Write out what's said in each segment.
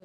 A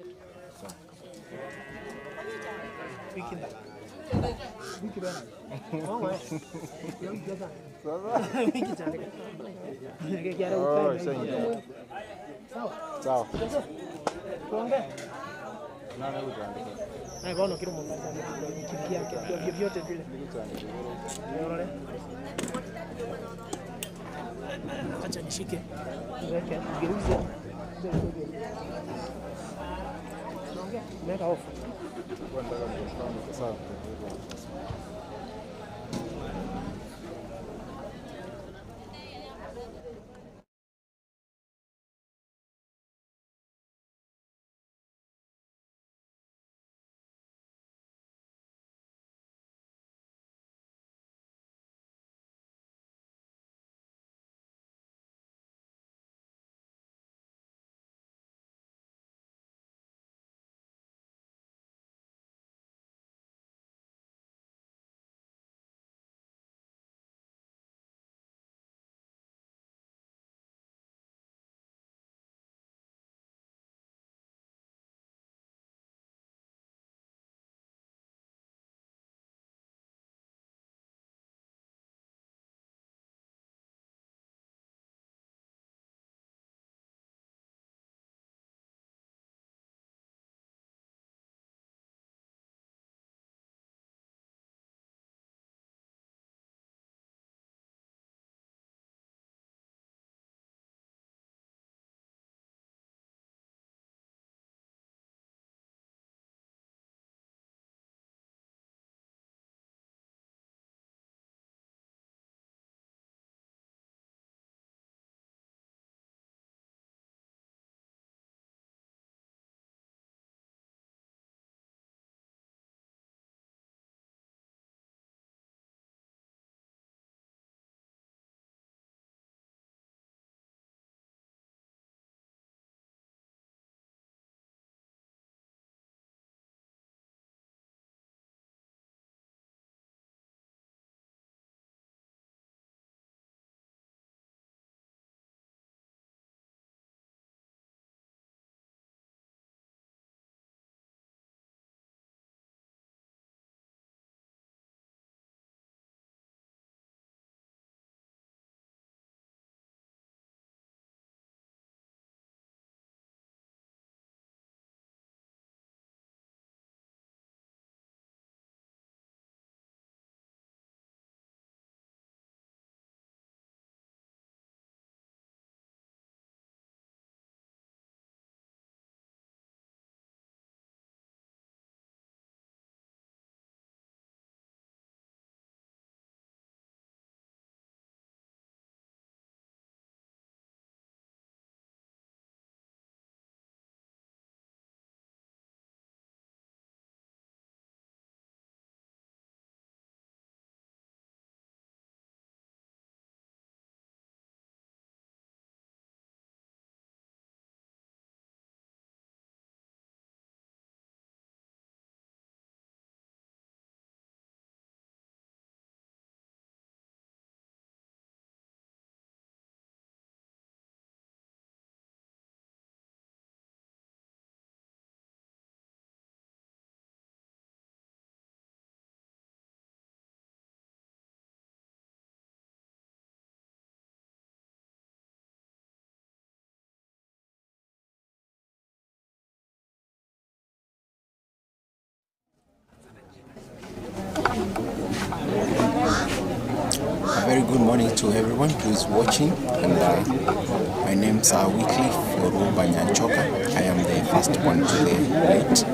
very good morning to everyone who is watching and uh, my name is uh, Wycliffe Oruba Nyanchoka. I am the first born to the late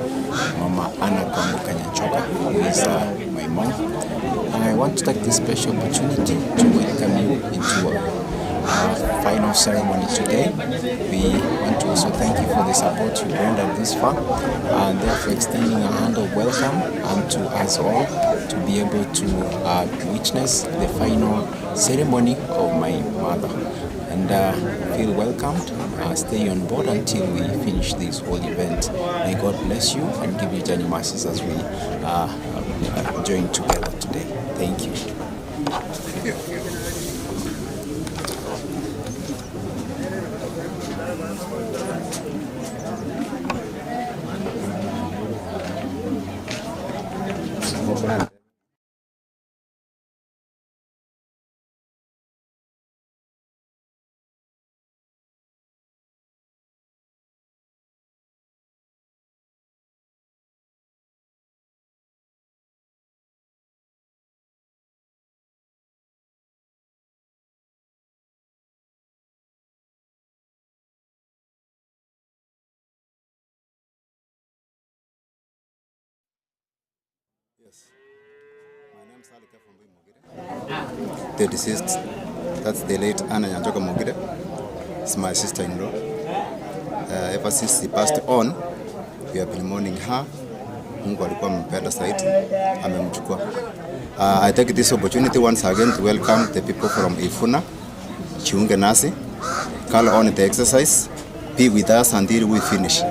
Mama Anna Kwamboka Nyanchoka, who is uh, my mom. I want to take this special opportunity to welcome you into our final ceremony today. We want to also thank you for the support you rendered this far and therefore extending a hand of welcome unto us all to be able to uh, witness the final ceremony of my mother. And uh, feel welcomed. Uh, stay on board until we finish this whole event. May God bless you and give you journey mercies as we uh, uh, join together today. Thank you. Yes. My name is Ali Kefumbi Mogire. The deceased, that's the late Anna Nyanchoka Mogire, is my sister-in-law. Uh, ever since she passed on, we have been mourning her. Mungu alikuwa amempenda zaidi, amemchukua. Uh, I take this opportunity once again to welcome the people from Ifuna. Jiunge nasi, call on the exercise, be with us until we finish.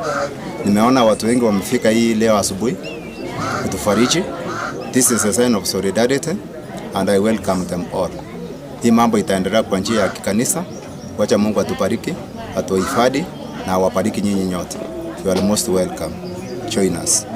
Nimeona watu wengi wamefika hii leo asubuhi kutufariji. This is a sign of solidarity and I welcome them all. Hii mambo itaendelea kwa njia ya kikanisa. Wacha Mungu atubariki, atuhifadhi na awabariki nyinyi nyote. You are most welcome. Join us.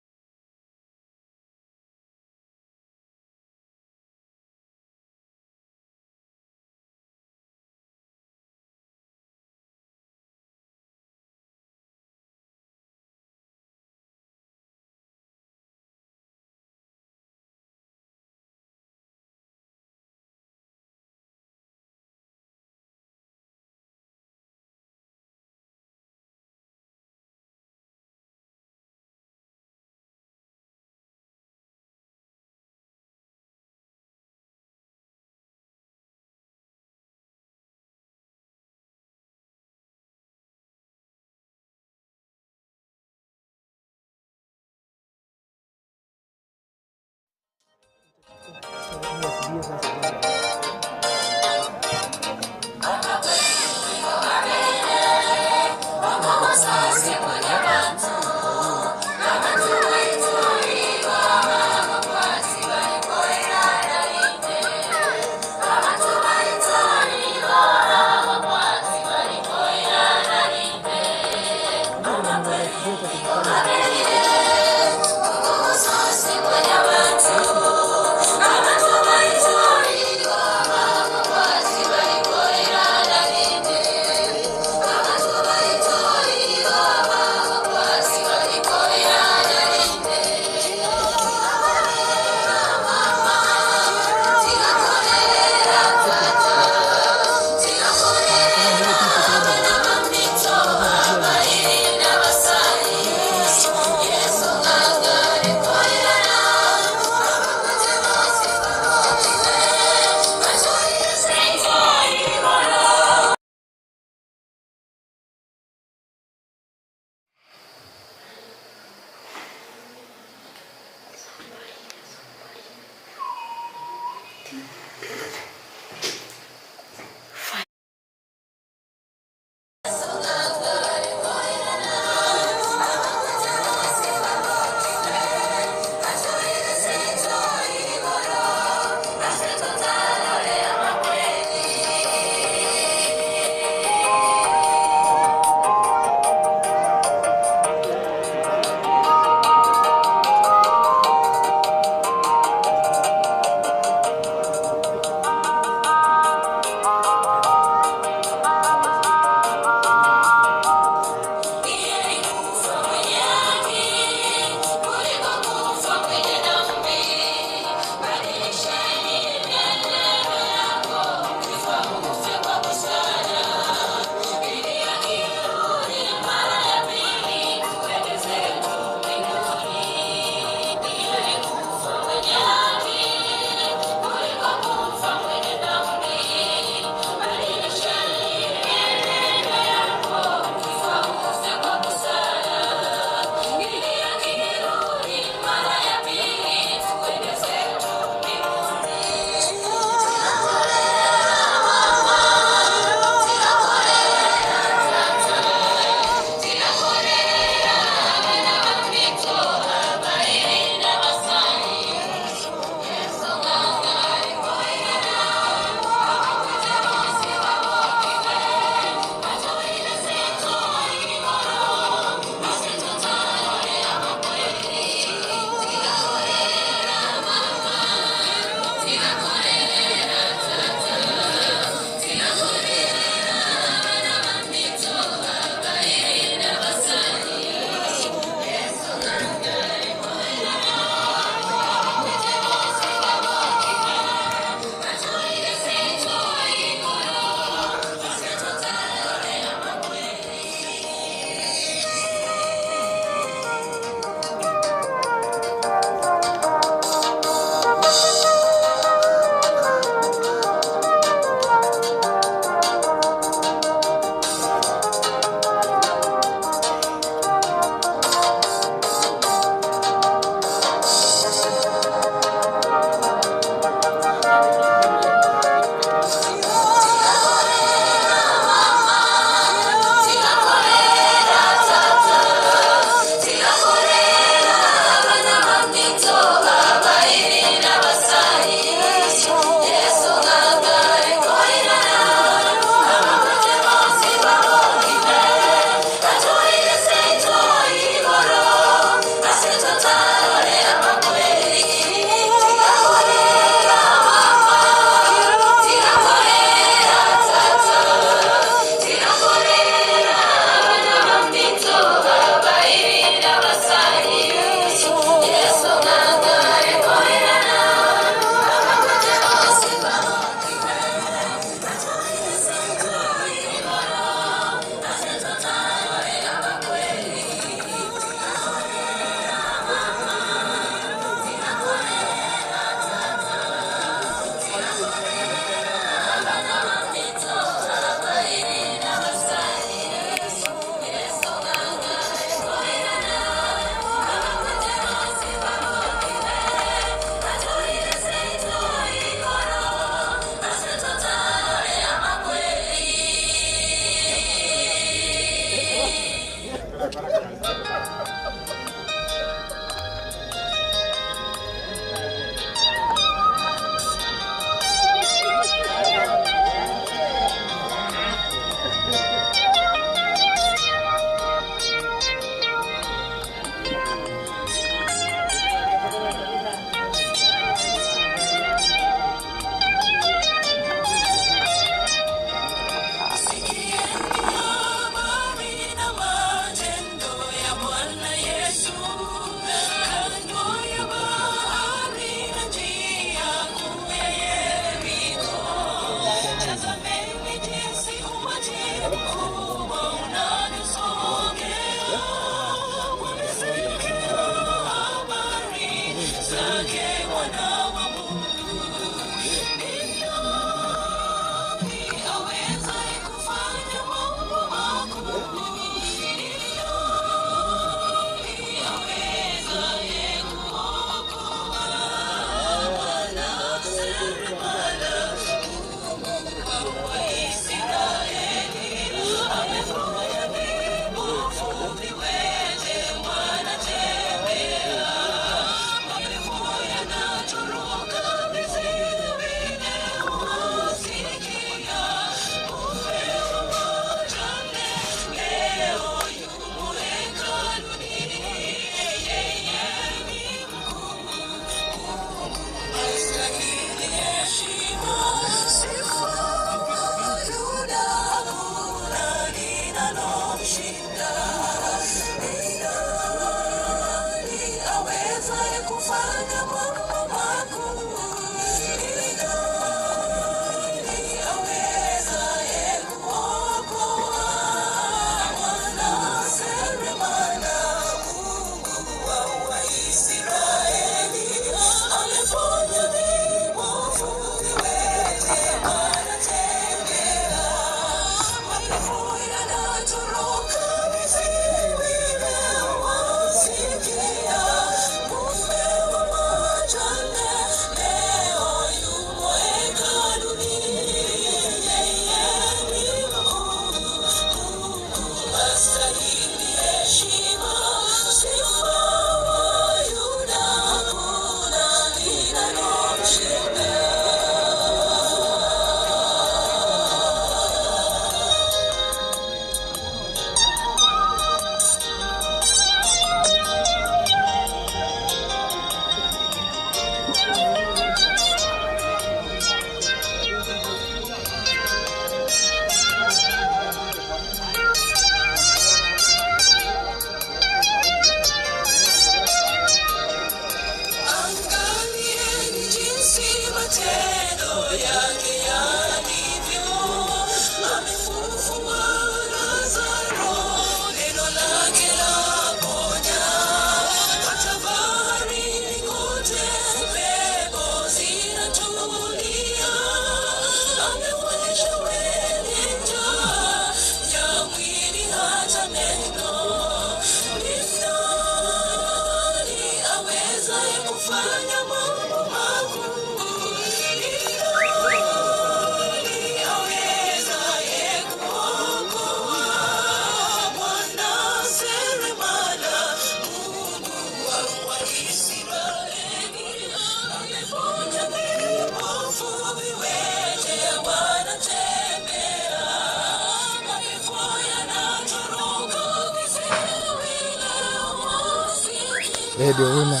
Radio una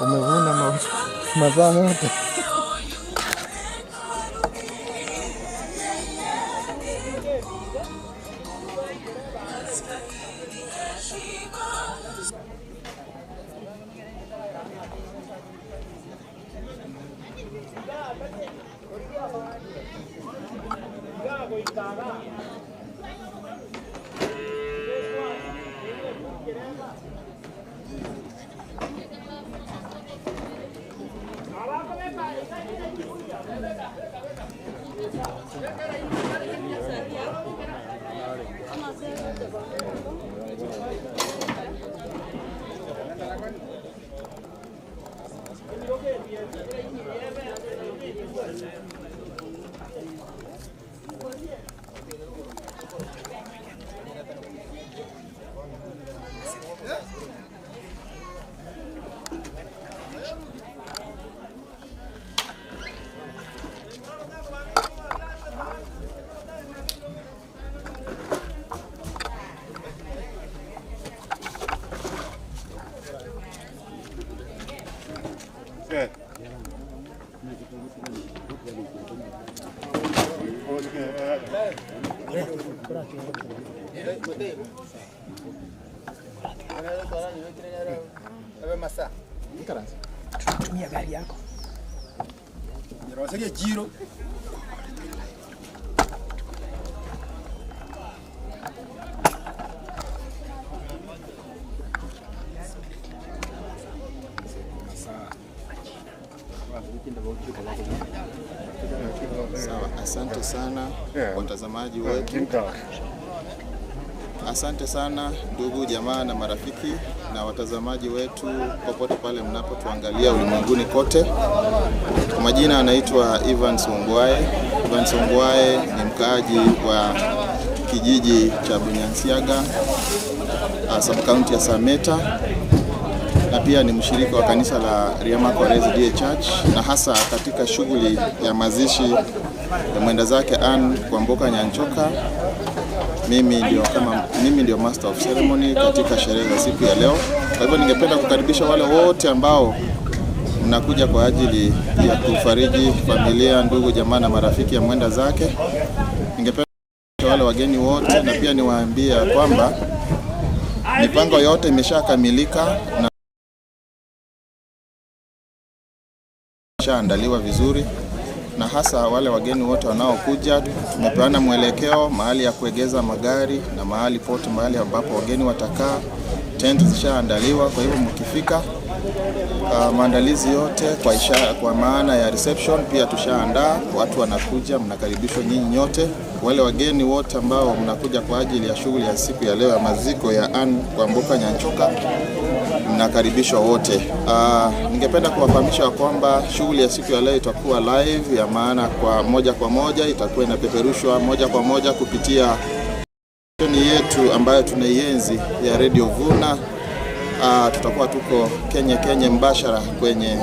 umevuna mazao yote. Tumia gari yako. Sawa, asante sana watazamaji wetu. Asante sana ndugu jamaa na marafiki na watazamaji wetu popote pale mnapotuangalia ulimwenguni kote. Kwa majina anaitwa Evans Ongwae. Evans Ongwae ni mkaaji wa kijiji cha Bunyansiaga, sub county ya Sameta na pia ni mshirika wa kanisa la Riamakor SDA Church na hasa katika shughuli ya mazishi ya mwenda zake Ann Kwamboka Nyanchoka. Mimi ndio master of ceremony katika sherehe za siku ya leo. Kwa hivyo ningependa kukaribisha wale wote ambao mnakuja kwa ajili ya kufariji familia, ndugu, jamaa na marafiki ya mwenda zake. Ningependa wale wageni wote na pia niwaambie ya kwamba mipango yote imeshakamilika na imeshaandaliwa vizuri, na hasa wale wageni wote wanaokuja, tumepeana mwelekeo mahali ya kuegeza magari na mahali pote, mahali ambapo wageni watakaa. Tent zishaandaliwa, kwa hivyo mkifika, maandalizi yote kwa ishara, kwa maana ya reception pia tushaandaa. Watu wanakuja, mnakaribishwa nyinyi nyote. Wale wageni wote ambao mnakuja kwa ajili ya shughuli ya siku ya leo ya maziko ya Ann Kwamboka Nyanchoka mnakaribishwa wote. Ningependa kuwafahamisha kwamba shughuli ya siku ya leo itakuwa live, ya maana kwa moja kwa moja itakuwa inapeperushwa moja kwa moja kupitia stesheni yetu ambayo tunaienzi ya Radio Vuna. Tutakuwa tuko Kenya Kenya mbashara kwenye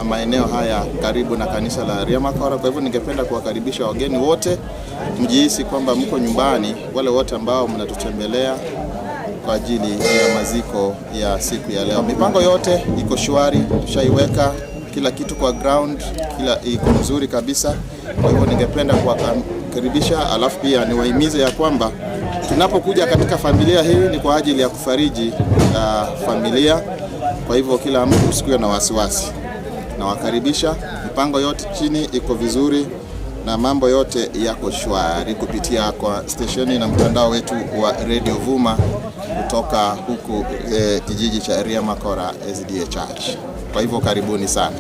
maeneo haya karibu na kanisa la Riamakora. Kwa hivyo ningependa kuwakaribisha wageni wote, mjihisi kwamba mko nyumbani, wale wote ambao mnatutembelea kwa ajili ya maziko ya siku ya leo. Mipango yote iko shwari, tushaiweka kila kitu kwa ground, kila iko mzuri kabisa. Kwa hivyo ningependa kuwakaribisha, alafu pia niwahimize ya kwamba tunapokuja katika familia hii ni kwa ajili ya kufariji familia. Kwa hivyo kila mtu usikuwe na wasiwasi. Nawakaribisha, mipango yote chini iko vizuri na mambo yote yako shwari kupitia kwa stesheni na mtandao wetu wa Radio Vuma kutoka huku kijiji cha Riamakora SDA Church. Kwa hivyo karibuni sana.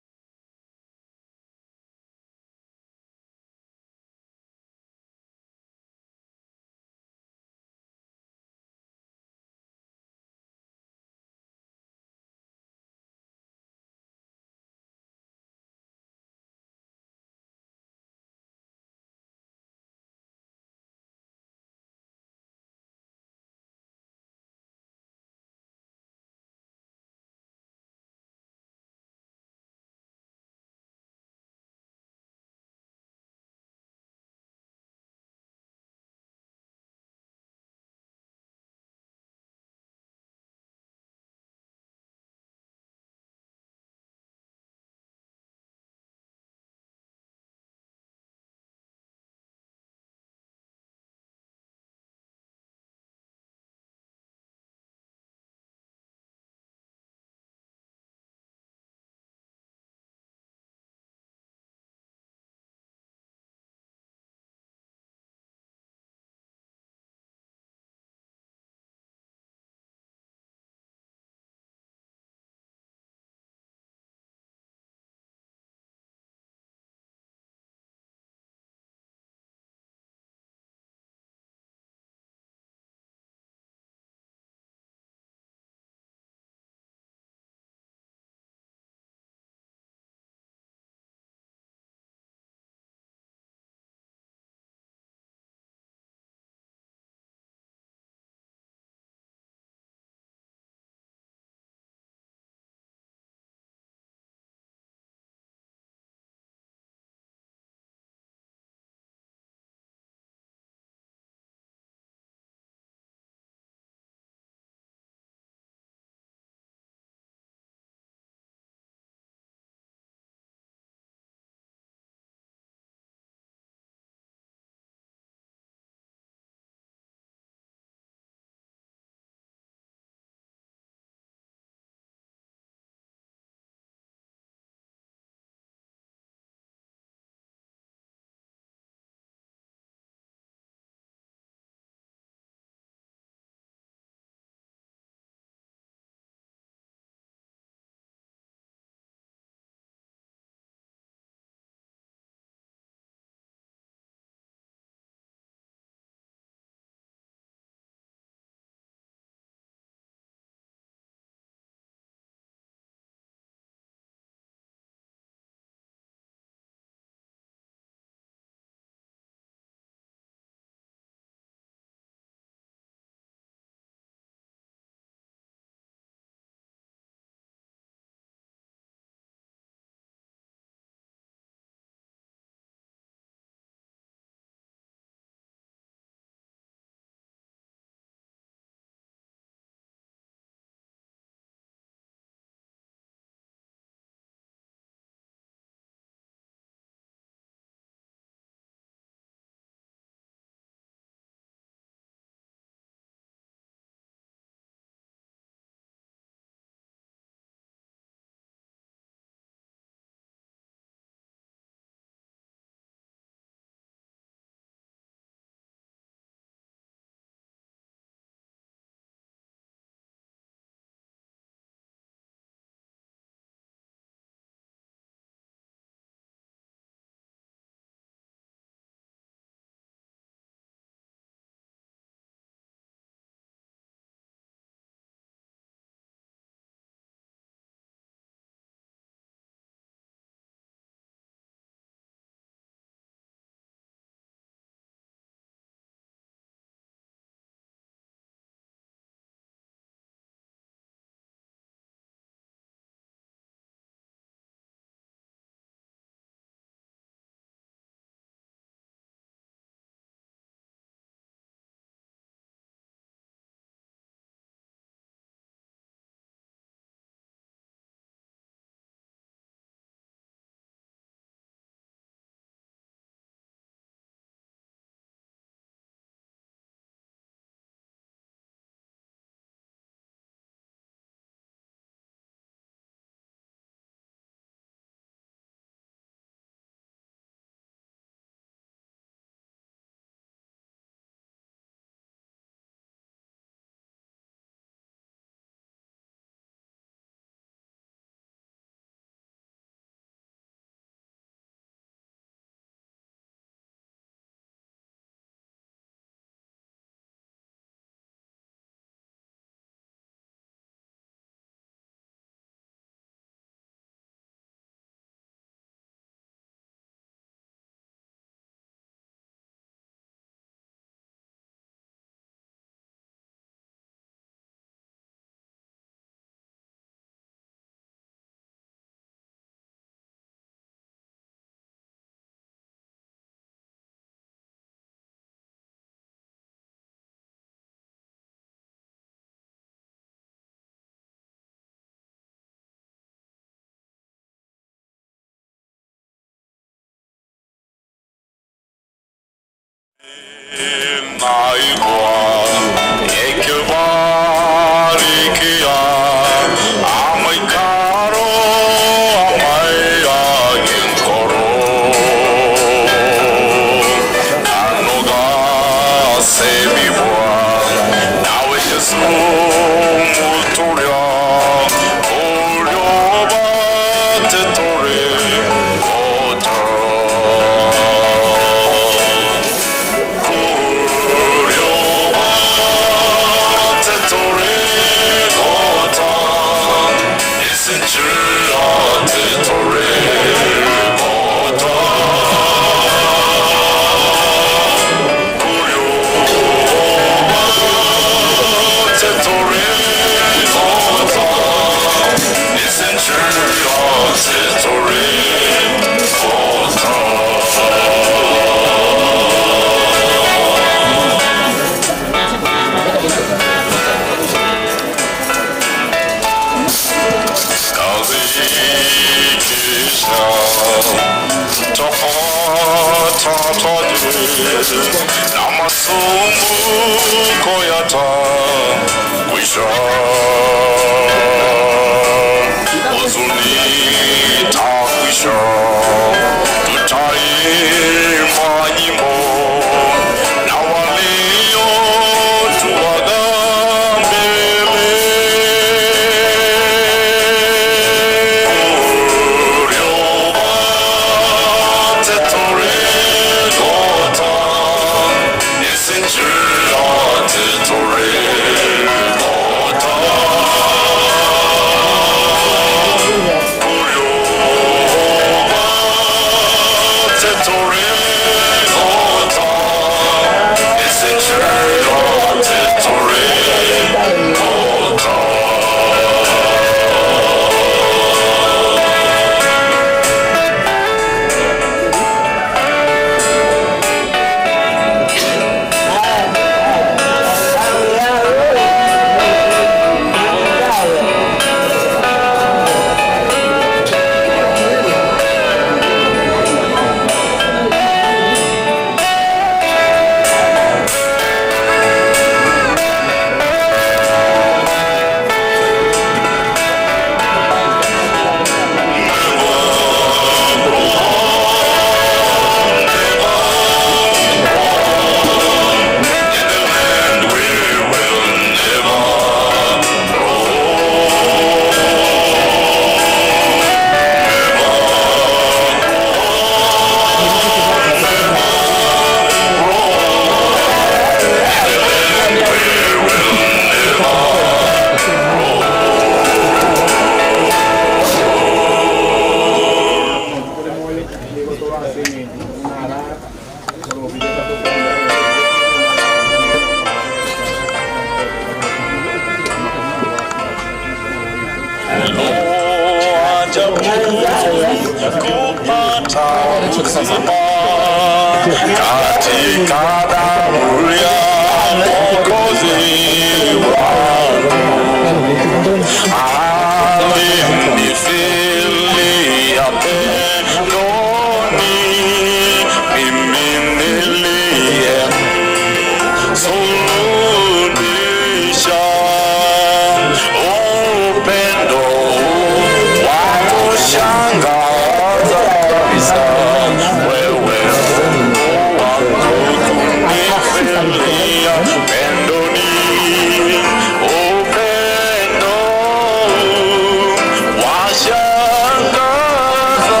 Washangaza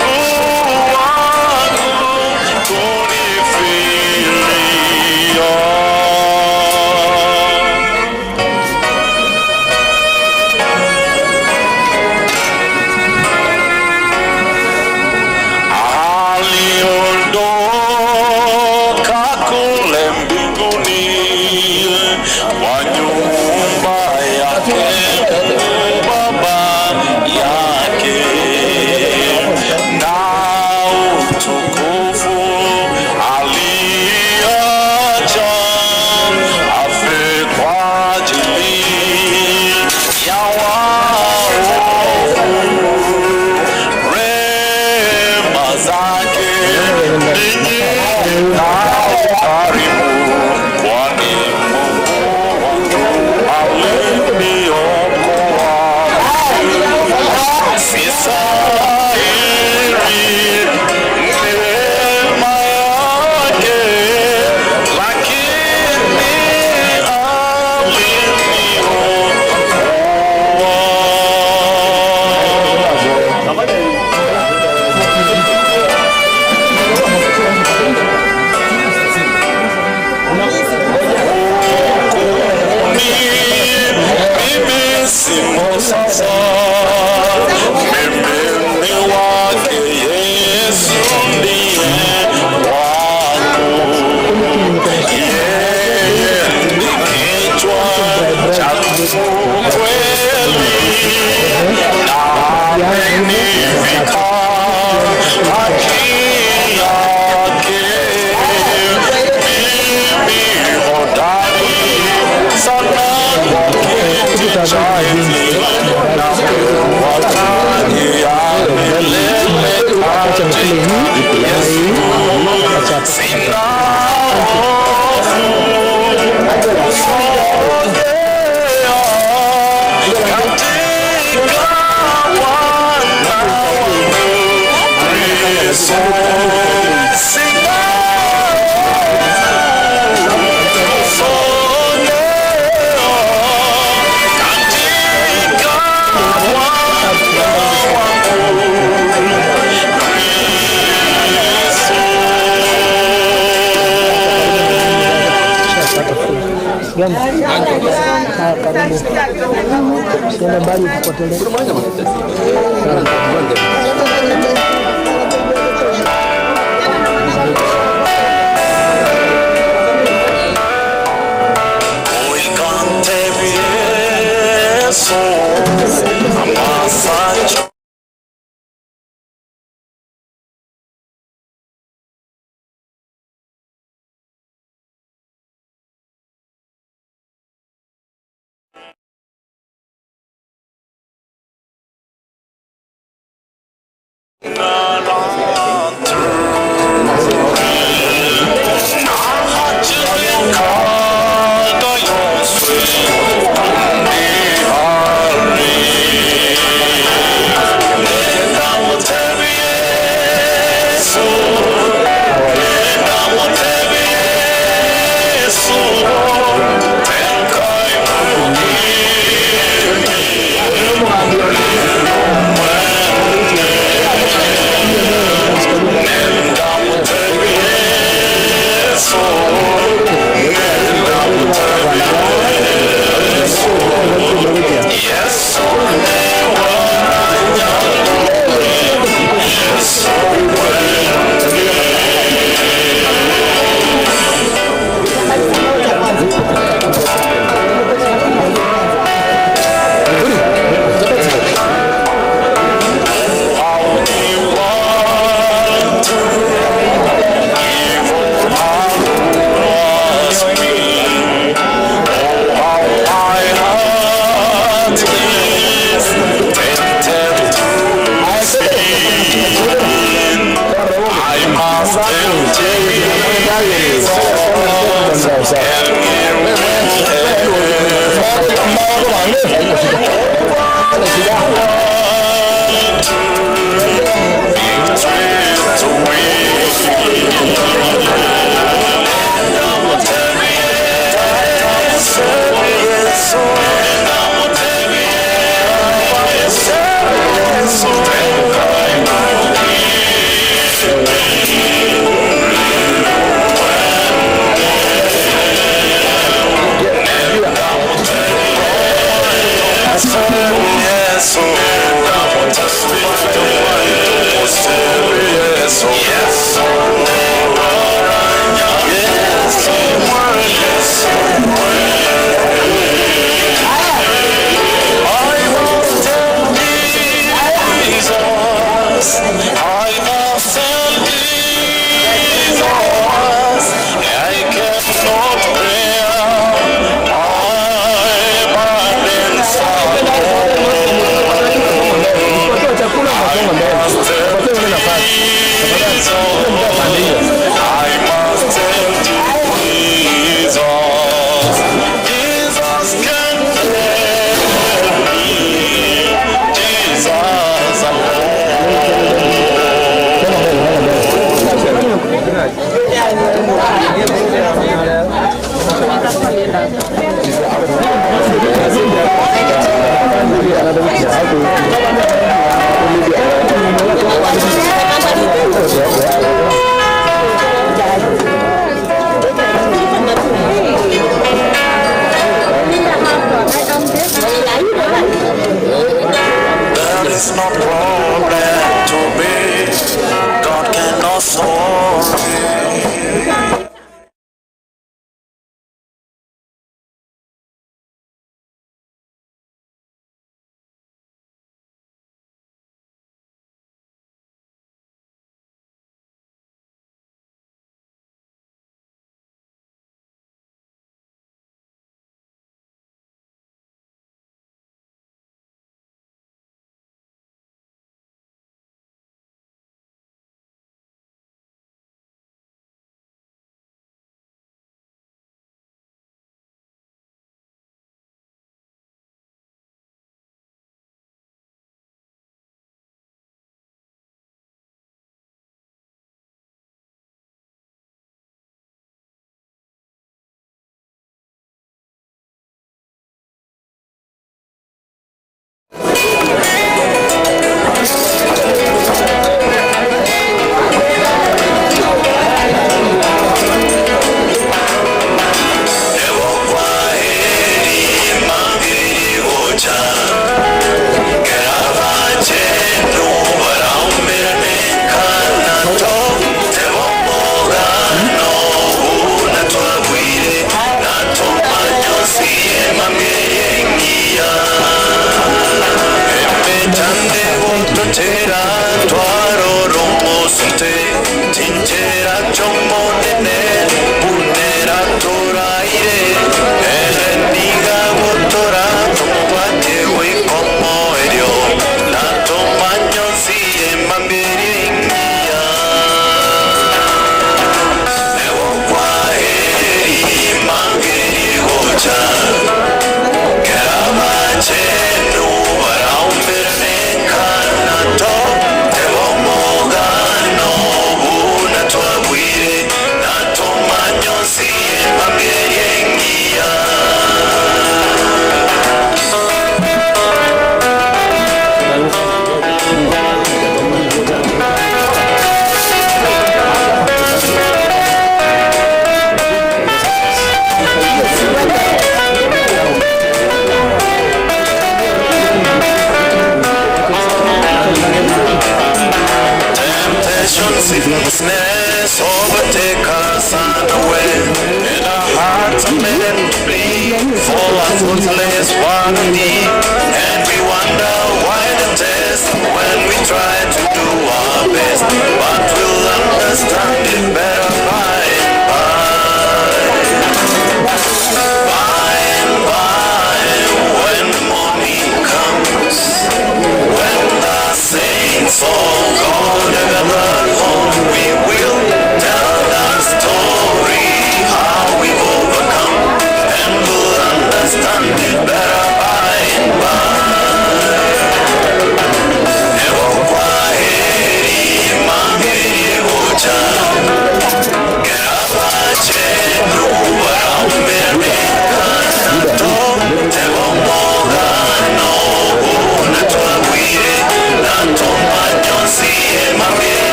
Mungu wangu kunifilia. Gani? Haya, karibu. Usiende mbali utupotelee.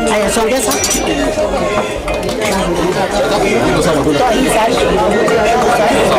Haya, songeza. Toa hii sasa.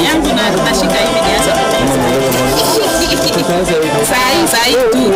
Yangu na nashika hivi nianze. Saa hii saa hii tu.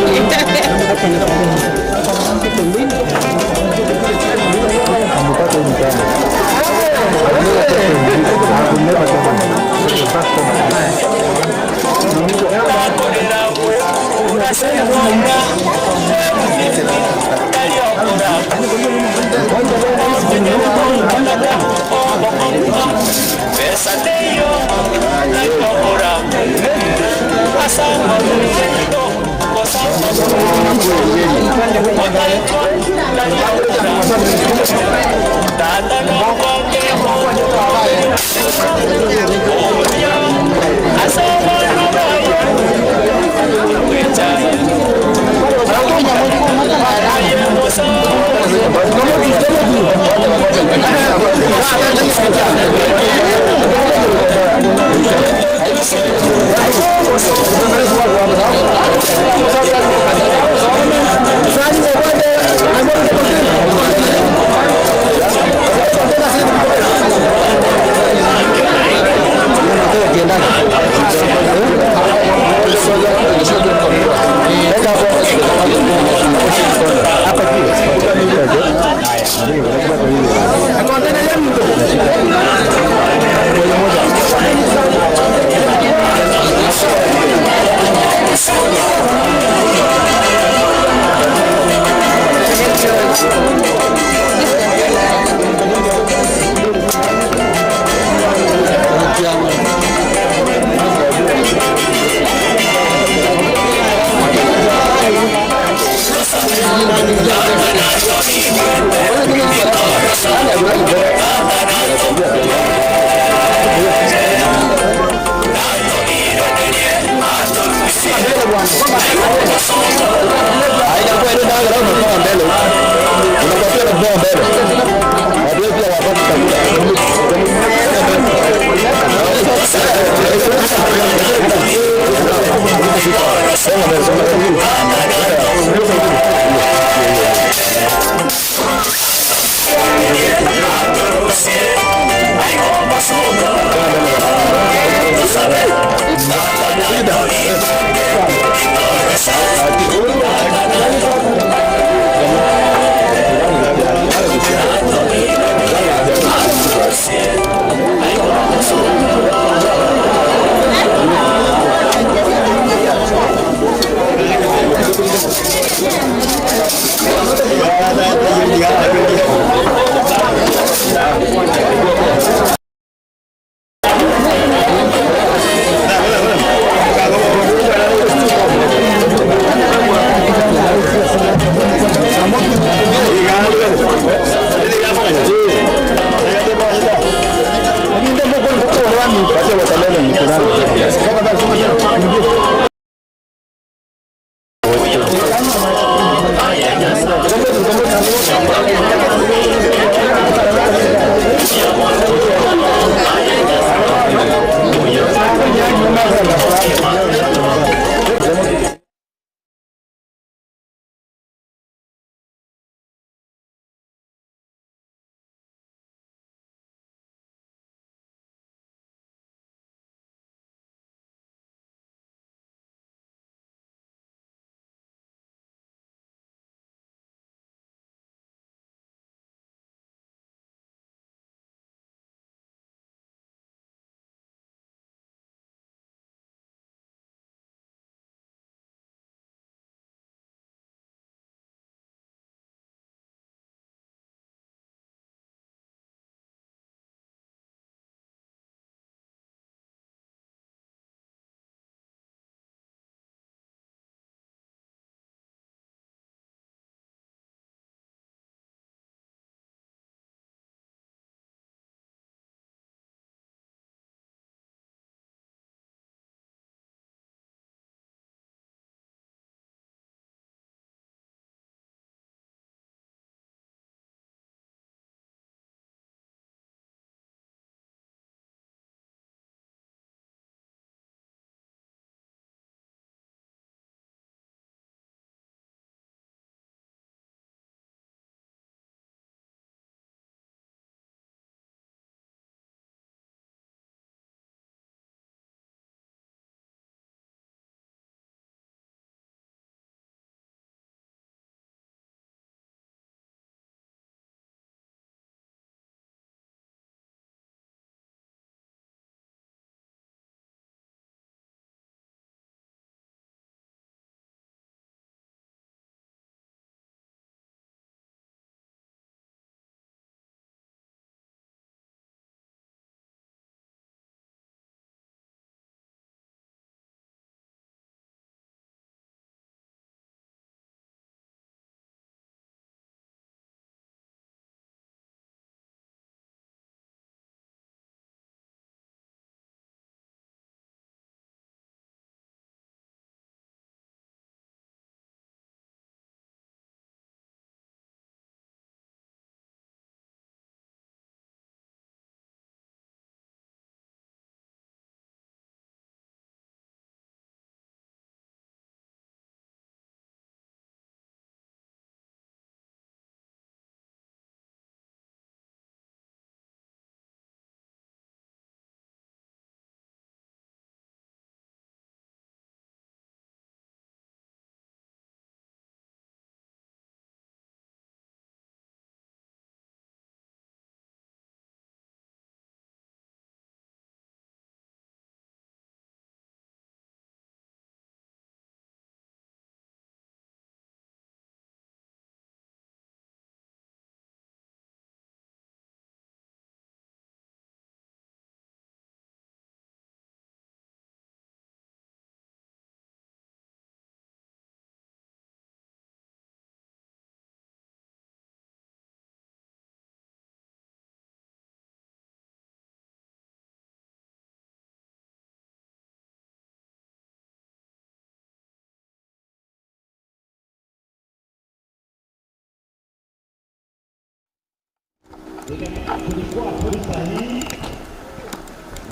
Ningechukua fursa hii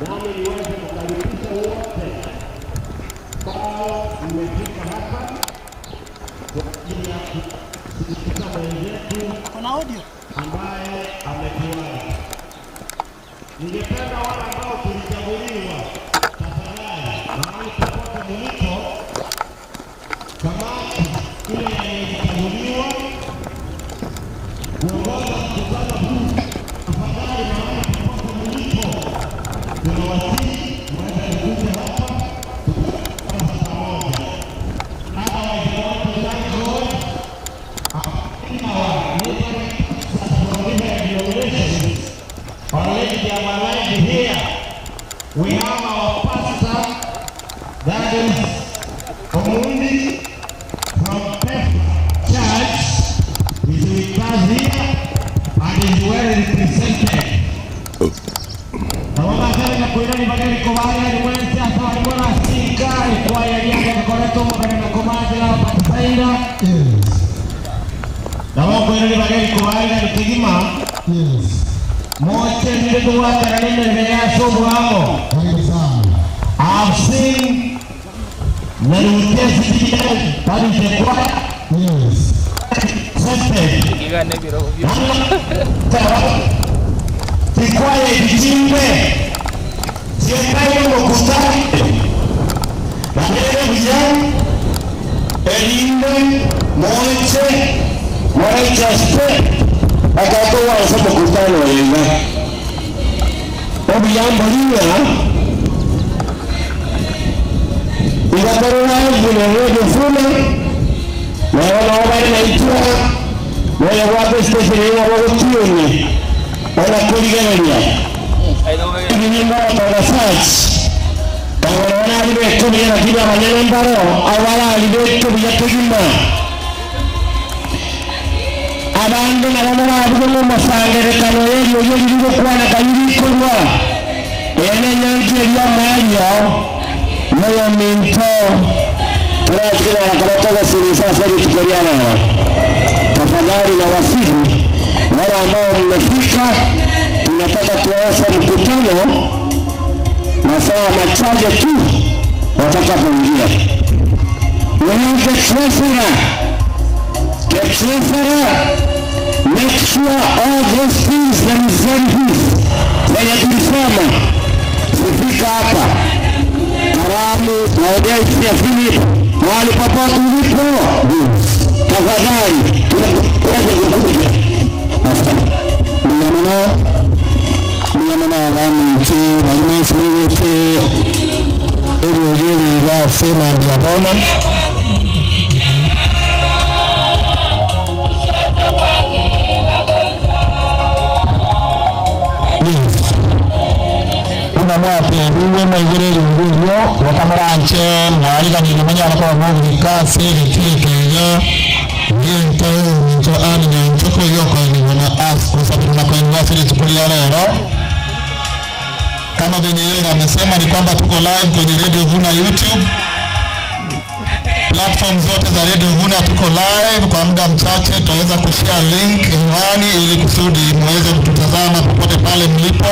nami niweze kukaribisha wote ambao mmefika hapa kwa ajili ya kusikiliza mwenzetu ambaye ametuaga. Ningependa wale ambao tulichaguliwa, tafadhali, mahali popote mlipo, kamati ile yenye ilichaguliwa kuongoza mkutano huu, tafadhali, mahali popote mlipo, tunawasihi muweze kuja hapa saa moja. Otherwise, I want to thank God our neighboring from different denominations already they have arrived here. We have our pastor, that is Omundi from Pep Church, is with us here and is well represented. Ababasere kwirani bagari kobaya ni mwense asa ni mwana sika ikwaya lyake koreto mugane na komajira batisaira. Nabo kwirani bagari kobaya ni kigima. Moche nilikuwa na nini ya somo hapo. I've seen Nerutesi that is the choir. Yes. Accepted. Tikwaya ichimbe. Siekayo mokutani. Nalele vijana. Elinde moche moichaste akatoa asa mokutano yenga. Obuyambulia igakorora vunevudufuna naona naitwa naye gwake station ina gogutiuni ona kurigereria ibinyimba search kangorona alibe kubiya na kiba manene mbaro awala alibe kubiya kugima abandu nabo marabuge mu masangerekano yerio yeriri gukwana kayiri kurwa ene nyanki eria mario nayo minto turakira karatoga sasa tukoriana. Tafadhali na wasihi wale ambao mmefika, tunataka tuanze mkutano masaa machache tu watakapoingia. We have the treasurer. The treasurer make sure all those things that is very zenye tulisema zifika hapa. Karamu naongea ya Philip, mahali popote ulipo, tafadhali tuweze kukuja. Mnyamano mnyamano abantu balimwesiwete ebyo basema ndiabona. Una mwapinduwe mwaigere ringurio wakamuranche mwariganire manyara kwa mugika siritikega ngente minto ani nyanchoko yoko ni na as kusafiri na kuingia siri tukulia leo. Kama venye yeye amesema ni kwamba tuko live kwenye Radio Vuna YouTube, platform zote za Radio Vuna tuko live. Kwa muda mchache tutaweza kushare link hewani ili kusudi muweze kututazama popote pale mlipo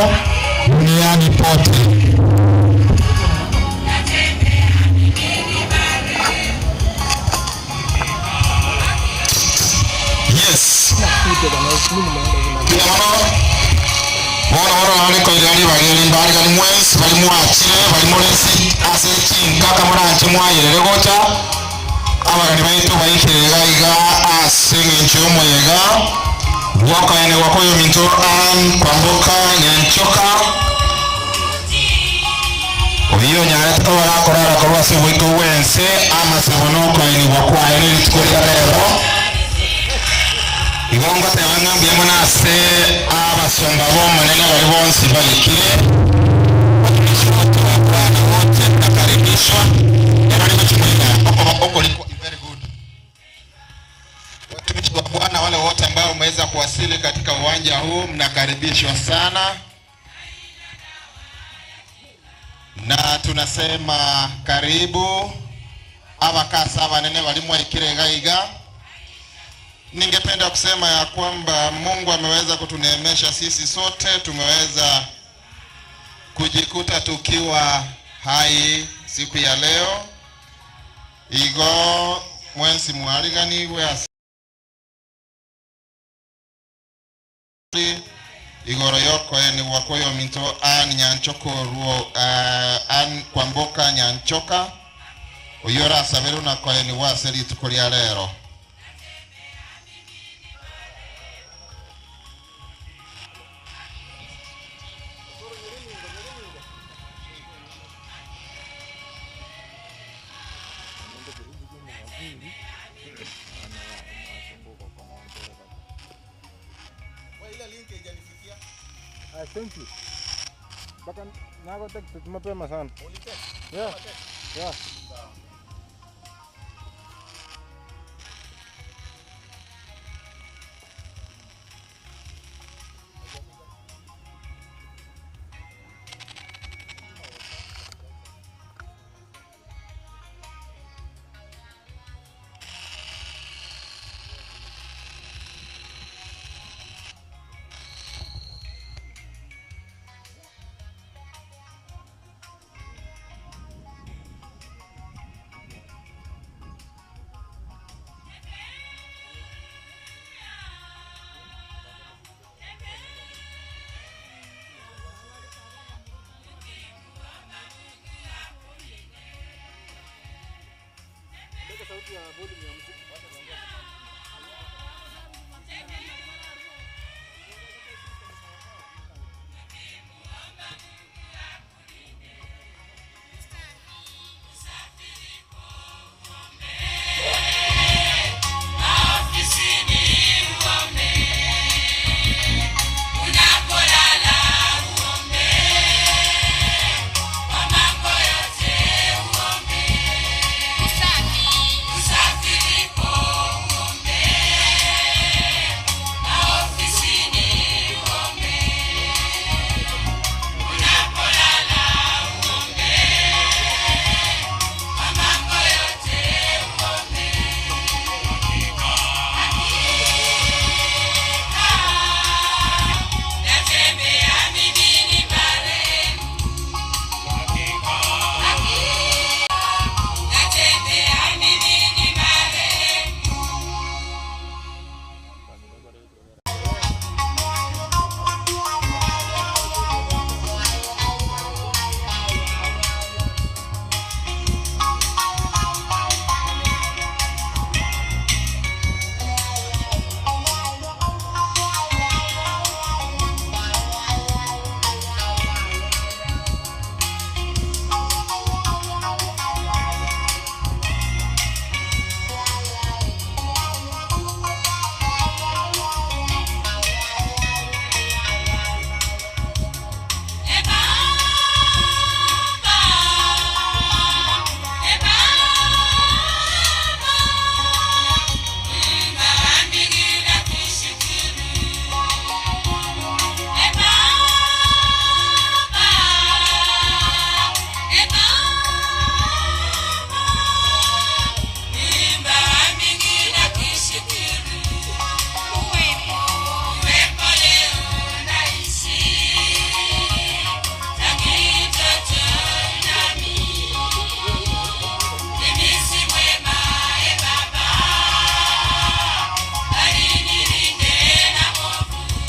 duniani pote. Yes. Bono bono ariko irari bageri mbari mwensi bali mwachire bali muresi ase chinkaka muranche mwayerere gocha abagani baitu baikirega iga ase eng'encho y'omoyega gwokaene gwakoyo minto an kwamboka nyanchoka oyo nyarete kobarakorara korwa ase oboiko bwense amasabo nokoenigwa kwaye nerituko ria rero igo ngoteba ng'a mbuya mono ase abasomba b'omonene bari bonsi baikire watumishi wote wa Bwana wote mnakaribishwa. Very good. Watumishi wa Bwana wale wote ambao umeweza kuwasili katika uwanja huu mnakaribishwa sana, na tunasema karibu abakasa abanene bali mwaikire gaiga. Ningependa kusema ya kwamba Mungu ameweza kutuneemesha sisi sote, tumeweza kujikuta tukiwa hai siku ya leo. Igo mwensi mwariganigwe ase igoro yokoenigwa kwa oyominto Ann Nyanchoka oruo uh, Ann Kwamboka Nyanchoka oyio orasaberwe na koenigwa ase rituko ria rero. I sent you. Mpaka nako text mapema sana. Yeah. Yeah.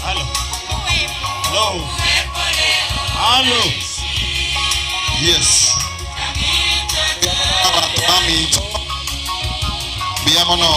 Hello. Hello. Yes. Abanto baminto mbuya mono.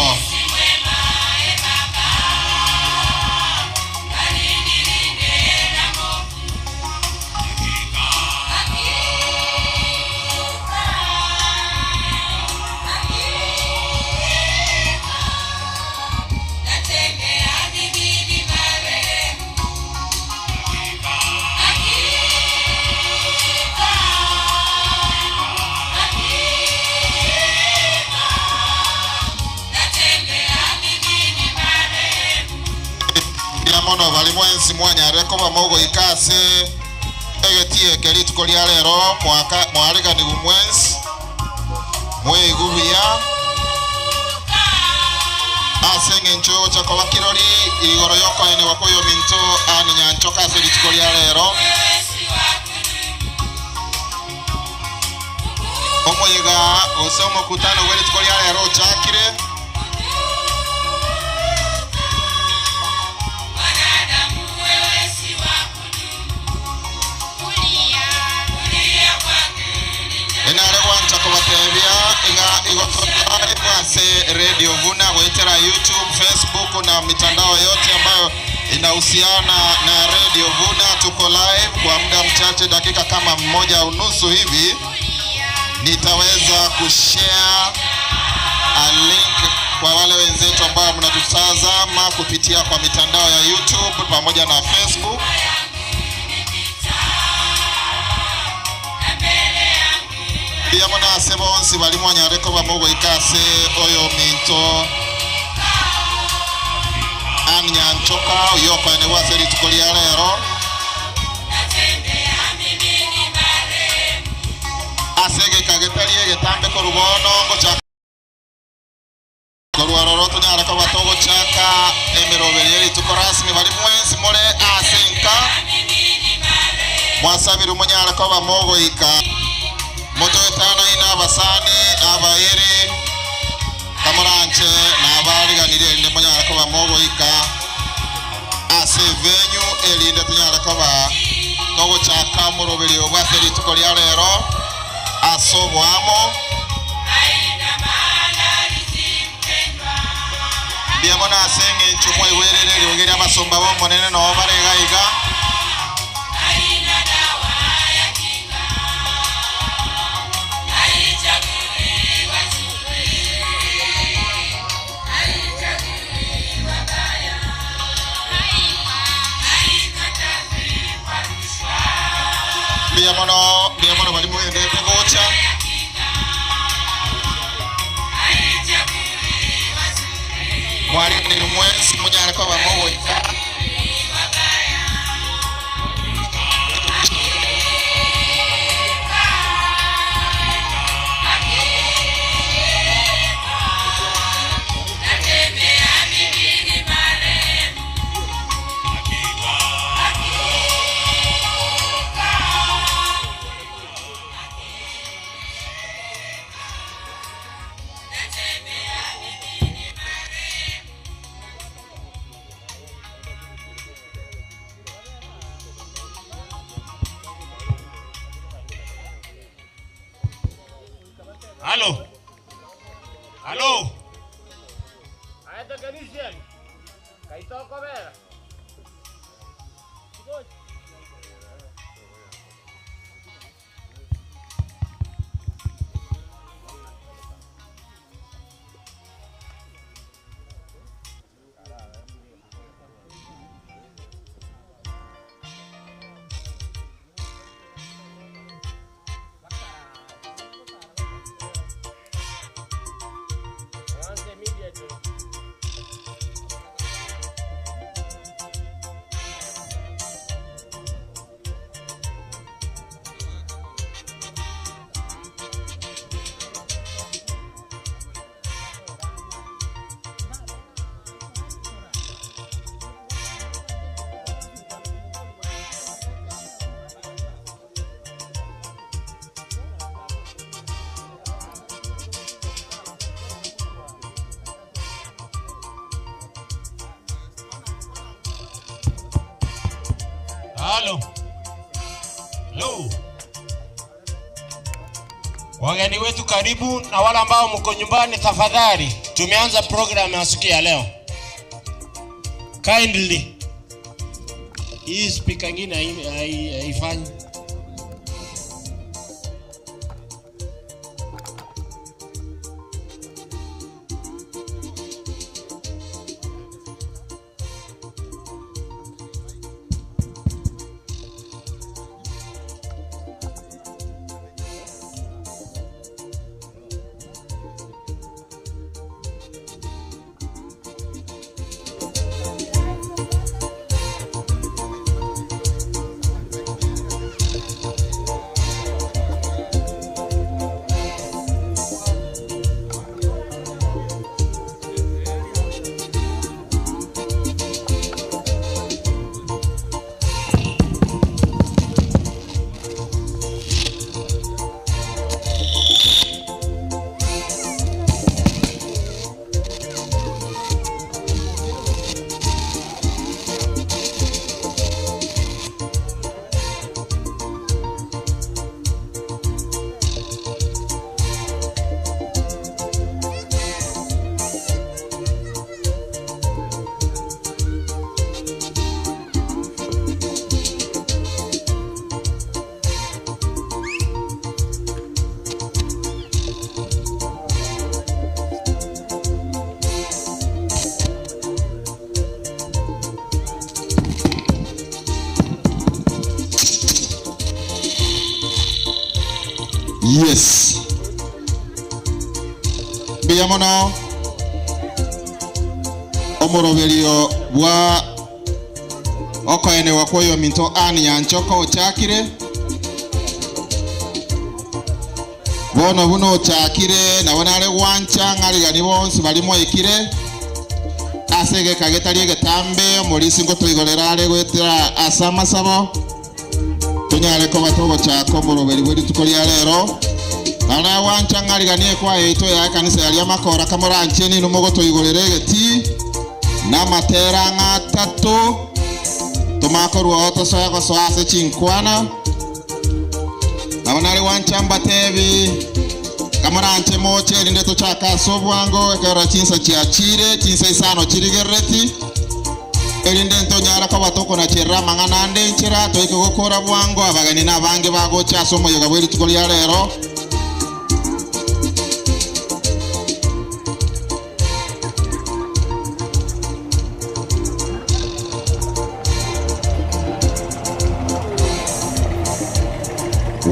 Mbuya mono baria mwensi mwanyarire koba mogoika ase egetii eke rituko ria rero mwaka mwariganigwe mwensi mweigwe buya. Ase engencho y'ogocha koba kirori igoro y'okoenigwa kw'oyominto Ann Nyanchoka ase rituko ria rero. Omoyega gose omokutano bwe rituko ria rero ochakire. Inare gwancha kobatebia ing'a igo tore live ase radio buna goetera YouTube, Facebook na mitandao yote ambayo inahusiana na radio Vuna. Tuko live kwa muda mchache, dakika kama moja unusu hivi, nitaweza kushare a link kwa wale wenzetu ambao mnatutazama kupitia kwa mitandao ya YouTube pamoja na Facebook. Mbuya mono ase bonsi baria mwanyare koba mogoika ase oyominto Ann Nyanchoka, oyio okoenigwa ase rituko ria rero. Ase egeka getari egetambe korwa bono ngochaka Korwa aroro tonyare koba togochaka emeroberio ye rituko rasmi baria mwensi more ase enka mwasabirwe monyare koba mogoika motoetanaine abasani, abairi, kamoranche na abariganirie erinde monyare koba mogoika ase evenue erinde tonyare koba togochaka omoroberio obwo ase rituko ria rero ase oboamo. Mbuya mono ase engencho mwaigwerire eriogi ri'abasomba b'Omonene noo bare iga iga. Mbuya mono, mbuya mono baria mogendete gocha. Mwariganirwe mwensi monyare koba mogoika. Halo. Halo. Halo. Hello. Wageni wetu karibu, na wale ambao mko nyumbani tafadhali, tumeanza program ya siku ya leo. Kindly. Hii speaker ingine haifanyi. Mbuya mono omoroberio bwa okoenigwa kwa oyominto Ann Nyanchoka ochakire. Bono buna ochakire, nabo nare gwancha ng'a rigani bonsi baria mwaikire ase egeka getari egetambe, omorisia ngotoigorera are goetera ase amasabo, tonyare koba togochaka omoroberi bwe rituko ria rero. Nabo nare gwancha ng'a rigani ekwaya yaito ya ekanisa ya Riamakora kamoranche ninwe mogotoigorera egetii na amatera ang'e atato, tomanye korwa oo tosoe gosoa ase chinkwana. Nabo nare gwancha mbatebi, kamoranche moche erinde tochake ase obwango, ekerora chinsa chiachire, chinsa isano chirigerereti, erinde ntonyare koba tokonacherera amang'ana ande enchera, toike gokora bwango, abageni nabange bagocha ase omoyega bwe rituko ria rero.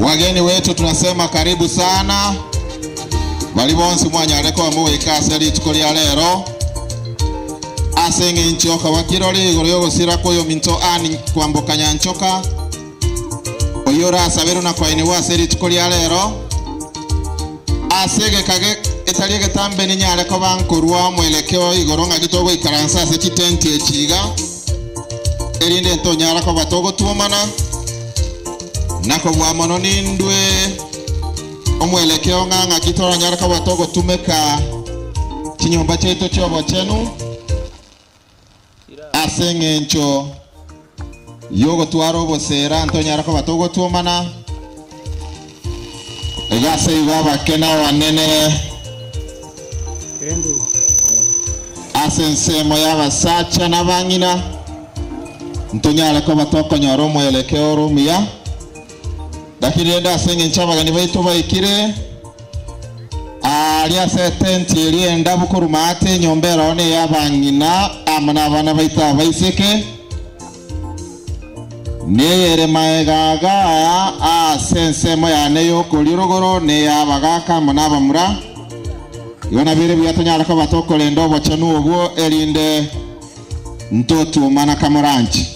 Wageni wetu tunasema karibu sana, bari bonsi mwanyare koba mogoika ase rituko ria rero ase eng'encho okaba kirori igoro y'ogosira kwa oyominto Ann Kwamboka Nyanchoka, oyio orasaberwe na koainigwa ase rituko ria rero. Ase egeka getari egetambe ninyare koba nkorua omwelekeo igoro ng'aki togoikaransa ase chitenti echi iga, erinde ntonyara koba togotwomana, na kobua mono nindwe omwelekeo ng'a ng'aki toranyare koba togotumeka chinyomba chiaito chi'obochenu ase engencho y'ogotwara oboseera ntonyara koba togotwomana. Iga ase igo abake na abanene ase ensemo y'abasacha na abang'ina, ntonyare koba tokonyora omwelekeo ore omuya. Lakini rende ase engencho abageni baito baikire aaria ase etenti eria endabu korwa maate, enyomba eroo ney'abang'ina amo nabana baito abaiseke, Neyere magega iga ase ensemo yane y'okoria rogoro, ney'abagaaka amo nabamura. Igo nabire buya tonyare koba tokorenda obochenu obwo, erinde ntotwomana kamoranche.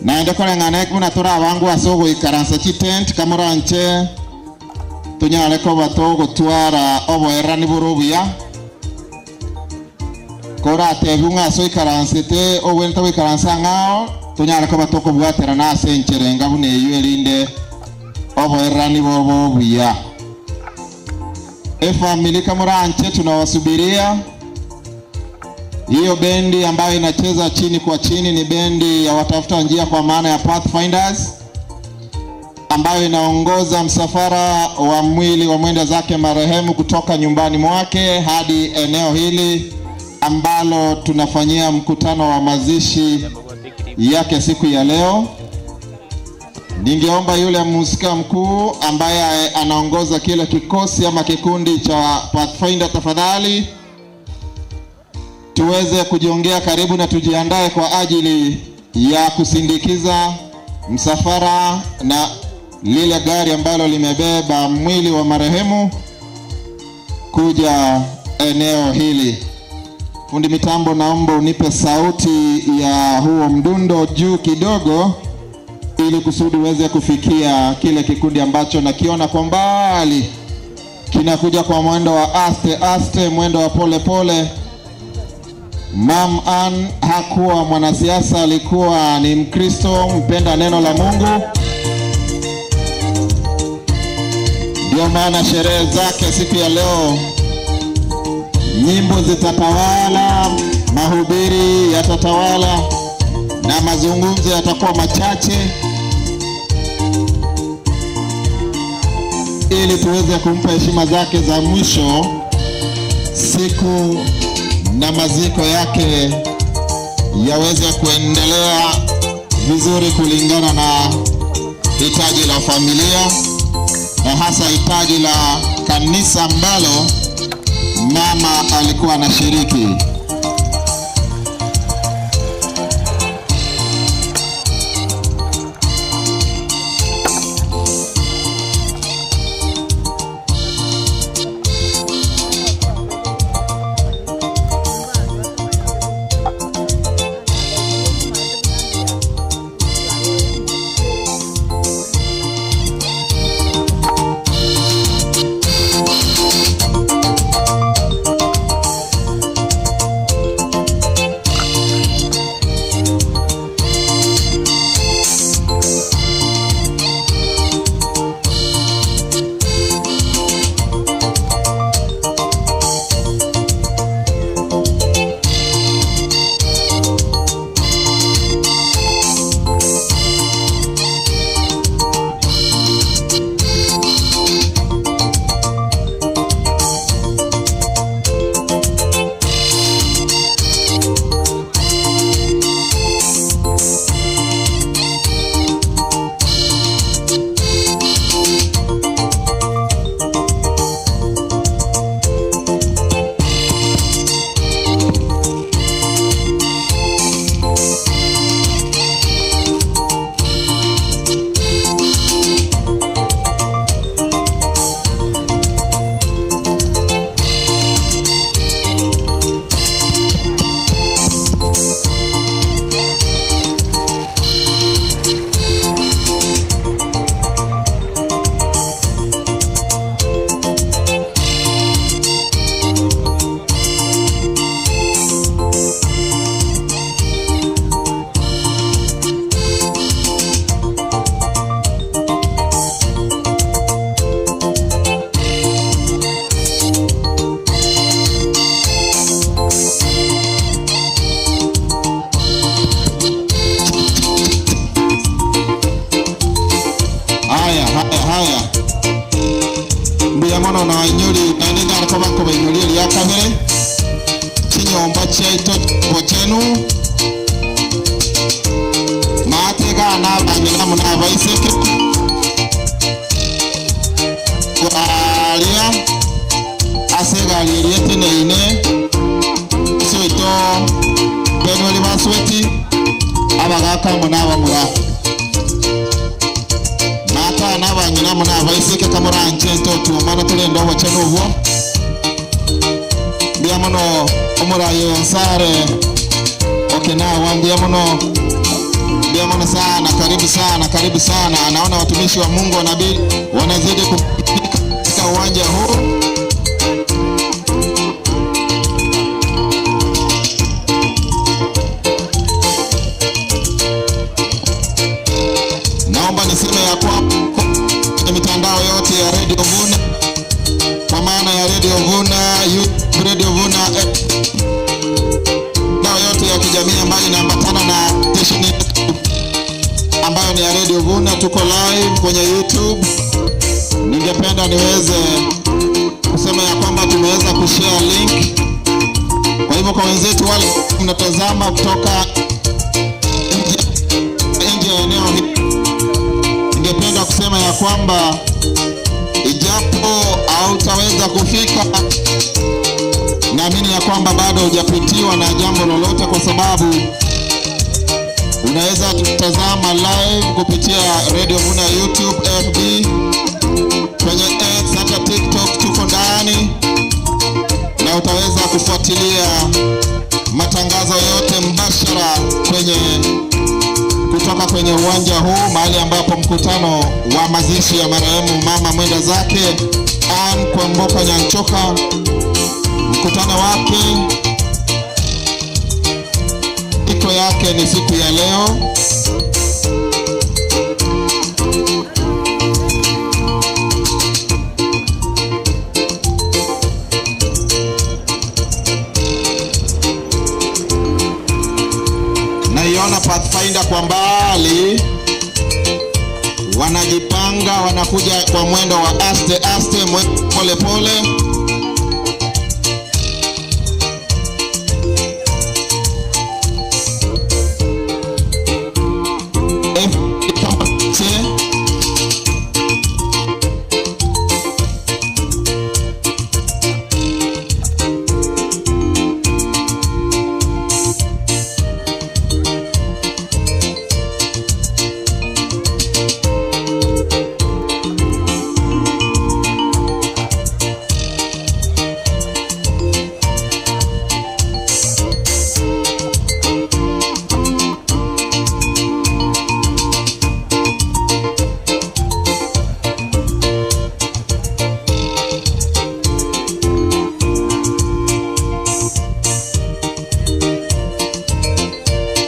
Naende koreng'ana buna torabangwe ase ogoikaransa chitent, kamoranche tonyare koba togotwara oboererani bore obuya. Koratebigwe ng'a ase oikaransete ogwenerete goikaransa ang'ao, tonyare koba tokobwaterana ase enchera enga buna eyio erinde oboererani bobe obuya. Efamiri kamoranche tunawasubiria. Hiyo bendi ambayo inacheza chini kwa chini ni bendi ya watafuta njia kwa maana ya Pathfinders ambayo inaongoza msafara wa mwili wa mwenda zake marehemu kutoka nyumbani mwake hadi eneo hili ambalo tunafanyia mkutano wa mazishi yake siku ya leo. Ningeomba yule mhusika mkuu ambaye anaongoza kile kikosi ama kikundi cha Pathfinder, tafadhali tuweze kujiongea karibu na tujiandae kwa ajili ya kusindikiza msafara na lile gari ambalo limebeba mwili wa marehemu kuja eneo hili. Fundi mitambo, naomba unipe sauti ya huo mdundo juu kidogo, ili kusudi uweze kufikia kile kikundi ambacho nakiona kwa mbali kinakuja kwa mwendo wa aste aste, mwendo wa pole pole. Mam Ann hakuwa mwanasiasa, alikuwa ni Mkristo mpenda neno la Mungu. Ndio maana sherehe zake siku ya leo, nyimbo zitatawala, mahubiri yatatawala na mazungumzo yatakuwa machache, ili tuweze kumpa heshima zake za mwisho siku na maziko yake yaweze kuendelea vizuri kulingana na hitaji la familia na hasa hitaji la kanisa ambalo mama alikuwa anashiriki. Mbuya mono nainyori naende nyare koba nkobainyoria eria kabere, chinyomba chiaito obochenu, maate igaa na abang'ina amo na abaiseke, koraria ase egari eria eteneine, ase oito Penueli Basweti, abagaaka amo na abamura. Tata na abang'ina amo nabaiseke kamoranche ntotwomana torende obochenu obwo. Mbuya mono omorai oyo Nsare Okenawa, mbuya mono, mbuya mono sana, karibu sana, karibu sana. Naona watumishi wa Mungu wanabii wanazidi kufika katika uwanja huu. Naomba niseme ya kwamba kwenye mitandao yote ya Radio Vuna, kwa maana ya Radio Vuna, YouTube Radio Vuna, mitandao yote ya kijamii ambayo inaambatana na station yetu ambayo ni ya Radio Vuna, tuko live kwenye YouTube. Ningependa niweze kusema ya kwamba tumeweza kushare link. Kwa hivyo kwa wenzetu wale mnatazama kutoka nje ya eneo hili, ningependa kusema ya kwamba ijapo hautaweza kufika, naamini ya kwamba bado hujapitiwa na jambo lolote, kwa sababu unaweza kutazama live kupitia Radio Vuna YouTube, FB, kwenye X, hata TikTok tuko ndani, na utaweza kufuatilia matangazo yote mbashara kwenye kutoka kwenye uwanja huu mahali ambapo mkutano wa mazishi ya marehemu mama mwenda zake Ann Kwamboka Nyanchoka, mkutano wake iko yake ni siku ya leo. Naiona Pathfinder kwa mbali, wanajipanga, wanakuja kwa mwendo wa aste aste, pole pole. F C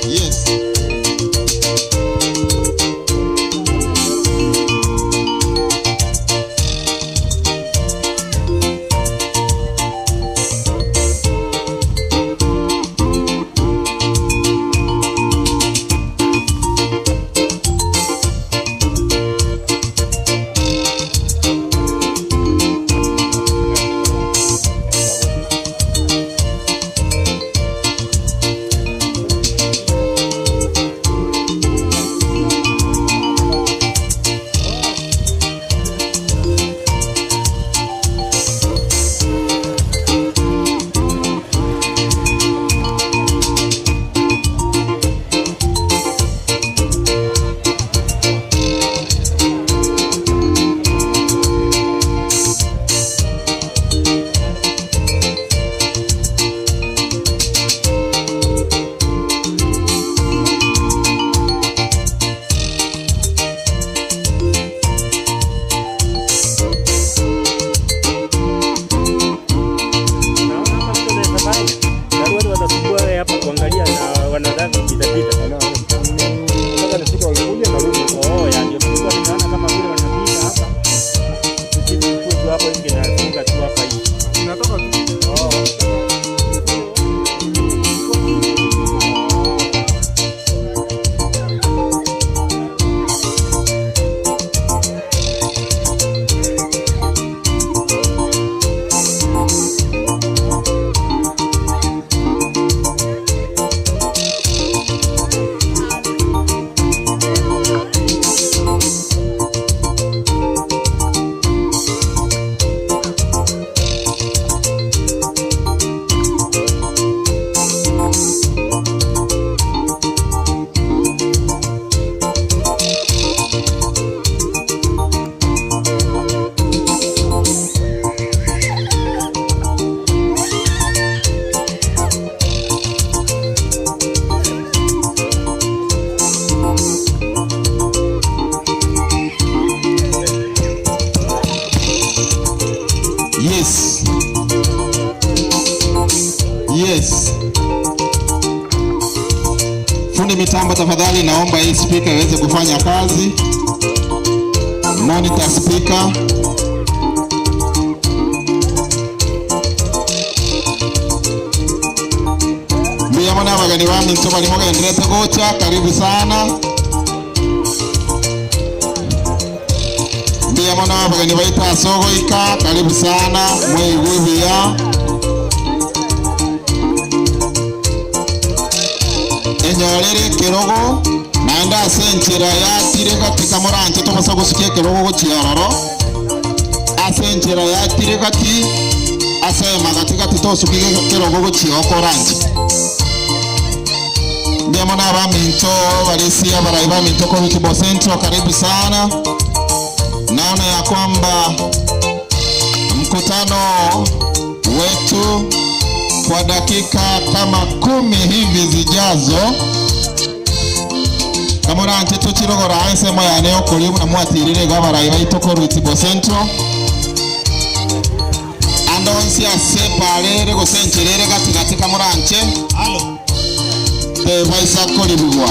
Yes. Naona hapa mtu anaweza fanya. Na watu watasumbua wewe hapa kuangalia na wanataka kupita pita. Nataka nifike wakikuja narudi. Oh, ya ndio nilikuwa nimeona kama vile wanapita hapa. Sisi tulikuwa tu hapo hivi nafunga tu hapa hivi. Natoka tu. Oh. Yes. Yes. Fundi mitambo tafadhali, naomba hii speaker iweze kufanya kazi. Monitor speaker. Mbuya mono abageni baminto bari mogenderete gocha, karibu sana. Mbuya mono abageni baito ase ogoika, karibu sana, mwaigwe buya. Enyorere ekerogo, naende ase enchera yatire gati kamoranche tobasa gosukia ekerogo gochia ororo, ase enchera yatire gati, ase emagati gati tosuki ekerogo gochia okoranche. Mbuya mono abaminto barisia abarai baminto korwa Kibo Central, karibu sana. Naona ya kwamba mkutano wetu kwa dakika kama 10 hivi zijazo, kamoranche tochirogora ensemo yane okoria buna mwatirire igo abarai baito korwa Itibo Central. Ande onsi ase eparere gose enchera ere gatigati kamoranche tebaisa koribigwa.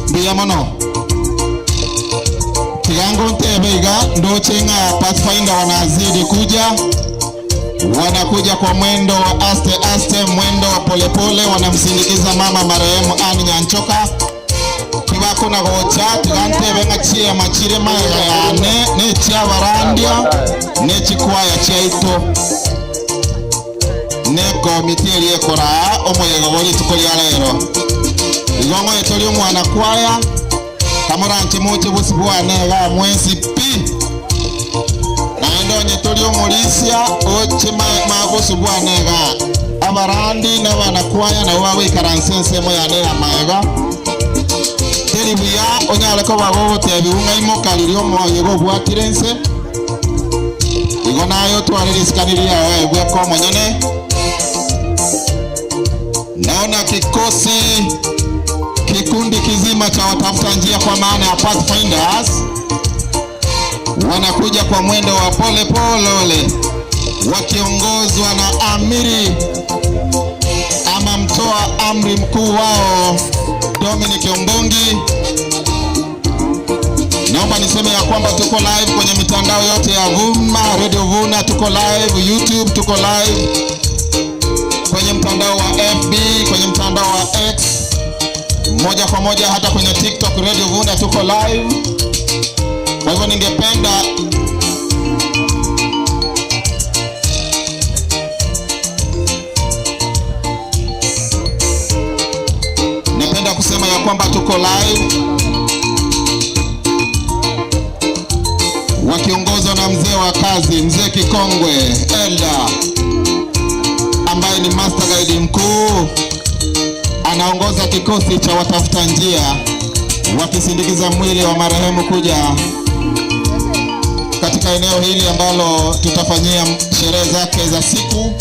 Mbuya mono. Tiga ngontebe iga ndoche ng'a Pathfinder wanazidi kuja, wanakuja kwa mwendo wa aste aste, mwendo wa polepole, wanamsindikiza mama marehemu Anne Nyanchoka. Kibako na gocha tiga ntebe ng'a chiema chire maega yane ne chiabarandia ne chikwaya chiaito ne komiti eria ekoraa omoyega bwa rituko ria rero. Igo ng'oete ria omwana kwaya kamoranche moche bosi bwane iga mwensi pi. Naende onye tori omorisia oche bosi bwane iga abarandi na abanakwaya nabo bagoikaransa ensemo yane ya maega. Teri buya onyare koba gogotebi ung'aimoka riria omoyega obwatire ense. Igo naye otware risikani riaye ebweka omonyene. Naona kikosi kikundi kizima cha watafuta njia kwa maana ya Pathfinders wanakuja kwa mwendo wa pole pole wakiongozwa na amiri ama mtoa amri mkuu wao Dominic Ombongi. Naomba niseme ya kwamba tuko live kwenye mitandao yote ya Vuma, Radio Vuna, tuko live YouTube, tuko live kwenye mtandao wa FB, kwenye mtandao wa X, moja kwa moja hata kwenye TikTok Radio Vuna tuko live. Kwa hivyo ningependa kusema ya kwamba tuko live wakiongozwa na mzee wa kazi, mzee kikongwe Elda, ambaye ni master guide mkuu, anaongoza kikosi cha watafuta njia wakisindikiza mwili wa marehemu kuja katika eneo hili ambalo tutafanyia sherehe zake za siku.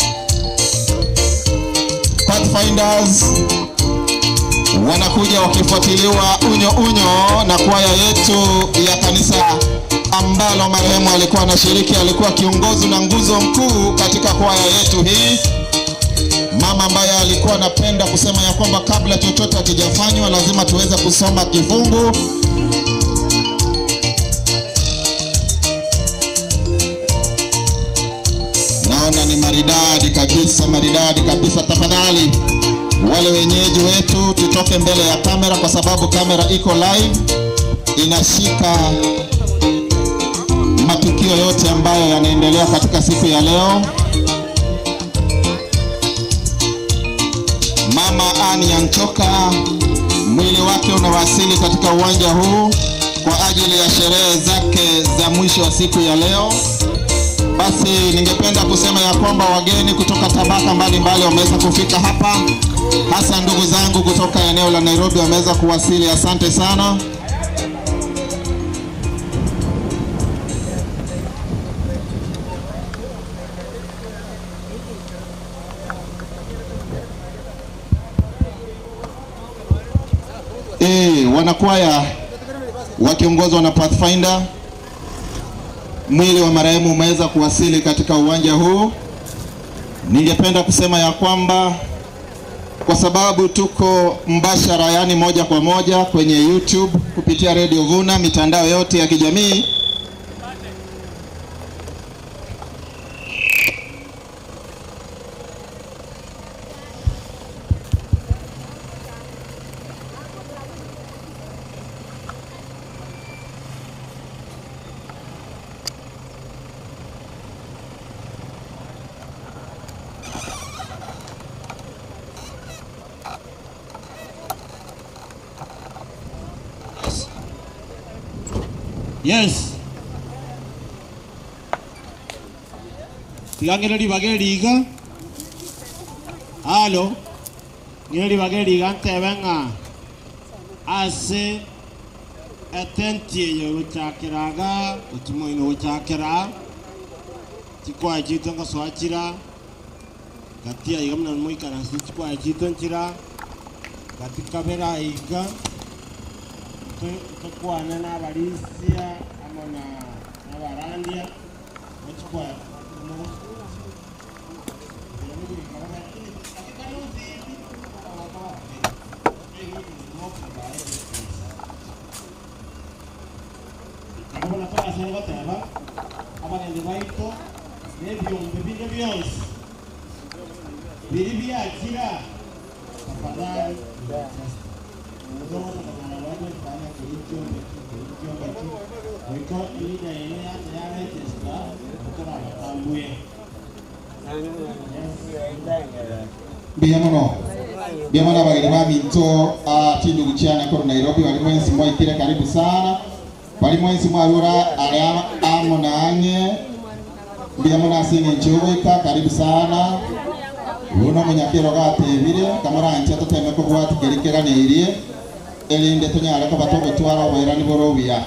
Pathfinders wanakuja wakifuatiliwa unyo unyo na kwaya yetu ya kanisa ambalo marehemu alikuwa anashiriki. Alikuwa kiongozi na nguzo mkuu katika kwaya yetu hii, mama ambaye alikuwa anapenda kusema ya kwamba kabla chochote hakijafanywa lazima tuweze kusoma kifungu. Naona ni Maridadi kabisa, maridadi kabisa. Tafadhali wale wenyeji wetu tutoke mbele ya kamera, kwa sababu kamera iko live, inashika matukio yote ambayo yanaendelea katika siku ya leo. Mama Ann Nyanchoka mwili wake unawasili katika uwanja huu kwa ajili ya sherehe zake za mwisho wa siku ya leo. Basi ningependa kusema ya kwamba wageni kutoka tabaka mbalimbali wameweza kufika hapa, hasa ndugu zangu kutoka eneo la Nairobi wameweza kuwasili. Asante sana. Wanakwaya wakiongozwa na Pathfinder, mwili wa marehemu umeweza kuwasili katika uwanja huu. Ningependa kusema ya kwamba kwa sababu tuko mbashara, yani moja kwa moja kwenye YouTube kupitia Radio Vuna, mitandao yote ya kijamii, Yes. Tiga ng'ire ribaga eri iga. Halo. Ng'ire ribaga eri iga ntebe ng'a ase etenti eye gochakera iga gochi moino gochakera chikwaya chiaito ngosoa chira gati aiga buna moikaranse chikwaya chiaito nchira gati kabere aiga tokwana na abarisia amo na abarandia gochikwaya Abona tobasere goteba abagendi baito na ebiombe binde bionsi biri biakira tafadhali Mbuya mono mbuya mono abageni ba minto chindugu chiane korwa Nairobi bari mwensi mwaikire karibu sana bari mwensi mwarura aria amo na ang'e mbuya mono ase eng'encho yogoika karibu sana buno omonyakero gatebire kamoranche toteme kobwati keri keganeirie erinde tonyare koba togotwara oboirani bore obuya.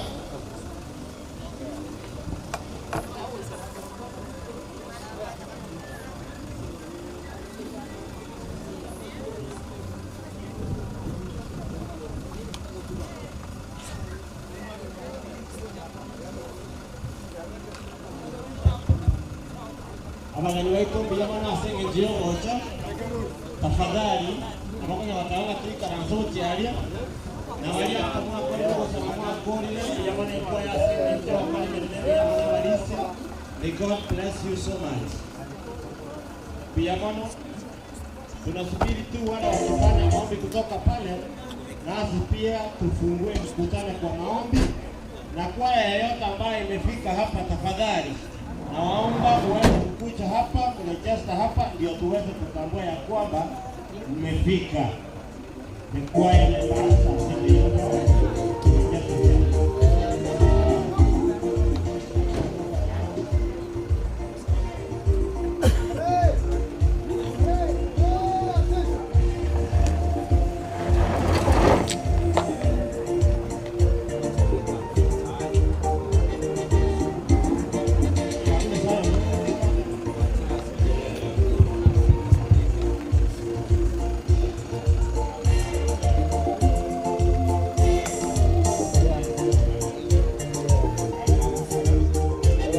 Abageni baito mbuya mono ase eng'encho yogocha tafadhali abakonya bataba twikaranse gochiaria na baria mwakorire gosaba mwakorire mbuya mono ekwaya ase eng'encho bakora emeremo mbuya mono abarisia. May God bless you so much. Mbuya mono tunasubiri tu wale wakifanya maombi kutoka pale, nasi pia tufungue mkutano kwa maombi, na kwaya yeyote ambayo imefika hapa, tafadhali nawaomba uweze kukuja hapa kurejesta hapa, ndio tuweze kutambua ya kwamba mmefika. Ni kwaya ya Barasa Assembly of God.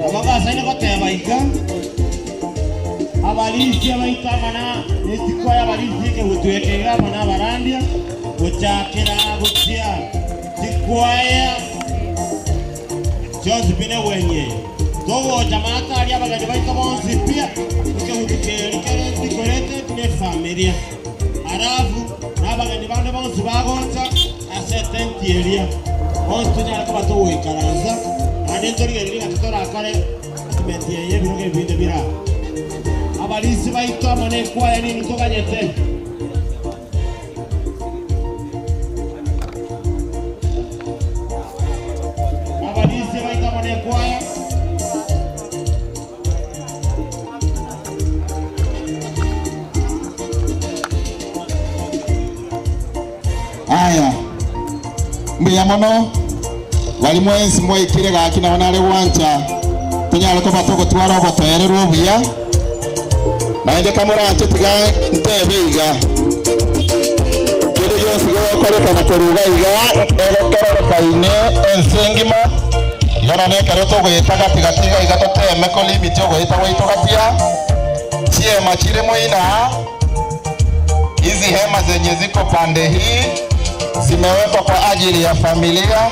Abagasaine goteba iga abarisia baito amana netikwaya abarisia ekegutweka iga amana abarandia gochakera gochia tikwaya chionsi bine wenye. Togocha maate aria abageni baito bonsi pi, ekegutu keria kere decorated ne efamilia. Alafu na abageni bande bonsi bagocha ase etenti eria, bonsi tonyare koba togoikaransa, naende ntorigererie ng'a titorakore argument eye ebirogo ebi binde bire aa. Abarisia baito amo ne ekwaya ninwe toganyete. Abarisia baito amo nekwaya. Aya, mbuya mono baria mwensi mwaikire gaki nabo nare gwancha tonyare koba togotwara obotoereru obuya. Naende kamoranche tiga ntebe iga, kende gionsi gegokorekana korwa iga iga egokerorekaine ense engima, igo nonya ekero togoeta gati gati iga iga toteme kolimit ogoeta gwaito gatia, chiema chire moina, hizi hema zenye ziko pande hii zimewekwa kwa ajili ya familia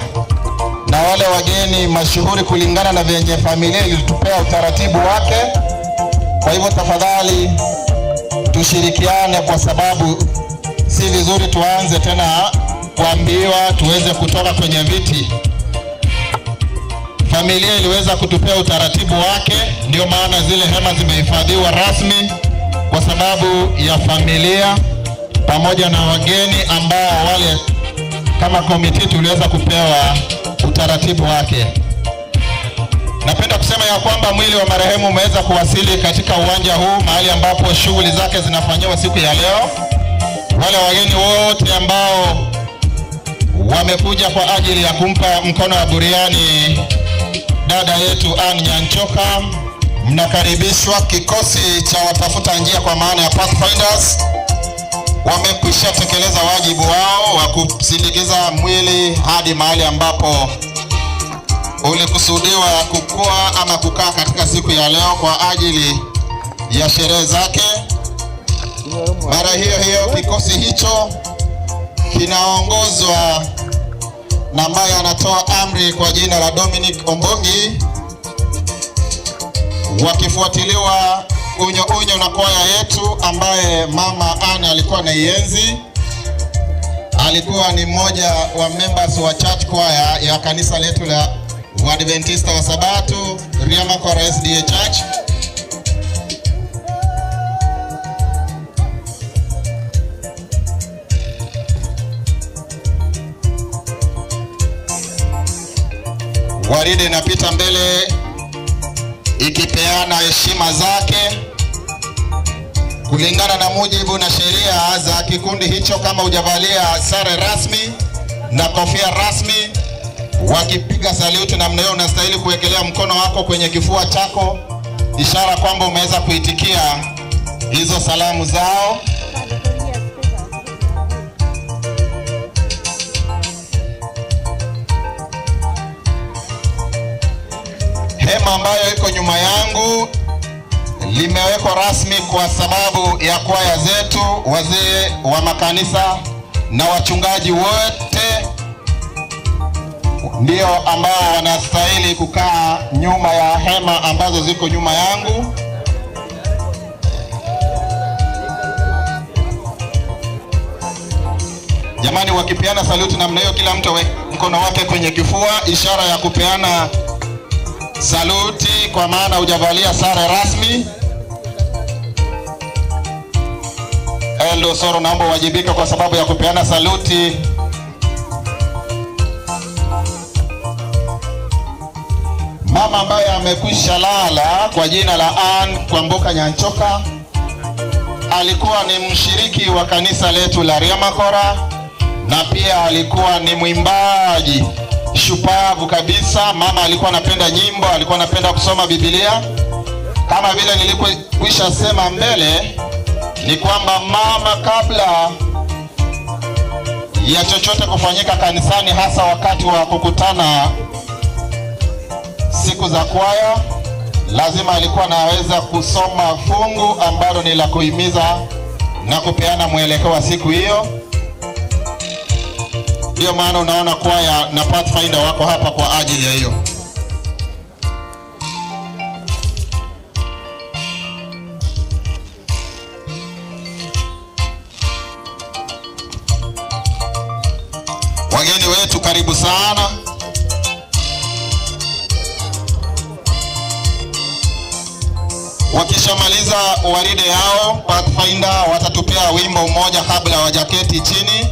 na wale wageni mashuhuri kulingana na venye familia ilitupea utaratibu wake. Kwa hivyo tafadhali tushirikiane, kwa sababu si vizuri tuanze tena kuambiwa tuweze kutoka kwenye viti. Familia iliweza kutupea utaratibu wake, ndio maana zile hema zimehifadhiwa rasmi kwa sababu ya familia pamoja na wageni ambao wale kama komiti tuliweza kupewa utaratibu wake. Napenda kusema ya kwamba mwili wa marehemu umeweza kuwasili katika uwanja huu mahali ambapo shughuli zake zinafanyiwa siku ya leo. Wale wageni wote ambao wamekuja kwa ajili ya kumpa mkono wa buriani dada yetu Ann Nyanchoka, mnakaribishwa. Kikosi cha watafuta njia kwa maana ya Pathfinders wamekwisha tekeleza wajibu wao wa kusindikiza mwili hadi mahali ambapo ulikusudiwa kukua ama kukaa katika siku ya leo kwa ajili ya sherehe zake. Mara hiyo hiyo kikosi hicho kinaongozwa na ambaye anatoa amri kwa jina la Dominic Ombongi, wakifuatiliwa unyo unyo na kwaya yetu ambaye mama Anne alikuwa na ienzi. Alikuwa ni mmoja wa members wa church choir ya kanisa letu la Waadventista wa Sabato Riamakora SDA Church. Gwaride inapita mbele ikipeana heshima zake kulingana na mujibu na sheria za kikundi hicho. Kama hujavalia sare rasmi na kofia rasmi, wakipiga saluti namna hiyo, unastahili kuwekelea mkono wako kwenye kifua chako, ishara kwamba umeweza kuitikia hizo salamu zao. Hema ambayo iko nyuma yangu limewekwa rasmi kwa sababu ya kwaya zetu, wazee wa makanisa na wachungaji wote ndio ambao wanastahili kukaa nyuma ya hema ambazo ziko nyuma yangu. Jamani, wakipeana saluti namna hiyo, kila mtu aweke mkono wake kwenye kifua, ishara ya kupeana saluti, kwa maana hujavalia sare rasmi. Eldo Soro, naomba uwajibike kwa sababu ya kupeana saluti. Mama ambaye amekwisha lala kwa jina la Ann Kwamboka Nyanchoka alikuwa ni mshiriki wa kanisa letu la Riamakora na pia alikuwa ni mwimbaji shupavu kabisa. Mama alikuwa anapenda nyimbo, alikuwa anapenda kusoma Biblia. Kama vile nilikwisha sema mbele, ni kwamba mama kabla ya chochote kufanyika kanisani, hasa wakati wa kukutana siku za kwaya, lazima alikuwa anaweza kusoma fungu ambalo ni la kuhimiza na kupeana mwelekeo wa siku hiyo. Ndio maana unaona kwaya na Pathfinder wako hapa kwa ajili ya hiyo. Karibu sana. Wakishamaliza waride yao, Pathfinder watatupea wimbo mmoja kabla hawajaketi chini.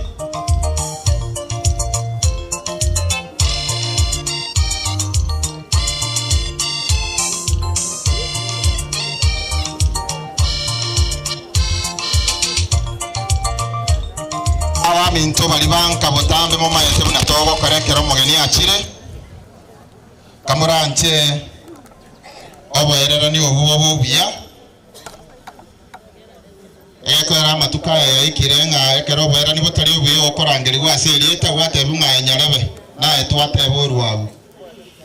Abaminto bari banka botambe momaete buna togokora ekero omogeni achire kamoranche oboererani obu obe obuya egekoera amatuko aya yaikire ng'a ekero oboerani botari obuya okorangerigwa ase erieta gwatebiwa ng'a aye nyarebe naye twateba orwabu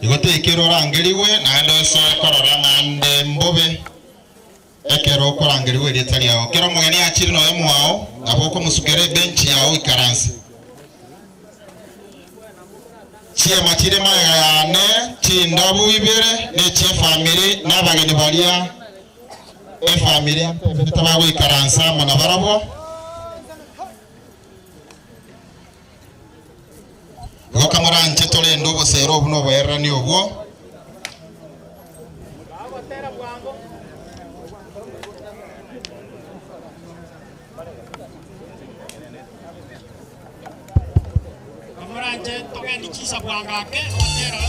igo teikere orangerigwe naende ose korora ng'a nde mbobe ekero okorangerigwa erieta riao. Ekero omogeni achire noyo mwao, nabo okomosukera ebenchi yao oikaranse. Chiema chire magega yane chindabu ibere nechi'efamiri, na abageni baria efamiri yantebete bagoikaransa amo nabarabwo. Igo kamoranche torende obosera obwo na oboererani obwo. Kamoranche togende chinsa bwango ake, ogotera.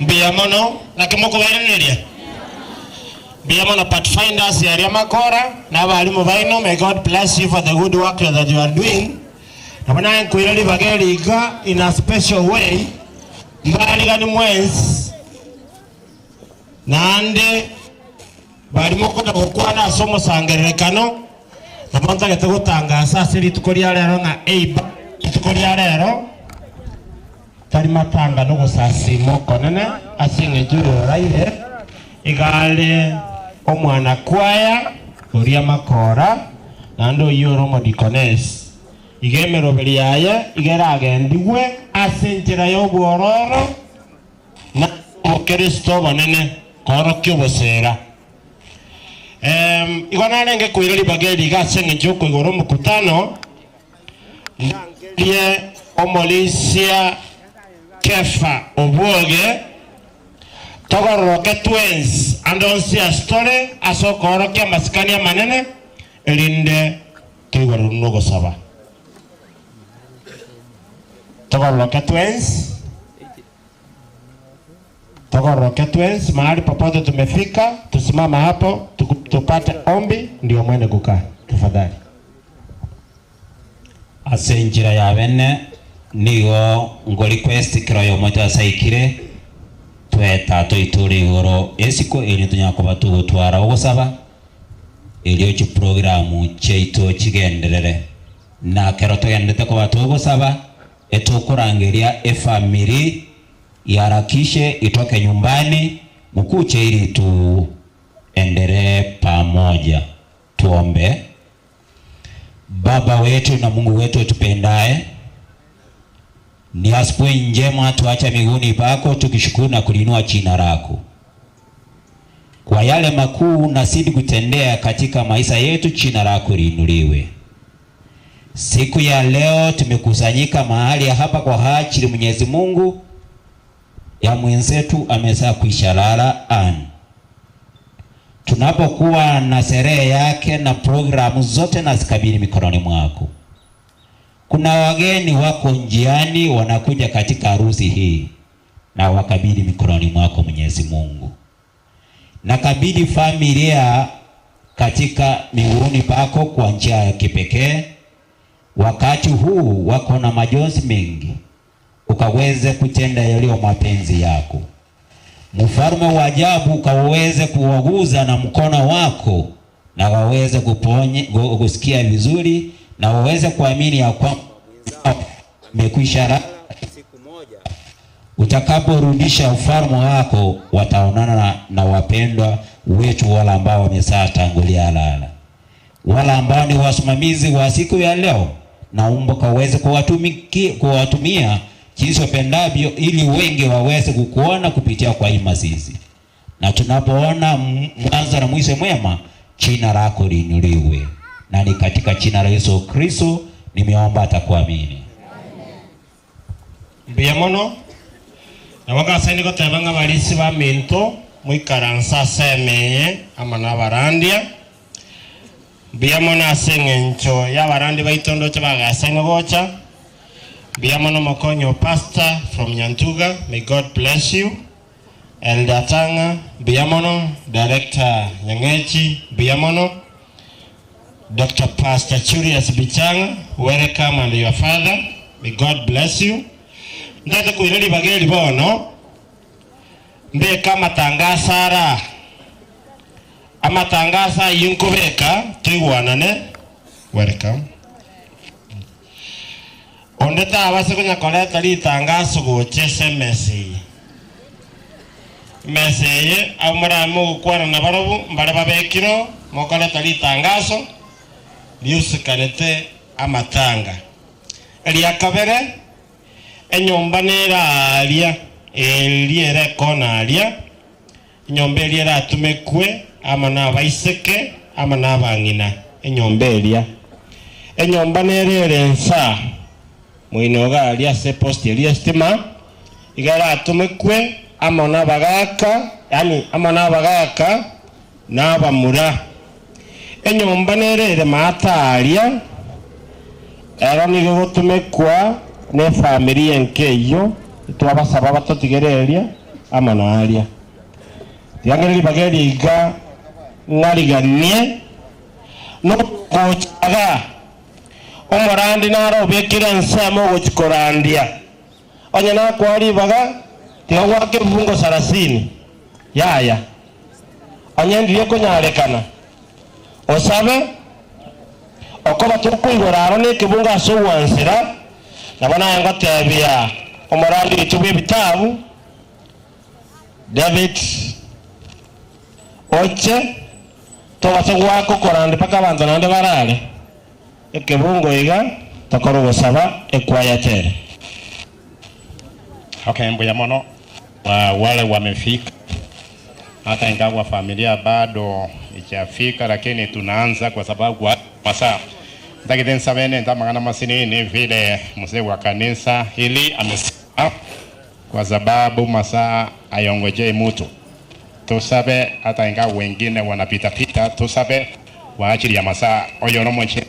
Mbuya mono, naki mokobairaneria? Mbuya mono Pathfinders yaria makora, na abalimu baino, may God bless you for the good work that you are doing. Nabo naye nkoira ribaga eri iga in a special way, mbarigani mwensi, naende baria mokonya gokwana ase omosangererekano, nabo ntagete gotangasa ase rituko ria rero ng'a eiba rituko ria rero, Tari matanga nogosasiima okonene ase engencho oyoraire, iga are omwana-kwaya oria makora, naende oyio ore omodikonesi. Iga emeroberi yaye iga eragendigwe ase enchera y'obwororo na ase obokristo obonene, koorokia oboseera. Igo narenge koira ribaga eri iga ase engencho y'okoigora omokutano, Ndangerie omorisia Kefa obwoge, togororoke twensi ande onsi ase tore ase okoorokia amasikani amanene, erinde toigorerwe nogosaba. Togororoke twensi, togororoke twensi mahali popote tumefika, tusimama hapo tupate ombi, ndio mwende kukaa tafadhali. Ase enchera ya bene nigo ngo request kera oyomo oito ase aikire, toe Tata oito ore igoro esiko erio tonyare koba togotwara ogosaba, erio chiprogramu chiaito chigenderere. Na kero togenderete koba togosaba, etokorangeria efamiri iharakishe itoke nyumbani mukuche ili tuendelee pamoja. Tuombe. Baba wetu na Mungu wetu utupendaye, ni asubuhi njema tuacha miguuni pako tukishukuru na kuliinua jina lako kwa yale makuu unazidi kutendea katika maisha yetu, jina lako liinuliwe. Siku ya leo tumekusanyika mahali hapa kwa ajili Mwenyezi Mungu ya mwenzetu ameweza kuisha lala an tunapokuwa na sherehe yake na programu zote na zikabili mikononi mwako. Kuna wageni wako njiani wanakuja katika harusi hii, na wakabili mikononi mwako Mwenyezi Mungu. Nakabidhi familia katika miguuni pako kwa njia ya kipekee. Wakati huu wako na majonzi mengi, ukaweze kutenda yaliyo mapenzi yako. Mfalme wa ajabu, ukaweze kuwaguza na mkono wako, na waweze kuponye, kusikia vizuri, na waweze kuamini ya kwamba umekwisha utakaporudisha ufalme wako wataonana na wapendwa wetu wale ambao wamesaa tangulia lala, wale ambao ni wasimamizi wa siku ya leo, naomba kaweze kuwatumia jinsi wapendavyo, ili wengi waweze kukuona kupitia kwa hii mazizi, na tunapoona mwanzo na mwisho mwema, jina lako liinuliwe, na ni katika jina la Yesu Kristo nimeomba, atakuamini. Mbuya mono nabo ngasaini goteba ng'a barisi ba minto moikaransa ase emeye ama na abarandia mbuya mono ase eng'encho ya abarandi baito ndoche bagasaini gocha. Mbuya mono mokonyo pastor from Nyantuga, may God bless you. Elder Tanga, mbuya mono. Director Nyangechi, mbuya mono. Dr. Pastor Julius Bichanga, welcome, and your father, may God bless you. Ndete kwira ribageri bono mbeka amatangaso ara amatangaso ayio nkobeka toigwanane. Welcome. Onde tabase konya koreta ritangaso gocha ase emesa eye, emesa eye abo morame ogokwana na barobwo mbare babekiro mokoreta ritangaso riusikanete amatanga. Eria kabere, enyomba neraria eria erekona aria, enyomba eria eratumekwe ama na abaiseke ama na abang'ina, enyomba eria, enyomba nerere ensa moino aria ase post eria estima iga eratumekwe amo na abagaka, yani amo na abagaka na abamura. Enyomba nerere maata aria ero nigo gotumekwa ne family enke eyio twabasaba batotigereria ama na aria tiangereri bageri iga ng'ariganie nogochaga omorandi narobekire ensemo ogochikorandia onye nakwaribaga tiga gwaka ebibungo 30 yaya onye ndirie konyarekana osabe okoba tokoigora aro na ekebungo ase ogwansera nabo naye ngotebia omorandi oito bwa ebitabu David oche tobase gwaka okorandi mpaka abanto naende barare ekebungo iga tokora ogosaba ekwaya tere. Okay, mbuya mono wa wale wamefika, hata ingawa familia bado ijafika, lakini tunaanza kwa sababu wa masaa ndagite nsabene ndamagana masinini vile mzee wa kanisa ili amesema, kwa sababu masaa ayongojei mtu. Tusabe hata ingawa wengine wanapita pita, tusabe kwa ajili ya masaa oyo nomoche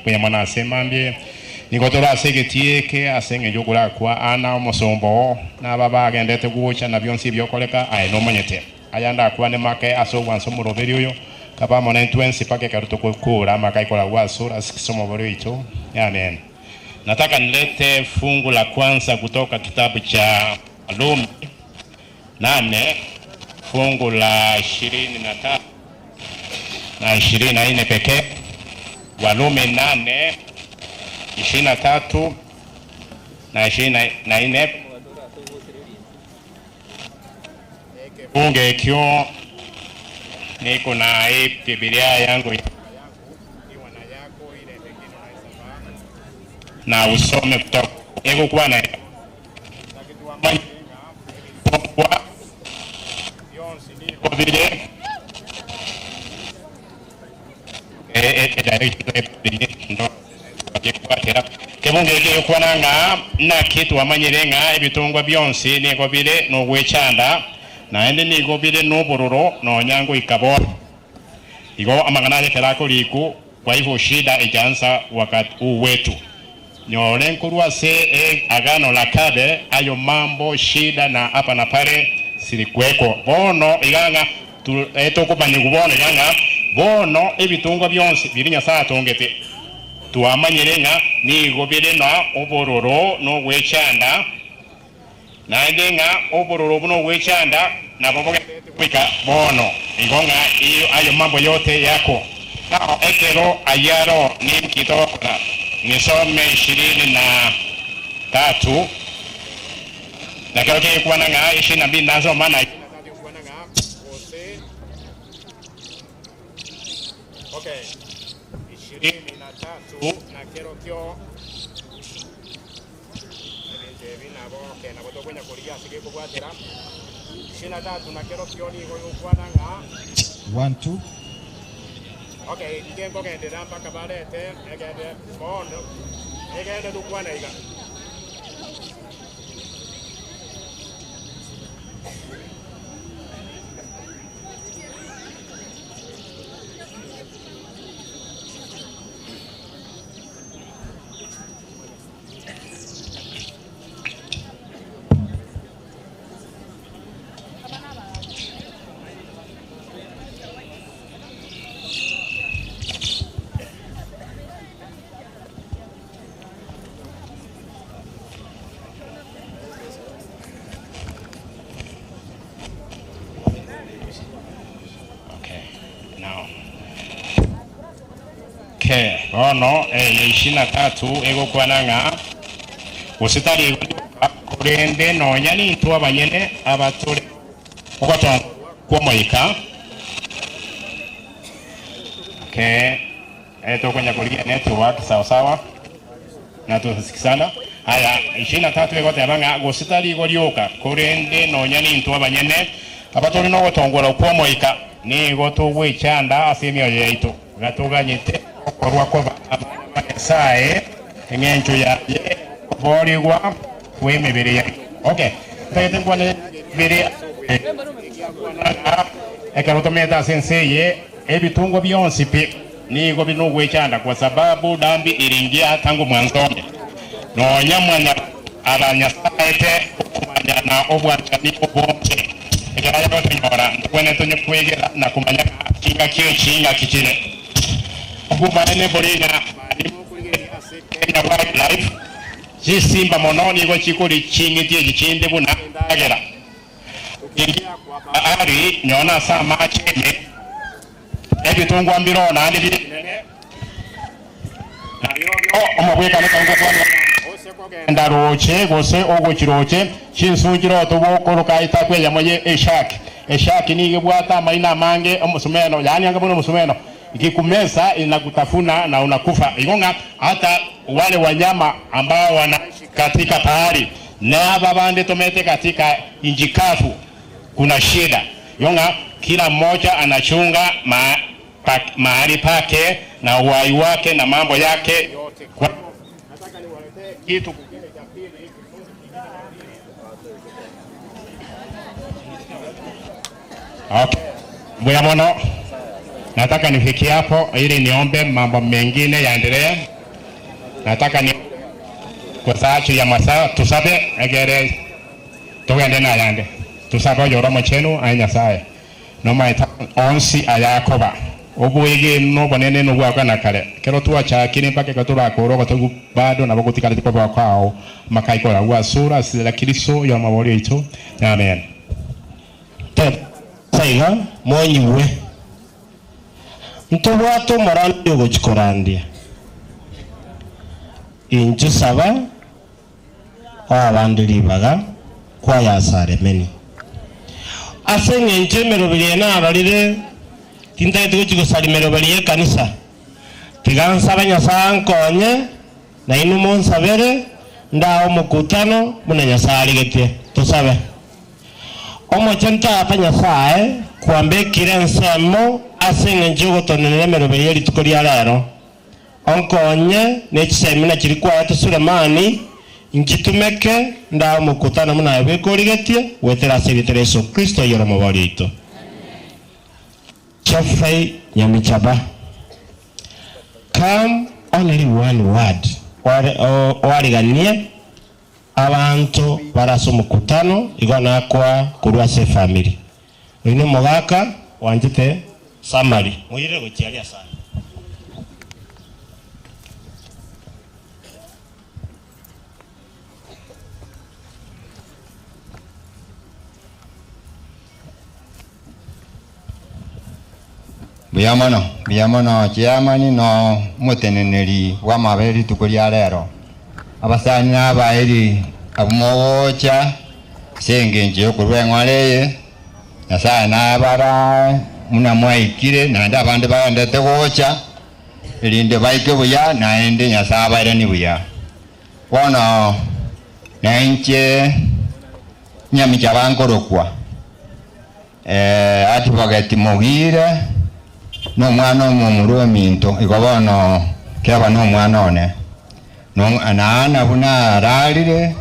kwenye mwana asema mbie nikotora ase ase eng'encho okorakwa ana omosombo naba bagendete gucha na bionsi biokoreka aye nomonyete aya ndakwane make ase obwansa omoroberi oyo kaba mona intwensi paka ekero tokokura amaka ikora gwasura ase kisomo bori oito. Amen. Nataka nilete fungu la kwanza kutoka kitabu cha Warumi 8 fungu la 23 na 24 pekee. Warumi 8:23 na 24. Bunge kyo niko na hii Biblia yangu. Na usome kutoka egokwana iga, Naki twamanyire ng'a ebitongwa bionsi nigo bire Kebungo eke gegokwana ng'a naki twamanyire ng'a ebitongwa bionsi nigo bire nogwechanda, naende nigo bire nobororo nonya ngoika bono. Igo amang'ana aya ekero akorikwa, kwa hivyo shida ijaanza wakati huu wetu. Nyore nkorwa ase Agano la Kale ayo mambo, shida na hapa na pale sirikuweko. Bono iga ng'a tokomanyigwa bono iga ng'a bono ebitongwa bionsi biria Nyasae atongete twamanyire ng'a nigo bire na obororo na ogwechanda, naende ng'a obororo obwo na ogwechanda nabo bogendererete goika bono. Igo ng'a ayo mambo yote yako. Nao ekero ayio aro ninki togokora? Nisome 23, na kero kegekwana ng'a 22 nasoma na 23 egokwana ng'a gose okay 23 na kerokio Ebinto ebi nabo okay, nabo tokonya korigia ase gekobwatera. 23 na kerokio nigo egokwana ng'a. One, two. Okay, inche nkogenderera mpaka barete egende bono, egende tokwana iga. Okay, now. Ke, bono eye ishina tatu egokwana ng'a gose tari igo rioka, korende nonya nintwe abanyene abatore ogotongorwa kw'Omoika. Ke, tokonya korigia network sawa sawa na tosikisana. Aya, ishina tatu egoteba ng'a gose tari igo rioka, korende nonya nintwe abanyene abatore nogotongorwa kw'Omoika, nigo togwechanda ase emioyo yaito. Gatoganyete okorwa koba abana ba Nyasae, eng'encho yaye okoboorigwa kw'emebere yaito. Okay, ntagete nkwane bire ase obweng'e, ekiagera ng'a ekero tomenyete ase ense eye, ebitongwa bionsi pi nigo bire nogwechanda, kwa sababu dhambi iliingia tangu mwanzoni. Nonya mwanya abanyasaete okomanya na obwanchani obonge, ekero aye gotonyora, ntogwenerete onye kwegera na komanya ng'a chingaki echi ngaki chire. Obomaene bore ng'a baria mokorigereria ase Kenya Wildlife, chisimba mono nigo chikoria ching'iti echi chinde buna endagera. Tokingia kwa bahari nyona ase amache ime, ebitongwa mbiroo naende bire ebinene, na birobio omobwekano ekero ngokwanera ng'a ose kogenda roche gose ogochia roche, chinsunchire otogokoroka etaku eyemo ye eshaki. Eshaki nigo ebwate amaino amange, omosumeno, yaani anga buna omosumeno, ikikumesa inakutafuna na unakufa. Igo ng'a hata wale wanyama ambao wanaishi katika bahari na aba bande tomete katika inchi kavu kuna shida. Igo ng'a kila mmoja anachunga ma, pa, mahali pake na uhai wake na mambo yake yote. Kwa hivyo nataka niwaletee kitu kingine cha pili, kifungu kingine cha pili. Okay. Mbuya mono. Nataka nifikie hapo ili niombe mambo mengine yaendelee. Nataka ni kwa sababu ya masaa tusabe egere togende nayande tusabe oyoro omochenu aye Nyasaye nomaete onsi ayakoba obwegenu obonene nobwakwa na kare kero twachakire mpaka ekero torakore ogotoigwa bado nabo gotigareti koba kwao makaikora gwasura ase la Kristo yomobori oito amen. Teba iga, monyigwe. Ntobwate omorandia ogochia korandia. Inchuo saba, oa abande ribaga kwayasaremeni. Ase engencho emeroberi eye nabarire, tintagete gochia gosaria emeroberi y'ekanisa. Tiga nsabe Nyasae ankonye. Nainwe monsabere, ndae omokutano buna Nyasae arigetie. Tosabe. Omochenu Tata Nyasae, kwambekire ensemo ase engencho y'ogotonenera emeroberi ye rituko ria rero. Onkonye ne chisemi na chiria kwaete Sulemani, nchitumeke ndae omokutano buna aye bweka origetie, goetera ase erieta ria Yeso Kristo oyore Omobori oito. Geoffrey Nyamichaba. Come only one word oariganie abanto bare ase omokutano igo nakoa korwa ase efamiri. Oyio nomogaka oanchete summary. Moirere gochia aria asare. Mbuya mono, mbuya mono chairman na omoteneneri bw'amabere rituko ria rero. Abasani na abairi abwo mogocha ase engencho y'okorua eng'ora eye, Nyasaye nabarae buna mwaikire naende abande baendete gocha, erinde baike buya naende Nyasaye abairanie buya. Bono nainche nyamicha bankorokwa. Advocate Mogire nomwana omomura ominto, igo bono keba nomwana one, na Anna buna ararire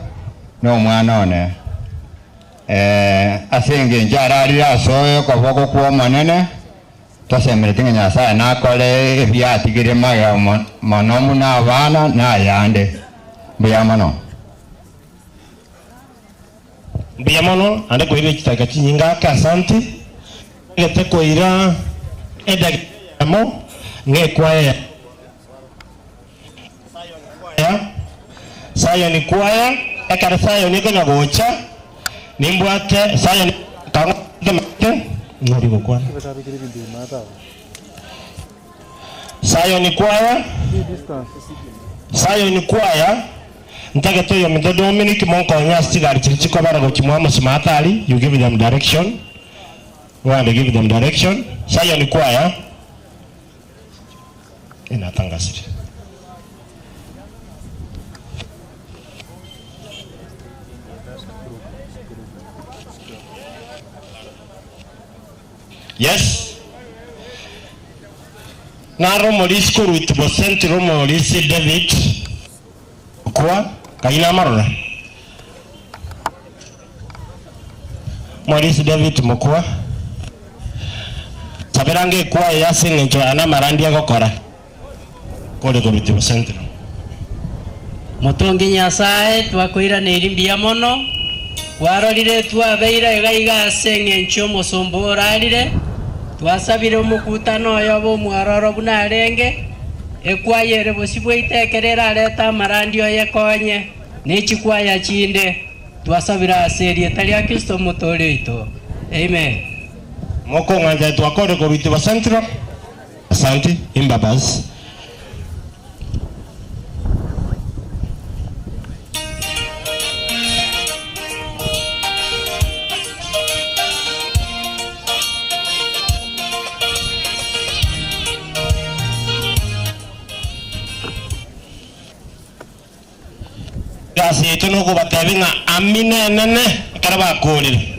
nomwana one. Ase engencho ararire ase okoboko kw'Omonene, tosemeretie ng'a Nyasae nakore ebiatigire magega mono buna abana na ayande. Mbuya mono. Mbuya mono naende koira chidakika chinyinge ake asanti. Ntagete koira edagika eyemo ng'ekwaya ya Zion Choir, Zion Choir, ekero Zion ekonya gocha nimbwate Zion kang'o ng'ori gokwana. Zion Choir, Zion Choir, ntagete oyominto Dominic monkonye ase chigari chiria chikobera gochia mwa Mosmata aria, you give them direction, go and give them direction. Zion Choir, eh natangasire. Yes. Naro omorisia korwa Itibo Central, omorisia David okwa kai namarora. Omorisia David Mokwa. Sabera ngekwa eye ase eng'encho aya namarandi agokora. Kore korwa Itibo Central. Motongi Nyasae, twakoiraneiri mbuya mono, kwarorire twabeire iga iga ase eng'encho omosomba orarire, twasabire omokutano oyo obe omwororo buna arenge, ekwaya ere bosio bwaito ekero erarete amarandi oyekonye, ne chikwaya chinde, twasabire ase erieta ria Kristo omotooria oito. Amen. Mokong'ancha twakore korwa Itibo Central. Asante, imbabazi. Egasi yaito nokobatebia ng'a amina enene ekero bakoorire.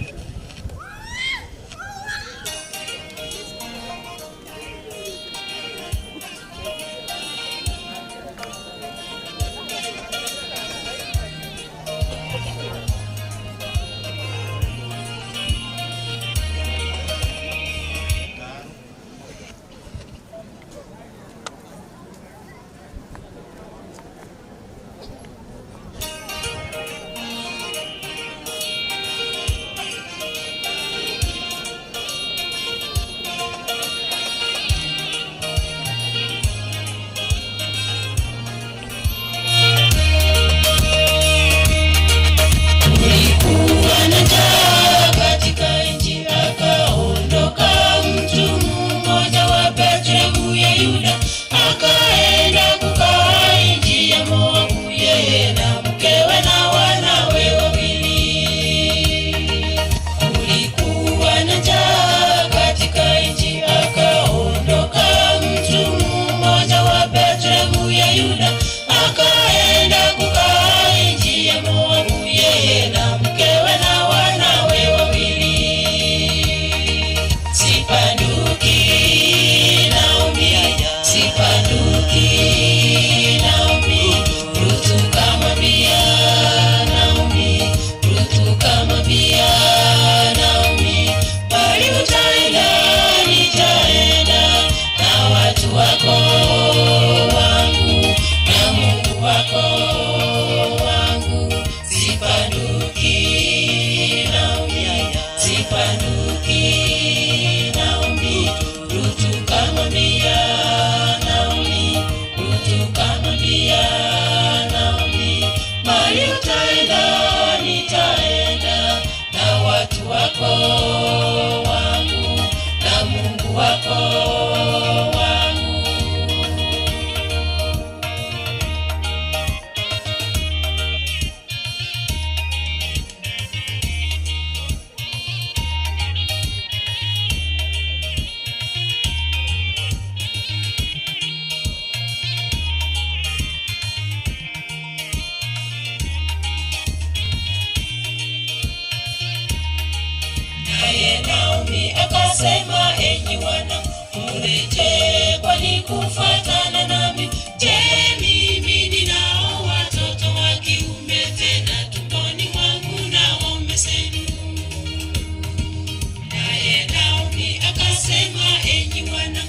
Naomi akasema, enyi wana, mrejee, kwani kufuatana nami. Je, mimi ninao watoto wa kiume tena tumboni mwangu na waume zenu? Naye Naomi akasema, enyi wana,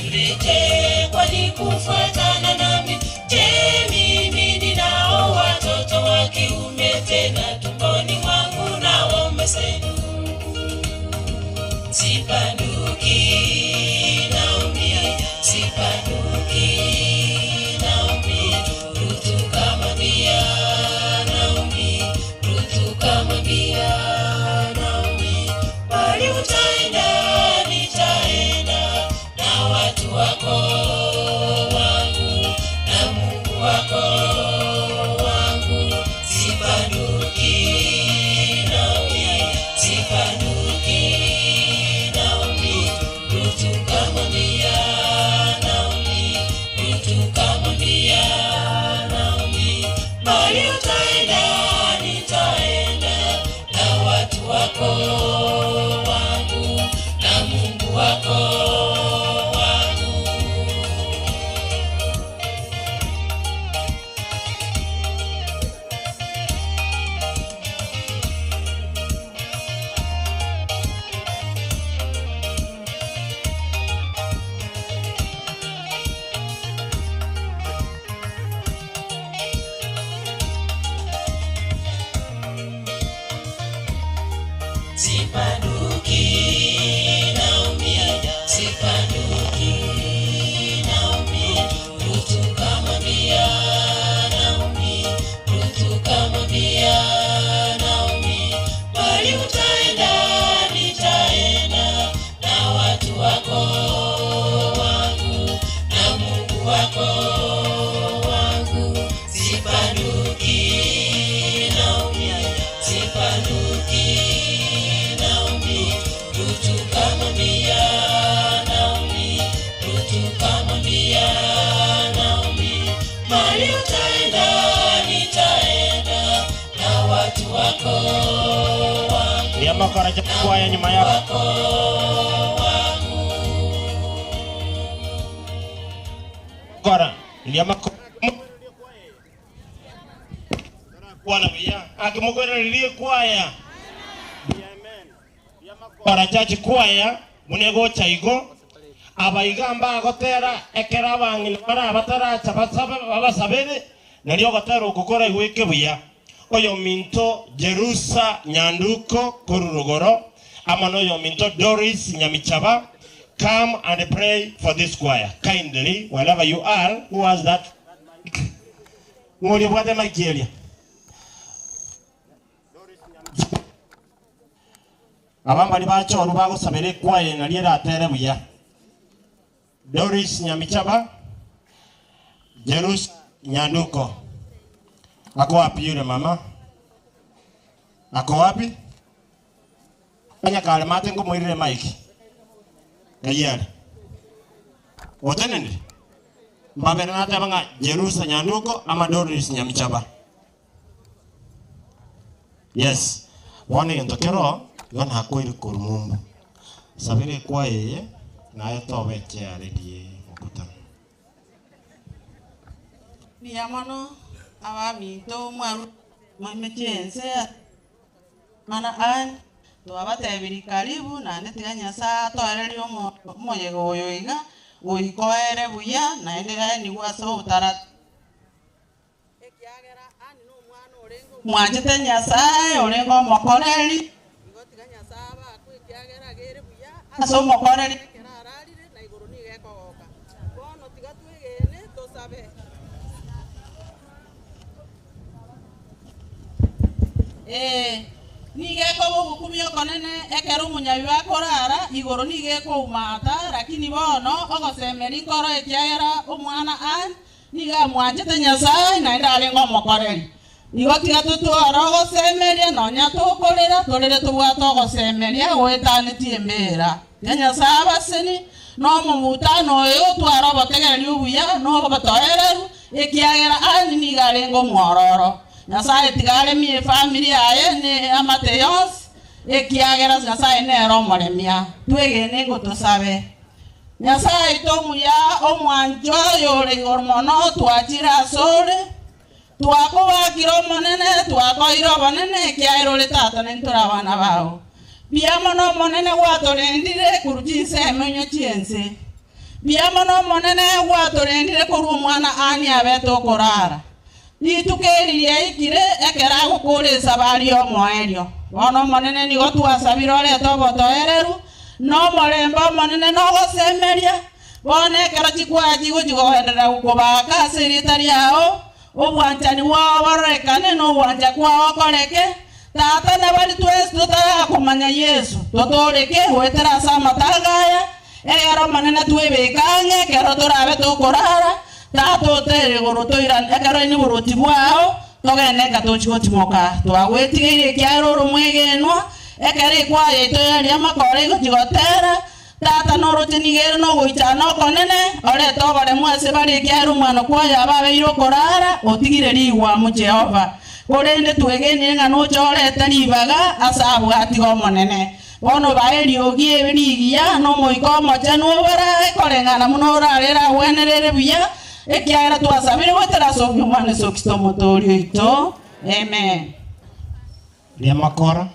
mrejee, kwani kufuatana nami. Je, mimi ninao watoto wa kiume tena tumboni mwangu na waume zenu? Sipanduki Naomi, sipanduki Naomi, Ruthu kamwambia Naomi, Ruthu kamwambia Naomi, bali utaenda nitaenda na watu wako wangu na Mungu wako wangu, sipanduki Naomi, sipanduki Naomi, Ruthu kamwambia Naomi, Ruthu kamwambia Naomi, bali utaenda nitaenda na watu wako wangu na Mungu wako wangu. Sipanduki Naomi, sipanduki Naomi, Ruthu kamwambia Naomi, Ruthu kamwambia Naomi, bali utaenda nitaenda na watu wako wangu na Mungu wako wangu, sipanduki Naomi, sipanduki Naomi, Ruthu kamwambia Naomi, Ruthu kamwambia Naomi, mali utaenda nitaenda na watu wako wangu Liamakora kwaya nyuma yako. Kora, liamakora. Kwana biya, akimugorera kwaya. Kora chachi kwaya, munego chaigo. Abaigamba agotera ekera abang'ina bara abataracha basaba babasabere nario ogotera okokora igweke buya oyo minto Jerusa Nyanduko korurugoro ama noyo minto Doris Nyamichaba come and pray for this choir kindly wherever you are who has that ng'ori bwate maikieria abambari bachoru bagosabere kwaya nario eratere buya Doris Nyamichaba Jerus Nyanduko ako wapi yule mama? Ako wapi? Fanya kale mate ngumuirire mike. Gayari. Otenende. Mbabere nate banga Jerusa Nyanduko ama Doris Nyamichaba. Yes. Wone gento kero yona hakwiri kurumumbu. Sabire kwa yeye naye tobe chearedie mukutano. Mbuya mono abaminto mwaru mwemechense mana an twabatebiri karibu naende tiga Nyasaye atoererie omo- omoyega oyo iga goikoere buya naende aenigwe ase obotarati mwanchete Nyasaye orenge omokoreri ase omokoreri Ee, nigo ekoba obokumia okonene ekero omonyabi bakorara igoro nigo ekoumata lakini bono ogosemeri nkoro ekiagera omwana an nigo amwanchete Nyasaye naende arenge omokoreri igo tiga totwara ogosemeria nonya tokorera torere tobwate ogosemeria goetanetie embera tiga Nyasaye abaseni na omomutano oyo otwara obotegereria obuya na obotoereru ekiagera ani nigo arenge omwororo Nyasaye tiga aremie efamiri yaye ne amate yonsi Ekiagera Nyasae nere omoremia, twegene ngotosabe. Nyasae oito omuya, omwanchwa oyore igoro mono, twachire asore, twakobakire Omonene, twakoeire obonene, ekiagera ore Tata naintwe tore abana bao. Mbuya mono Omonene gwatorendire korwa chinsemo inwe chi'ense. Mbuya mono Omonene gwatorendire korwa omwana Anne abete okorara. Rituko eri riaikire ekero agokora esabari y'omoerio. Bono Omonene nigo twasabire orete obotoereru, na omorembe omonene na ogosemeria. Bono ekero chikwaya chigochia kogenderera gokobaaka ase erieta riao, obwanchani bwao bororekane na ogwancha kwao koreke, Tata na baria twensi totarakomanya Yeso, totooreke goetera ase amatanga aya, Ekero Omonene twebeka ang'e, ekero torabe tokorara, Tata otere igoro toirane, ekero inde oborwoti bwao, togende nka tochie gotimoka. Twagwetigeire ekiagera ore omwegenwa, ekero ekwaya yaito yaria amakoro egochia gotera, Tata noroche nigo ere nogoichana okonene, orete oboremu ase bare ekiagera omwana kwaye ababeire okorara, otigire rigwamu Jehova. Korende twegenire ng'a noche orete ribaga ase abwatiga Omonene. Bono bae eriogi eri rigiya, na Omoika Omochenu obarae, koreng'ana buna orarere agwenerere buya, ekiagera twasabire goetera ase obogima bwa Yeso Kristo Omotooria oito. Amen. Riamakora.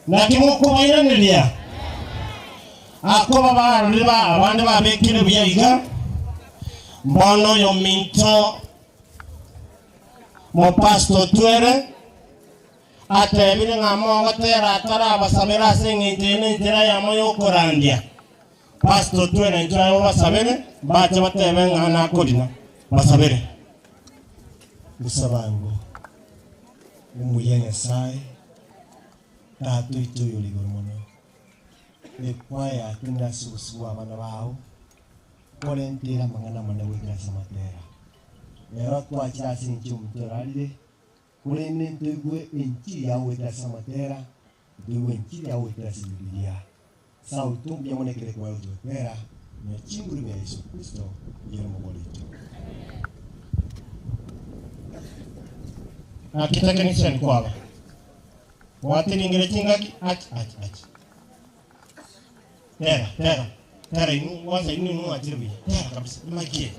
Nakimukubairaniria akoba barorire abande babekire buya iga mbono oyo minto mopasto twere atebire ng'a mogotera atarabasabera ase eng'encho eye na enchera yamo yokorandia pasto twere enchera yabo basabere bache batebe ng'a nakorina basabere Musabango umuya Nyasaye tatu ituyo ligoro mono ekwaya tindasugusigwa abana bao korentera amang'ana mane goikera matera rero twachira ase enchi omonto orarire korende ntoigwe enchiri yao goikera ase amatera ntoigwe enchiri yao goikera ase ebibiria sauti mbuya mono ekere kwayo twetera na chinguru bya Yesu Kristo ngere mogorito. Akitekinician kwaba watiringire chingaki achi achi achi tera tera tera inu kwanza inu inu achire buya tera kabisa imakie.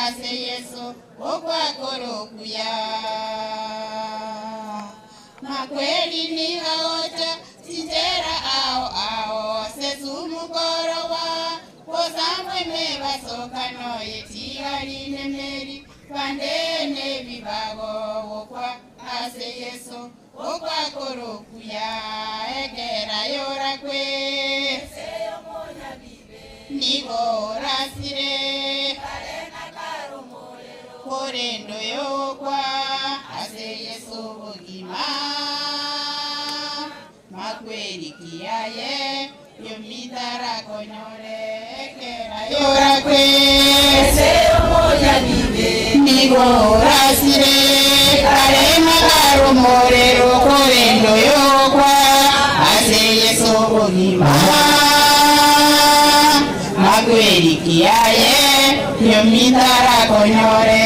ase Yeso okwakora okuya. Makweri nigagocha chinchera ao ao ase sumukorowa gosambwa emebasoka noye tigari nemeri bande nebibago gokwa ase Yeso okwakora okuya ekera yorakwe nigo orasire korendo yokwa ase Yeso bogima makweri kiaye yomitara konyore ekera yorakwe nigo orasire karema karumorero korendo yokwa ase Yeso bogima makweri kiaye yomitara konyore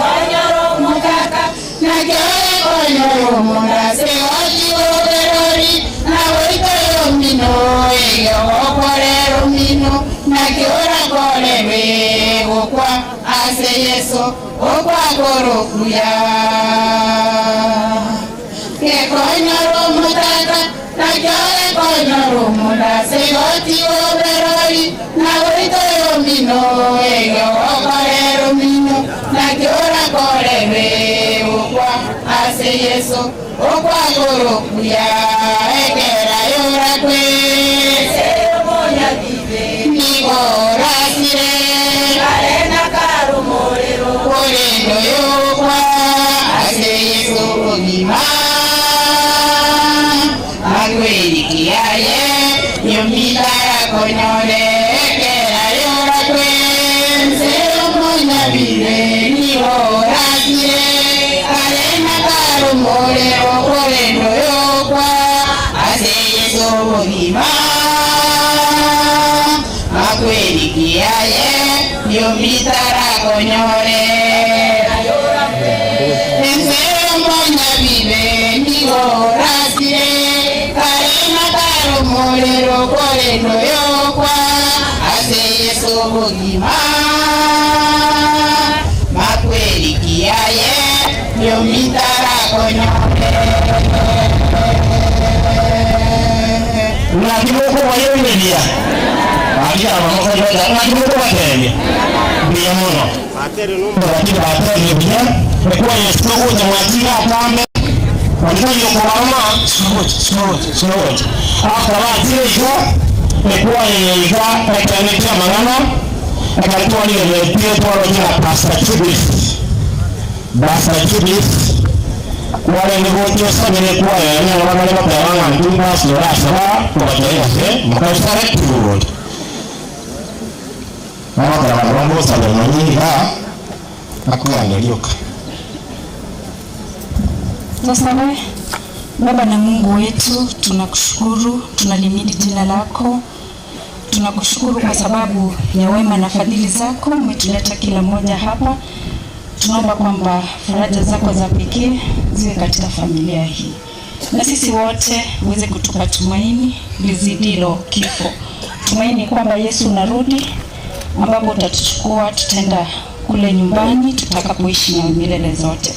Konyoro mutaka nakyoe konyoro mundase ochigoberori nagoitoyo mino eyogokorero mino nakyorakorerwe gokwa ase Yeso okwakorokuya Kekonyoro mutaka nakyoe konyoro mundase ochigoberori nagoitoyo mino eyogokorero mino nakyorakorerwe gokwa ase Yeso okwakorokuya ekera yorakwe nigo orasire korendo yokwa ase Yeso bogima makweri kiaye yomitara konyore ekera yorakwe nse omonyabire nigo orasire karena karumorero korendo yokwa ase Yeso bogima makweri kiaye yomitara konyore nse omonyabire nigo orasire karema karumorero korendo yokwa ase Yeso bogima makweri kiaye yomitara konyore Ng'akimukubwayoniria ng'akimukubakenya mbuya muno lakini batere buya ekuwa Yesu kuja mwatira atambe walikuja kubaruma suruti suruti after batire igo ekuwa yeiga ekanetia mang'ana ekalikuwa nigemetie twarojera Pastor Judith Pastor Judith wale nigũtiocagĩrĩ kuoya nyama marĩa materaga ntumba cioracora kũgaterease mũkaicare kiugori mamataragarombocagemanyinga akuyangelioka Sasa we Baba na Mungu wetu, tunakushukuru, tunalimidi jina lako. Tunakushukuru kwa sababu ya wema na fadhili zako, umetuleta kila mmoja hapa. Tunaomba kwamba faraja zako za pekee ziwe katika familia hii, na sisi wote uweze kutupa tumaini lizidilo kifo, tumaini kwamba Yesu unarudi, ambapo utatuchukua, tutaenda kule nyumbani tutakapoishi na milele zote.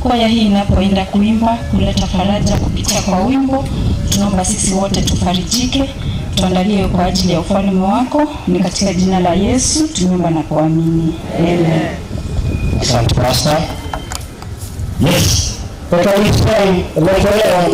Kwaya hii inapoenda kuimba kuleta faraja kupitia kwa wimbo, tunaomba sisi wote tufarijike, tuandalie kwa ajili ya ufalme wako. Ni katika jina la Yesu tumeomba na kuamini, amen. Asante Pastor. Yes. Ekaristai imetolewa.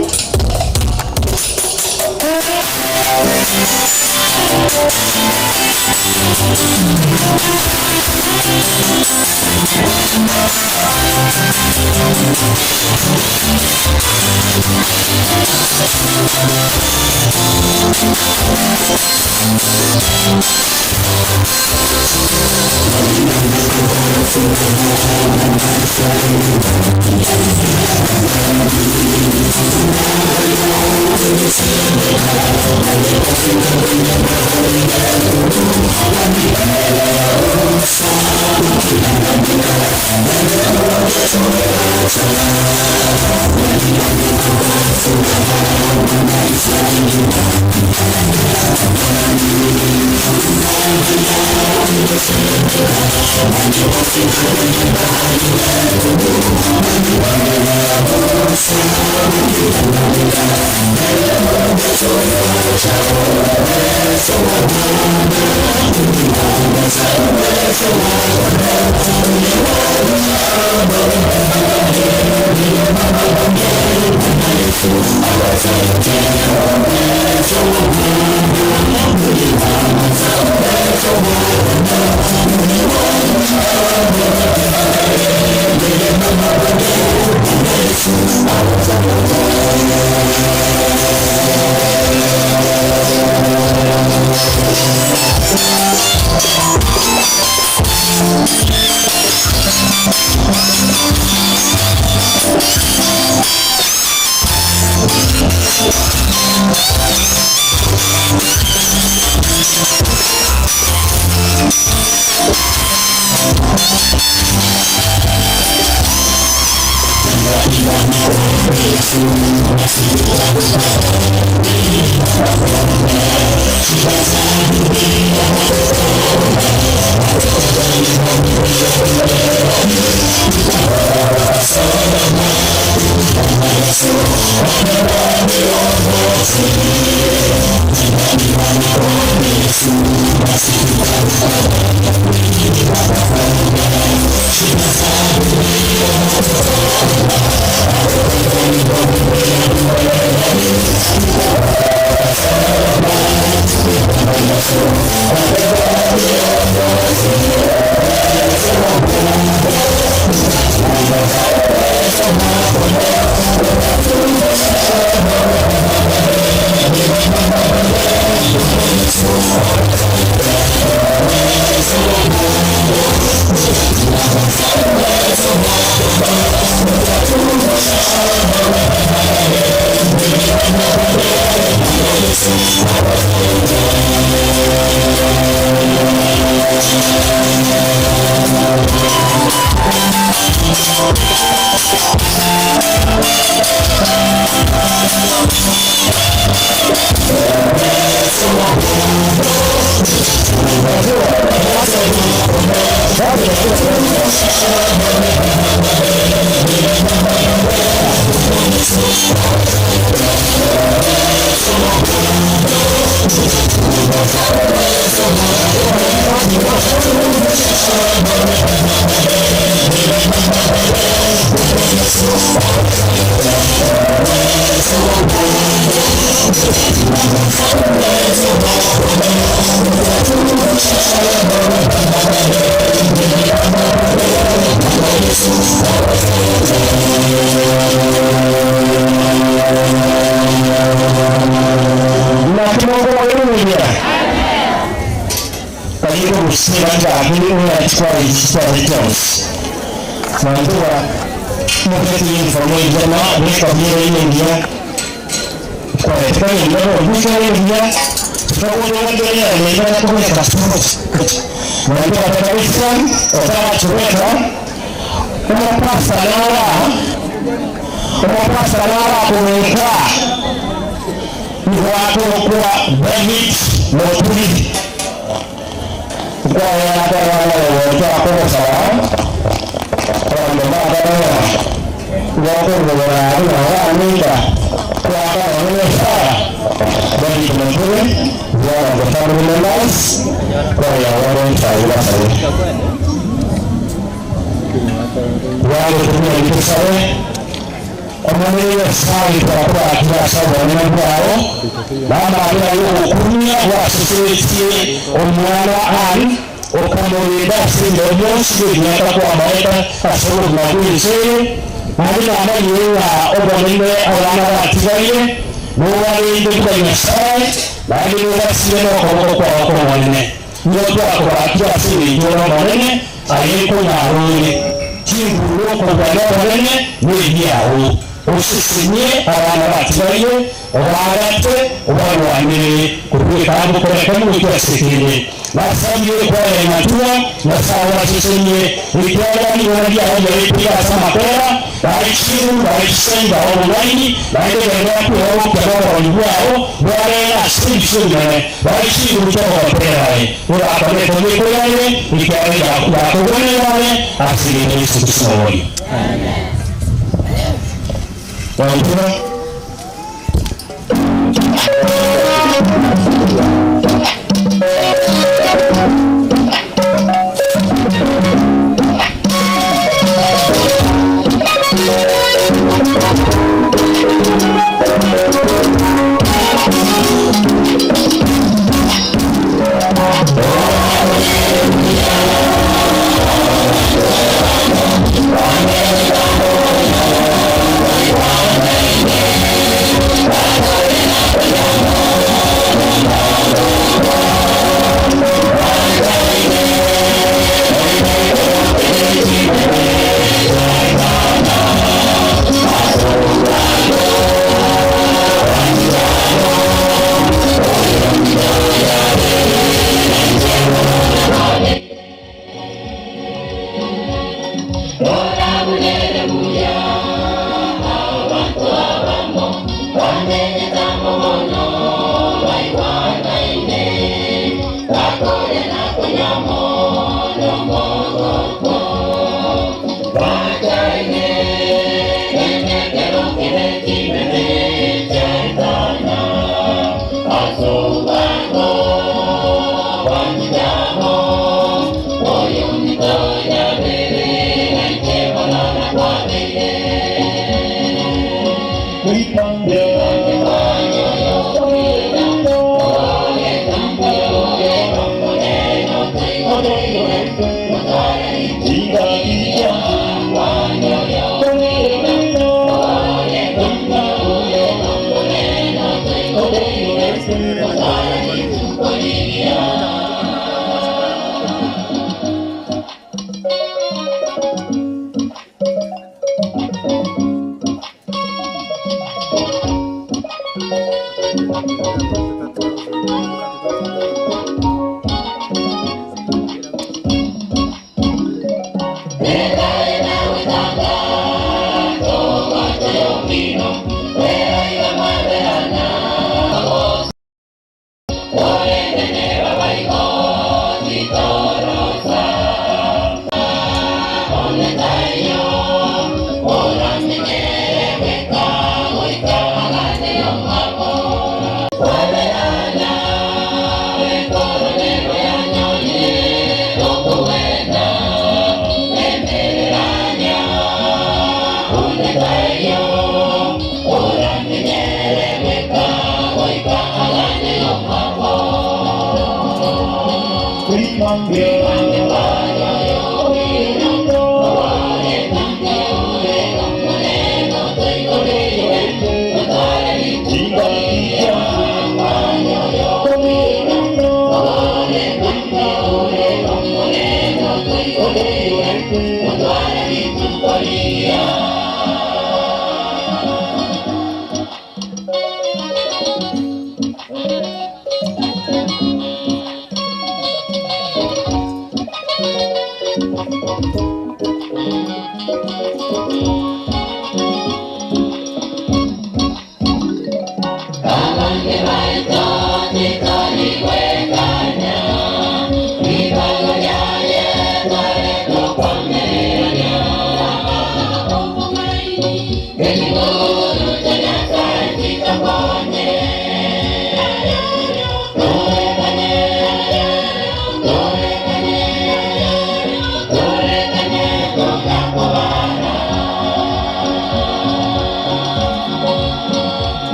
Bae chinguru, bae chisemi, bae obong'aini, naende genderera kweorokia noboronyi bwao bwarenge ase ebisio ebinene. Bae chinguru chi'ogogoteera aye, orakore ekero gekoiraneire, ekiagera yakogweneire aye ase erieta ria Yeso Kristo Omoboria. Gwaitire.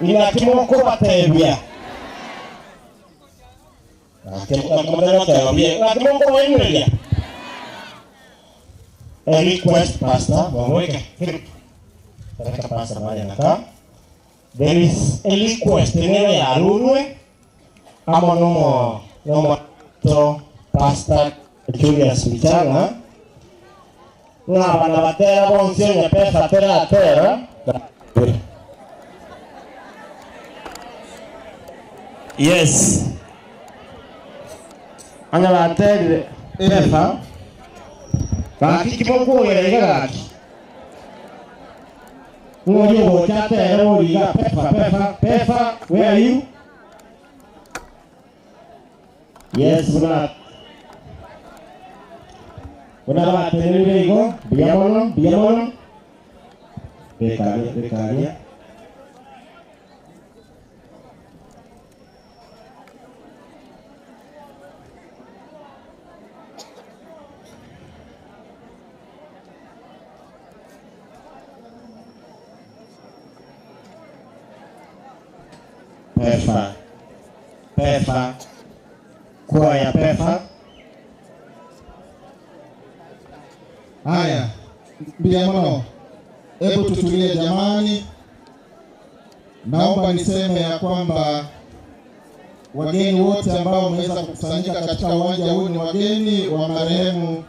Inaki mokobatebia? Gaki naki motagotebia? Naki mokobainyoria? A request, Pastor, Waweka. Philip. Nataka Pastor mahali anakaa. There is a request eneo ya Arurwe ama nomo nomo to Pastor Julius Michanga ng'abana batera bonsi onye pesa tera atera. Yes, anya baterire pesa gaki kimokuogera iga gaki ng'ori ogocha atere origa pefa pefa pefa, where are you? Yes, buna buna baterire igo mbuya mono, mbuya mono, bekaria bekaria. Pefa pefa kwaya pefa. Haya, mbia mno, hebu tutulie jamani. Naomba niseme ya kwamba wageni wote ambao wameweza kukusanyika katika uwanja huu ni wageni wa marehemu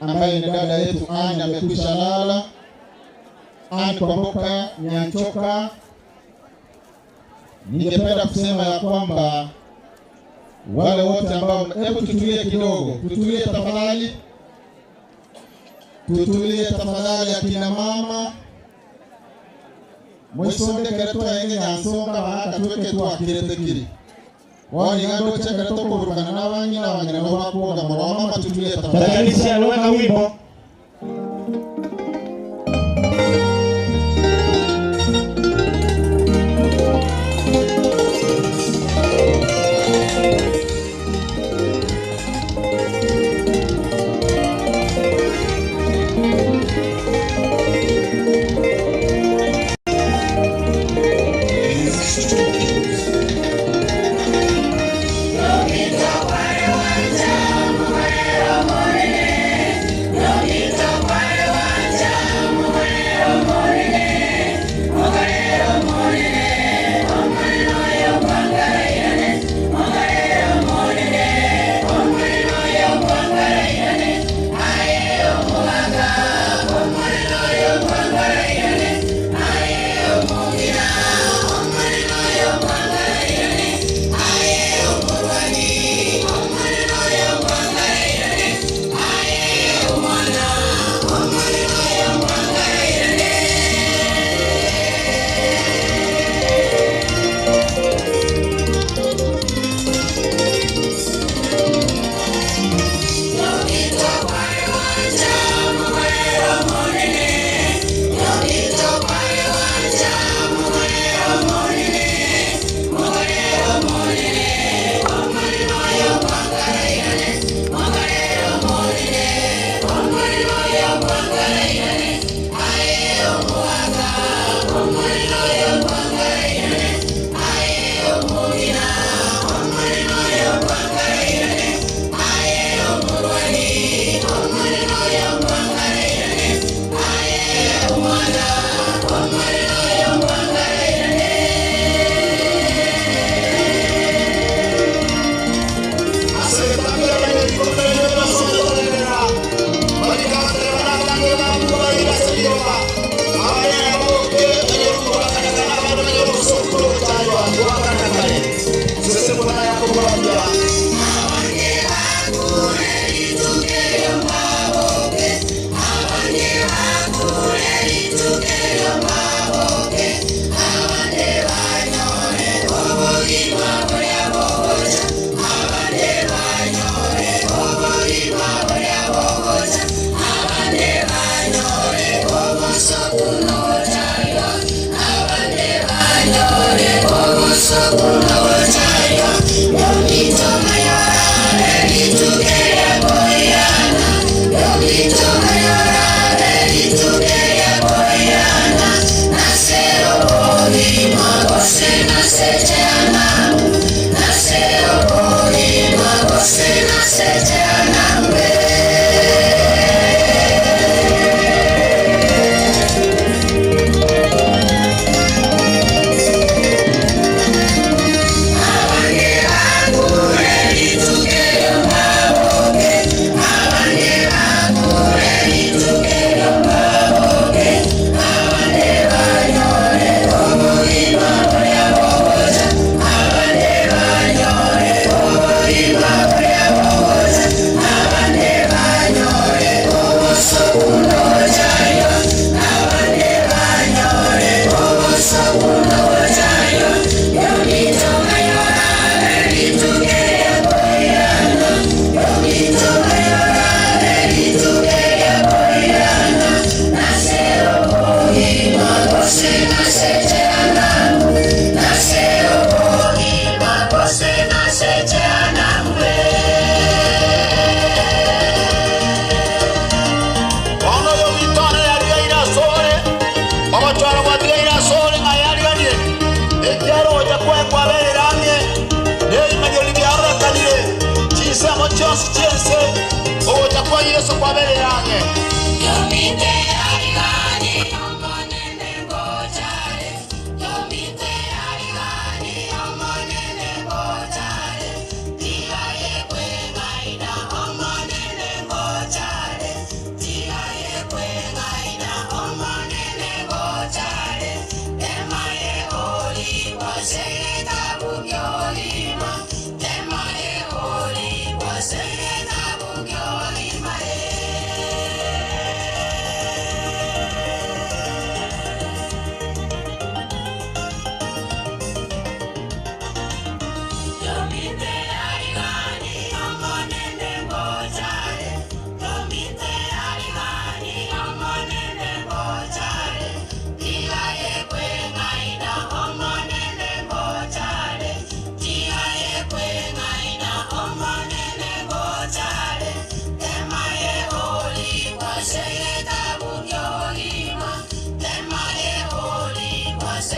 ambaye ni dada yetu Ann, amekwisha lala, Ann Kwamboka Nyanchoka. Ningependa kusema ya kwamba wale wote ambao, hebu tutulie kidogo, tutulie tafadhali, tutulie tafadhali, akina mama mwisondekere twaenge nyansonga baaka tweke twakiretekiri woniga ndochekere tokuburukana n'abang'ina abang'ina nabo bakuoga moro mama, tutulie tafadhali. Tatanisi aliweka wimbo. Mbuya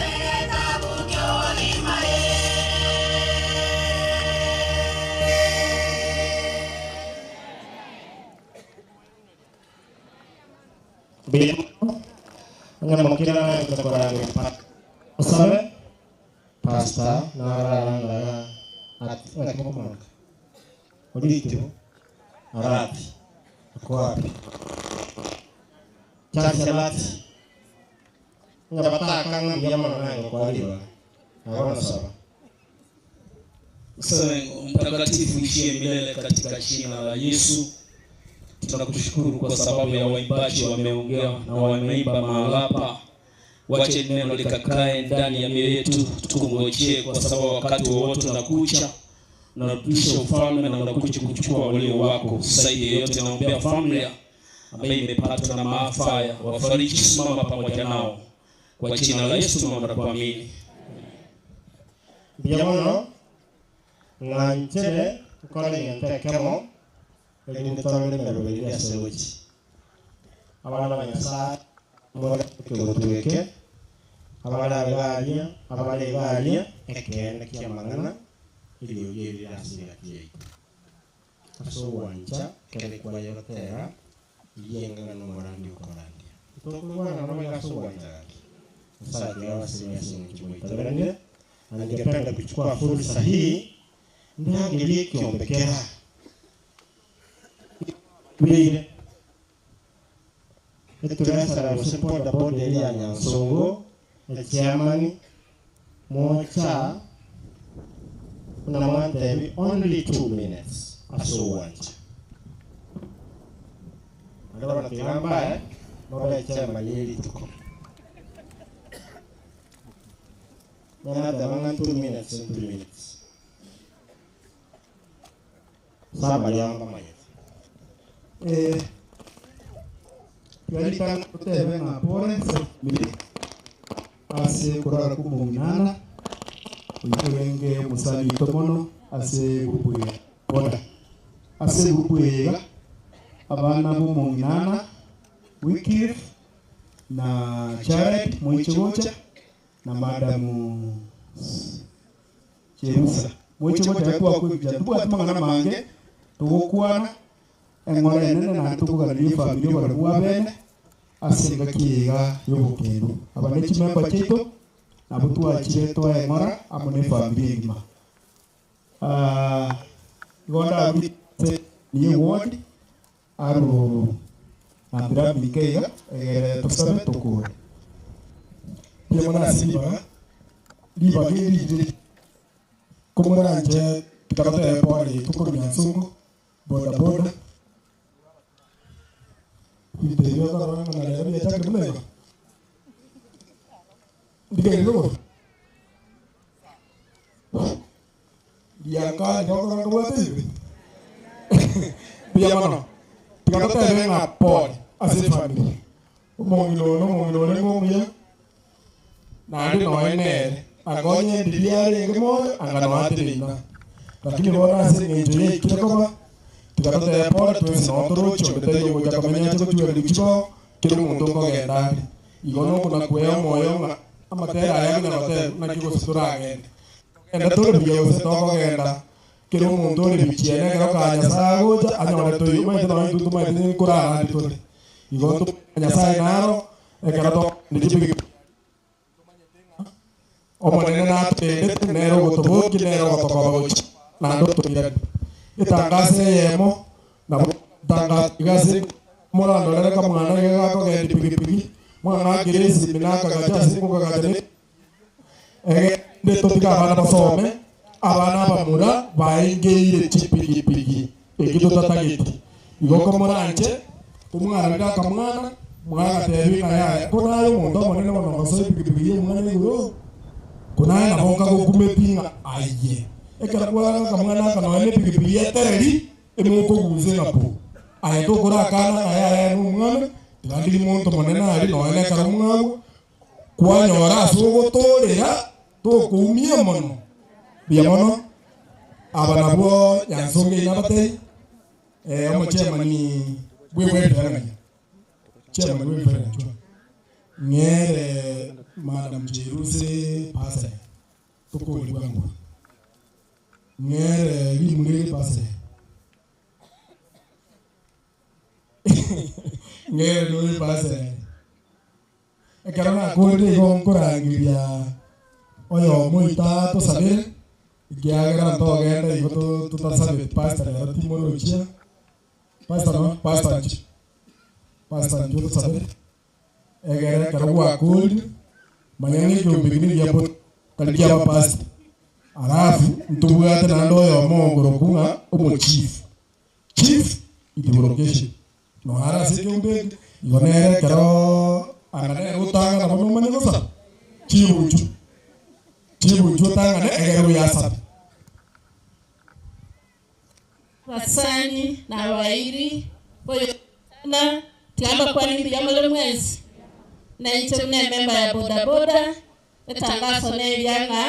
mono, onye mokira naete korangeria pastor osabe, pastor naro arangaraga ati ng'aki mokomoroka? Oritibo arati ako wapi? Charles Arati ng'a bataka ng'a mbuya mono naye gokoa ribaga, na bono saba. Mtakatifu ishie milele katika jina la Yesu. Tunakushukuru kwa sababu ya waimbaji wameongea na wameimba mahala hapa. Wache neno likakae ndani ya mioyo yetu, tukungojee kwa sababu wakati wowote unakuja unarudisha ufalme na unakuja kuchukua walio wako. Zaidi ya yote, naombea familia ambaye imepatwa na maafa haya, wafariji, simama pamoja nao kwa jina la Yesu tunaomba na kuamini. Mbuya mono, ng'anchere nkore egento ekemo, erinde torore emeroberi eria ase gochia. Abana ba Nyasae, more ekegotu eke, abare iga aria, abare iga aria, ekeene ki'amang'ana, eriogi eri rire ase egati yaito. Ase ogwancha kere kwaye gotera, rigia eng'ana omorandia okorandia. Titokorwana nabo iga ase ogwancha gaki. Nyasae tiga abasesenie ase eng'encho mwaitoberanire, na ningependa kuchukua fursa hii ndangerie ekiombe kera beire eturesara gose boda boda eria ya Nyansongo, echairman mocha buna mwantebi only 2 minutes ase ogwancha. Naende bono tiga mbae mobe echairman ye rituko. Nyanateba ng'a 2 minutes, 2 minutes. Ase abaria mbamanyete. Tiga ritang'ani totebe ng'a pole ase family ase okorara kwa omong'inana oyio orenge omosani oito mono ase egroup ya boda. Ase egroup eye iga abana ba omong'inana Wycliffe na Jared moiche gocha na madam Cherusa moiche gocha twakwebia tobwati mang'ana mange togokwana eng'ora enene naende tokoganeria efamiri oboremu bwa bene ase engaki eye iga ya obokendu. Aba ne chimemba chiaito nabo twachire twaeng'ora amo na efamiri engima. Igo ndarusie niye ward aroro nambera minke iga egere tosabe tokore. Mbuya mono ase ribaga, ribaga eri rire komoranche tiga totebe pole tokorwa Nyansongo boda boda ebinto ebio okorora ng'a rero biachakire buna igo ndigerire igoro riaka nigo okorora nkobwate ibe mbuya mono tiga totebe ng'a pole ase efamiri omong'ina oyo na omong'ina orenge omuya naende noe nere anga onye ndiria arenge moyo anga noe ateneina lakini bono ase eng'encho yaikire koba tiga totebe pole twensi nogo toroche onde taiyo gocha komenya ache gochwera richibo kera omonto nkogenda are igo nokona kwea omoyo ng'a amatera aya konya goteba naki gose toragende togende tore buya gose tokogenda kera omonto ore bichiene ekero ka Nyasaye agocha anyore toiyo omanyete nonye intwe tomaete korara ande tore igo Nyasaye naro ekero tokogenda chipikipiki omonene natotendete nere ogotobokia nere ogotokoba gochia naende otoirani etangazo eyemo nabo tangazo iga ase morandorere kamwana iga gakogenda epikipiki mwana akire esimi nakagacha ase nkokagacha ne egende totiga abana basome abana abamura baengeire chipikipiki eki totatageti igo komoranche komwarorire akamwana mwagatebi ng'a yaya konaye omonto omonene bono gosoa epikipiki ya omwana igoro konaye nabo nkagokumeti ng'a aye ekero kwarora akamwana aka nonya na epikipiki etereri emokogusa ng'a pu aye tokora akana ng'a yaya na omwana tiga ndiri monto monene aria nonya na ekero mwagwa kwanyora ase ogotorera tokoumia mono mbuya mono aba nabwo Nyansonga eye nabatebie omochairman bwe bweferang'ania chairman bwe bweferang'ania ng'ere. Madam Jeruse pase tukuri bwangu ng'ere rimuriri pase ng'ere nori pase ekero nakorire igo nkorangiria oyo moita tosabere ekiagera ntogenda igo tutasabete pastor rero timorochia pastor no pastor nchi pastor nchi tosabere egere ekero gwakorire manya ng'ekiombe kini giabo tari kia bapastor alafu ntobwate naende oyo omongoro kung'a omochief chief itiborokeshe noara ase ekiombe eke igo nere ekero anga nere otang'ana bono omanye gosaba chibuchu chibuchu otang'ane egere oyasabe. Basani na abairi boyotana tigamba kwani mbuya more mwensi na inche buna ememba ya bodaboda etangaso neria ng'a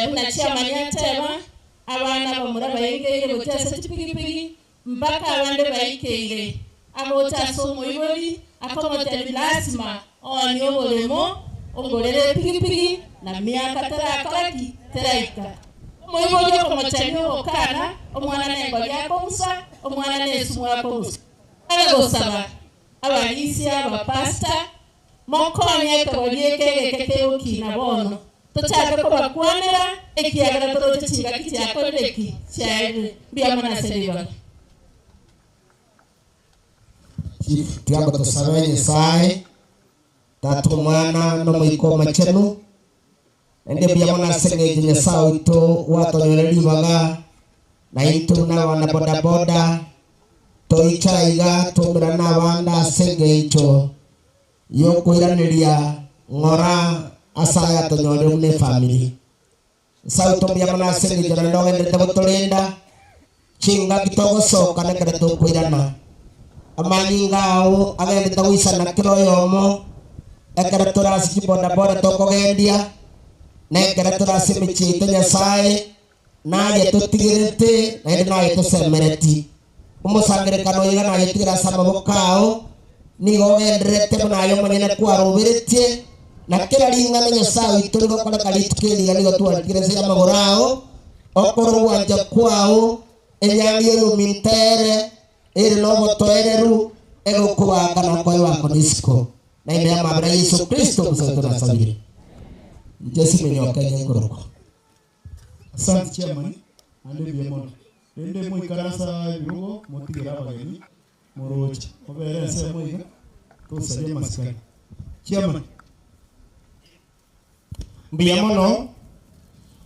buna chiamani ateba abana bamura baingeire gochia ase chipigipigi mpaka abande baikeire agocha ase omoibori akomotebi lazima ooni oboremo ongorere epigipigi na miaka terakoraki teraika omoibori okomochani ogokana omwana nengori akomusa omwana nesumu akomusa agagosaba abarisia abapasta mokonye ekegori eke egeke kegokina bono tochake kobakwanera ekiagera toroche chingaki chiakorire ki chiaerire mbuya mono ase ribaga. Chief tiamba tusabe Nyasaye tata omwana nomoika omachenu naende mbuya mono ase eng'encho Nyasaye oito gwatonyora ribaga na intwe buna abana bodaboda toicha iga twaumerana na abande ase eng'encho yokoiraneria ng'ora ase ayatonyorire buna efamiri Nyasaye oito mbuya mono ase eng'encho naende ogenderete gotorenda chingaki togosoka nekero tokoirana amanyinga ao agendete goisana kera oyomo ekero torase chibodaboda tokogendia nekero torase emechie yaito Nyasaye naye totigerete naende naye tosemereti omosangerekano oyo iga naye tigere ase amaboko ao nigo ogenderete buna aye omonyene kwaroberetie na kera ring'ana Nyasaye oito rigokoreka rituko eriga nigo twarikire ase amagoro ao okoro ogwancha kwao enyangi oyomintere ere nobotoereru egokobaka na koebako nisiko na ime ya mabera Yesu Kristo omusato nasabire nche simenyoka enye nkorokwa. Asante chairman ande mbuya mono rende moikaransa ebirogo motigere abageni moroche mobere ensemo iga tosarie amasikani chairman. Mbuya mono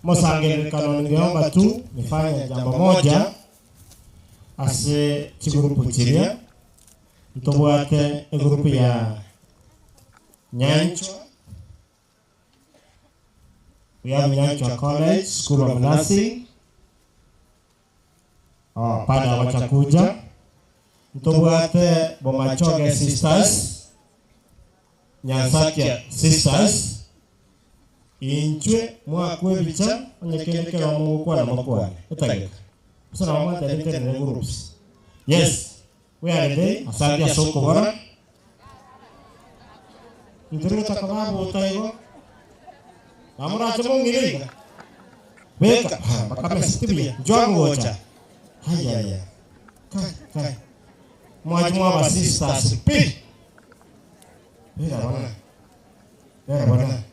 mosangererekano, ningeomba tu nifanye jambo moja ase chigurupu chiria ntobwate egurupu ya Nyanchwa. We have Nyanchwa College School of Nursing. Oh, pada wachakuja ntobwate Bomachoge Sisters, Nyansakia Sisters inchwe mwakwebicha onyekendekera omogokwana mokwane etageka kusana wamwatenitenere groups. Yes, we are there. Asante ase okobora ntirigotaka babuta igo namurache mong'ire iga beka bakamesitibuya njwagogocha hayaya kai kai mwachi mwaba sisters pi bera bona bera bona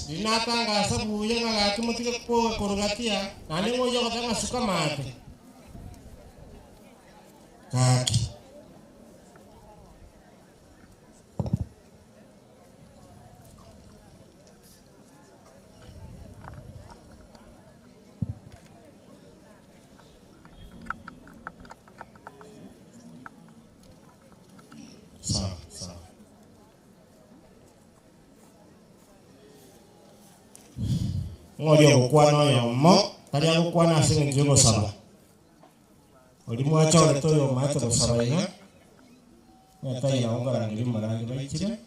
ndinatangasa buya ng'agaki motige korugatia naende ng'oya goteba ng'asuka mate gaki sawa sawa ng'oria ogokwana oyomo tari agokwana ase eng'encho yogosaba ori mwachorete oyo omaete gosaba iga netaira ongarangeria omorangi baichire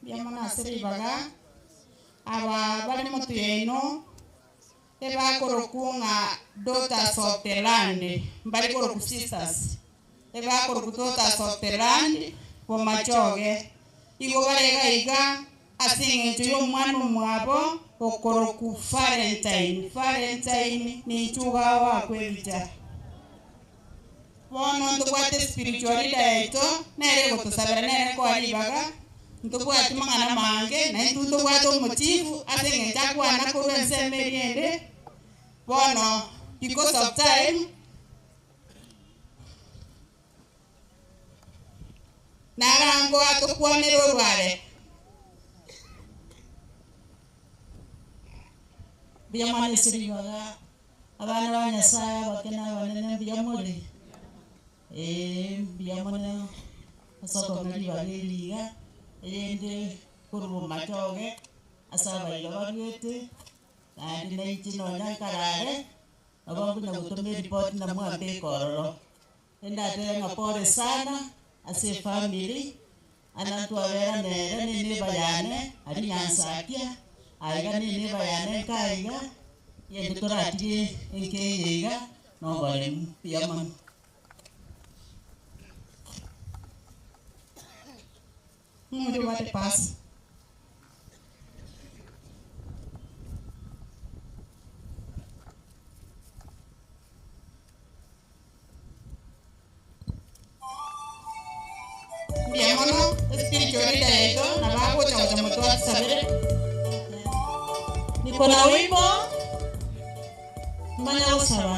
Mbuya mono ase ribaga aba bari motu yaino Ebakoroku ng'a Daughters of the Land, mbare koroku Sisters. Ebakoroku Daughters of the Land, Bomachoge. Igo bare iga iga ase eng'encho ya omwana omwabo okoroku Valentine. Valentine ninche iga oakwa ebicha. Bono ntobwate spiritual leader yaito, nere egotosabera nere nkoa ribaga, ntobwati mang'ana mange, naintwe ntobwate omochifu ase eng'encho akwana korwa ensemo eria ende, bono because of time, narangoa tokwanere orware. Mbuya mono ase ribaga, abana ba Nyasaye abake na abanene mbuya more? Eeh mbuya mono ase okong'a ribaga eri iga, erinde korwa bomachoge ase abaiga baruete, naende nainche nonya nkarare, nabo nkonya gotoma eripoti na mwambeka ororo. Endatebe ng'a pole sana ase efamiri, Ana ntwabera nere neneba yane aria Nyansakia, aiga neneba yane nkaiga, yende toratige enka eye iga noboremu. Mbuya mono. Ng'o oria obwate pass? Mbuya mono espiritual leader yaito nabo agocha gocha motwe atusabere. Niko na wimbo manya gosaba.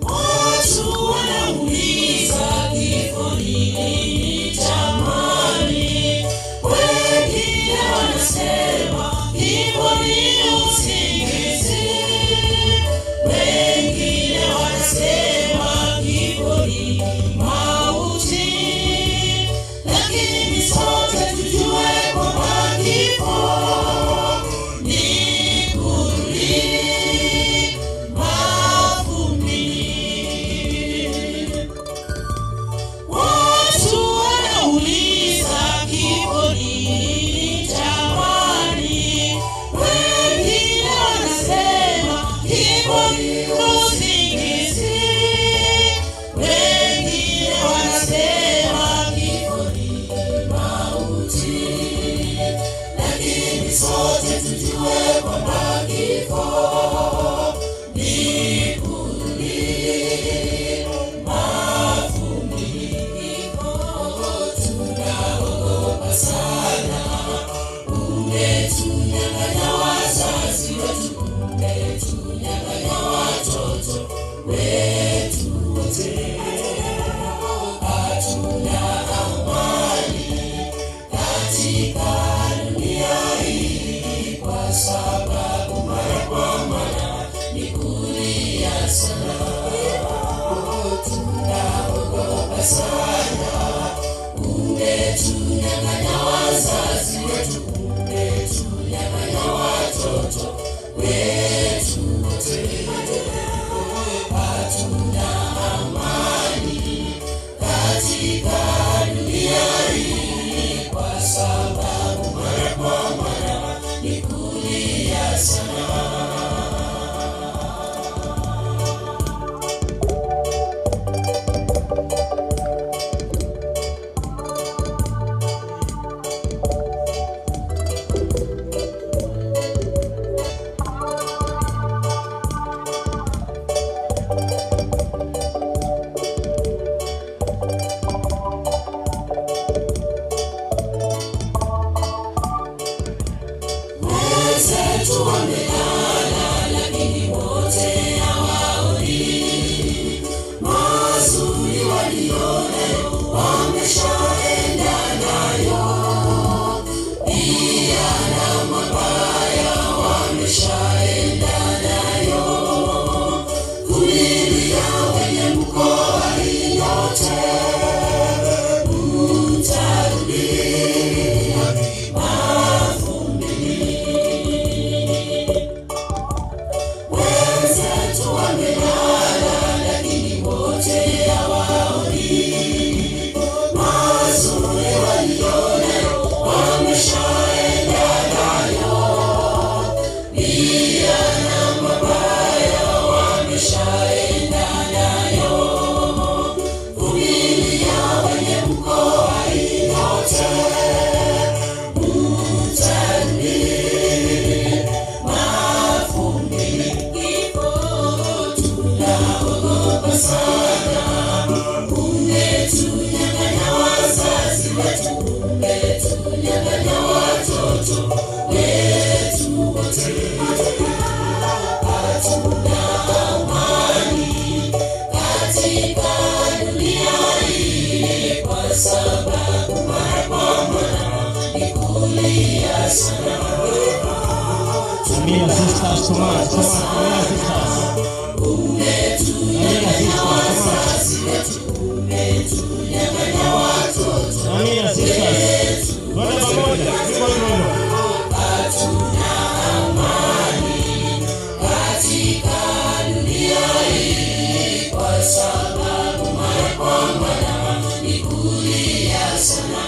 Watu wanauliza kifo ni nini jamani? Wengine wanasema kifo ni usingizi, wengine wanasema kifo ni mauti, lakini sote tujue kwamba kifo ni kurudi mavumbini. Watu wanauliza kifo ni nini jamani? Wengine wanasema kifo ni usingizi, wengine wanasema kifo ni mauti, lakini sote tujue kwamba kifo ni kurudi mavumbini. Tunaogopa sana, umetunyang'anya wazazi wetu, umetunyang'anya watoto wetu wote, hatuna amani katika dunia hii, kwa sababu mara kwa mara ni kulia sana. Tunaogopa sana, umetunyang'anya wazazi wetu, umetunyang'anya watoto wetu wote, hatuna amani katika dunia hii, kwa sababu mara kwa mara ni kulia sana. Wenzetu wamelala, lakini wote hawaoni. Mazuri walionayo wameshaenda nayo, pia na mabaya wameshaenda nayo. Vumilia wenye mkoa hii yote, mtarudi mavumbini. watoto wetu wote. Hatuna amani katika dunia hii, kwa sababu mara kwa mara ni kulia sana. Amina sisters, come on, come on, Amina sisters. Amina sisters, come on. Amina sisters. Twende pamoja, hivyo hivyo. Hatuna amani katika dunia hii, kwa sababu mara kwa mara ni kulia sana.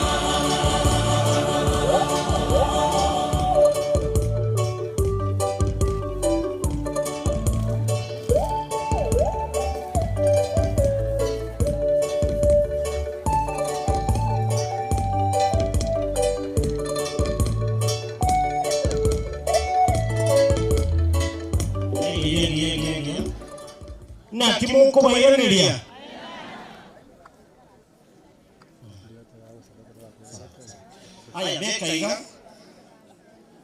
Naki mukubairaneria aya beka iga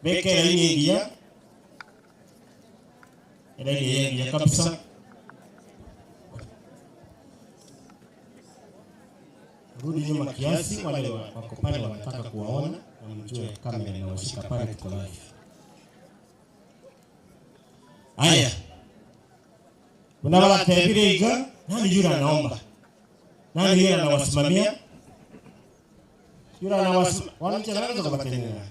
beka eraini engiya eraini engiya kabisa rudi nyuma kiasi wale wako pale wanataka kuwaona na mjue kamera inawashika pale tuko live aya unawalatebile iga nani yule anaomba nani yule anawasimamia yule anawasimamia wanamcheza kubatenena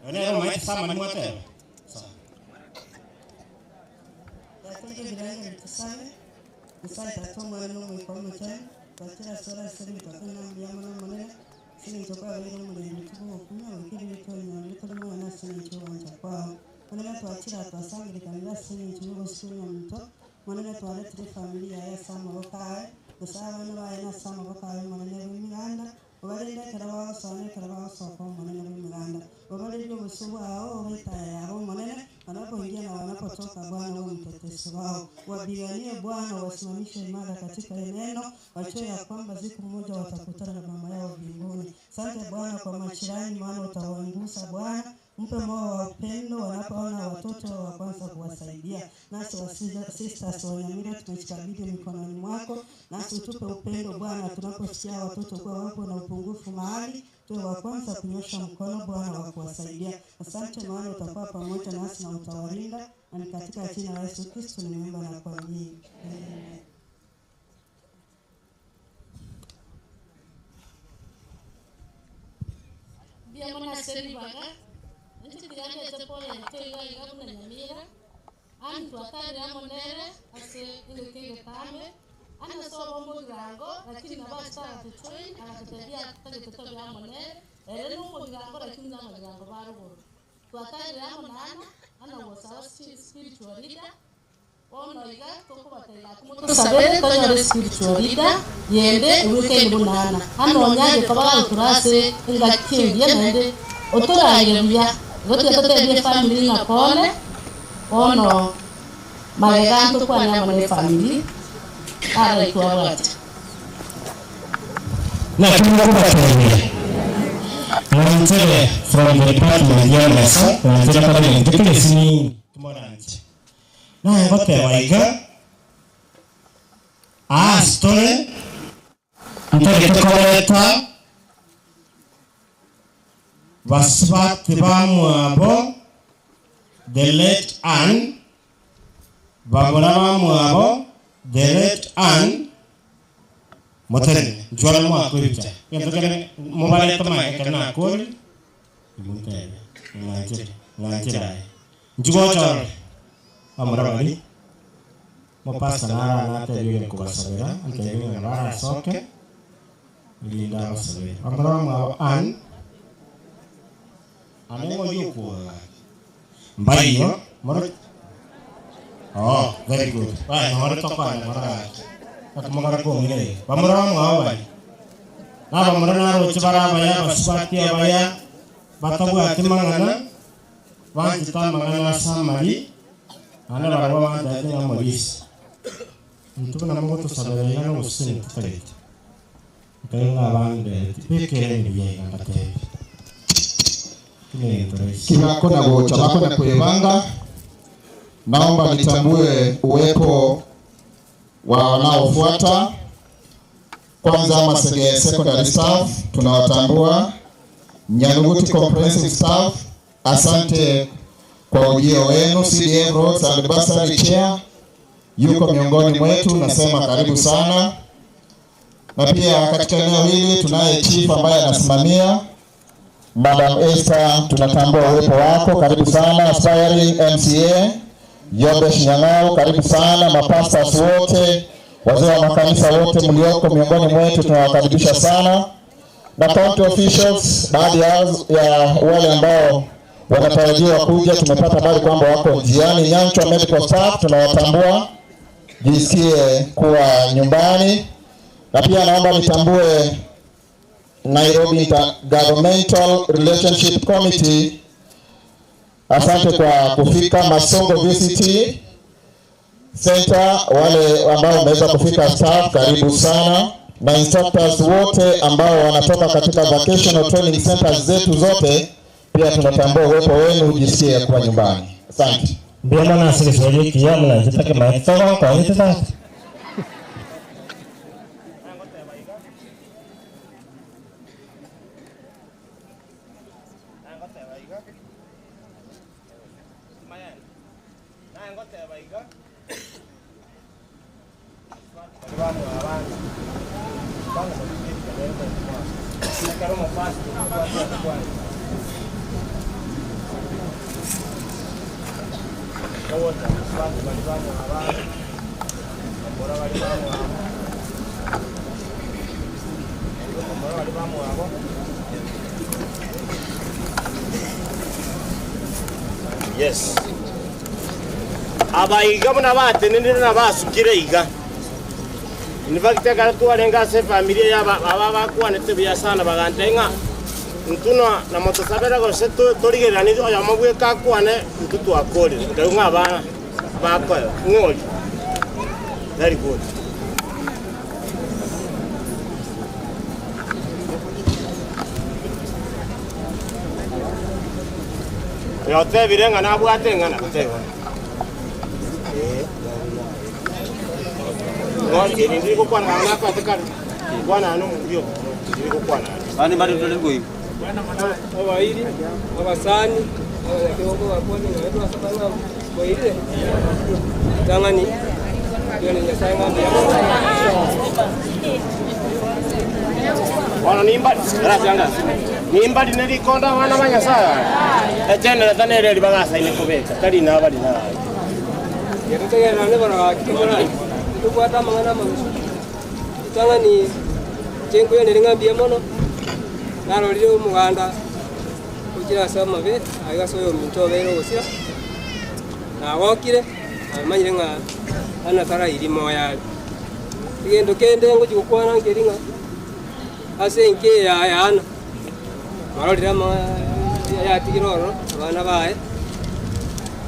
Onero maiti sama ni mwatebe Yakoje biranga bitusabe Nyasaye tata omwana n'omwika w'omukyalo twakira sora siri twakana mbiyamo n'omunene siri nkyokwa bere omurembe tuguokunya wikiri bitonyonde tuli mwana siri nkyobanja kwawo munene twakira twasangirikanira siri nkyobosikunya muto munene twaretire efamili yaye ase amaboko aye nyasaye abana baye nase amaboko aye omunene bw'emiganda obarinde ekero bagosoma ekero bagosoka omonene bw'emiganda obarinde obusu bwao obaitaya yabo omonene wanapoingia na wanapotoka Bwana uwe mtetezi wao. Wapiganie Bwana, wasimamishe imara katika neno, wajue ya kwamba siku moja watakutana na mama yao mbinguni. Asante Bwana kwa majirani, maana utawagusa Bwana. Mpe moyo wa upendo wanapoona watoto wa kwanza kuwasaidia. Nasi wa sisters wa Nyamira tumejikabidhi mikononi mwako, nasi utupe upendo Bwana, tunaposikia watoto kuwa wapo na upungufu mahali, tuwe wa kwanza kunyosha mkono Bwana wa kuwasaidia. Asante maana utakuwa pamoja nasi na utawalinda, na ni katika jina la Yesu Kristo nimeomba na kuamini. Amen. Mbia naseribaga nchitiganete pole ntoiga iga buna Nyamira ani twatarire monere ase ingekenge tame ana sobo mugirango lakini nabachita agatutrain agatutebia tagete tobia monere ere n'omugirango lakini n'amagirango baruguru twatarire amo nana ana was our spiritual leader bono iga tukubatera tusabere tonyore spiritual leader yende weekend bunana hano onyange tobagagutura ase engaki engiya naende otũraire buya gotiga tũtethie family ng'a pole bono magega ntũkwane amo na family araitwa bwate na kimukubateria mwantere from the department ya mesa mwantere kabele ntekelesini kimoranje naye goteba iga astore ntagete koreta basubati bamwabo the late Ann bamura bamwabo the late Ann motere njwara mwakwibita gentokere mubarete maeke nakori imutebe ng'anchire ng'anchire aye njugochorore bamura bari mopasta nara natebire kubasabira antebire ng'a barasoke linda abasabire bamura bamwabo Ann anengo yukuwa mbaiyo moro oh very good baya moro tokwana moro gaki akumagara kong'ire bamura bamwabo bari nabamura naroche barabaya basubati abaya batabwati mang'ana banchete amang'ana ase amari naende barabwo bantaete ng'a morisi intwe nabo gotosabera iga na ogosesenia totagete. Nkaigwa ng'a bandereti, Beka eraini buya iga, ngatebia, Ki negento rahisi. Kibakona gocha bakona kwebanga, naomba nitambue uwepo wa wanaofuata. Kwanza Masege Secondary staff tunawatambua, Nyanuguti Comprehensive staff, asante kwa ujio wenu. CDF Roads and Bursary Chair yuko miongoni mwetu, nasema karibu sana. Na pia katika eneo hili tunaye chief ambaye anasimamia Madam Esther, tunatambua uwepo wako, karibu sana. Aspiring MCA Yobesh Nyang'au, karibu sana. Mapastors wote, wazee wa makanisa wote mlioko miongoni mwetu tunawakaribisha sana, na county officials, baadhi ya wale ambao wanatarajiwa kuja, tumepata habari kwamba wako njiani. Nyanchwa Medical Staff tunawatambua, jisikie kuwa nyumbani. Na pia naomba nitambue Nairobi Intergovernmental Relationship Committee, asante kwa kufika. Masongo VCT Center, wale ambao wameweza kufika staff, karibu sana, na instructors wote ambao wanatoka katika vocational training centers zetu zote, pia tunatambua uwepo wenu, ujisikie kuwa nyumbani. Asante. Mbuya mono ase egeswahili ekiya muna inche takemaeti togokonyete tata. Yes. Abaiga buna batenenire na basukire iga. In fact ekero twarenge ase efamiri eye aba aba bakwanete buya sana bagante ng'a intwe na na motosabere gose to torigereranie oyomo bweka akwane intwe twakorire. Nkaigwa ng'a abana bakoeba ng'ori. Very good. Oyo otebire ng'a nabwate eng'ana goteba. Ng'ori eri ndiri gokwana nabo nakwate kare. Kwana no omokubi oko. Ndiri gokwana. Bani bado tuli goigo. Abairi, abasani, abanyakigongo bakoni ng'a twasaba ng'a boirire. Tang'ani, yone Nyasaye ng'a mbuya mono. Bono nimba rasianga. Nimba rine rikonda abana ba Nyasaye. Egenerator nere eri bagasaine kobeka tari nabari naye. Getutegererane bono gaki morani. Tobwate amang'ana amagusu. Tang'ani inche nkoyonere ng'a mbuya mono. Narorire omoganda ochire ase amabe, aiga ase oyominto obeire ogosira. Nagokire, namanyire ng'a ana tarairi moyo are. Egento kende ngochi gokwana nkeri ng'a ase enka eye yaye ana, mwarorire ama yatigire ororo abana baye,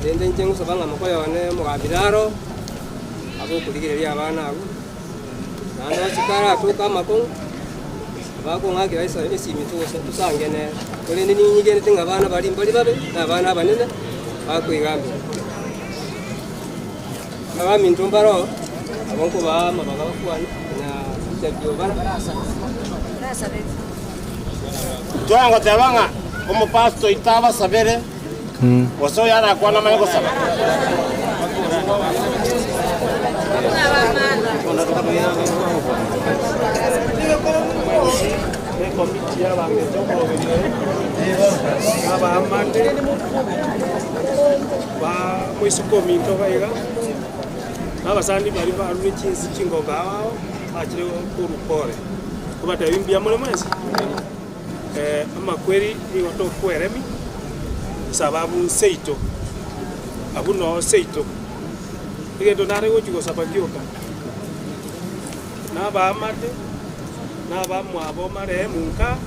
rende inche ngosaba ng'a mokoyone omogambi naro, abokorigereria abana abwo, naende osike aratoke amakong'u, bakong'akera esa esimi togose tosange nere. Korende ninyigerete ng'a abana baria mbari babe, na abana abanene, bakoigambera. Abaminto mbaro, abo nkobaa amabaga bakwane, na interview bara. Twagoteba ng'a omopastor oito abasabere, gose oyo arakwane amanye gosaba. Ekomiti y'abantu abaamate ba moisuko ominto baiga n'abasani bari barure chinsi chingonga ao bachire korwa pore kobatebi mbuya more mwensi amakweri nigo tokweremi sababu nseito abwo noo seito egento nare gochi gosaba gioka na abaamate na abamwabo marehemu nka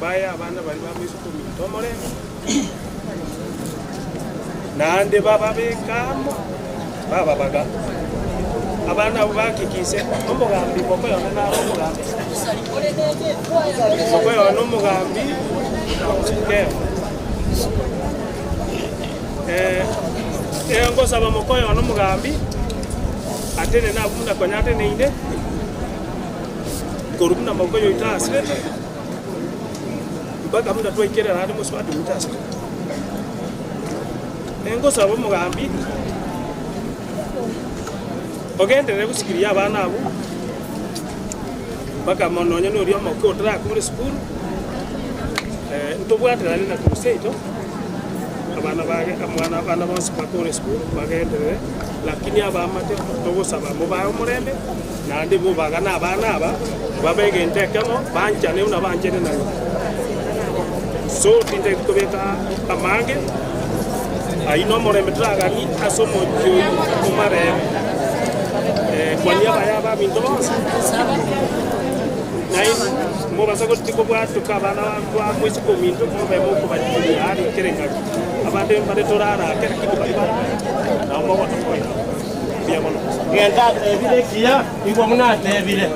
baye abana bari ba moisuko ominto omorembe naende bababeka amo bababaga Abana abwo bakikise omogambi mokoyone naro omogambi. Mokoyone omogambi kero. Eh, eh, ngosaba mokoyone omogambi atenene abwo buna konya ateneine, korwa buna mokoyo oito asirete, mpaka buna twaikerera ande mosubati oito asirete. Ngosaba omogambi ogenderere gosikiria abana abwo mpaka mono nonye na oria omoke otarakore esukuru, ntobwaterane na korwa seito, abana bage omwana abana bonsi bakore esukuru bagenderere, lakini abaamate togosaba mobae omorembe, naende mobagane abana aba, babe egento ekemo, banchane buna banchene nainwe. So tintageti kobeka amange, ayio nomorembe toraganie ase omochie oyio omarebe. Kwania abaye abaminto bonsi, nainwe mobasa gotiga kobwatoka abana ba moiseke ominto, mobe mokobatiria are kera engaki. Abande mbare torarake, lakini baria barare, nabo mogotokonya. Mbuya mono. Egento atebire ekiya, igwa buna atebire.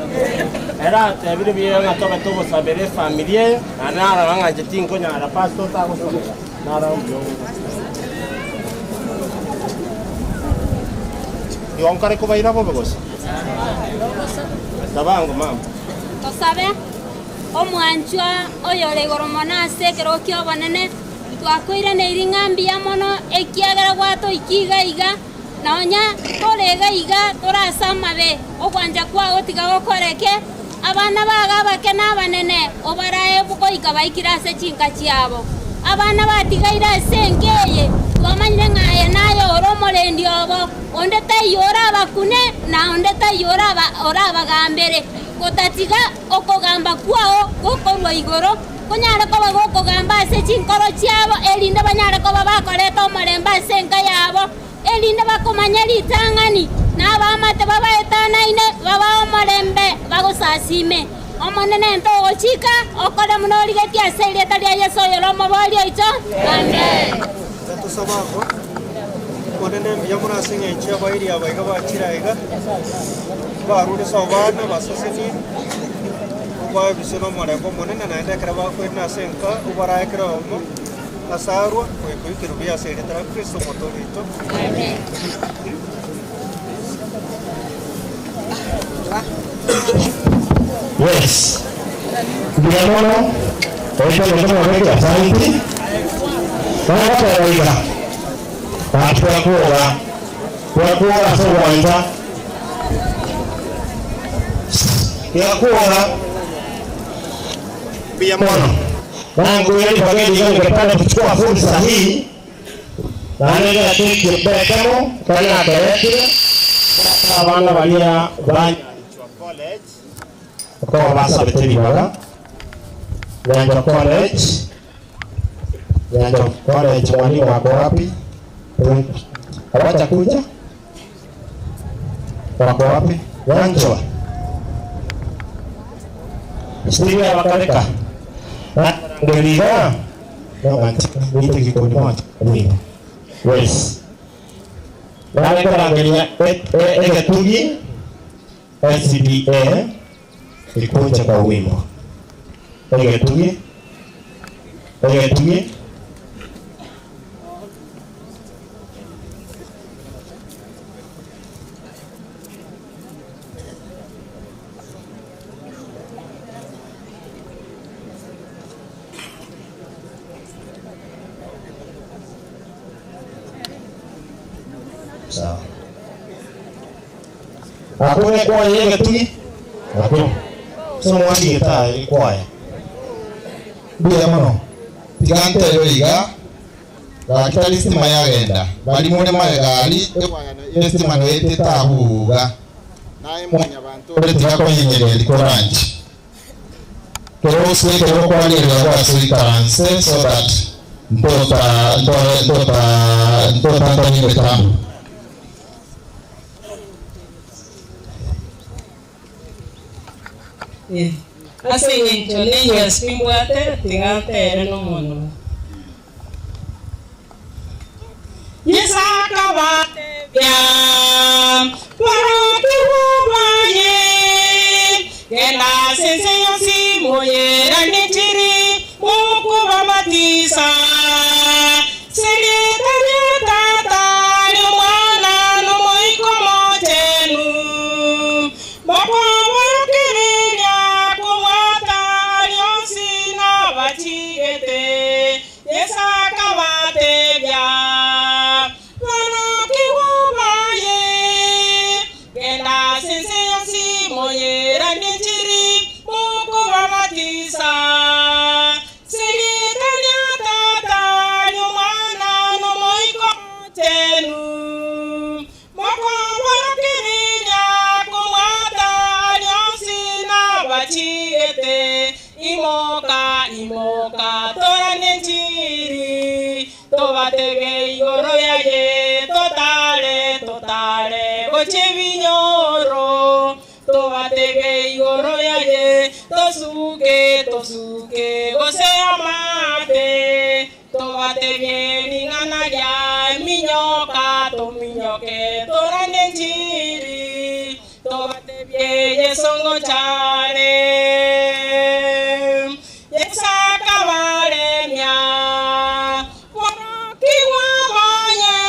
Ere atebire buya ng'a tobe togosabera efamiri eye, na narora ng'a inche tinkonyara pastor otagosabera, narora mbuya ogocha. Igo nkare kobaira bobe gose? Sabango mama. Tosabe, Omwanchwa oyore igoro mono ase ekerogo ki'obonene, twakoiraneirie ng'a mbuya mono, ekiagera gwatoikia iga iga, Nonya tore iga iga tore ase amabe, ogwancha kwao tiga gokoreke, abana bago abake na abanene obarae goika baikire ase chinka chiabo. Abana batigaire ase enka eye, twamanyire ng'a aye naye ore omorendi obo, onde taiyo orabakune, na onde taiyo orabagambere, gotatiga okogamba kwao gokorwa igoro, konyare koba gokogamba ase chinkoro chiabo, erinde banyare koba bakoreta omorembe ase enka yabo, erinde bakomanye ritang'ani, na abaamate babaetanaine babae omorembe bagosasiime. Omonene ntogochika okore buna origetie ase erieta ria Yeso oyore Omoboori oito. Amen. Gatosabe agwo, Omonene mbuya mono ase engencho y'abairi aba iga bachire aiga, barure ase abana basesenirie. Obaebise nomorembe omonene, naende ekero bakoirana ase enka, obarae kera oyomo ase arwe, goika oikerwe buya ase erieta ria Kristo Omotoori oito. Yes. Mbuya mono, oito gose mobeke asanti. Bono goteba iga, gaki twakwoga, twakwoga ase ogwancha. Yakwoga mbuya mono. Nangoire ribaga eri iga ningependa kuchukua fursa hii naende ndete ekiombe ekemo ekero nakeretire ase abana baria ba Nyanchwa College okoba basabete ribaga. Nyanchwa College, Nyanchwa College mwalimu ako wapi? Hawajakuja? Wako wapi? Nyanchwa. Stevia bakareka. Ngeliga. Nite kikundi moja. Wimbo. Yes. Nare korangeria egetugi SCBA ikunje kwa wimbo. Egetugi. Egetugi. Sawa. Hakuna kwaya yegetugi? Hakuna. Sema mwandi gitaa kwaya. Mbuya mono. Tiga ntebe iga, gaki tari estima yagenda, bari more magega aria, estima noetete abuga. Naye mwanyabanto ore tiga konyenyereria koranche. Kero ose ekero okwarigereria gwase oikaranse so that ntota ntota ntota ntota emetambo. Ase engencho nenyasi nimbwate, tiga ntere nomonwa. Yeso akabatebia, Barokigwe. Ase ense yonsi moyeranie enchiri, mokobabatisa. Serieta ria Tata, ri'Omwana, n'Omoika Omochenu. Mokoborokereria komwata rionsi nabachiete, Imoka, imoka, torane enchiri, tobatebe igoro yaye, totare, totare, gochia ebinyoro, tobatebe igoro yaye, tosuke, tosuke, gose amate, tobatebie ring'ana ria minyoka, tominyoke, torane enchiri, tobatebie Yeso ngochare. Yeso akabaremia, Borokigwa baye,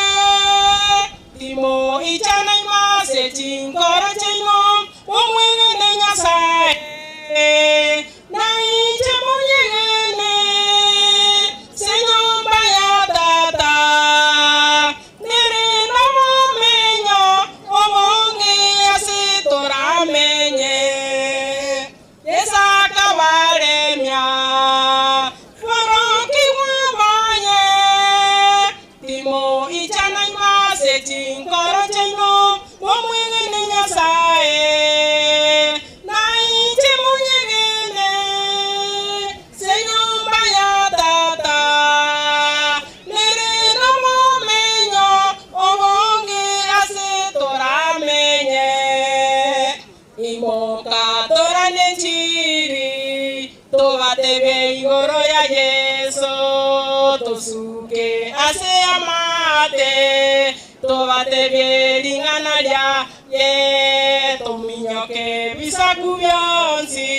timoichana ime ase chinkoro chiaino, momwegene Nyasae, na inche monyegene, ase enyomba ya Tata, nere nobomenyo obonge ase toramenye. Yeso akabaremia, Borokigwa baye, timoichana ime ase chinkoro chiaino, momwegene Nyasae, na inche monyegene, ase enyomba ya Tata, nere nobomenyo obonge ase toramenye. Imoka torane enchiri, tobatebe igoro ya Yeso, tosuke ase amate, tobatebie ring'ana riaye, tominyoke bisaku bionsi,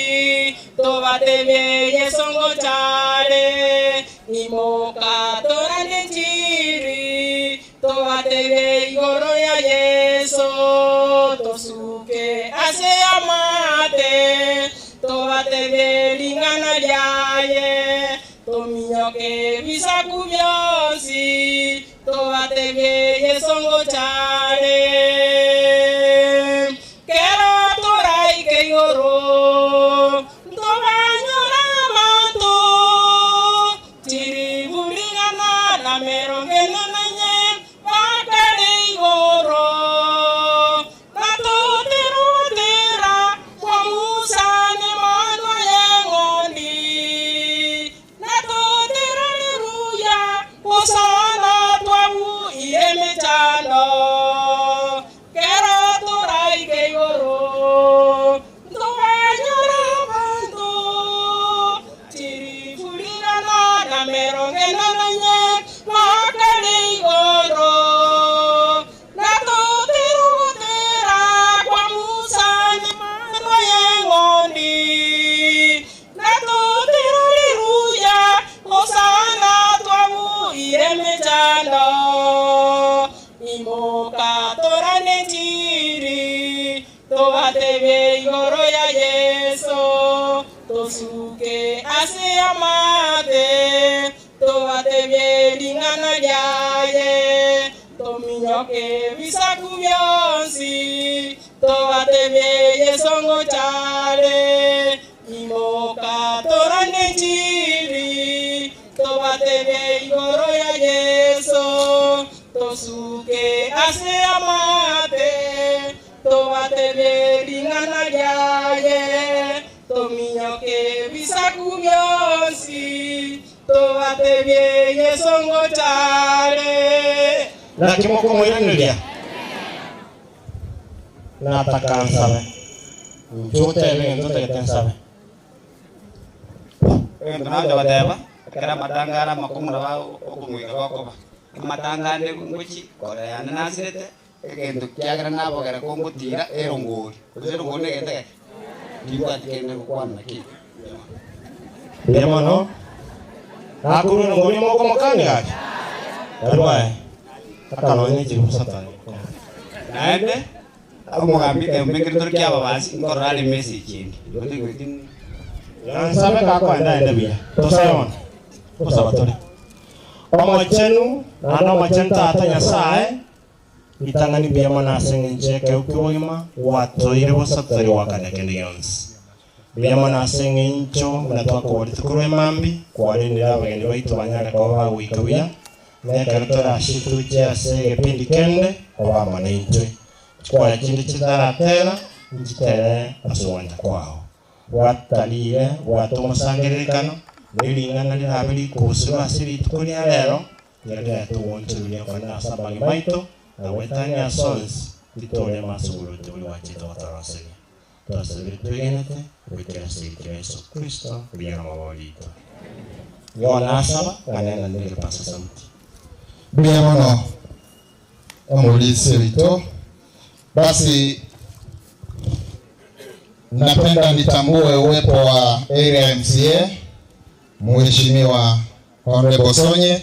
tobatebie Yeso ngochare. Imoka torane enchiri, tobatebie igoro ya Yeso, tosuke ase amate, tobatebie ring'ana riaye, tominyoke bisaku bionsi, tobatebie Yeso ngochare. Kero toraike igoro, ntobanyora abanto, chiriburigana na mirongo ene na enye, bakare igoro. Natoterotera kwa Musa ne mano y'eng'ondi. Natotera haleluya, hosana twabuire emechando. Kero toraike igoro, ntobanyora abanto, chiriburigana na mirongo ene na enye, bakare igoro. Natoterotera kwa Musa ne mano y'eng'ondi. Natotera haleluya, hosana twabuire emechando. Imoka torane enchiri, tobatebie igoro ya Yeso, tosuke ase amate, tobatebie ring'ana riaye, tominyoke bisaku bionsi, tobatebie Yeso ngochare. Imoka torane enchiri, tobatebie igoro ya Yeso, tosuke ase amate, tobatebie ring'ana riaye, tominyoke bisaku bionsi, tobatebie Yeso ngochare. Naki mokomoiraneria nataka nsabe nchotebe ngento tagete nsabe Egento nacha goteba, ekero amatanga are amakong'u nabo okomoika gokoba. Amatanga ande ngochi kore yane nasirete, egento kiagera nabogera kongotira erongori. Gose erongori na egento geke, timbwati kende gokwana naki. Mbuya mono nakorwa erongori mokomokani gaki yarwae akanonye chiribu satani. Naende omogambi ekembe nkere tore kia ababasi nkorora are message ende. Igo toigweti Nsabe gakwenda ende buya tosabe mono gosaba tore omochenu naende omochenu tata Nyasaye. Ritang'ani mbuya mono ase engencho y'ekeegwa ki'obogima gwatoire bosa totari goakana kende gionsi. Mbuya mono ase engencho buna twakoborete korwa emambia, kwarendire abageni baito banyare koba bagoika buya, na ekero torachie toche ase egepindi kende obe amo naintwe. Chikwaya chinde chitaratera, nchitere ase ogwancha kwao. Gwatarire bwate omosangererekano, na ering'ana rirabe rikobusurwa ase rituko ria rero, riria rirarete ogoonchoreria okonene ase amagima aito, na goetania ase onsi, titorema ase oboruoti boria gwachete gotoroseria. Twasabire twegenete goikera ase erieta ria Yeso Kristo, riria omobao riito. Igo nasaba ng'a nere nere epasa sauti. Mbuya mono omorisia oito. Basi napenda nitambue uwepo wa area MCA Mheshimiwa Honorable Sonye.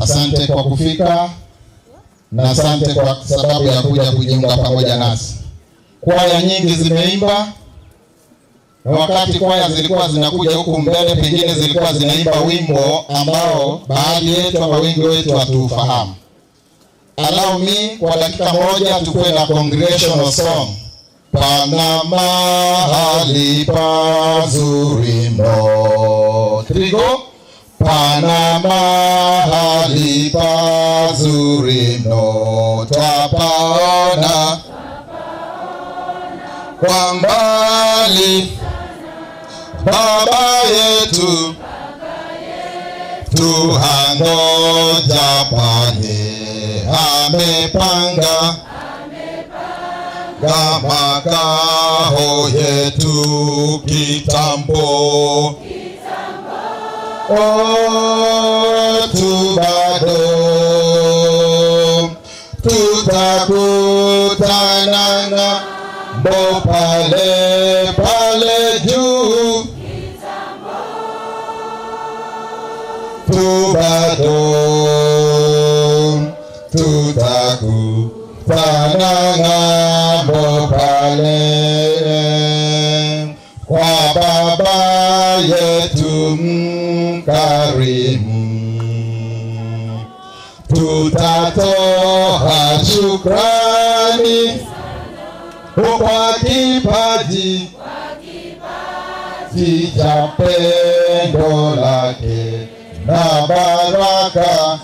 Asante kwa kufika na asante kwa sababu ya kuja kujiunga pamoja nasi. Kwaya nyingi zimeimba na wakati kwaya zilikuwa zinakuja huku mbele, pengine zilikuwa zinaimba wimbo ambao baadhi yetu ama wengi wetu hatuufahamu. Allow me kwa dakika moja tukuwe na congregational song. Pana mahali pazuri mno. Trigo. Pana mahali pazuri mno, twapaona kwa mbali Baba yetu tuhangoja pale amepanga makao yetu kitambo. Oh, tu bado tutakutana ng'ambo pale pale juu tu bado tutakutana ng'ambo pale kwa Baba yetu mkarimu, tutatoa shukrani kwa kipaji cha pendo lake na baraka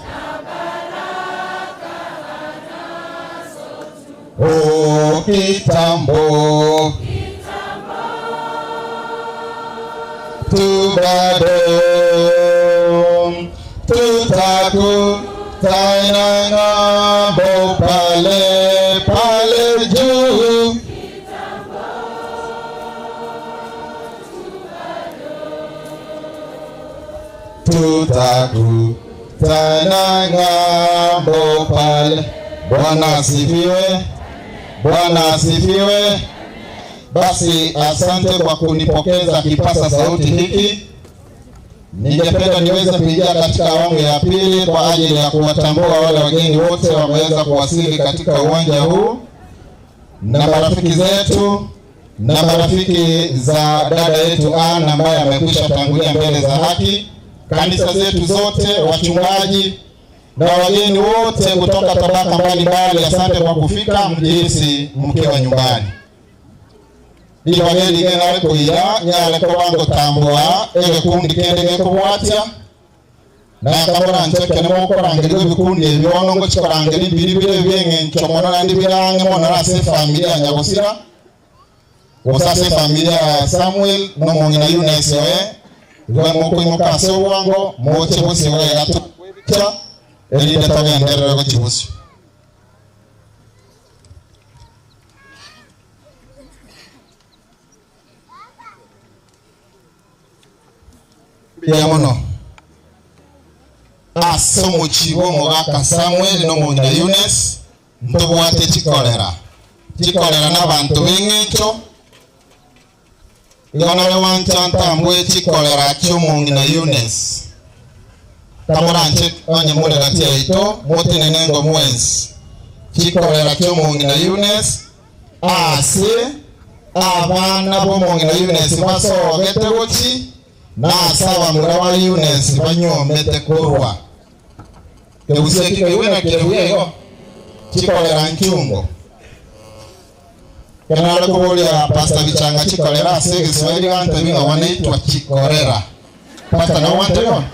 Oh, kitambo tu bado tutakutana ng'ambo pale pale juu. Tutakutana ng'ambo pale. Bwana asifiwe. Bwana asifiwe. Basi asante kwa kunipokeza kipasa sauti hiki. Ningependa niweze kuingia katika awamu ya pili kwa ajili ya kuwatambua wale wageni wote wameweza kuwasili katika uwanja huu na marafiki zetu na marafiki za dada yetu Ann ambaye amekwisha tangulia mbele za haki, kanisa zetu zote, wachungaji na wageni wote kutoka tabaka mbalimbali, asante kwa kufika, mjihisi mkiwa nyumbani. Libageri genare kuiya nyare kobango tambua egekundi kende gekobwatia nakabora ncheke nimokorangeria ebikundi ebiono ngochikorangeria biri bire ebieng'encho mono naende birange mono ase efamilia ya Nyagosira gose ase efamilia ya Samuel nomong'ina Eunice oye igo mokoimoka ase obwango moche bosio iga tokwebicha erinde togenderere gochia bosio. Mbuya mono ase omochie bw'omogaka Samuel na omong'ina Eunice, ntobwate chikorera, chikorera nabanto b'eng'encho. Igo nare gwancha ntambue chikorera chi'omong'ina Eunice. Tamoranche onye more gati yaito, motenene ngo mwensi. Chikorera chi'omong'ina Eunice ase abana b'omong'ina Eunice basogete gochi, na ase abamura ba Eunice banyuomete korwa. Kegusia eki keigwe na kere buya igo. Chikorera nchungo. Kenare koboria Pastor Bichanga chikorera ase egeswahili gantebi ng'a wanaitwa chikorera. Pastor nabo gwantebi bono?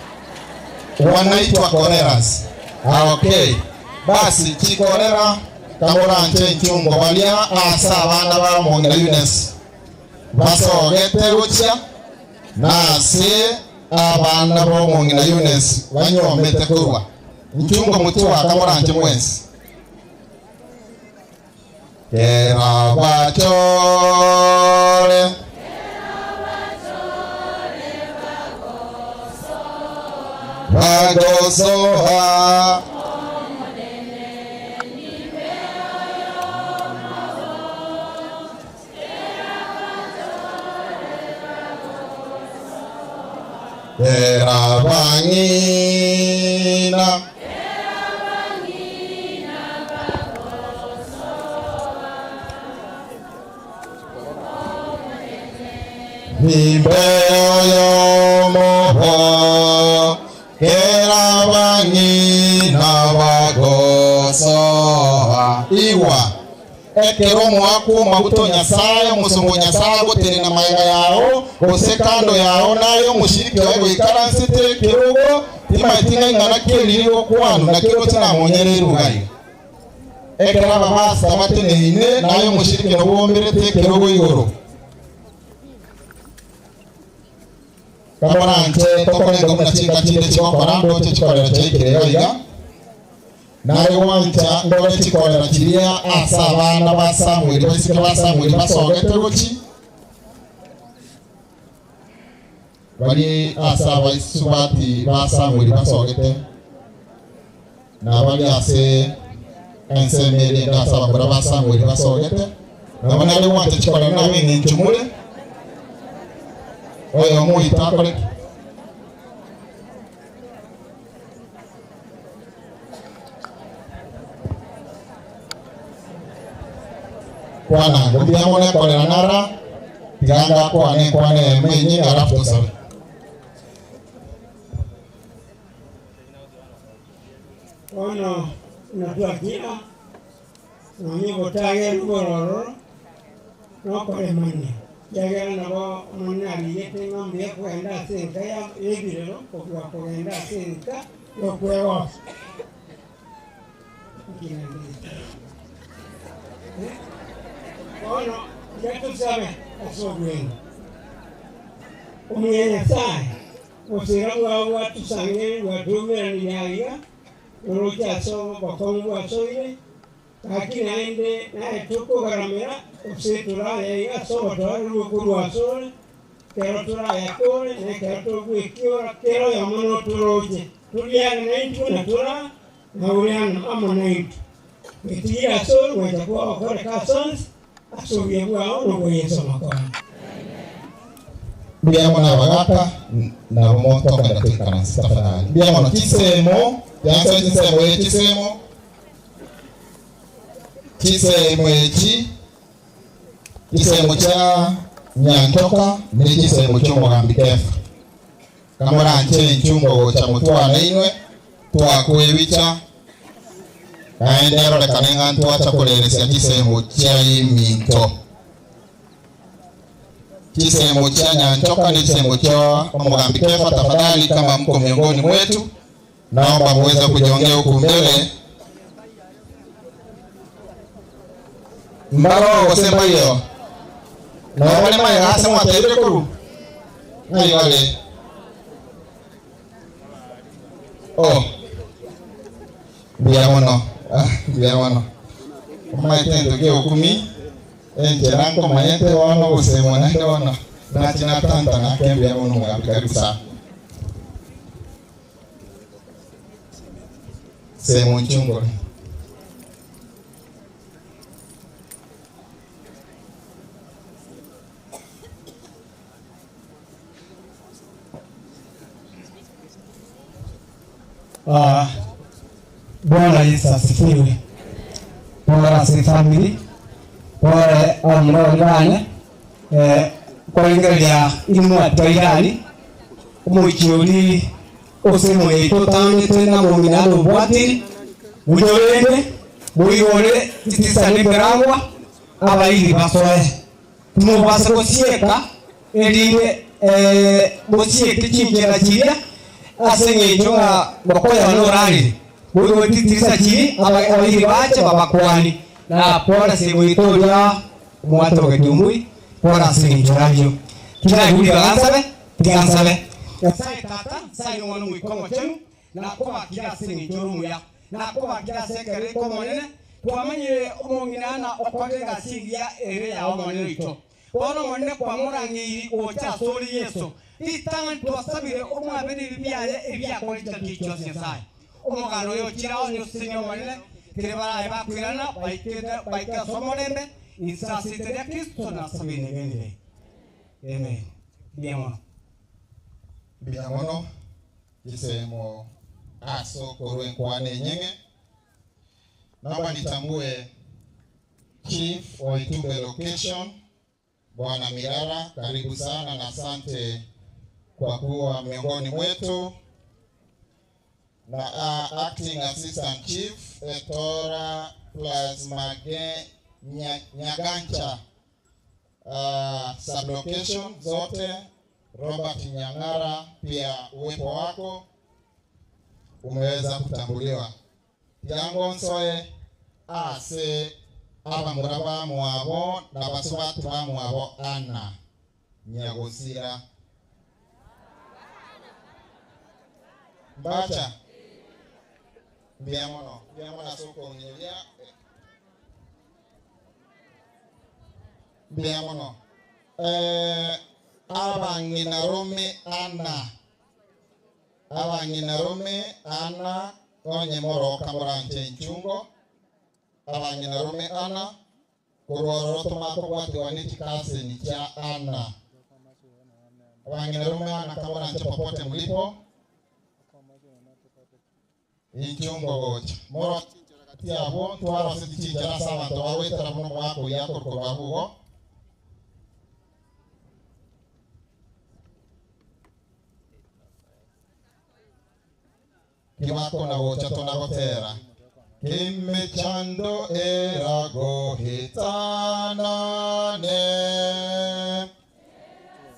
Wanaitwa koreras. Ah, okay. Basi chikorera kamoranche nchungo baria ase abana ba omong'ina Eunice basogete gochia na ase abana ba omong'ina Eunice banyomete korwa. Nchungo motwaka moranche mwensi. Kera bachore bagosoa Kera bang'ina Nimbeo yomoho kera bang'ina bagosoa igwa ekero omwaka omaguta nyasaye omusongo nyasaye agotenena maega yao gose kando yao naye omoshiriki oye goikaransete ekerogo timaeti ng'aing'ana keriri gokwanu nakero tinamonyere erugai ekero ababasa bateneine naye omoshiriki nobwomberete ekerogo igoro kamoranche tokorenga buna chinka chinde chigokora ndoche chikorera chiaikire iga iga naye gwancha ndore chikorera chiria ase abana ba Samueli baisike ba Samueli basogete gochi bari ase abaisubati ba Samueli basogete na bari ase ensemo erinde ase abamura ba Samueli basogete nabo nare gwancha chikorera nabe eng'encho more oyo moito akoreke kwana mbuya mono ekorera nara tiganga kwane nkwane emo enyinga alafu tosabe. Bono natwakira nonye gotagera ororo nokoremania kiagera nabo omonene arigete ng'a mbuya kogenda ase enka ya ebirero kobua kogenda ase enka yokwegosa. Bono tiga tosabe ase obwenge omuya Nyasaye gosira bwao bwatusangereria bwatuumeranirie aiga oroche ase obokong'u bwasoire gaki naende naye tokogaramera gose toraya iga ase obotoereru okorwa asore kero torayakore na ekero togwekiora kera oyomo notoroche toriane naintwe na tora na ore amo naintwe gwetigire ase ore gwancha kwao okoreka ase onsi ase obuya bwao na obwa Yeso Omokonyi. Mbuya mono abagaka nabo motokenda toikaranse tafadhali. Mbuya mono chisemo yansoe chinsemo eye chisemo chisemo echi chisemo chia Nyanchoka ne chisemo chia omogambi Kefa. Kamoranche enchungo gocha motwane inwe twakwa ebicha naende erorekane ng'a ntwacha koreresia chisemo chia eminto. Chisemo chia Nyanchoka ni chisemo chia omogambi Kefa. Tafadhali, kama mko miongoni mwetu, naomba muweze kujongea huku mbele. Mbaro gose mbaio nabo bare maega ase mwateire koru ng'ai bare oh mbuya mono ah, mbuya mono omaete ento kia okumi enchera nkomanyete bono ogosemwa naende bono nachi natantana ake mbuya mono omogambi karibu sana semo nchungore. Ah, Bwana Yesu asifiwe. Bora ase family, bora abamura baria bane, eh, korengereria imwe twairani, omoichi ori ase omoeto otamete na omong'ina ande obwatiri, buya orende, Moigore chitirisa na emerangwa, abairi basoe. Timobasa gosieka, erinde mosieke chinchera chiria, ase engencho ng'a mokoyona orarire. Moigore chitirisa chiria, abairi bache babakwanie. Na pore ase goita oria omwatogeti omoi, pore ase engencho y'ayio. Tinaigure ribaga nsabe, tiga nsabe. Nyasae Tata, Nyasae Omwana, Omoika Omochenu, nakobakire ase engencho ore omuya, nakobakire ase ekero eke Omonene, twamanyire omong'ina na okorire egasi engiya ere yao Omonene oito. Bono Omonene kwamorangeirie gocha asore Yeso, ritang'ani twasabire omwabere ebibe biaye ebiakorire chingaki chionsi Nyasae. Omoganda oyo ochire ao nyosesenie Omonene, kere barabe bakoirana baikete baike ase omorembe, inse ase erieta ria Kristo nasabire negenire. Amen. Mbuya mono. Mbuya mono chisemo ase okorwa enkwana enyeng'e. Naomba nitambue Chief wa Itumbe Location, Bwana Mirara, karibu sana na asante kwa kuwa miongoni mwetu, na Acting Assistant Chief Etora plus Mage Nyagancha sublocation zote, Robert Nyang'ara, pia uwepo wako umeweza kutambuliwa. Tiango nsoe ase abamura bamwabo na basubati bamwabo Anna Nyagosira. Mbacha mbuya mono, mbuya mono ase okong'inyoria. Mbuya mono. Abang'inarome Anna, abang'inarome Anna, onye moroka moranche enchungo, abang'inarome Anna, korwa ororo tomakobwatigwa ne chikaseni chia Anna. Abang'inarome Anna kamoranche popote mlipo, enchungo gocha. Moroche chinchera gati yabo, ntwaroseti chinchera ase abanto bagoetera buna omogaka oyio akorwa abwo igo. Tibakona gocha tonagotera, K'emechando eragoetanane,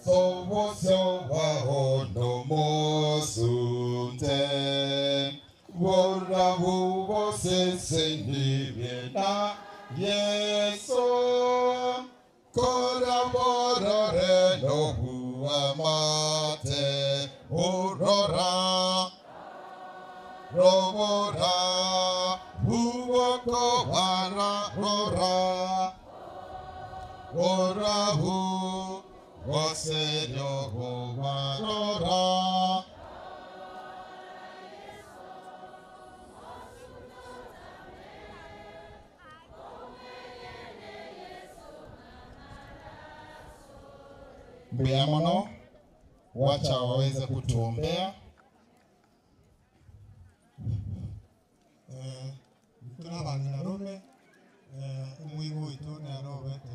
S'obosio bwao nomosunte, Borabu bosesenirie na Yeso, Koraborore nobuamate, Orora, robora, bubokobara, rora, borabu, boserio bobarora. Mbuya mono, wacha waweze kutuombea. Intwe na abang'ina-rome, omoigo oito nere obete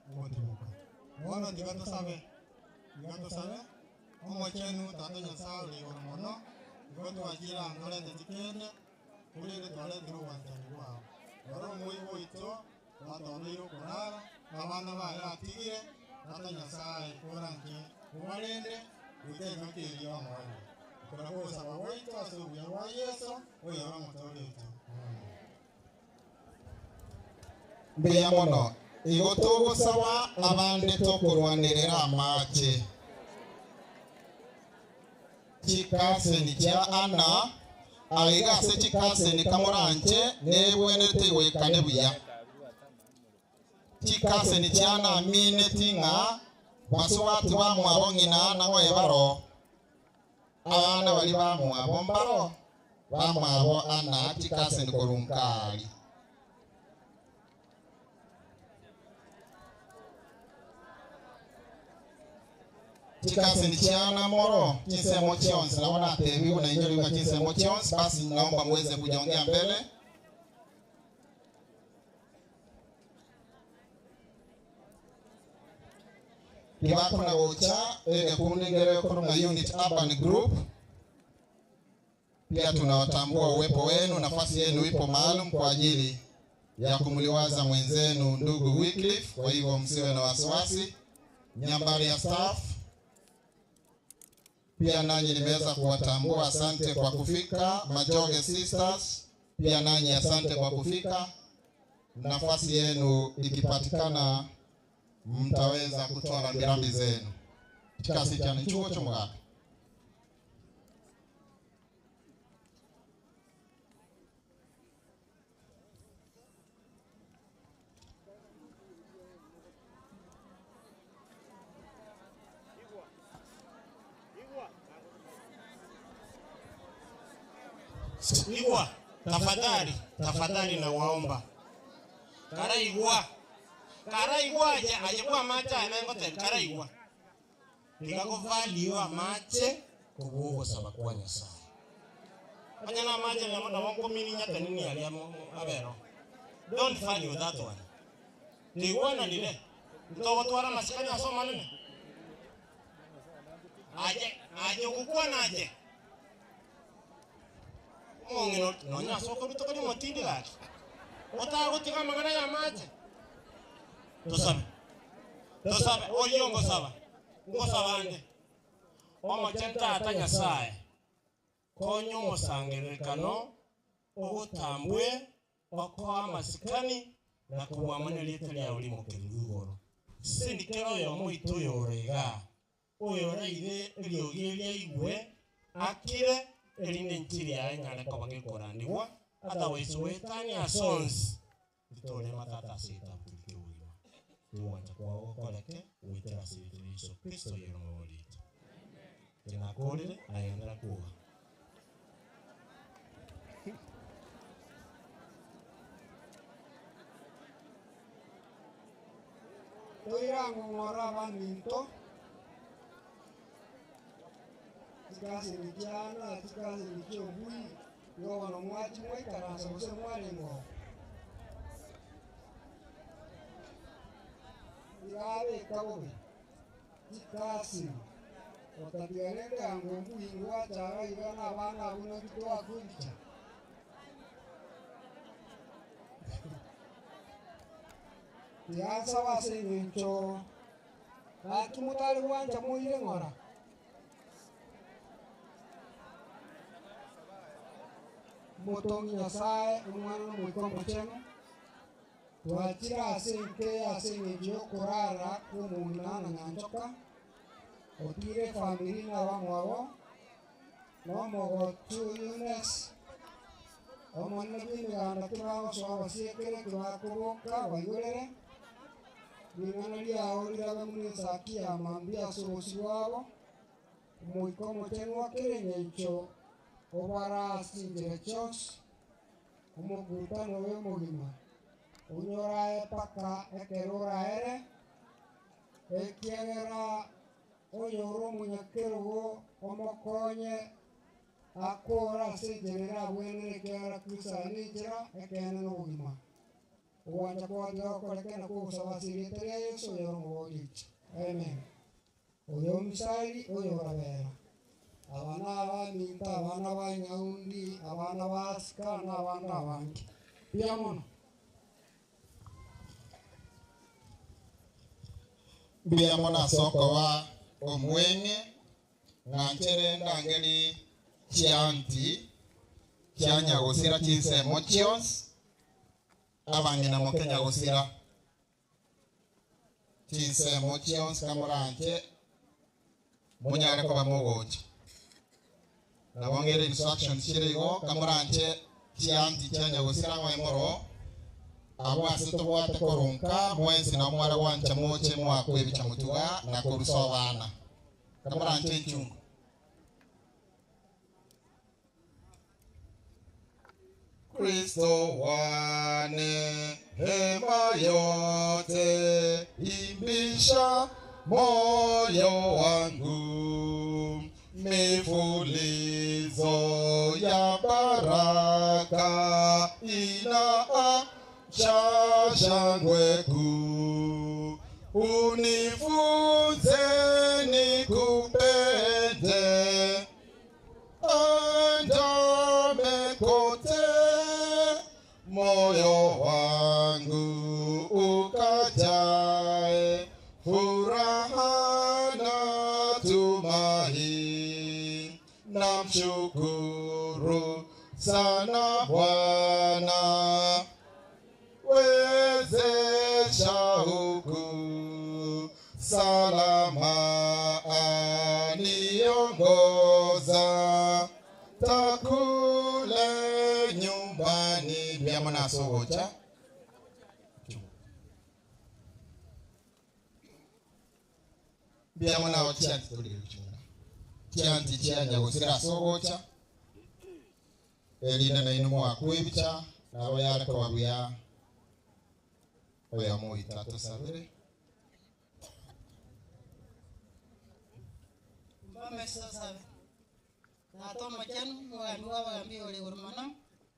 ogotimoka. Bono tiga tosabe, tiga tosabe, Omochenu Tata Nyasae ore igoro mono, igo twachire aa ntorenteti kende, korende twarentire obwanchani bwao. Rora omoigo oito gwatobeire okorara, na abana baye atigire, Tata Nyasae, koranche obarende goika engaki eria y'omoerio. Oko nakwo ogosaba gwaito ase obuya bwa Yeso, oyore Omotoori oito. Amen. Mbuya mono. Igo togosaba abande tokorwanerera amache. Chikaseni chia Anna, aiga ase chikaseni kamoranche nebwenerete igwekane buya. Chikaseni chia Anna amineti ng'a basubati bamwabo ng'ina Anna ng'oye baro, abana baria bamwabo mbaro bamwabo Anna chikaseni korwa nkari. Chikaseni chiana moro chinsemo chionsi, nabo natebigwe na inche rigwa chinsemo chionsi, basi naomba muweze kujongea mbele. Tibakona gocha egekundi nkere gekorwa ng'a Unit Urban Group. Pia tunawatambua uwepo wenu, nafasi yenu ipo maalum kwa ajili ya kumliwaza mwenzenu ndugu Wycliffe. Kwa hivyo msiwe na wasiwasi. Nyambari ya staff pia nanyi nimeweza kuwatambua, asante kwa kufika. Majoge Sisters pia nanyi asante kwa kufika. Nafasi yenu ikipatikana, mtaweza kutoa rambirambi zenu. Chikasi chani chuo chomugaka Igwa, tafadhali, tafadhali nawaomba. Karaigwa. Karaigwa aje aje kwa macha anangote karaigwa. Ndikakuvaliwa mache kubugo kwa Nyasaye. Anyana mache na mwana wangu mini nyata nini alia abero. Don't value that one. Ndigwana nile. Ntogotwara masikani asoma nene. Aje aje kukwana aje. Mong'ino nonya soko rutoka ni motindi gaki. Otagotiga amang'ana ya amache. Tosabe. Tosabe oyo ngosaba. Ngosaba ande. Omoche tata Nyasaye. Konya omosangererekano ogotambwe okoa amasikani na kubwamana rieta riao rimokererwa igoro. Sindikera oyo omoito oyo ore iga. Oyo oraire eriogi eria aigwe akire erinde nchiri yaye nyare koba gekorandigwa otherwise wetani asonsi ntitore matata ase etabu kiobogima tiwancha kwao gokoreke gwitera ase erieta ria Yesu Kristo yero moborito tinakorire agendera kuga Toirang'ong'ora abaminto chikasini chiana chikasini chiobui igo mwachi mwaikarasa gose mwareng'o igabeka bobe chikasini otatiga rende yango mbui ngwachaga iga na abana abwo naki twakuncha tigasaba ase eng'encho gaki motari gwancha moire ng'ora motongi Nyasaye omwana nomoika omochenu twachire ase enke ase eng'encho yokorara kwa omong'ina na nyanchoka otire efamiri na abamwabo na omogotu Eunice omonene bwa emeganda kibagosoa basiekere kibakoboka baigorere ring'ana riao rirabe muna esaki ya mambia ase obosi bwabo omoika omochenu akere eng'encho obarasinjire chionsi omokutano oyo omogima onyorae paka ekero oraere ekiegera oyore omonyakerogo omokonye akora ase enchera ere abwenere ekiagera Kristo aye na enchera ekeene na obogima ogwancha kwatiga gokoreke na kogosaba ase erieta ria Yesu oyore omobori oito amen. Oyo omisari oyo orabera abana abaminto abana ba nyaundi abana basika na abana abange mbuya mono. Mbuya mono ase okoba omweng'e ng'anchere ndangeri chianti chianyagosira chinsemo chionsi abang'ina mokenyagosira chinsemo chionsi kamoranche munyare koba mogocha nabongere instructions chire igo kamoranche chianti chianyagosira ng'oe moro abo ase tobwate korunka mwensi na omware gwancha moche mwakwebicha mutuga na korusa abana kamoranche enchungu. Kristo wane hema yote imbisha moyo wangu mifulizo ya baraka inaamsha shangwe kuu. Unifunze nikupende andame kote moyo wangu. Furaha na tumaini, namshukuru sana Bwana. Wezesha huku salama aniongoza takule nyumbani byamanasogocha byamanawo chianti tulichuna chianti chianya gusira sogocha elina nainu mwakwibicha nabo yarakababuya oya muita tusabire Mbamesosabe tata omochenu omogambi bwa abagambi ore igoro mono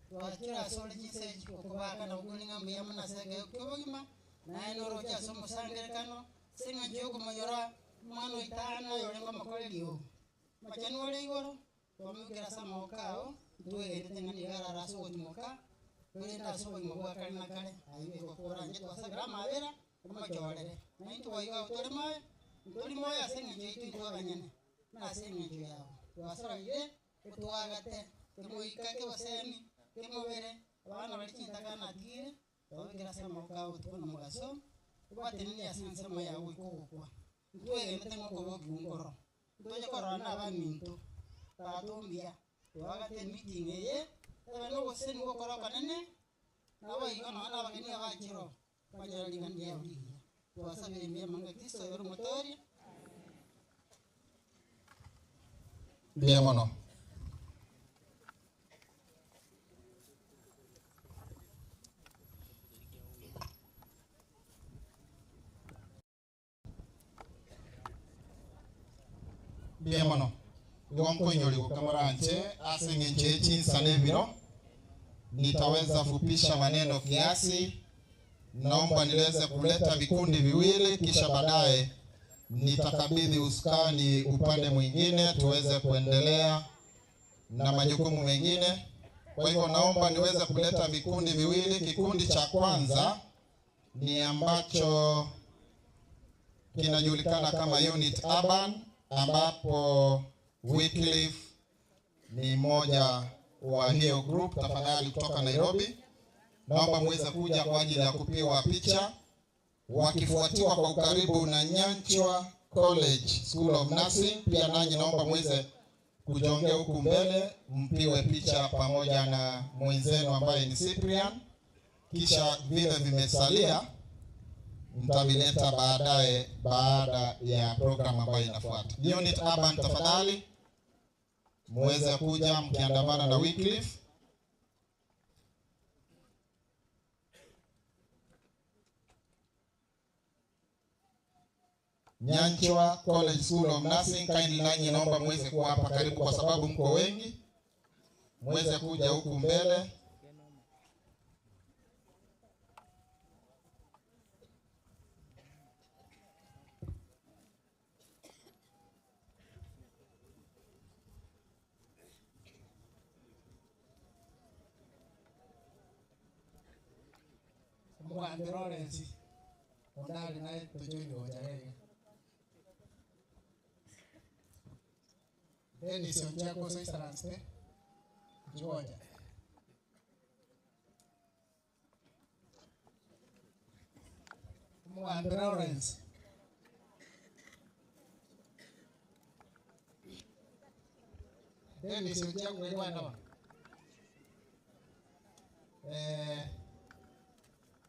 twachire ase ore chinse okobaka na okoringa mbuya mono ase ekero kia obogima naye noroche ase omosangerekano ase eng'encho ya okomonyora omwana oitana oyorenge omokoreri oo. Omochenu ore igoro twamobekera ase amagoko ao ntwegenete ng'a nigo arare ase ogotimoka korende ase obogima bwa kare na kare aye okoranche twasabera amabera omochorere naintwe boigo abwo tore moyo ntori moyo ase eng'encho yaito intwe abanyene na ase eng'encho yabo twasororire otwagate kemoika kebosemi kemobere abana bari chintaka natigire twabekera ase amagoko ao obotuko na omogaso obwateneni ase ensemo yao goika ogokwa ntwegenete ng'a okoba okiungoro ntoche korora na abaminto tata ombuya twagate emeeting eye ebe na obosemi bokora okonene naboigo nonya na abageni abachire oo banyora ring'ana riabo rigiya twasabire mbuya mono ng'a Kristo oyo ore omotoria. Mbuya mono. Mbuya mono. Igo nkoinyori gokamoranche ase eng'encho ye chinsa na ebiro, nitaweza fupisha maneno kiasi. Naomba niweze kuleta vikundi viwili, kisha baadaye nitakabidhi usukani upande mwingine tuweze kuendelea na majukumu mengine. Kwa hivyo naomba niweze kuleta vikundi viwili. Kikundi cha kwanza ni ambacho kinajulikana kama Unit Urban, ambapo Wycliffe ni mmoja wa hiyo group. Tafadhali kutoka Nairobi, naomba muweze kuja kwa ajili ya kupiwa picha, wakifuatiwa kwa ukaribu na Nyanchwa College School of Nursing. Pia nanyi naomba muweze kujongea huku mbele mpiwe picha pamoja na mwenzenu ambaye ni Cyprian, kisha vile vimesalia mtavileta baadaye baada ya program ambayo inafuata. Unit Urban, tafadhali muweze kuja mkiandamana na Wycliffe. Nyanchwa College School of Nursing, kindly nanyi naomba muweze kuwa hapa karibu kwa sababu mko wengi, muweze kuja huku mbele. Omogambi Lawrence ondari naye tojoini gocha iga Dennis Onjako Switzerland Georgia. Omogambi Lawrence Dennis Onjako igwana ba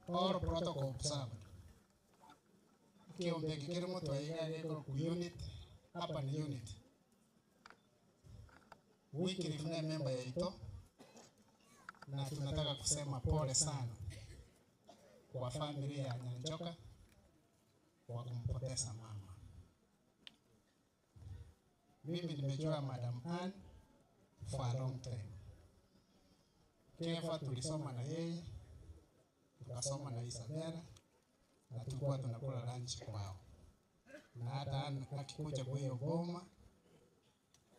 all protocol observed. Kiombe kikiri mutwe iga gikoro ku unit hapa ni unit. Wycliffe ni member yaito na tunataka kusema pole sana kwa familia ya Nyanchoka kwa kumpoteza mama. Mimi nimejua Madam Ann for a long time. Kefa tulisoma na yeye, tukasoma na Isabella na tulikuwa tunakula lunch kwao, na hata Ann akikuja kwa hiyo boma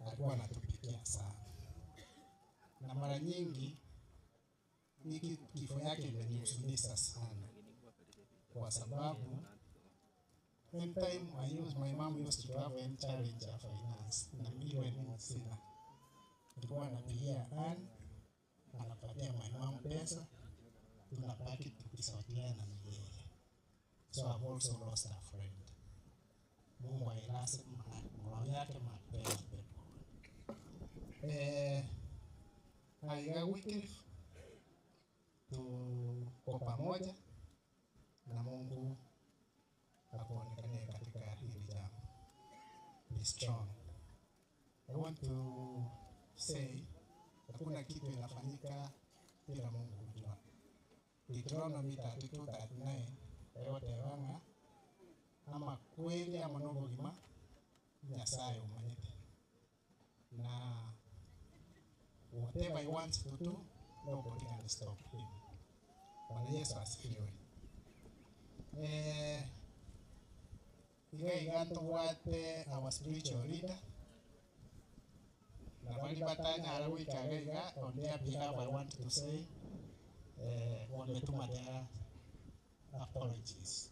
alikuwa anatupikia sana, na mara nyingi hiki kifo yake imenihuzunisha sana, kwa sababu Anytime I use, my mom used to have any challenge ya finance na iwe mimi sina, nilikuwa napigia Ann, anapatia my mom pesa, tunabaki tukisaidiana na yeye. So I've also lost a friend. Mungu ailase roho yake mahali pema peponi. Eh, aiga Wycliffe tuko pamoja na Mungu akuonekanie katika hili jambo. Be strong. I want to say hakuna kitu inafanyika bila Mungu kujua. Deuteronomy 32:39 egotebanga ama kweli ama nobogima Nyasaye umanyite na whatever he wants to do nobody can stop him. Bwana Yesu asifiwe. Eh, iga iga ntobwate our spiritual leader na bari batanyara gwikaga iga on their behalf I want to say eh, wametuma their apologies.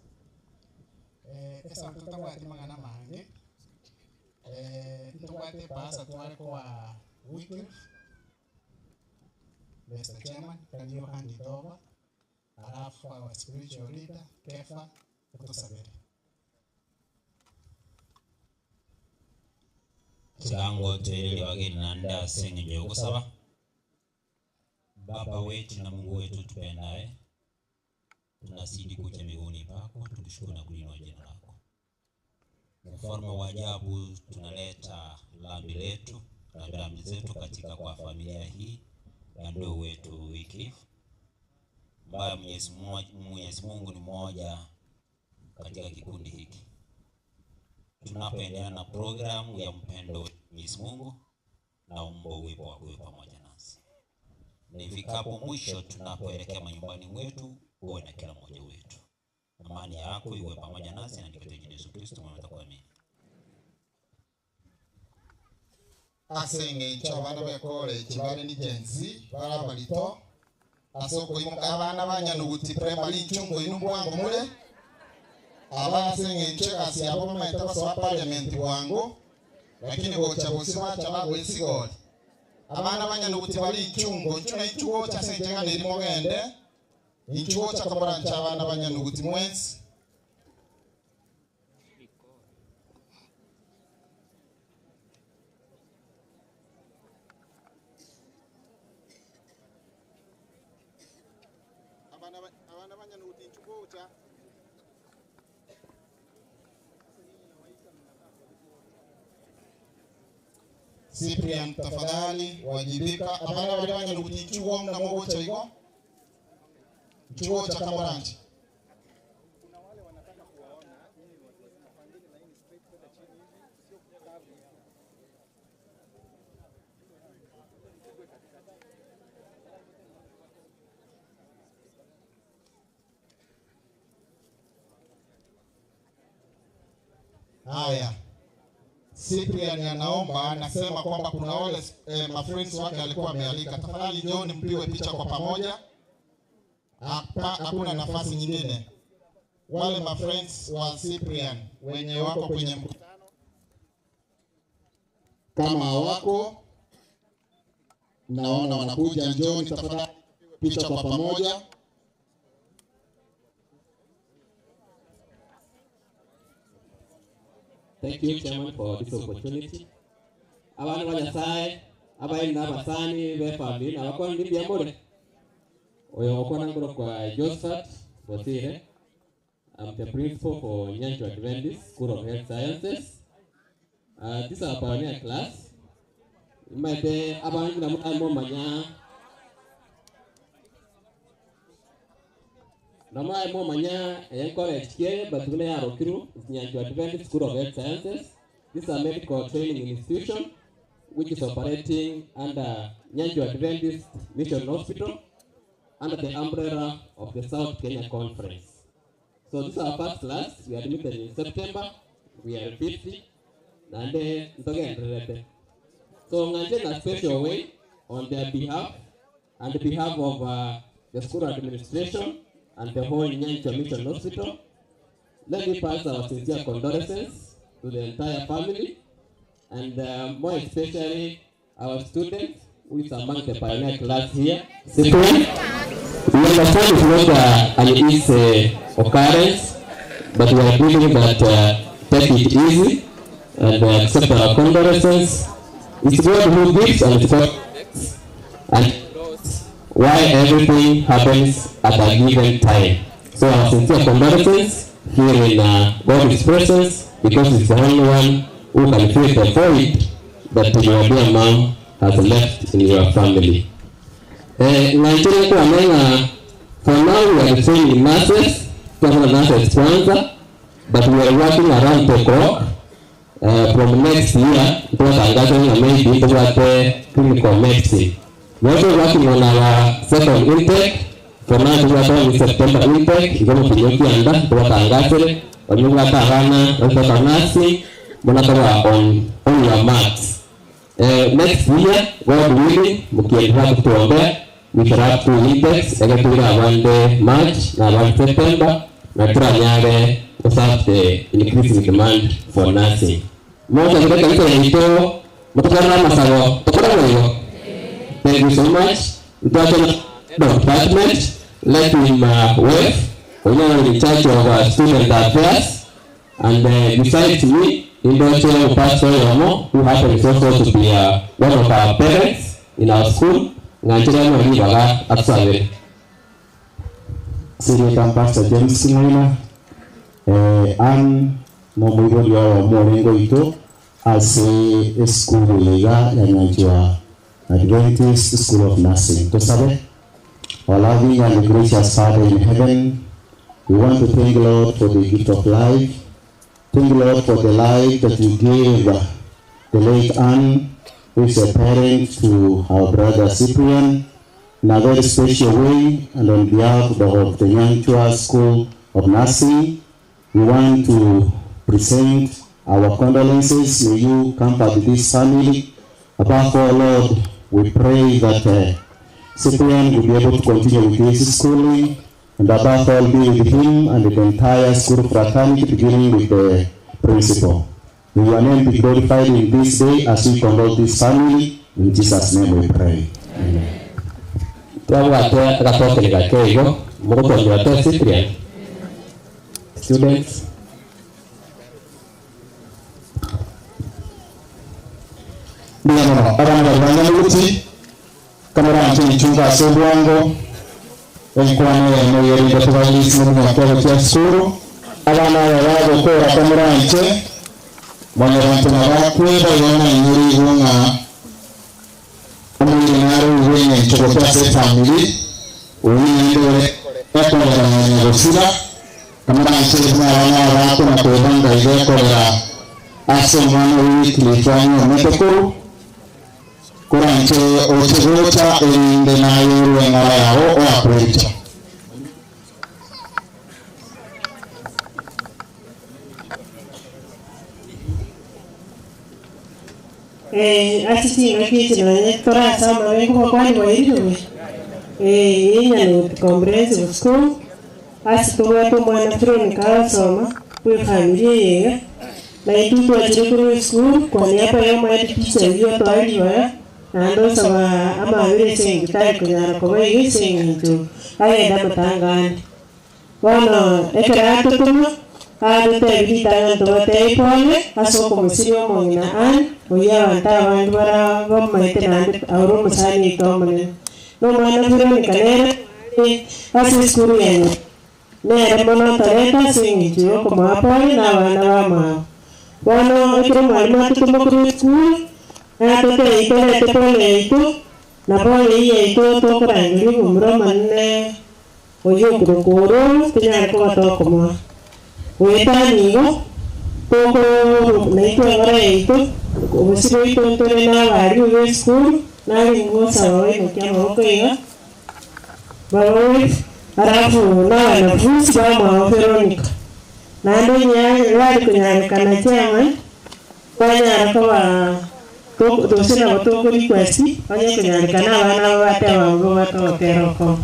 Eh, esa tutabwati mang'ana mange eh, ntobwate pasa tware kwa Wycliffe. Mr. Chairman, can you hand it over? Alafu our spiritual leader Kefa utusabere. Kilango tereri wageni na nda sengenjo yokusaba. Baba wetu na Mungu wetu tupendaye, tunazidi kuja miguuni pako tukishukuru na kuliinua jina lako. Mfalme wa ajabu, tunaleta lambi letu rambirambi zetu katika kwa familia hii ya ndugu wetu Wycliffe, ambaye Mwenyezi Mungu ni mmoja katika kikundi hiki. Tunapoendelea na programu ya mpendo wa Mwenyezi Mungu, naomba uwepo wako uwe pamoja nasi, na ifikapo mwisho, tunapoelekea manyumbani mwetu, uwe na kila mmoja wetu. Amani yako iwe pamoja nasi, na katika jina la Yesu Kristo mwema takuamini. Ase eng'encho abana b'ecollege bare ni Gen Z bare abarito ase okoimuka abana banyanuguti primary nchungu inu bwango mure aba ase eng'encho egasi yabo bamaete basoa parliament bwango lakini gocha bosi bacha bagoesigori abana banyanuguti bari inchungu nchu na inchu gocha ase enchegana eri mogende inchu gocha komorancha abana banyanuguti mwensi. Abana banyanuguti inchu gocha. Cyprian, tafadhali wajibika. Abana bali banyanuguti inchuo mna mogocha igo nchuo cha kamoranchi. Haya, Cyprian anaomba, anasema kwamba kuna wale mafriends wake alikuwa amealika. Tafadhali njooni mpigwe picha kwa pamoja. Hapa hakuna nafasi nyingine. Wale mafriends wa Cyprian wenye wako kwenye mkutano, kama hawako, naona wanakuja, njooni tafadhali picha kwa pamoja. Thank you, Chairman, for this opportunity. Abana ba Nyasaye, abaini n'abasani be family n'abakwana n'imbyambure. Oyo okwana ngoro kwa Josephat Bosire. I'm the principal for Nyanchwa Adventist School of Health Sciences. This is our pioneer class. Imaite abangi na mutamo manya. Nama mo manya encourage kie batule ya Rokiru Nyanchwa Adventist School of Health Sciences. This is a medical training institution which is operating under Nyanchwa Adventist Mission Hospital under the umbrella of the South Kenya Conference. So this is our first class. We admitted in September. We are 50. Nande ntogenderete. So nganje na special way on their behalf and the behalf of the school administration and the whole Nyanchwa Mission Hospital. Let me pass our sincere condolences to the entire family and more especially our student who is among the pioneer class here, Cyprian. We understand it's not an easy occurrence, but we are believing that take it easy and accept our condolences. It's God who gives and it's God who takes, and He knows why everything happens at a given time. So our sincere condolences here in God's presence, because it's the only one who can fill the void that your dear mom has left in your family. Eh, ng'anchire kwane ng'a for now we are training nurses, twakora nurses kwanza, but we are working around the clock. From next year, twatangaza ng'a maybe tobwate clinical medicine. We are also working on our second intake. For now tobwate only September intake, igo mokinyi okianda twatangasire, onye obwate abana bagotaka nursing, buna toba on, on your marks. Next year, God willing, mokiendelea kutuombea, we shall have two intakes, ege toire abande March na abande September, na toranyare go serve the increasing demand for nursing. Mochakire ekanisa yaito, motokore namasabo, tokore boigo? Thank you so much. Ntwache na head of department, let him wave. Oyio nere in charge of student affairs. And besides me, nindoche pastor oyomo who happens also to be one of our parents in our school, ng'anchire amo ribaga atusabere. Senior Pastor James King'oina, eh, Ann nomoibori oyomo orenge oito ase esukuru eye iga ya Nyanchwa Adventist School of Nursing. Tosabe. Our loving and gracious Father in heaven, we want to thank Lord for the gift of life. Thank you, Lord, for the life that you gave the late Ann, who is a parent to our brother Cyprian, in a very special way, and on behalf of the Nyanchwa School of Nursing, we want to present our condolences. May you comfort this family. Above all, Lord, we pray that Cyprian will be able to continue with his schooling, and above all, be with him and the entire school fraternity, beginning with the principal. May your name be glorified in this day as we condole this family. In Jesus' name we pray. Amen. Twabwate agatokeri gake igo, mogotwambera te Cyprian. Students. Mbuya mono, abana baria banyamoguti, kamoranche inchunga ase obwango, enkwano eye noyerinde tobairisi nomunyaka ogochia sukuru, abana aba bagokora kamoranche, mwanyabanto nabakweba igo nainyore igo ng'a omoiri nare oigwe eng'encho gochia ase efamiri, oyio naende ore ekorera nonya gosira, kamoranche buna abana aba bakona kwebanga iga ekorera ase omwana oyo Wycliffe anyomete korwa, koranche oche gocha erinde naye orwe eng'ora yao oakwerucha. Eh, ase chingaki echi nonye torase amabe nkobakwani bwairire buya. Eh, Nyanuti Comprehensive School, ase tobwate omwana Veronica agosoma, bwa efamiri eye iga, na intwe twachire korwa esukuru kwa niaba ya omoedu teacher oyio otoa ribaga, naende osaba amabere ase eng'encho tari konyara koba iga ase eng'encho agende amatanga ande. Bono ekero atotoma, agotebi ritang'ani tobatebie pole ase okomosiria omong'ina Ann, oyio abanto abange bara bamaete naende aure omosani oito omonene. Na omwana Veronica nere are ase esukuru ya Nyasaye. Nere mono ntorete ase eng'encho ya okomoa pole na abana bamwabo. Bono ekero omwalimu atotoma korwa esukuru, natotebie torete pole yaito, na pole eyio yaito tokorangeria omomura omonene oyio okorokwa ororo, tonyare koba tokomoa. Goetania igo, toko naitwe eng'ora yaito, obosio bwaito ntore na abarimu ba esukuru, nare ngosaba baimokia amaboko iga, babawe, alafu na abanafunzi bamwabo Veronica. Naende onye bari konyarekana chairman, banyara koba gose nabo toko request, onye konyarekana abana abo bateba abwo batogotera okomo.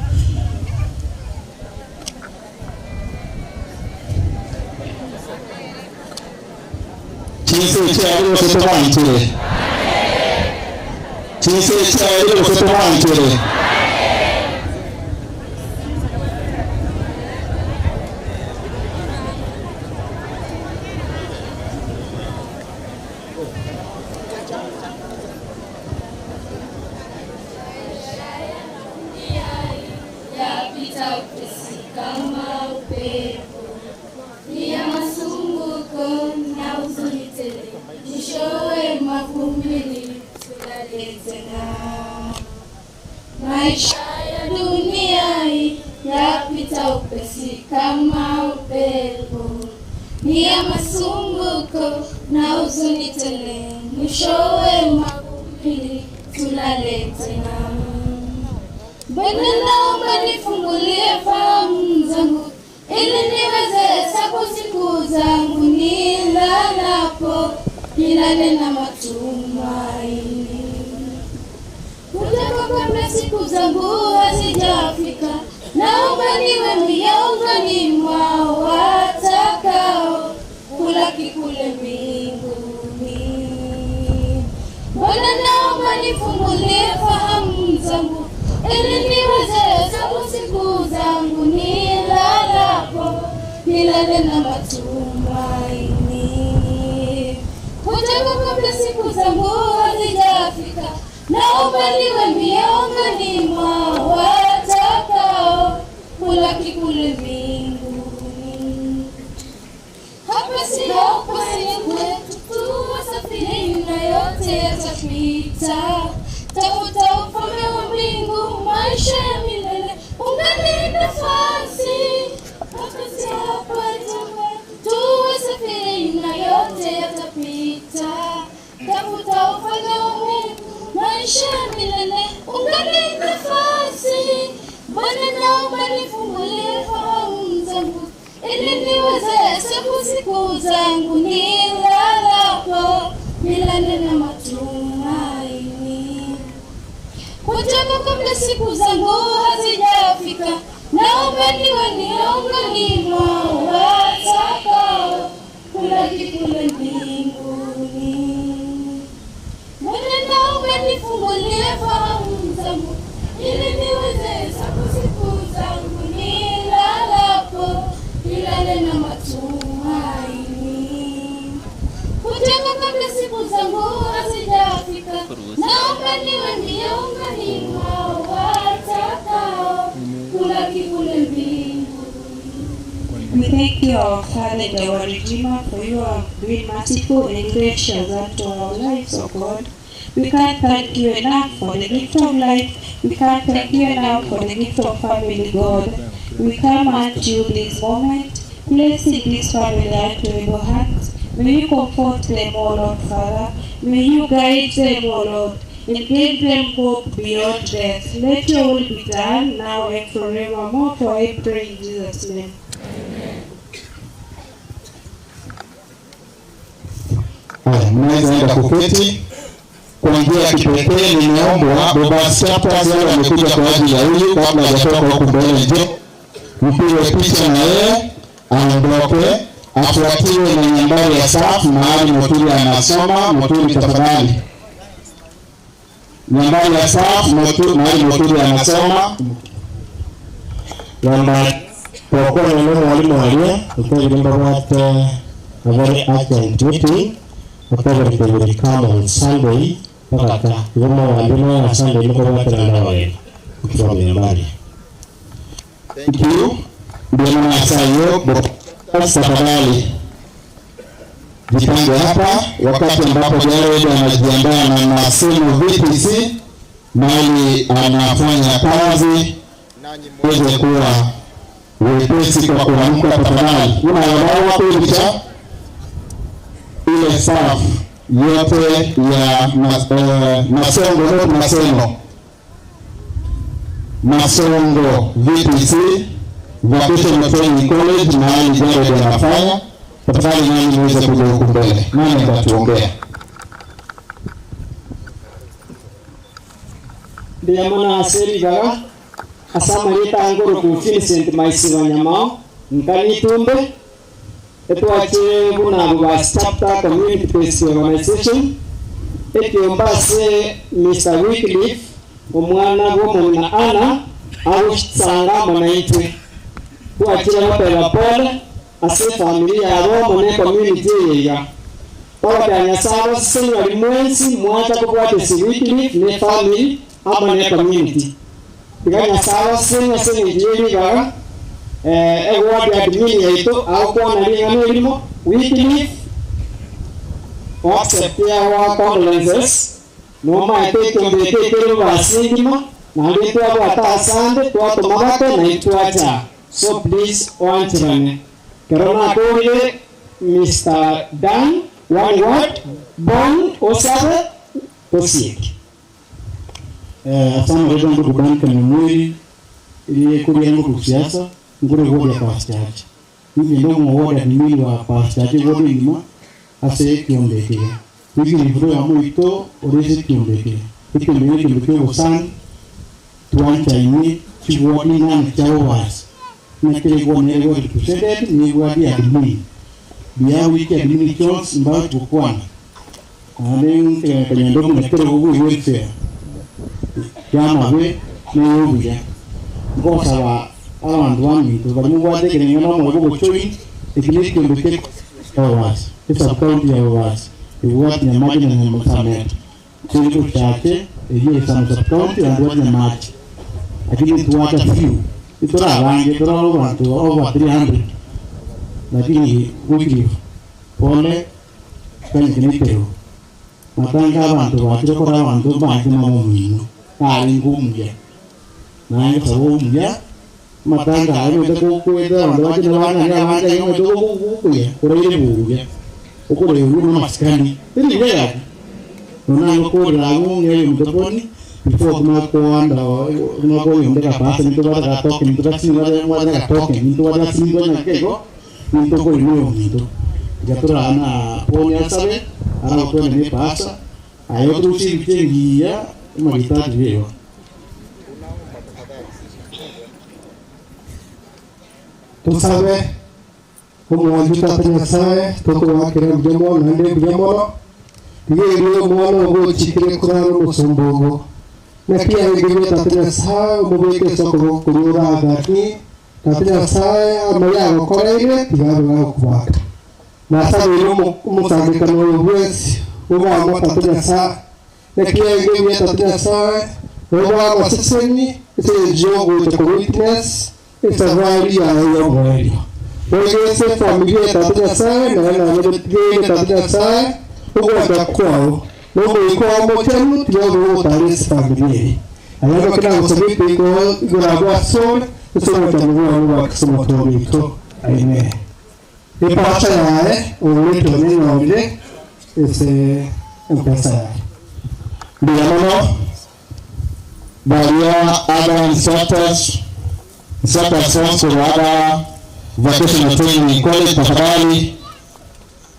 Chinse chiaye gose tobanchere? Chinse chiaye gose tobanchere? Yapita upesi kama upepo, ni ya masumbuko na huzuni tele, mwishowe mavumbini tulale tena. Maisha ya dunia hii yapita upesi kama upepo, ni ya masumbuko na huzuni tele, mwishowe mavumbini tulale tena. Bwana naomba nifungulie fahamu zangu ili niweze hesabu siku zangu nilalapo, nilale na matumaini. Kutoka kabla siku zangu hazijafika, naomba niwe miongoni mwa watakao kulaki kule mbinguni. Bwana naomba nifungulie fahamu zangu ili niweze hesabu siku zangu nilalapo, nilale na matumaini. Kutoka kabla siku zangu hazijafika, naomba niwe miongoni mwa watakao kulaki kule mbinguni. Hapa sio kweli kwetu, tuwasafiri na yote yatapita. Tafuta ufalme wa mbingu, maisha ya milele, ungali nafasi. Hapa sio kwetu, tuwasafiri na yote yatapita. Tafuta ufalme wa mbingu, maisha ya milele, ungali nafasi. Bwana naomba nifungulie fahamu zangu ili niweze hesabu siku zangu nilalapo, nilale na matumaini. Kutoka kabla siku zangu hazijafika, naomba niwe miongoni mwa watakao kulaki kule mbinguni. Bwana naomba nifungulie fahamu zangu ili niweze hesabu siku zangu nilalapo, nilale na matumaini. Kutoka kabla siku zangu hazijafika, naomba niwe miongoni mwa watakao kulaki kule mbinguni. We thank you, our Father and our Redeemer, for you have been merciful and gracious unto our lives, O God. We can't thank you enough for the gift of life. We can't thank you enough for the gift of family, God. We come unto you this moment, placing this family unto your hands. May you comfort them, O Lord, Father. May you guide them, O Lord, and give them hope beyond death. Let your will be done now and forevermore, for I pray in Jesus' name. Haya, mnaweza enda kuketi. Kwa njia ya kipekee nimeombwa Bobas Chapters wale wamekuja kwa ajili ya huyu, kabla hajatoka huku mbele, nje mpigwe picha na yeye aondoke, afuatiwe na nambari ya staff mahali Muturi anasoma. Muturi tafadhali, nambari ya staff Muturi, mahali Muturi anasoma. Namba twakorana na mwalimu aria utebire mbabwate a very urgent meeting utebire they will come on Sunday mpaka ka igoma wambino ya Sunday niko bwatana nawe ukiwa mbali. Thank you. Ndio maana saa hiyo Bobas tafadhali jipange hapa, wakati ambapo Jared anajiandaa na Maseno VPC mahali anafanya kazi, nanyi muweze kuwa wepesi kwa kuamka tafadhali. Una wadau wako cha ile staff yote ya Masongo, not Maseno, Masongo VPC Vocational Training College mahali Jared anafanya. Tafadhali nani muweze kuja huku mbele, nani atatuombea? Ndiyamona aserigaga asamarita nguru ku Vincent Maisiba Nyamao nkanitumbe Etwachire buna Bobasi Chapter Community Based Organization, ekiombe ase Mister Wycliffe, omwana bw'omong'ina Anna, agochisanga amo naintwe. Twachire goteba pole ase efamiri yabo amo ne community eye iga. Togoteba Nyasae abaseseni baria mwensi mwacha kobwatesia Wycliffe ne efamiri amo ne community. Tiga Nyasae abasesenie ase engencho ye ribaga eward admin yaito agokwana ring'ana erimo, Wycliffe o accept our condolences, nomaete ekiombe eke ekere bobasi engima, naende ntwabwate asande twatoma bake na intwacha, so please oancherane. Kero nakorire Mister Dan one word, bon osabe tosieke. Ase amagecho nkoruga Duncan Omweri, eri ekoria nkoruga siasa, nkore ward ya Pastor Chacha. Inche inde omo ward admin wa Pastor Chacha eward engima ase ekiombe eke iga. Wycliffe oyomo oito ore ase ekiombe eke. Ekiombe eke nekiombe kia obosani, twanchaine chiward inane chia obasi. Ng'a kera eward nere eward represented, na eward ya admin. Buya wiki admin chionsi mbagochi gokwana. Naende inche nkanyenda omonyakerogo bwe welfare y'amabe na ey'obuya, nkosaba abanto baminto baria mobwate ekerengo na omoyo bw'ogochoin, eki nekiombe kia Bobasi, esub-county ya Bobasi, ebwate Nyamache na Nyasameta. Keri gochache eyio Isano sub-county naende ebwate Nyamache. Lakini ntwate few, titore abange, tore abanto over 300, lakini Wycliffe pole. Kanyete nekerogo, matanga abanto bachire kora abanto mbanche mama omino, narenge omuya, naye nkasaba omuya, amatanga aya omanyete kokwete abanto bache nabang'ani abange iga omanyete gokoya koraire buya, okoreurwa na amasikani, teri buya gaki. Nonya nagokorera abwo ng'a ebinto boni, before tumanye koanda tumanye koyonda egapasa nintobwate agatoken nintobwate mbwate na agatoken nintobwate asinto naki igo. Ninto okorina oyominto, tiga torara na poni asabe, aragotwane ne epasa, aye otorusie ebicha engiya emaritati bego. Tosabe, Omwanchi Tata Nyasae, tokogoakera mbuya mono naende mbuya mono, rigia erio Omwana ogo ochikire korara omosomba ogo. Naki arenge buya Tata Nyasae, omobeke ase okoboko koria oraganie, Tata Nyasae, amaya agokoreire tiga abe gagokobwata. Nasabeire omosangererekano oyo bwensi obe amo, Tata Nyasae, naki enge buya, Tata Nyasae, obe amaseseni ase engencho y'ogocha ko witness esafari yaye y'omoerio. Boigo ase efamiri eye, Tata Nyasae, naye nanyare Tata Nyasae, ogocha kwao, na Omoika oo Omochenu tiga obe ogotara ase efamiri eye. Aye ngoki nagosabete igoro agwo asore, ase obwanchani bwao bwa Kristo Omotoori oito. Amen. Epasha yaye oretwe nenyorire ase empesa yaye. Mbuya mono baria other instructors, instructors bonsi korwa other vocational training college tafadhali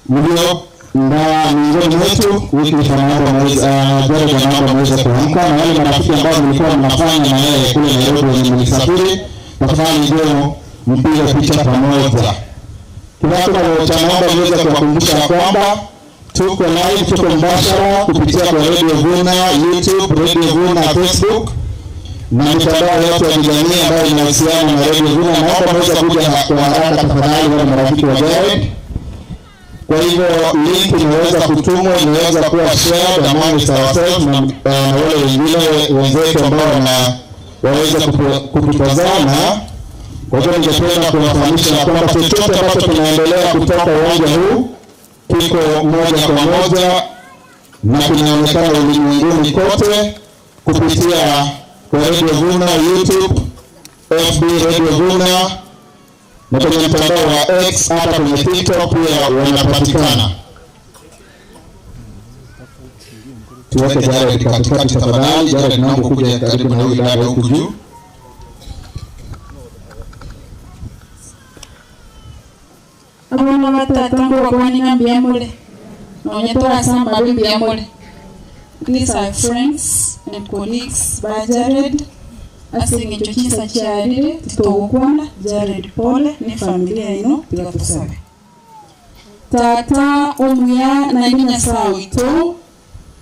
Mlio nda miongoni mwetu Wycliffe anaomba muweze, Jared anaomba muweze kuamka, na wale marafiki ambao mlikuwa mnafanya na yeye kule Nairobi wenye mlisafiri, tafadhali njoo mpige picha pamoja. Kibato cha naomba niweze kuwakumbusha kwamba tuko live, tuko mbashara kupitia kwa Radio Vuna YouTube, Radio Vuna Facebook na mitandao yote ya kijamii ambayo inahusiana na Radio Vuna. Naomba muweze kuja kwa haraka tafadhali, wale marafiki wa Jared. Kwa hivyo link inaweza kutumwa, inaweza kuwa shared among ourselves na wale wengine wenzetu ambao waweza kututazama. Kwa hivyo ningependa kuwafahamisha kwamba chochote ambacho kinaendelea kutoka uwanja huu kiko moja kwa moja na kinaonekana ulimwenguni kote kupitia kwa Radio Vuna YouTube, FB Radio Vuna na kwenye mtandao wa X, hata kwenye TikTok pia wanapatikana. Tuweke Jared katikati tafadhali. Jared, naomba kuja karibu na huyu dada huku juu. Abana batata ngobakwana ng'a mbuya more, nonye torasamba abe mbuya more. These are friends and colleagues ba Jared ase eng'encho chinsa chiarire titogokwana Jared pole ne efamiri yaino tiga tosabe. Tata omuya naende Nyasae oito,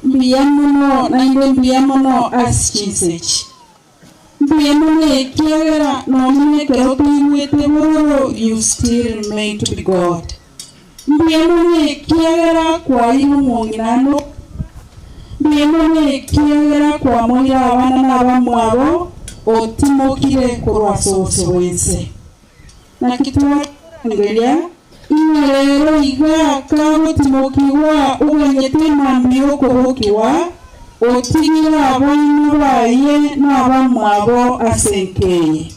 mbuya mono naende mbuya mono ase chinsa echi. Mbuya mono ekiagera nonya nekero toigwete bororo you still remain to be God. Mbuya mono ekiagera kwaeire omong'ina ande Mbuya mono ekiagera kwamoire abana na abamwabo otimokire korwa ase obosio bw'ense. Naki twakorangeria, ing'a rero iga kagotimokigwa oganyete emambia y'okobokigwa, otigire abana baye na abamwabo ase enka eye.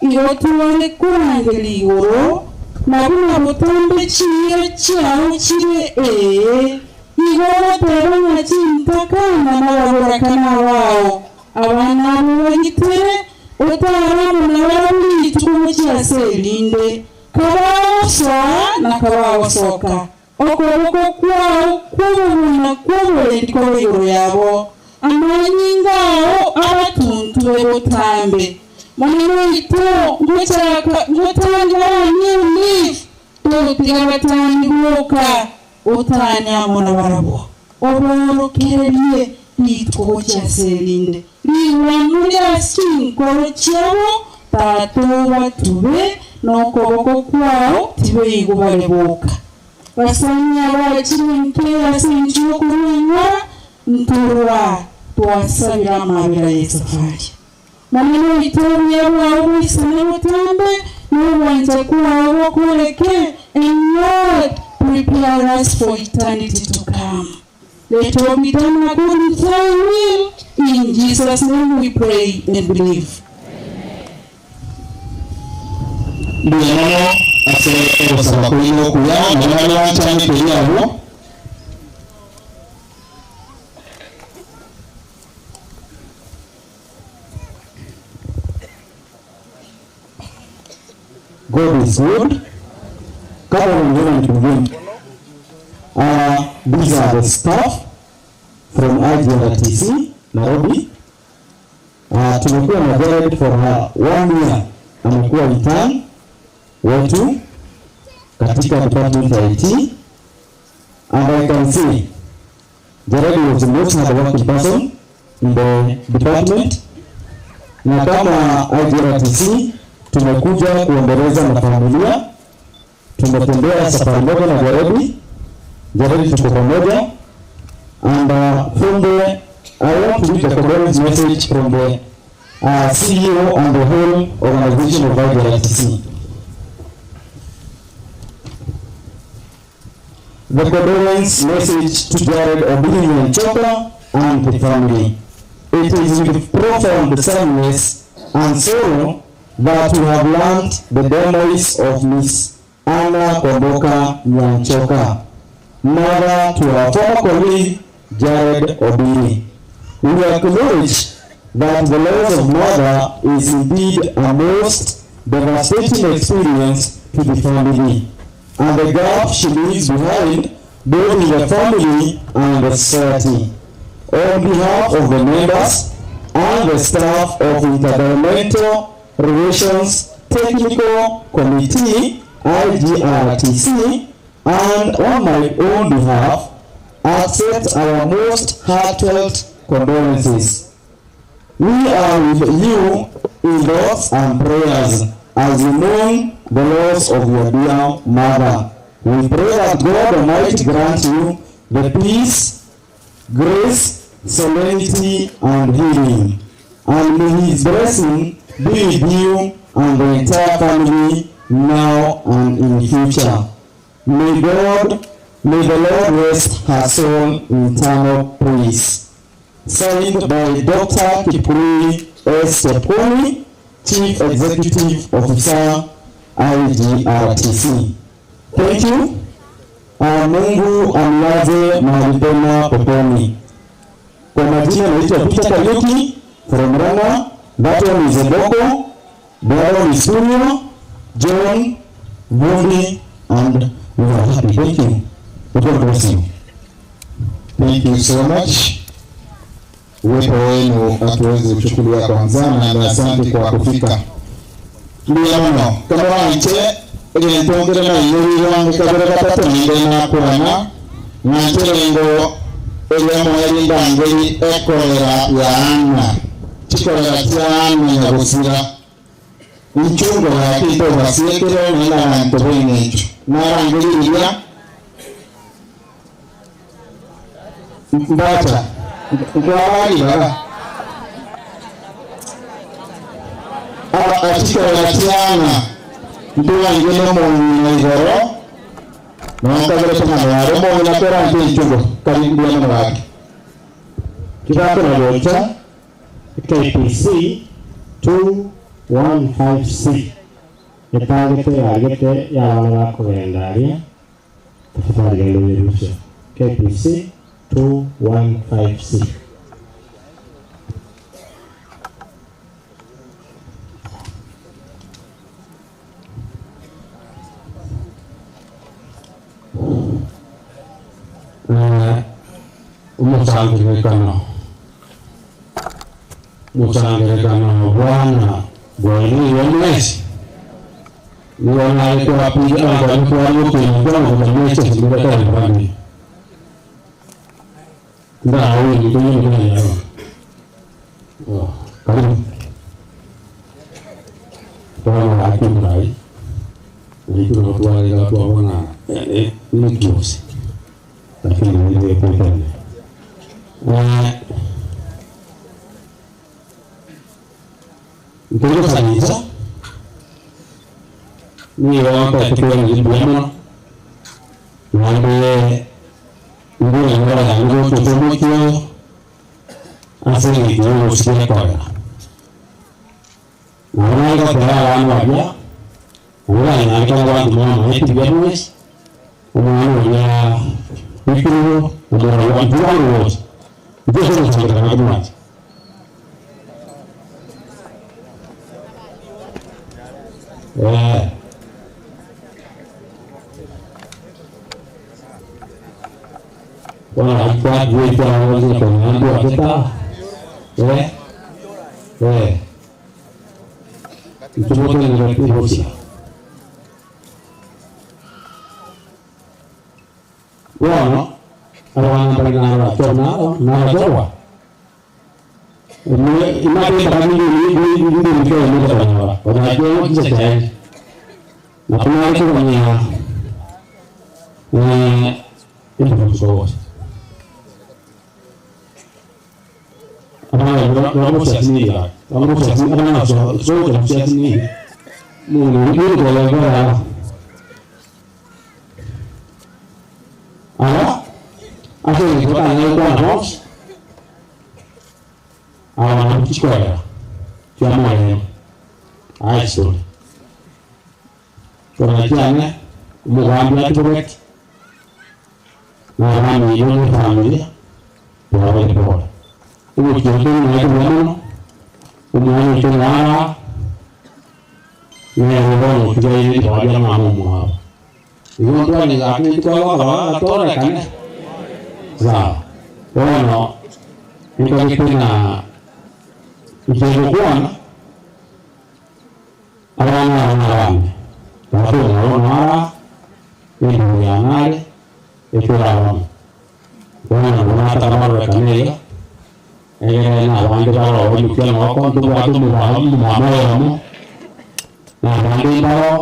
Igo tware korangeria igoro, na buna botambe chiira chiao chire ee, igo ogoteba ng'a chintakana nababorakana abao, abana abo bagitere, otare amo nabarabwo rituko gochia ase erinde, kabagosoa na kabagosoka, okoboko kwao kw'obobui na kw'oborendi kobe igoro yabo, amanyinga ao abatuntwe botambe. Monene oito, ngochaka ngotanga abanyene leave, togotiga abatani boka, otane amo nabarabwo, oboorokererie rituko gochia ase erinde. Rigwanu ria chinkoro chiabo, Tata obatube nokoboko kwao, tibaigwa bare boka. Basani abachire nke ase enchera y'okorunywa, ntorwa twasabire amabera y'esafari. Monene oito obuya bwao boisane botambe, na ogwancha kwao gokoreke, and Lord, prepare us for eternity to come. Let all be done according to thy will. In Jesus' name we pray and believe. Mbuya mono ase ogosaba kwaino okuya, na baria banchanete riabwo. God is good. Kama unaniona nipungie mkono. These are the staff from IGRTC Nairobi. Tumekuwa na Jared for her one year, amekuwa intern wetu katika department ya IT, and I can see Jared was the most hardworking person in the department, na kama IGRTC tumekuja kuendeleza na familia, tumetembea safari moja na Jared. Jared tuko pamoja and from the I want to read the condolence message from the CEO and the whole organization of IGRTC. The condolence message to Jared Obiri Nyanchoka and the family. It is with profound sadness and sorrow that we have learned the demise of Miss Anna Kwamboka Nyanchoka, mother to our former colleague Jared Obiri. We acknowledge that the loss of mother is indeed a most devastating experience to the family, and the gap she leaves behind both in the family and the society. On behalf of the members and the staff of Intergovernmental Relations Technical Committee, IGRTC, and on my own behalf, accept our most heartfelt condolences. We are with you in thoughts and prayers as you mourn the loss of your dear mother. We pray that God Almighty grant you the peace, grace, serenity, and healing. And may His blessing be with you and the entire family now and in the future. May God, may the Lord rest her soul in eternal peace. Signed by Dr. Kipuri S. Chepkwony, Chief Executive Officer, IGRTC. Thank you. Mungu amlaze mahali pema peponi. Kwa majina naitwa Peter Kariuki from Roma. That one is Eboko, the other one is Studio, John, Vundi, and we are happy. Thank you. God bless you. Thank you so much. Uwepo wenu hatuwezi kuchukulia kwa mzana, na asante kwa kufika. Ndiyo mno kama wanche Egento nkere nainyorire ange kabere gatato naende nakwana, ng'anchere ngo eria moerio ndangeri ekorera ya Anna, chikorera chia Anna nyagosira. Inchungo gaki ntobasiekere naende abanto b'engencho. Narangeri riria mbacha nkwaba ribaga. Aba achikorera chiana ntugange n'omong'ina igoro nonkagere tong'ano yare omong'ina kera nte enchungo kari mbuya mono gaki. Kibako na gocha KPC 215C etagete yagete yabana bakogenda aria tafadhali genda uyerushe KPC 215C. Umusangirekano musangirekano bwana bwainiwe mwezi karibu bwana akimurai nituratwarira twabona ni kiosi lakini ndio kupenda nturusanyiza niba wakatukwena muno naende ngura ngora yangu tutumukio asengi yogo sikia kwagera naona kwa abantu babya ngura yangu abantu mama yetu byamwesi omwana oya bikuru omwana wa mwana wose ibyo sasa ndio Eh. Wala alikuwa juu kwa wazi kwa mambo akita. Eh. Eh. Mtu ni rafiki hosia. Bueno, abantu bali na watu na na watu. Imagine kami ni ni ni ni ni ni ni wanajua kitu cha na kuna watu kwenye eh ndio kusoa abana bamusiasinira bamusiasinira abana so so bamusiasinira mungu mungu kwa kwa ala ase ni kwa na kwa box ala kuchikwaya kia moyo aiso tunajana umugambi atubet na rami yono familia bora bora ubu kintu na kubono umwana tumwara na roho kujai baada ya mamu hapo iyo ndo ni lakini kwa kwa tora kane sawa bono nikakipina mchezo abana abana bakuna bonara ibintu byanare ekirabamo bona bonata barwekanira egere n'abandi baro omukyano wakontu bwatu mumamoyomo n'abandi baro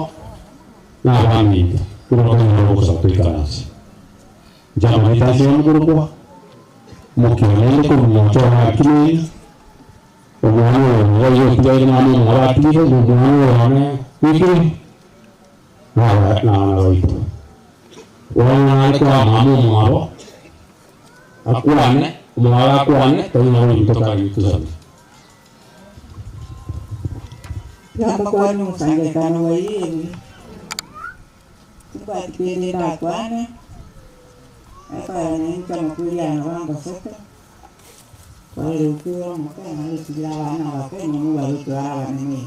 n'abandi turokoza twikarasi njama itasi omugurukwa mukionele kumumoto hakini omwana oyo kujaire namu mwabatire omwana oyo wikiri na waitu wana kwa mamu mwabo akwane omwala akwane tolina wimtoka tusami Yamba kwani musangekano wairiwe tukwatikwire ndakwana akwara makuliana wanga soka wale ukura mukana letugira abana bakenya mubalutwara abanene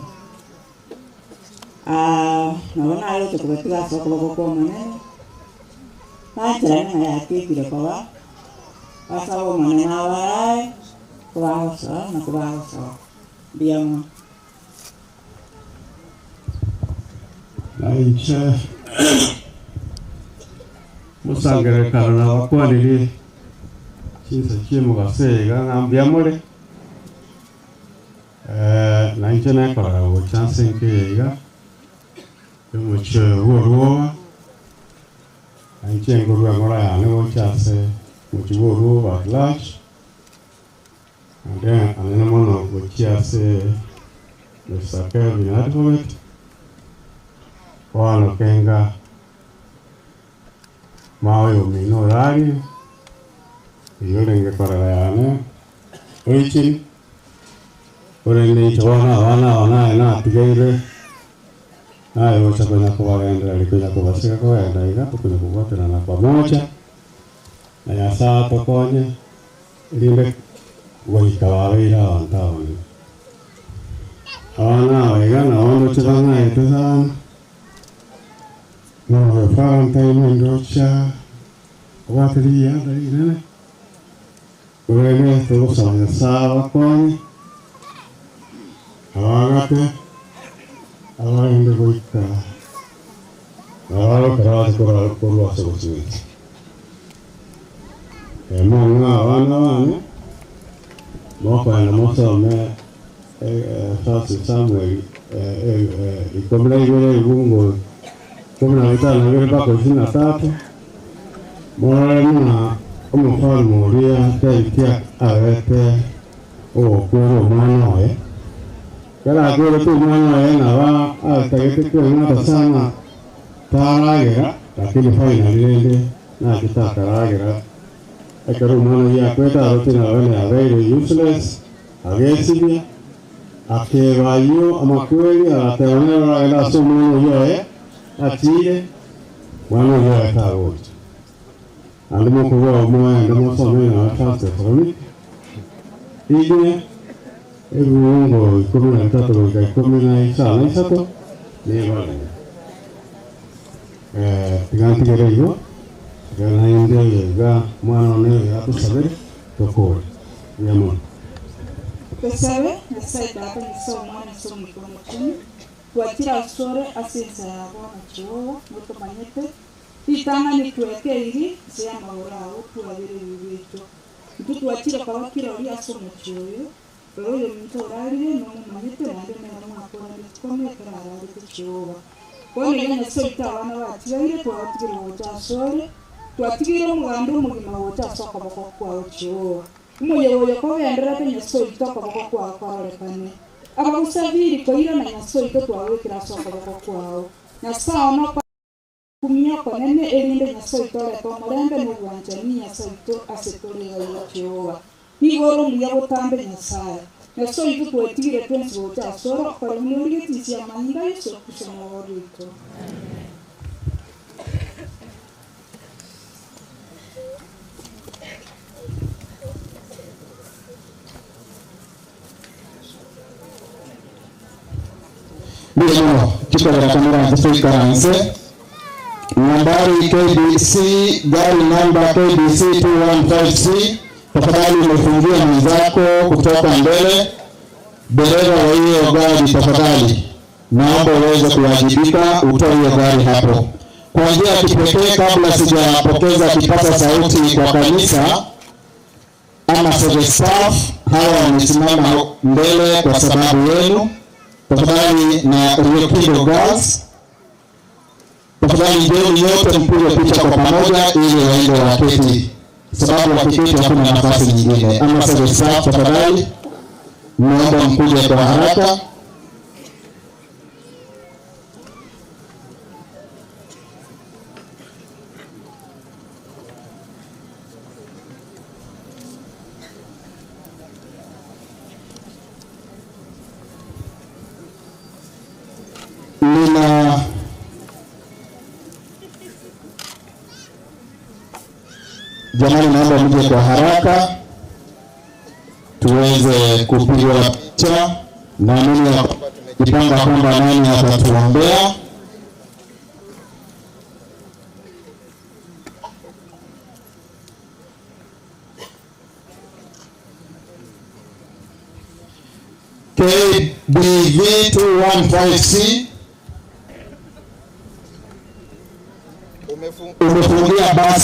nabona alo tukubatiga soko bako munene nachira nina yatikire koba basaba omunene abarae kubagosoa na kubagosoa mbiamo. Na inche mosangererekano nabakwanirie chinsa chi'omogaso iga ng'a mbuya more, na inche nekorora gocha ase enka eye iga, y'omochie oyo bw'orwoba, na inche nkorua eng'ora yane gocha ase omochie bw'orwoba at large, naende anene mono gochia ase Mister Kelvin Advocate, bono kenga maoyo omino orarie, oyio orenge korera yane origin, korende inche bono abana aba naye natigeire, naye gocha konya kobagendereria konya kobaseka kogenda iga tokonya kobwaterana pamoja, na Nyasaye atokonye erinde goika babeire abanto abanene. Abana aba iga nabo ndoche bang'aete sana, bono oyo Valentine ndoche obwate riyianda rinene, korende togosaba Nyasaye abakonye, abagate, abarende goika nabo ekero bache korwa ase obochie. Mong'e abana bane, mokoenda mosome First Samuel 12 ebungo 15 na 2 mpaka 23, morore buna omofalme oria Daudi abete ogokwera omwana oye. Ekero akwerete omwana oye nabo atagete kweng'ata sana taragera, lakini finally rende nachete akaragera. Ekero omwana oyio akwete aroche ng'a bene abeire useless, agesibia, akeba ayio amakweri, agateba nere oragende ase omwana oyio oye atiire, mwana oyio oye tagocha. Naende mokobua moende mosome ng'a First Thessalonike, inye ebiungo 13 goika 53 nigo Tiga ntigere igo, tiga naende oyo iga omwana one oyo atosabere, tokore. Mbuya mono. Tosabe, Nyasae Tata, Nyasae Omwana, Nyasae Omoika Omochenu, twachire asore ase ensa ya bono Jehova, notomanyete, ritang'ani twekeiri inse y'amagoro ao twabere ebibe biaito. Intwe twachire koba kirori ase omochie oyo, rora oyominto orarire nomomanyete naende nere mwakoraneti kome ekero ararete Jehova. Bono iga Nyasae oito abana batigaire twabatigire gocha asore, twatigeire omoganda omogima gocha ase okoboko kwao Jehova. Omoyega oyo kogendererete Nyasae oito okoboko kwao kororekane. Abagosabiri koirana Nyasae oito twagwekire ase okoboko kwao. Nyasae one okore ogokumia okonene erinde Nyasae oito orete omorembe na obwanchani Nyasae oito ase tore iga iga Jehova. Nigo ore omuya botambe Nyasae. Nyasae oito twetigire twensi gocha asore okore buna origetie inse y'amanyinga a Yeso Kristo Omogori oito. Mbuya mono chikogera komoranche toikaranse. Nambari KBC, gari namba KBC 215C, tafadhali umefungia mwenzako kutoka mbele. Dereva wa hiyo gari tafadhali, naomba uweze kuwajibika, utoe hiyo gari hapo. Kwa njia ya kipekee, kabla sijapokeza kipaza sauti kwa kanisa ama service staff, hawa wamesimama mbele kwa sababu yenu. Tafadhali na Riokindo Girls, tafadhali njooni nyote mpige picha kwa pamoja ili waende waketi, sababu wakiketi hakuna nafasi nyingine. Ama service staff, tafadhali naomba mkuje kwa haraka. Nina jamani, naomba mje kwa haraka tuweze kupigwa picha. Naamini ya kwamba tumejipanga kwamba nani atatuombea. KBV 215C.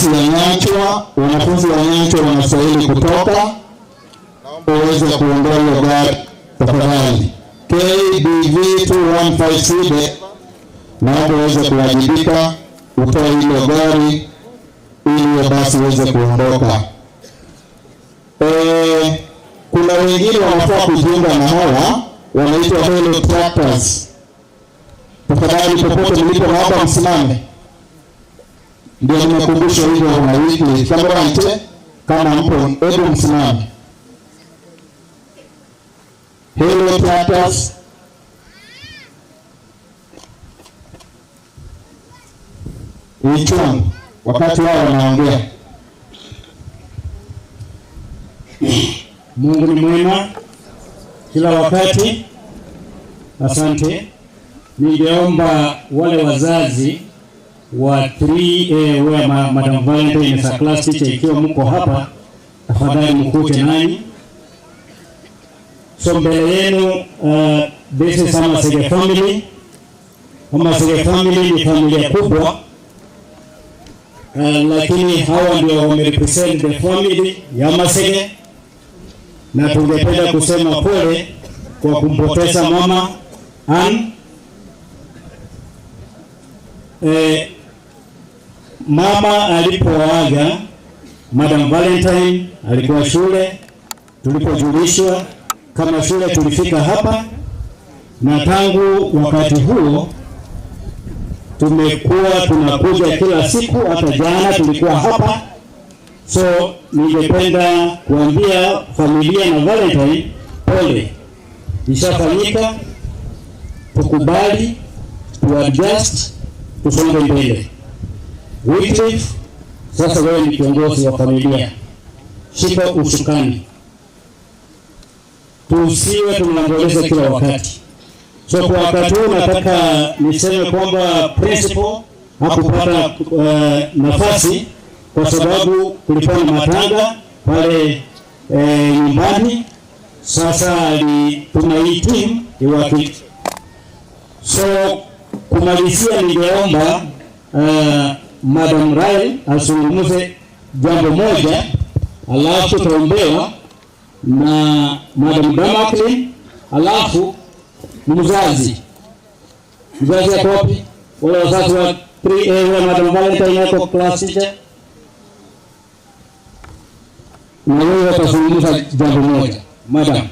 basi ya Nyanchwa, wanafunzi wa Nyanchwa wanastahili kutoka. Naomba uweze kuondoa hiyo gari tafadhali. KBV 215C, naomba uweze kuwajibika, utoe hilo gari ili hiyo basi iweze kuondoka. Eh, kuna wengine wanafaa kujiunga na hawa wanaitwa Hello Tractors. Tafadhali popote mlipo, naomba msimame. Ndio nimekumbusha hivyo na wiki kama waite, kama mpo, hebu msimame. Hello Tractors. Ichungu wakati wao wanaongea. Mungu ni mwema kila wakati. Asante. Ningeomba wale wazazi wa 3A where ma, Madam Valentine is a class teacher, ikiwa mko hapa, tafadhali mkuje nanyi. So mbele yenu uh, this is Amasege family. Amasege family ni familia kubwa uh, lakini hawa ndio wamerepresent the family ya Amasege na tungependa kusema pole kwa kumpoteza mama Ann. Eh, mama alipoaga Madam Valentine alikuwa shule, tulipojulishwa kama shule tulifika hapa, na tangu wakati huo tumekuwa tunakuja kila siku, hata jana tulikuwa hapa. So ningependa kuambia familia na Valentine pole, ishafanyika, tukubali, tuadjust, tusonge mbele. Wycliffe, sasa wewe ni kiongozi wa familia, shika usukani, tusiwe tunaomboleza kila wakati. So kwa wakati huu nataka niseme kwamba principal hakupata uh, nafasi kwa sababu kulikuwa na matanga pale eh, nyumbani. Sasa alituma hii team iwakilishe. So kumalizia, ningeomba uh, Madam Rael azungumze jambo moja, alafu tutaombewa na Madam Damakli, alafu mzazi mzazi ako wapi? Wale wazazi wa 3A wa Madam Valentine yako class teacher, na wewe watazungumza jambo moja. Madam.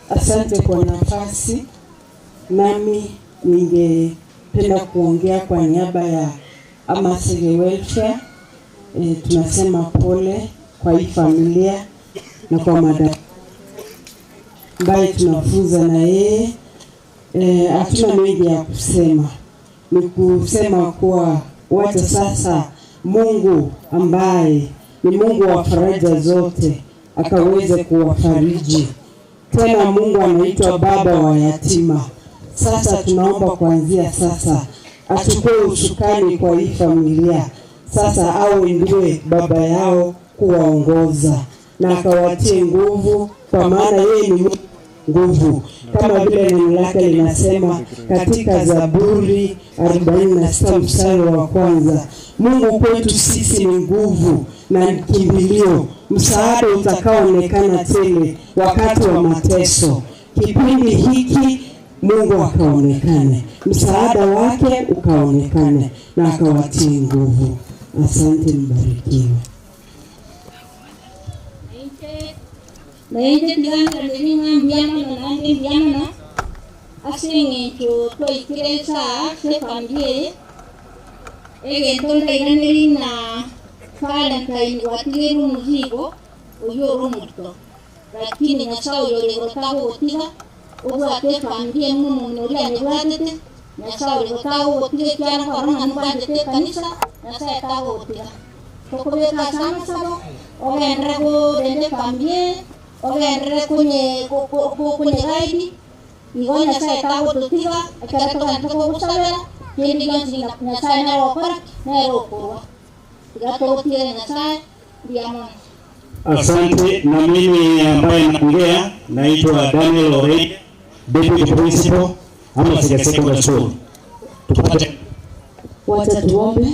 Asante kwa nafasi. Nami ningependa kuongea kwa niaba ya Amasege Welfare. E, tunasema pole kwa hii familia na kwa madam ambaye tunafunza na yeye. Hatuna mengi ya kusema, ni kusema kuwa wacha sasa Mungu ambaye ni Mungu wa faraja zote akaweze kuwafariji tena. Mungu anaitwa baba wa yatima. Sasa tunaomba kuanzia sasa achukue usukani kwa hii familia, sasa awe ndiye baba yao kuwaongoza na akawatie nguvu, kwa maana yeye ni Mungu nguvu, kama vile neno lake linasema katika Zaburi 46 mstari wa kwanza, Mungu kwetu sisi ni nguvu na kimbilio, msaada utakaoonekana tele wakati wa mateso. Kipindi hiki Mungu akaonekane, msaada wake ukaonekane na akawatie nguvu. Asante, mbarikiwe. Naye tiganga mbuya mono nange mbuya mono ase eng'encho twaikire esaa ase efamiri eye egento ndairaneri na Valentine gwatigeire omozigo oyo ore omorito lakini Nyasaye oyo ore igoro tagogotiga obwate efamiri emo omong'ina oria anyebwatete Nyasaye ore igoro tagogotiga ekiagera kwarora ng'a nobwanchete ekanisa Nyasaye tagogotiga tokobeka ase amasabo ogenderere korenda efamiri eye ogenderere konye konye guide igo Nyasaye tagototiga ekero togenda tokogosabera kende gionsi Nyasaye nere ogokora nere okorwa tiga togotigere Nyasaye mbuya mono. Asante. Na mimi ambaye naongea naitwa Daniel Oreja. Deputy Principal, Amasege Secondary School. Tupate Wacha tuombe.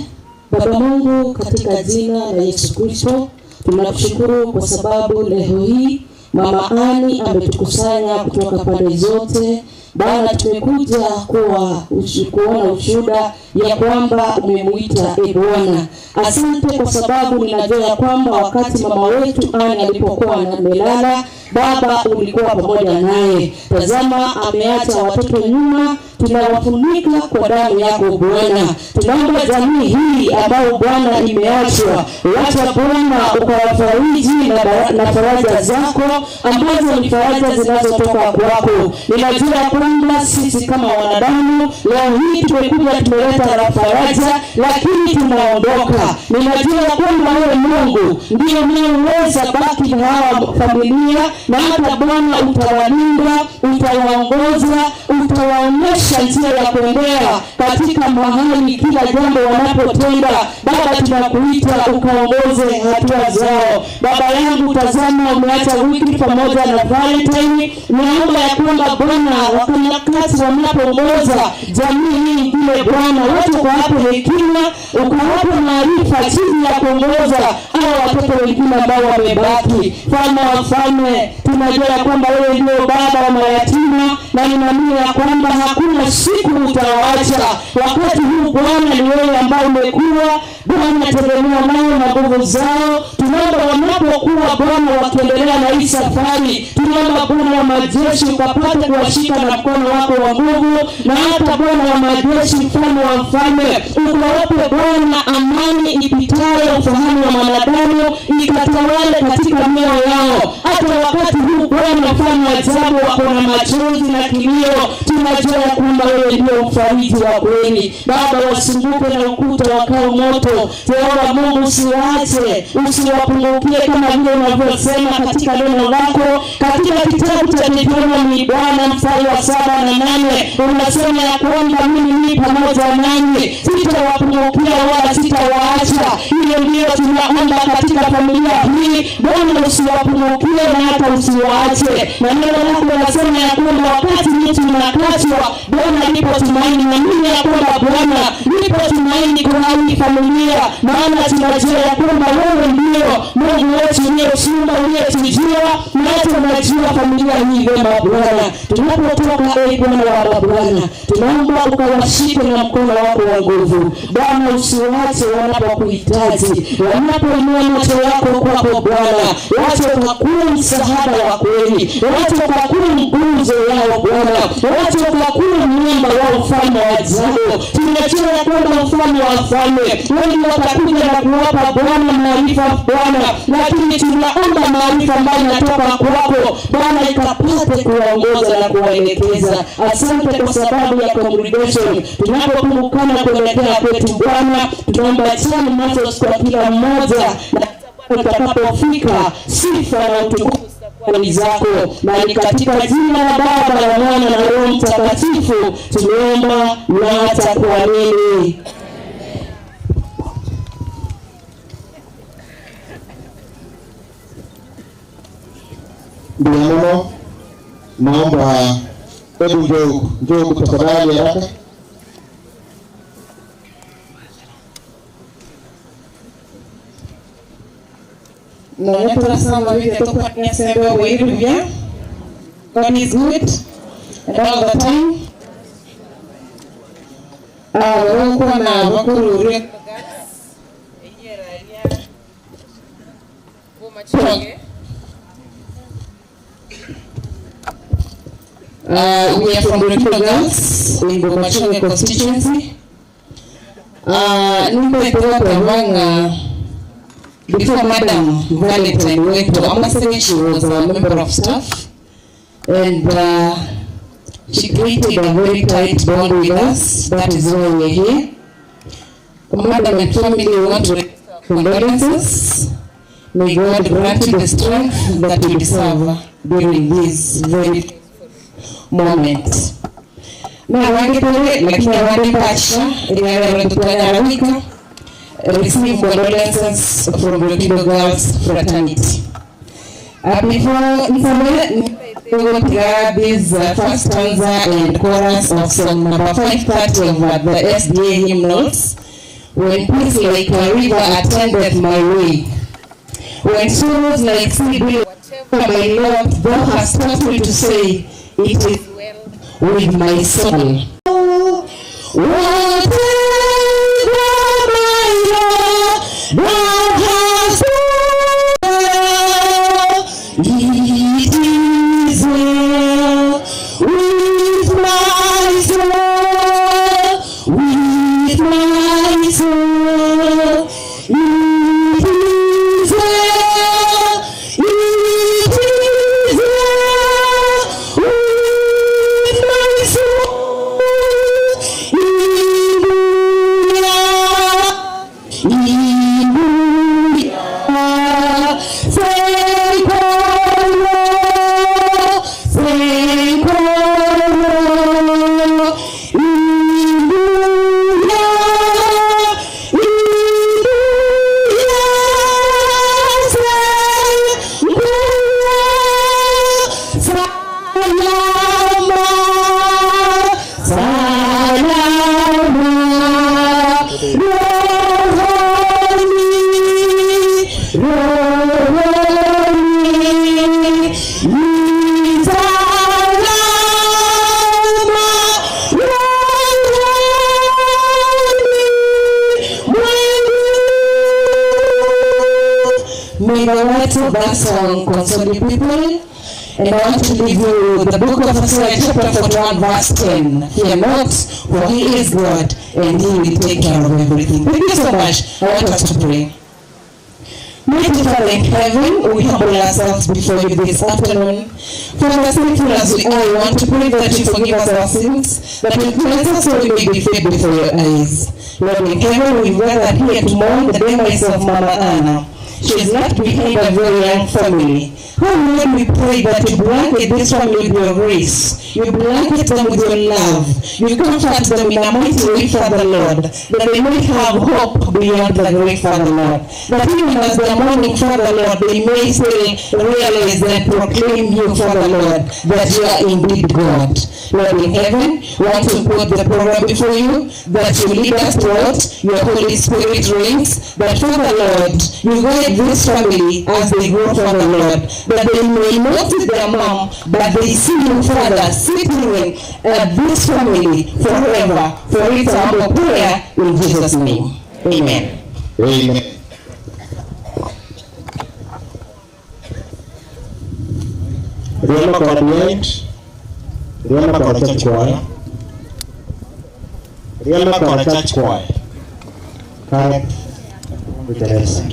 Baba Mungu, katika jina la Yesu Kristo, tunakushukuru kwa sababu leo hii Mama Ani ametukusanya kutoka pande zote. Bwana, tumekuja kuwa kuona ushuhuda ya kwamba umemuita e Bwana. Asante kwa sababu ninajua ya kwamba wakati mama wetu Ani alipokuwa amelala, Baba ulikuwa pamoja naye. Tazama, ameacha watoto nyuma, tunawafunika kwa damu yako Bwana. Tunaomba jamii hii ambayo Bwana imeachwa, wacha Bwana ukawafariji na, na faraja zako ambazo ni faraja zinazotoka kwako. Ninajua kwamba sisi kama wanadamu leo hii tumekuja tumeleta na faraja, lakini tunaondoka. Ninajua kwamba wewe Mungu ndiye unayeweza baki na hawa familia, na hata Bwana utawalinda, utawaongoza, utawaonyesha njia ya kuendea katika mahali kila jambo wanapotenda. Baba, tunakuita ukaongoze hatua zao. Baba yangu, tazama umeacha wiki pamoja na Valentine. Naomba ya kwamba Bwana, wakati wanapoongoza jamii hii ingine, Bwana wote ukawape hekima, ukawape maarifa jinsi ya kuongoza hao watoto wengine ambao wamebaki. Mfalme wa wafalme, tunajua ya kwamba wewe ndio baba wa mayatima, na ninaamini ya kwamba hakuna siku utawaacha. Wakati huu Bwana ni wewe ambao umekuwa Bwana tegemeo lao na nguvu zao. Tunaomba wanapokuwa Bwana wakiendelea na hii safari, tunaomba Bwana wa majeshi ukapate kuwashika na mkono wako wa nguvu, na hata Bwana wa majeshi, mfalme wa mfalme, ukawape Bwana amani ipitayo ufahamu wa mwanadamu, ikatawale katika mioyo yao. Hata wakati huu Bwana mfalme wa ajabu, wako na machozi na kilio, tunajua ya kwamba wewe ndio mfariji wa kweli. Baba, wasunguke na ukuta wakao moto. Jehova Mungu, usiwaache, usiwapungukie kama vile unavyosema katika neno lako katika kitabu cha Deuteronomy Bwana mstari wa 7 na 8 unasema ya kwamba mimi ni pamoja nanyi, sitawapungukia wala sitawaacha. Hiyo ndiyo tunaomba katika familia hii Bwana, usiwapungukie na hata usiwaache. Na neno lako linasema ya kwamba wakati mti unakatwa, Bwana lipo tumaini. Naamini ya kwamba Bwana lipo tumaini kwa hii familia, maana tunajua ya kwamba wewe ndio Mungu wetu uliyeshinda, uliyetujua na hata unajua familia hii vyema Bwana. Tunapotoka ee Bwana wa Bwana, tunaomba ukawashike na mkono wako wa nguvu Bwana, usiwache wanapokuhitaji, wanapoinua macho yako kwako Bwana, wache ukakuwe msaada wa kweli, wache ukakuwe nguzo yao Bwana, wache ukakuwe mwamba wa mfalme wa ajabu. Tunajua ya kwamba mfalme wa wafalme wengi watakuja na kuwapa Bwana maarifa Bwana, lakini tunaomba maarifa ambayo inatoka kwako Bwana ikapate kuwaongoza na kuwaelekeza. Asante kwa sababu ya congregation, tunapokumbukana kuelekea kwetu Bwana, tunaomba chani macho kwa kila mmoja, na utakapofika sifa na utukufu ni zako, na ni katika jina la Baba la Mwana na Roho Mtakatifu tumeomba na hata kuamini. Ndugu yangu, naomba hebu njoo njoo huku tafadhali haraka. Nonya turasoma Biblia tukwania bwirubya. God is good and all the time. Abarokwa na abakurure We are from Rukindo Girls in Bomachoge constituency. Nimepata before Madam Valentine went to Amasege, she was a member of staff, and she created a very tight bond with us. That is why we're here. Madam and family, we want to register our condolences. May God grant you the strength that you deserve during this very moment. Na wangepole lakini wangepacha inayotutanyarawika receive condolences from Rukindo Girls Fraternity. Before Isabel, Tiga this first stanza and chorus of song number 530 of the SDA hymnals. When peace like a river attendeth my way, when sorrows like sea billows, my Lord, thou hast taught me to say, it is well with my soul. Whatever my Lord, thou hast done, it is well with my soul, with my soul. It is well, it is well with my soul. Hallelujah, thank God, thank God. Salama, Rohoni, Rohoni, Salama, Rohoni, May the words of that song console you people. And I want to leave you with the book of Isaiah chapter 41 verse 10. Fear not, for he is God and he will take care of everything. Thank you so much. I want us to pray. Mighty Father in heaven, we humble ourselves before you this afternoon. Father, sinful as we are, we want to pray that you forgive us our sins, that you cleanse us so we may be fit before your eyes. Lord in heaven, we gathered here to mourn the demise of Mama Anna. She is left behind a very young family. Oh Lord, we pray that you blanket this family with your grace. You blanket them with your love. You comfort them in a mighty way, Father Lord, that they may have hope beyond the grave, Father Lord. That even as they are mourning, Father Lord, they may still realize and proclaim you, Father Lord, that you are indeed God. Lord in heaven, we want to put the program before you, that you lead us throughout, your Holy Spirit reigns, that Father Lord, you guide this family as they grow, Father Lord, that they may not see their mom, but they see you, Father, sitting in this family forever. For it's our prayer in Jesus' name. Amen. Amen. Riema kora behind. Riema kora church choir. Riema kora church choir. Caleb Teresa.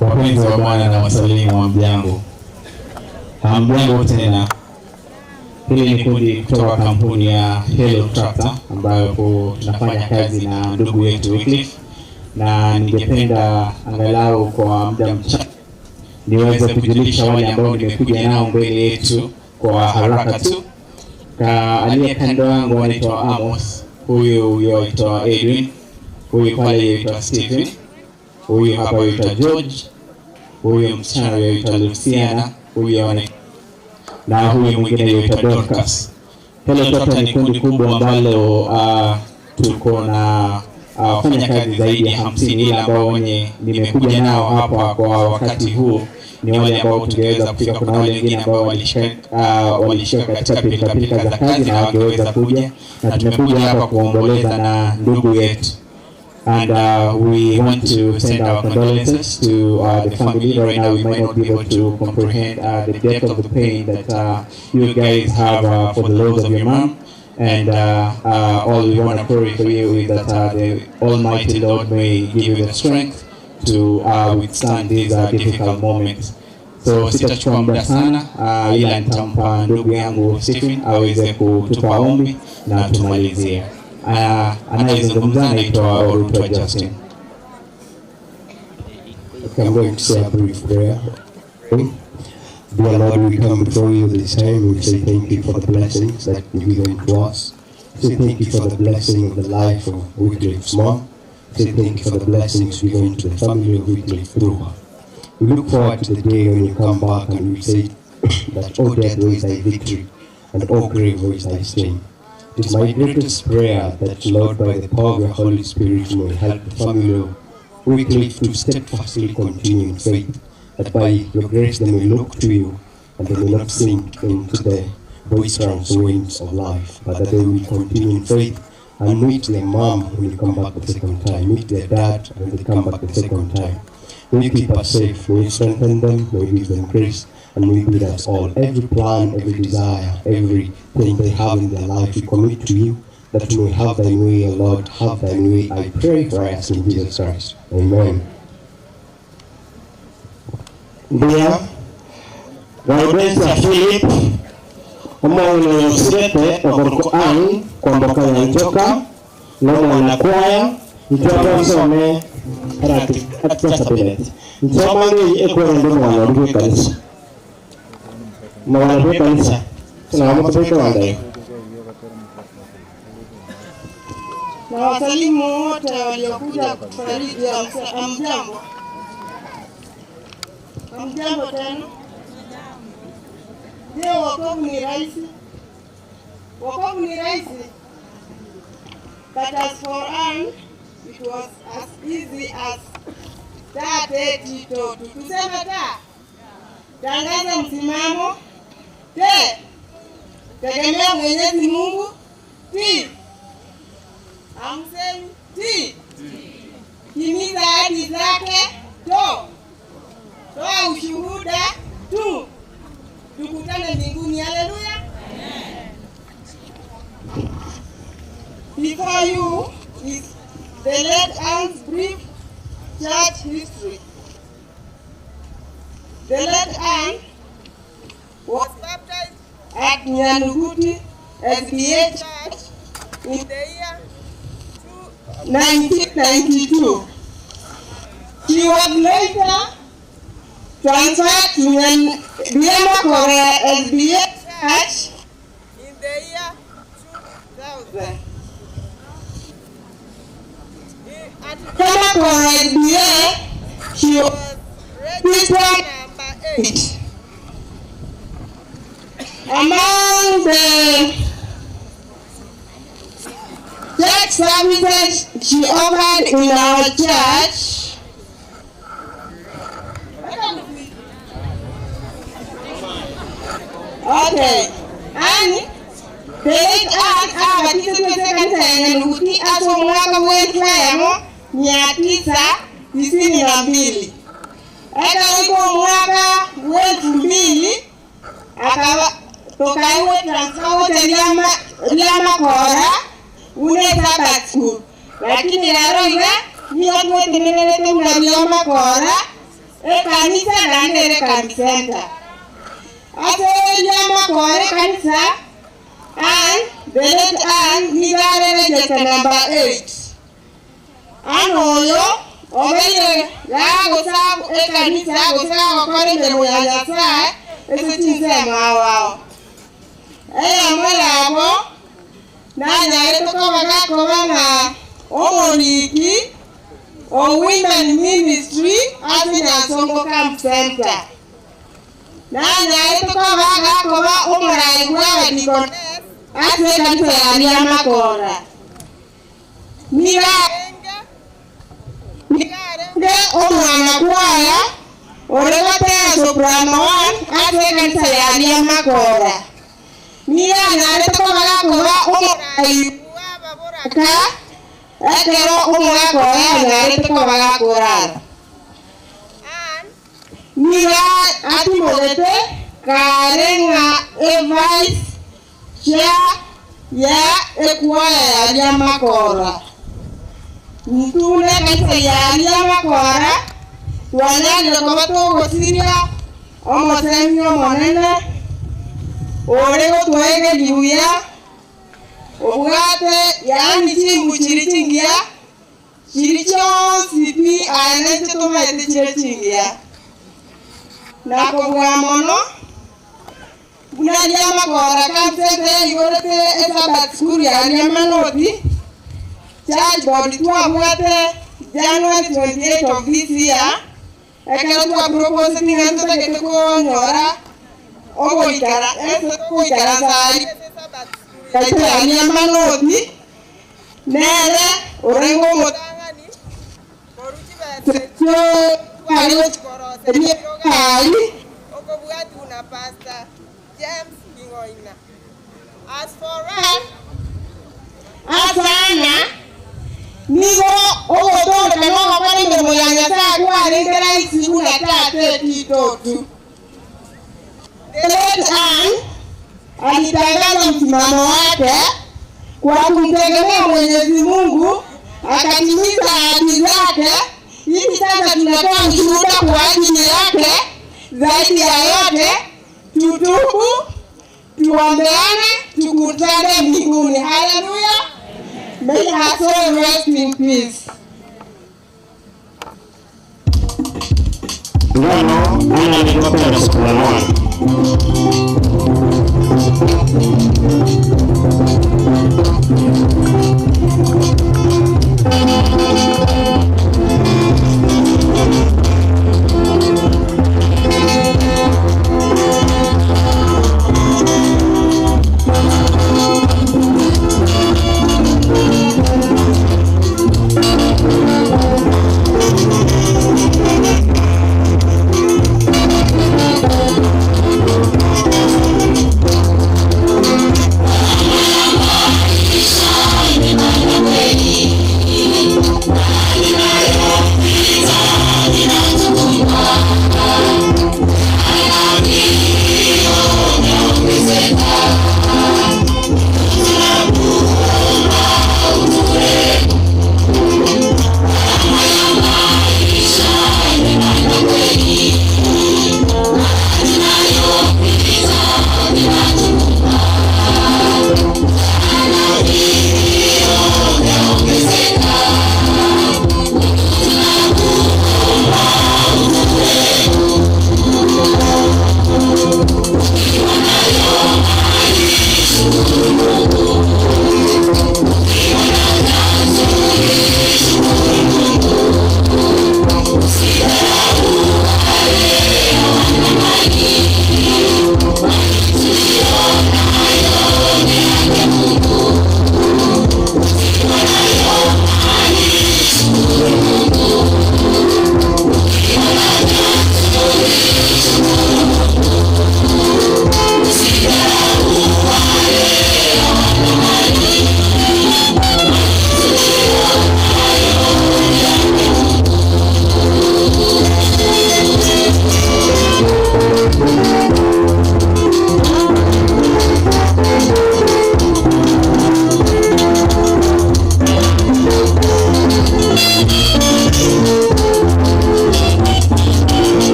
Wapenzi wa Bwana na wasalimu wa mjango. Hamjambo tena. Hili ni kundi kutoka kampuni ya Hello Tractor ambayo tunafanya kazi na ndugu yetu Wycliffe, na ningependa angalau kwa muda mchache niweze kujulisha wale ambao nimekuja nao mbele yetu kwa haraka tu. Ka aliye kando yangu anaitwa Amos, huyu huyo aitwa Edwin, huyu pale yuaitwa Stephen, huyu hapa yuaitwa George, huyu msichana yuaitwa Luciana, huyu ana na huyu mwingine yuaitwa Dorcas. Hello Tractor ni kundi kubwa ambalo tuko na wafanya kazi zaidi ya 50, ila ambao wenye nimekuja nao hapa kwa wakati huu ni wale ambao tungeweza kufika. Kuna wale wengine ambao walishika katika pilikapilika za kazi na wangeweza kuja, na tumekuja hapa kuomboleza na ndugu yetu. And we want to send our condolences to the family. Right now we might not be able to comprehend the depth of the pain that you guys have for the loss of your mom. And all we want to pray for you is that the Almighty Lord may give you the strength to withstand these difficult moments. So sitachukua muda sana, ila nitampa ndugu yangu Stephen aweze kutupa ombi na tumalizie. Anayezungumza anaitwa Orutwa Justin. Okay, I'm going to say a brief prayer. Dear Lord, we come before you this time. We say thank you for the blessings that you've given to us. We say thank you for the blessing of the life of Wycliffe's mom. We say thank you for the blessings given to the family of Wycliffe through her. We look forward to the day when you come back and we say that, O death, where is thy victory? And O grave, where is thy sting? It is my greatest prayer that, Lord, by the power of your Holy Spirit, you may help the family of Wycliffe to steadfastly continue in faith, that by your grace they may look to you and they may not sink into the boisterous winds of life, but that they will continue in faith and meet their mom when they come back the second time, meet their dad when they come back the second time. May you keep us safe, may you strengthen them, may you give them grace, and may you be with us all. Every plan, every desire, everything they have in their life, we commit to you, that you may have thine way, O Lord, have thine way. I pray for us in Jesus Christ. Amen. Mbuya, Gaudensia Philip, omong'ina oyo osirete okorokwa Ann kwamboka Nyanchoka, na omwana-kwaya, intwe twasome Archdiocese. Nsoma ng'ei ekwerenda omogano oria bw'ekanisa. Omogano bw'ekanisa, nabo motobeke abanto. Na wasalimu wote waliokuja kutufariji. Hamjambo? Hamjambo tena. Je, wokovu ni rahisi? Wokovu ni rahisi? But as for Ann, it was as easy as ta te ti to tu. Tuseme ta. Tangaza msimamo. Te. Tegemea Mwenyezi Mungu. Ti. Hamsemi ti. Timiza ahadi zake. To. Toa ushuhuda. Tu. Tukutane mbinguni. Haleluya. Before you is the late Ann's brief church history. The late Ann was baptized at Nyanuguti SDA Church in the year 1992. She was later transferred to Biamakore SDA Church in the year 2000. At Biamakore SDA, she was registered number 8. Among the church services she offered in our church, okay, and the late Ann abatizwe kanisa ya Nyanuguti ase omwaka bw'elfu eyemo mia tisa tisini na mbili ekawika omwaka bw'elfu mbili akaba tokaiwe transfer lyamakora une Sabbath school lakini lero iga nigo twetenerete buna lyamakora ekanisa naende ere kambi center ase lyamakora ekanisa Ann, the late Ann, nigo are register number 8. Ann oyo obeire gagosa ekanisa gosa gokora emeremo ya Nyasaye ase chinsemo ao ao. Eyemo yabo nanyarete koba gakoba ng'a omoriki o Women Ministry ase Nyansongo Camp Center. Nanyarete koba gakoba omorai bwa abadikones ase ekanisa ya Riamakora. Nigarenge omwana kwaya ore gotera soprano 1 ase ekanisa ya Riamakora. Niganyarete koba gakoba omorai bw'ababoraka ekero omwaka oyo anyarete koba gakorara. Niga atimogete kare ng'a evice chair ya ekwaya ya Riamakora. Ntune ekanisa ya Riamakora twanyarire koba togosiria omosemi omonene ore gotwaegeria buya obwate yaani chimbu chiri chingiya chiri chionsi pi aye naintwe tomaete chire chingiya nakobua mono buna Riamakora Camp Center yaigorete Esabbath school ya Riamanoti church board twabwate January 28 of this year ekero twapropose ting'a ntotagete konyora Ogoikara ase ogoikaransa aria ase Sabbath school yaito ya Miamanoti, nere orenge omotang'ani korwa chibesa echio tware gochikoroseria egari okobwatiwa na Pastor James King'oina. As for us, Asana, nigo ogotooreka na ogokora emeremo ya Nyasae kwarenge rahisi buna tata etitotu. The late Ann alitangaza msimamo wake kwa kumtegemea Mwenyezi Mungu, akatimiza ahadi zake. Hivi sasa tunatoa ushuhuda kwa ajili yake. Zaidi ya yote, tutubu, tuombeane, tukutane mbinguni. Haleluya! May her soul rest in peace. Ngano ana alikopera soprano. Thank you.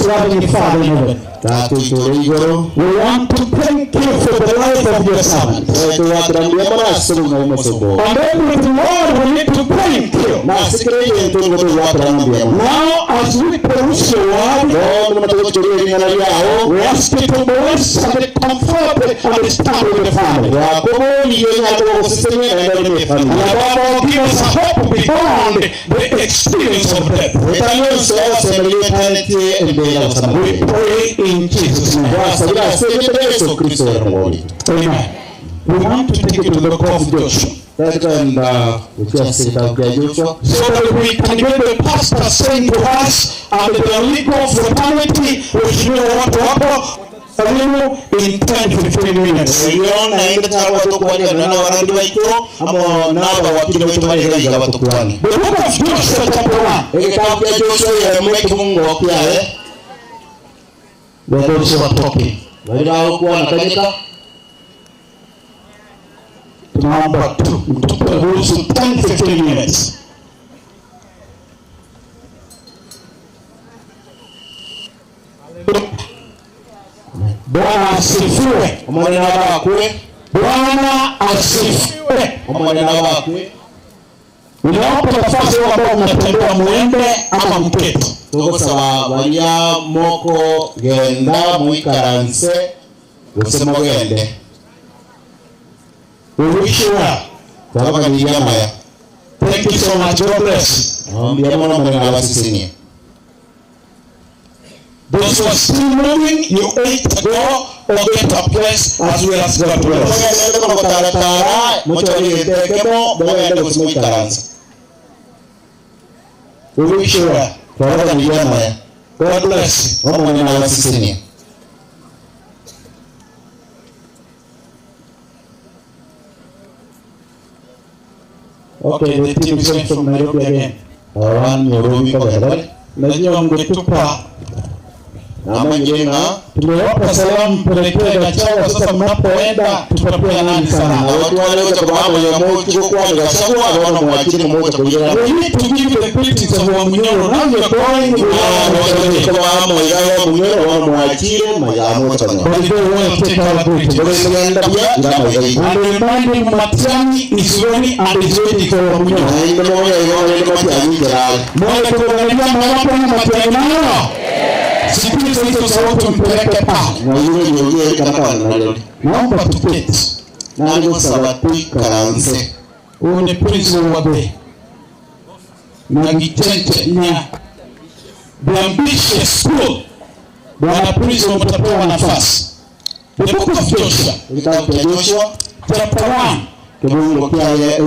loving Father in heaven, Tata oitore igoro we want to thank you for the life of your servant. twakira mbuya maraso muna omosobo And everything, Lord, we need to thank you. nasikire ebintu ngo tugwakira mbuya Now, as we peruse your word, bono muna tugochora ering'ana riao we ask you to bless and comfort and stand with the family. wakobonirie nyatogogosesenia naende ri And efamily above all, give us a hope beyond the experience of death. etanonso osemerie tanetie embera We gosamake pray in Jesus' name. twasabira ase erieta Yesu Kristo erongori Amen. We want to take it to the book of Joshua twatikaenda guchia kitabu kia Joshua so that we can get the pastor saying to us and the legal fraternity, waheshimiwa watu hapo salimu in 10 15 minutes. erio naende tarwa tukwania na barandi baito amo naba wakili baitu barigaiga batukwani The book of Joshua chapter 1. ekitabu kia Joshua yemo ekibungo kiaye Those who are talking. barira okwana kanyika Tunaomba tu mtupe ruhusu 10 15 minutes. Bwana asifiwe. omwana bakwe Bwana asifiwe. omwana bakwe Ninawapa nafasi wao ambao mnatembea muende ama mketi. tugosaba baria moko genda muikaranse gose mogende We wish you well. twabaganiria maya Thank you so much. God bless. mbuya mono manene abasisinie Those who are still moving, you ate go or get a place as well as God bless. mugende mugutaratara muchorigetekemo mugende gose muikaransa We wish you well. twabaganiria maya God bless. omonene abasisinie Okay, the team is going from Nairobi again. awan nyorobi kogenda Najua mngetupa namanyire ng'a tumewapa salamu mpelekee Gachagua. Sasa mnapoenda tutapea nani salamu? abatwale gocha kubamanya mochi gokwana Gachagua bono mwachire mocha kuirana We need to give the greetings of Wamunyoro. Now you're going we are kobamoiga Wamunyoro bono mwachire maiga mocha But they don't want to take our greetings. mugenda buya ira maiga ito And reminding Matiang'i is ready and is waiting for Wamunyoro. naende moya igo rende Matiang'i njerare Moja tukuangalia mwapo na Matiang'i nayo. Sikiliza hizo sauti mpeleke pale. mwaire nyogie kana kana narori Naomba tuketi. nari gosaba twikaranse Huyu ni principal wa the na Gichenche na the ambitious school. Bwana principal, mtapewa nafasi. The book of Joshua ekitabu kia Joshua chapter 1 kibungo kiaye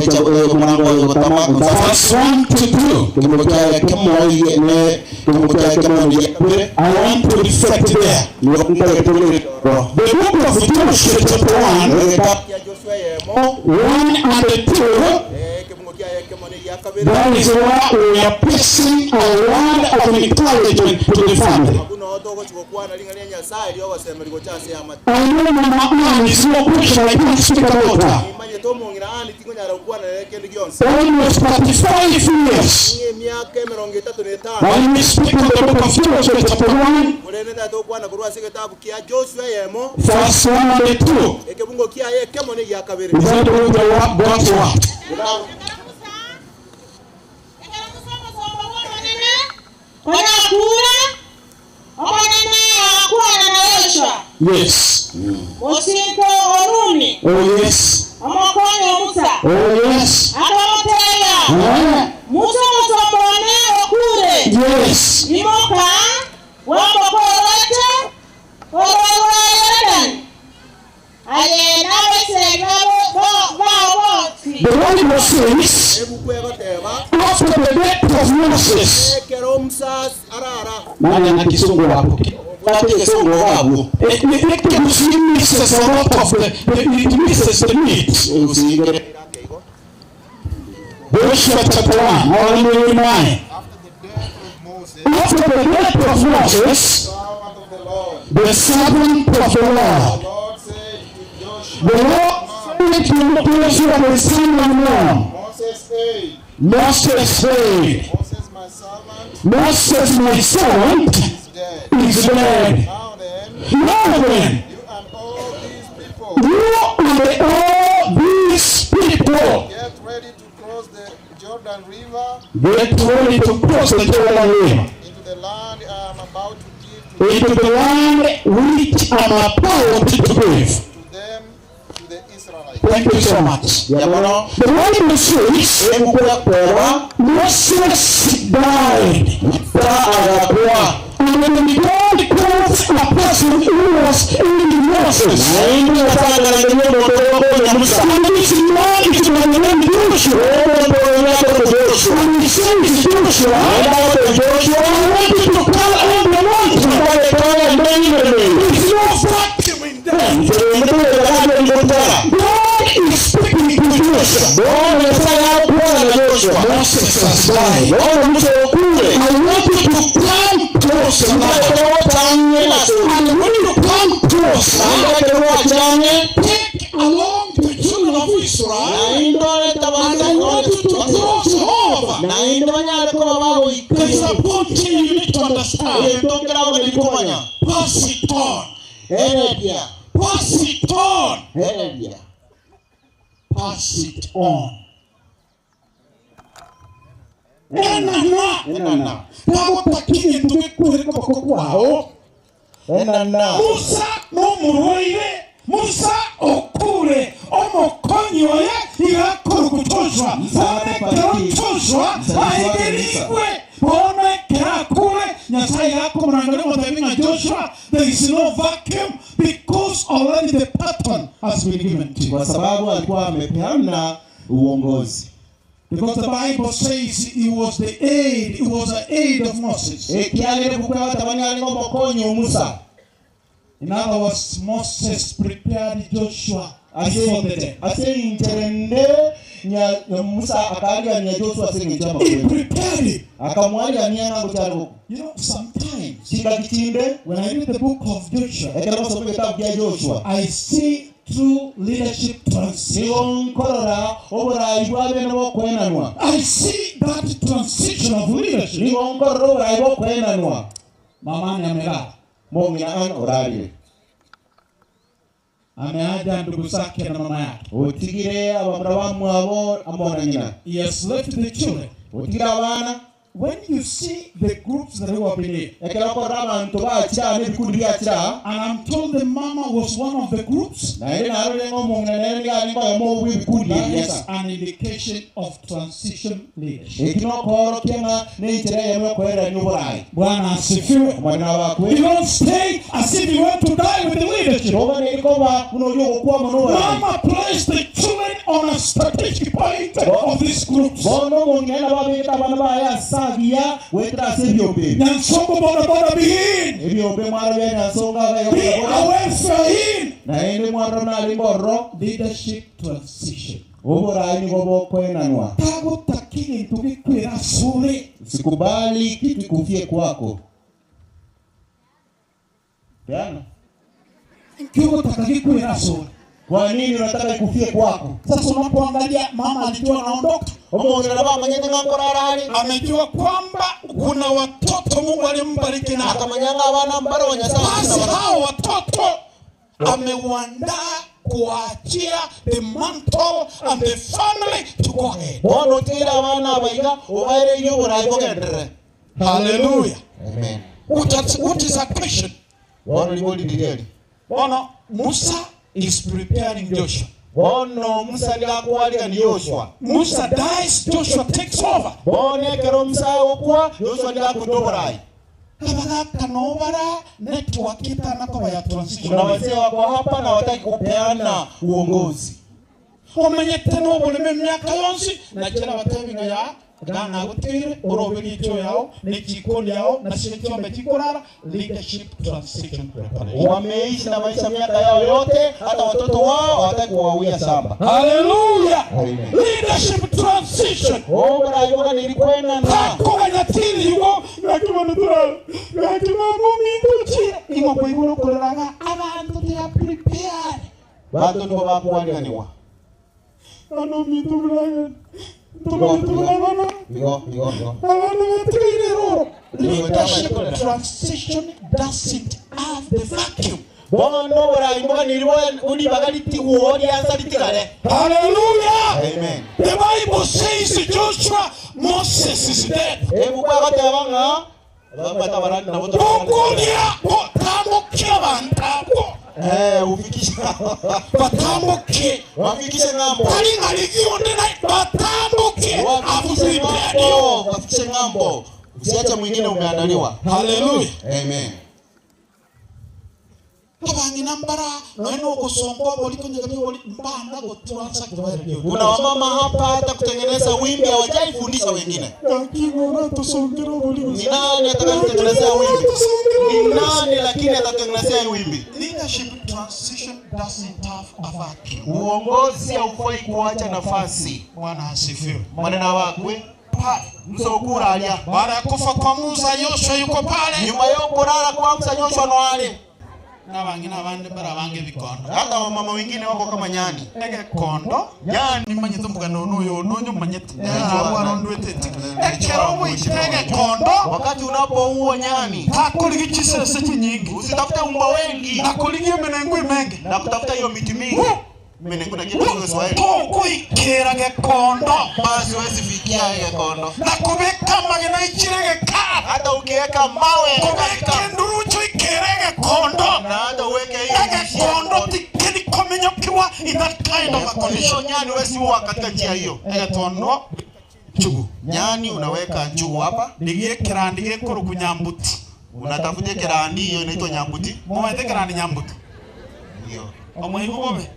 omurango wa gotama verse 1 to 2. kibungo kiaye kimoige ne kibungo kiaye kimoige kure I want to reflect there. nigo tugire The book of Joshua chapter 1 ekitabu 1 and 2. That is why we are preaching a word of encouragement to the family. I know Mama Ann is no question, I can't speak about her. Almost 35 years. When we speak in the book of Joshua chapter 1, verse 1 and 2, is that the word God's word? Kona omonene akwana na Yoshua Yes. osinko Orumi Oh, yes. omokonyo Musa Oh, yes. akamuteya Eh? Musa omusombone okure Yes. imoka wamboka oroche ororwa Yorodani aye n'Abaisiraeli bao bonsi The Bible says, after the death of Moses, nani ana kisungu hapo? Bate kisungu babu It, it, it misses a lot of the, it misses the meat. Joshua chapter 1, I want to remind. After the death of Moses, the servant of the Lord, the Lord said to Joshua the son of Nun, Moses said, Moses, my servant, Is dead. Now then, you and all these people Get ready to cross the Jordan River get ready to cross the Jordan River into the land I am about to give into the land which I'm about to give. to them, to the Israelites. Thank you so much. Yabono. The Bible says Moses died. Agakua. And when God calls a person who was in Moses, And this man is by name Joshua. And he says, Joshua, I want you to come on the mountain. There's no vacuum in them. God is speaking to Joshua. Moses has died. I want you to come closer now. And when you come closer, take along the children of Israel, and I want you to cross over. There's a point here you need to understand. Pass it on. Pass it on. Pass it on. Enana. Enana. Tagũtakire tũgĩkuĩre kũboko kwao. Enana. Musa no mũrwaire Musa okure omokonyi oye igakorwo Joshua onekero Joshua aigĩrigwe onekera akure Nyasaye gakomũrangaria mũtemi na Joshua there is no vacuum because already the pattern has been given to you. Kwa sababu alikuwa amepeana uongozi. Because the Bible says he was the aid, he was the aid of Moses. Ekiagere kukwata tabani omokonyi Musa. In other words, Moses prepared Joshua before the death. Ase incherende nya Musa akaarigania Joshua ase eng'encho He prepared him. Akamwarigania ng'a gochara You know, sometimes chingaki when I read the book of Joshua, ekero gosoma egetabu kia Joshua I see true leadership transition. nigo nkorora oborai bwa bene bokwenanwa I see that transition of leadership. nigo nkorora oborai bokwenanwa Mama ni amelala, mong'ina an orarire ameaja ndugu zake na mama yake. otigire abamura bamwabo amona nyina He has left the children. otigire abana When you see the groups that who have been here, ekero okorora abanto bakira n'ebikundi byakira and I'm told the mama was one of the groups, naende narore ng'a omong'ina nere niga arenge oyomo bwa ebikundi that is ebiasa an indication of transition leadership. eki nokoorokia ng'a nenchera eyemo ekoererania oborai Bwana asifiwe. omwana bakwe You don't stay as if you want to die with the leadership. oba nerikoba buna ori ogokwama n'oborai Mama placed the children on a strategic point of these groups. bono omong'ina nabo abegete abana baye asagia gwetera ase ebyombe ebi Nyansongo boda boda behin. ebyombe mwaro bya nyansonga Be aware in. naende mwaro narenge ororo Leadership transition. oborai nigo bokwenanwa Tagotakire ntugikwira sure. Usikubali kitu ikufie kwako. Peana. Kiugotaka gikwira sure. Kwa nini unataka ikufie kwako? Sasa unapoangalia mama alijua anaondoka, Omong'ina nabo amanyete ng'a nkorara amejua kwamba kuna watoto Mungu alimbariki nao. akamanya ng'a abana mbare wa Nyasaye Basi hao watoto ameuandaa kuwaachia the mantle and the family to go ahead. Bono otigire abana abaiga obaereirie oborai bogenderere. Hallelujah. Amen. What is a question? Bono nigo ririri. Bono Musa is preparing Joshua. Bono Musa nigo akwarigania Joshua. Musa dies, Joshua takes over. Bono ekero Musa agokwa Joshua nigo akunda oborai. Kabagaka nobara network itanakoba ya transition. Kuna wazee wako hapa na wataki kupeana uongozi. omenyete n'obulimi emyaka yonsi nakira batebinga ya gana gutire oroberi icyo yao n'ekiko lyao na kyombe kikorara leadership transition preparation. Wameishi na maisha miaka yao yote, hata watoto wao hawataki kuwawia shamba. Hallelujah. Amen. Leadership transition. Oborai boganeri kwenana. Takoganyatiri igo nakimanutura nakimamuminduchi ingo kwiguru kureraga abantu they are prepared. Bantu nibo bakuwaniganiwa. Ano mitu Brian. Igo, igo, igo. Abana batigaire eroro. Leadership transition doesn't have the vacuum. Bono oborai mboganiri buri bagaritiwo riasa ritigare. Hallelujah. Amen. The Bible says Joshua, Moses is dead. Ebuku agateba ng'a batabarani nabo Bokulia botambuke abantu abo. Eh, ufikisha batambuke wafikishe ng'ambo. Bali ngaligionde na batambuke. Wafikishe ng'ambo, wafikishe ng'ambo. Usiache mwingine umeandaliwa. Hallelujah. Amen. Abang'ina mbara noene ogosonga obori konyegania obori mbana gotwansa kibaerio. Kuna wamama hapa hata kutengeneza wimbi hawajaifundisha wengine. Ni nani atakayetengenezea wimbi? Ni nani lakini atatengenezea hii wimbi? Leadership transition doesn't have a vacuum. Uongozi haufai kuacha nafasi. Bwana asifiwe. Manena wakwe Pale msokura alya baada ya kufa kwa Musa, Yoshua yuko pale. Nyuma yo kulala kwa Musa Yoshua no ale N'abang'ina abandi barabange ebikondo. Hata wamama wengine wako kama nyani. Egekondo Nyani nimanyete omugano ono oyo nonye omanyete Najua. arondwetete ekero bwite egekondo Wakati unapoua nyani takorigi chisese chinyingi usitafute umba wengi nakorigi emenengo emenge na kutafuta hiyo miti mingi. Menengo na kitu kwa Kiswahili. togoikera gekondo Basi huwezi fikia gekondo. na kubeka amagena ichire geka Hata ukiweka mawe kubeka endurucho ikere gekondo na hata uweke hiyo egekondo tikeri komenyokiwa in that kind of a hiyo condition nyani huwezi ua katika njia hiyo. egetondo njugu Nyani unaweka njugu hapa, ndigie kirandi gikuruku nyambuti unatafuta kirandi hiyo inaitwa nyambuti. mumanyete kirandi nyambuti Ndio. omwaigu bobe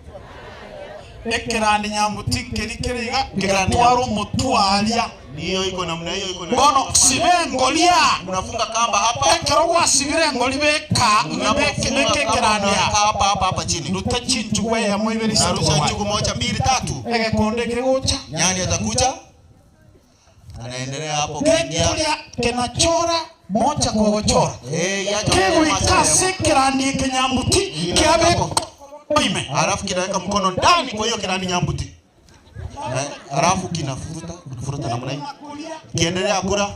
ekirandi nyambuti nkeri keriga Kirandi kigatwara omotwaria Niyo iko namna hiyo iko na. bono sibe engolia Unafunga kamba hapa. ekero gwasibire engoli beka Unapofunga beka kamba ekirandia unaweka hapa hapa hapa chini. ruta chinjugu eyemo ibere Narusha njugu moja mbili tatu. egekonde kegocha Nyani atakuja. Anaendelea hapo kuingia. gekuria kenachora mocha kogochora Eh, yacho. kegoika ase ekirandi ekenyambuti kiabe oime Halafu kinaweka mkono ndani kwa hiyo kirandi nyambuti. Eh, Halafu kinafuruta, kufuruta namna hii. Kiendelea kula.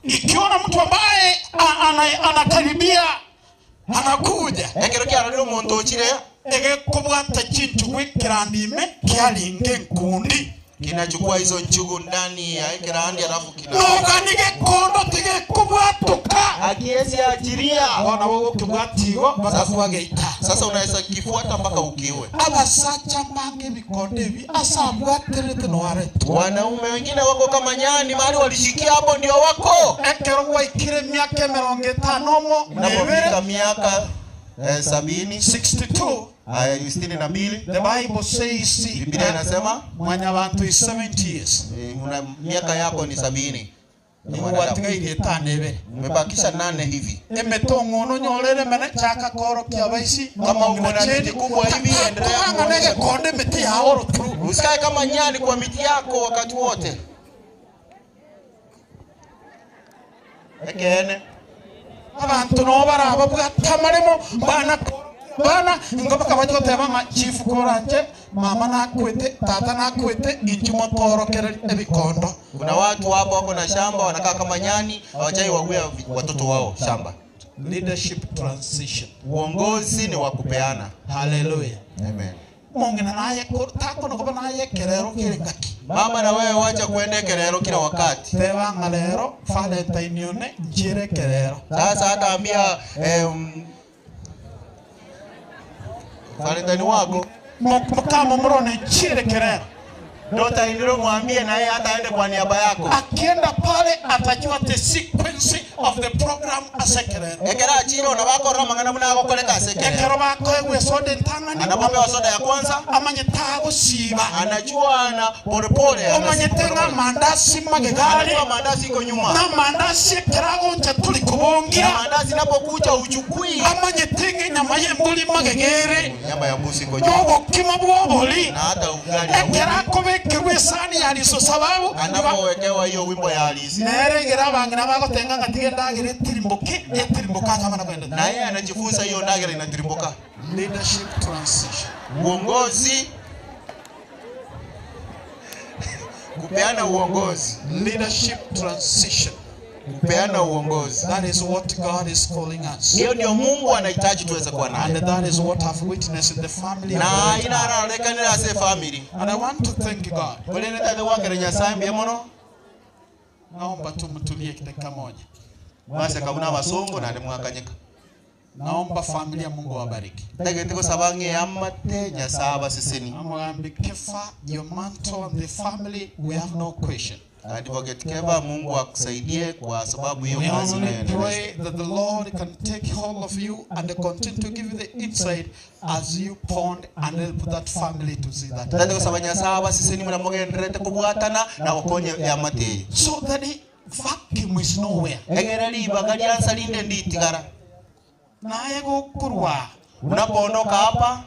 ikiona mtu ambaye a- ana- anakaribia anakuja Ekero kiararire omonto ochire egekobwata chinchugu ekirandi ime kiaringa enkundi kinachukua hizo njugu ndani ya kirandi halafu kina nogani gekondo tigekobwatuka akiesi achiria. bona bogokibwatigo bakakubageita Sasa unaweza kifuata mpaka ukiue. abasacha mbange ebikondo ebi ase abwaterete noaretwa Wanaume wengine wako kama nyani, mahali walishikia hapo ndio wako. ekero gwaikire emiaka emirongo etano omo Unapofika nebere miaka 70 62 62, the bible says Biblia inasema mwanyabantu is 70 years una miaka yako ni 70. nigo gwatigaire etano ebere Umebakisha 8 hivi. emetong'ono nyorere mene chaka korokia abaisi Kama uko na miti kubwa hivi, endelea ng'ana kuonyesha. egekonde emiti yao oroturu Usikae kama nyani kwa miti yako wakati wote. Ekene abantu no baraba bwatamaremo bana bana ngo bakabaje goteba ng'a chief koranje mama nakwete tata nakwete inchi motorokere ebikondo kuna watu hapo wako na shamba wanakaa kama nyani, hawajai wawia watoto wao shamba. Leadership transition. Uongozi ni wa kupeana. Hallelujah. Amen. Mongina naye takono koba naye kerero kere ngaki. Mama na wewe wacha kuende kerero kila wakati. Teba ng'a lero Valentine yone njire kerero. Sasa hata ambia Valentine wako mukama murone chire kerero. Dota indilo mwambie na yeye hata aende kwa niaba yako. Akienda pale atajua the sequence of the program asekerero. Ekera achiro na bakora mangana muna agokoreka asekerero. Ekero bakoegwa esoda entang'ani. Anapopewa soda ya kwanza amanyete agosiba. Anajua ana polepole. Omanyete ng'a mandasi magegari. Anajua mandasi iko nyuma. Na mandasi ekeragoncha tuli kubongia. Na mandasi inapokuja uchukui. Amanyete ng'a enyama y'embori magegere. Nyama ya mbuzi iko nyuma. N'obokima bw'obori. Na hata ugali. Ekero akobekerwa esani ya riso sababu Anapowekewa hiyo wimbo ya halisi. neregera abang'ina bagotenga ng'a tiga endagera etirimboke etirimboka akabana kwenda Na yeye anajifunza hiyo ndagera inatirimboka. Leadership transition. Uongozi. Kupeana uongozi. Leadership transition. Kupeana uongozi. That is what God is calling us. Hiyo ndio Mungu anahitaji tuweze kuwa nayo. And that is what I've witnessed in the family of Na Valentine. inararekanira ase family. And I want to thank God. Kolene tate wakere Nyasaye mbuya mono. Naomba tu mtulie dakika moja. Mwase kabuna abasongo nande mwakanyika. Naomba familia Mungu awabariki. Tagete gosaba ng'eyamate Nyasaye abaseseni. Amugambi Kefa, your mantle and the family, we have no question. Advocate Keva, Mungu akusaidie kwa sababu hiyo We kazi only unayoendeleza. pray that the Lord can take hold of you and continue to give you the insight as you pond and help that family to see that. Tate gosaba Nyasaye abaseseni muna kubwatana na gukonye yamate. So that the vacuum is nowhere. Egere ribaga ryansa rinde nditigara. Naye gokurwa Unapoondoka hapa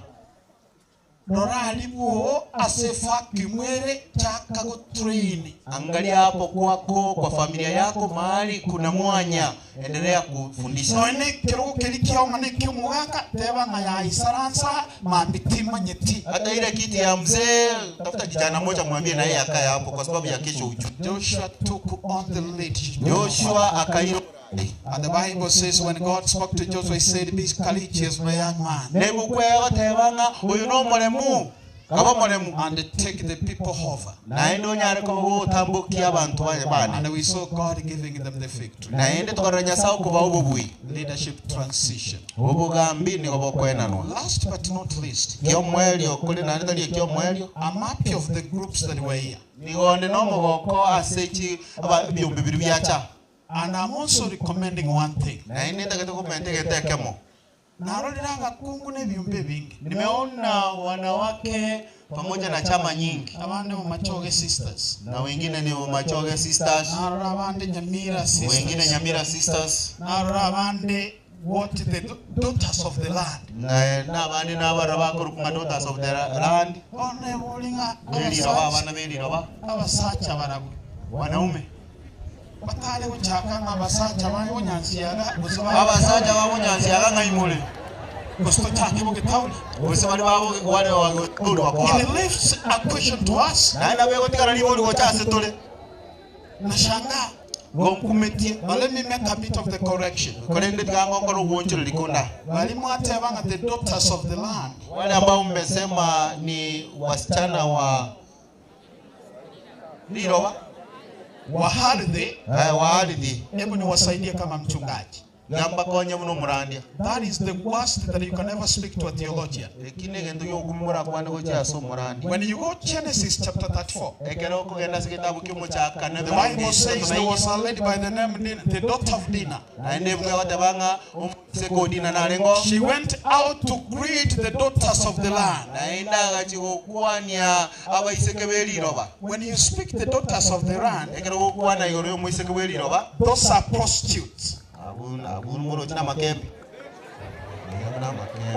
roraribuo ase vacuum ere chaka gutrain. angalia hapo kwako kwa familia yako mahali kuna mwanya, endelea kufundisha. Noene kirogo keri kioma ne kiomugaka teba ng'a yaisaransa mambi timanyeti. Hata ile kiti ya mzee, tafuta kijana mmoja mwambie na yeye akae hapo kwa sababu ya kesho ujue. Joshua took on the leadership. Joshua akairo And the Bible says when God spoke to Joshua, he said, Be courageous, my young man. nebukwegotebanga uyu no muremu kaba muremu And take the people over. naende onyare kogotambukia abantu baye bane And we saw God giving them the victory. naende tukarora nyasaye okubaha obobui Leadership transition. obugambi nigo bokwenanwa Last but not least, kiomwelio kuri naende tari ekiomwelio I'm happy of the groups that were here. nigonde nomogoko ase chi ebiombe biri biacha And I'm also recommending one thing. naende ntagete komenta egento ekemo Narorera abakungu n'ebyumba bingi. nimeona wanawake pamoja na chama nyingi Abandi mu Machoge sisters. na wengine ni Machoge sisters Narora abandi Nyamira sisters. wengine Nyamira sisters Narora abandi what the daughters of the land. na n'abandi n'abara bakorukunga daughters of the land One bulinga beliroba abana beliroba abasacha barabwo. wanaume Batari guchaka ng'abasacha babunyansiaga abasacha babunyansiaga ng'aimule gusa tochake bugitauni gose bari babo wale wagurwa kwa It leaves a question to us. naenda begotigara libori gochase tole Nashangaa. gonkumetie But let me make a bit of the correction. korende tigangonkora obwonchero likunda Walimu atebanga the daughters of the land. wale ambao mmesema ni wasichana wa liroba Wa ardhi. eh, wa ardhi Hebu niwasaidie kama mchungaji. gamba konya muno murandia That is the worst that you can ever speak to a theologian. ekine egento giokumura kwane gochiase omorandi When you go Genesis chapter 34, ekero okogenda ase getabu kiomochakana the Bible says there was a lady by the name Dinah, the daughter of Dinah. naende ebuku egoteba omoiseke odina narengo She went out to greet the daughters of the land. naende agachi gokwania abaiseke beriroba When you speak the daughters of the land, ekero gokwana igoro ya omoiseke bweriroba those are prostitutes. abu morochi namakembe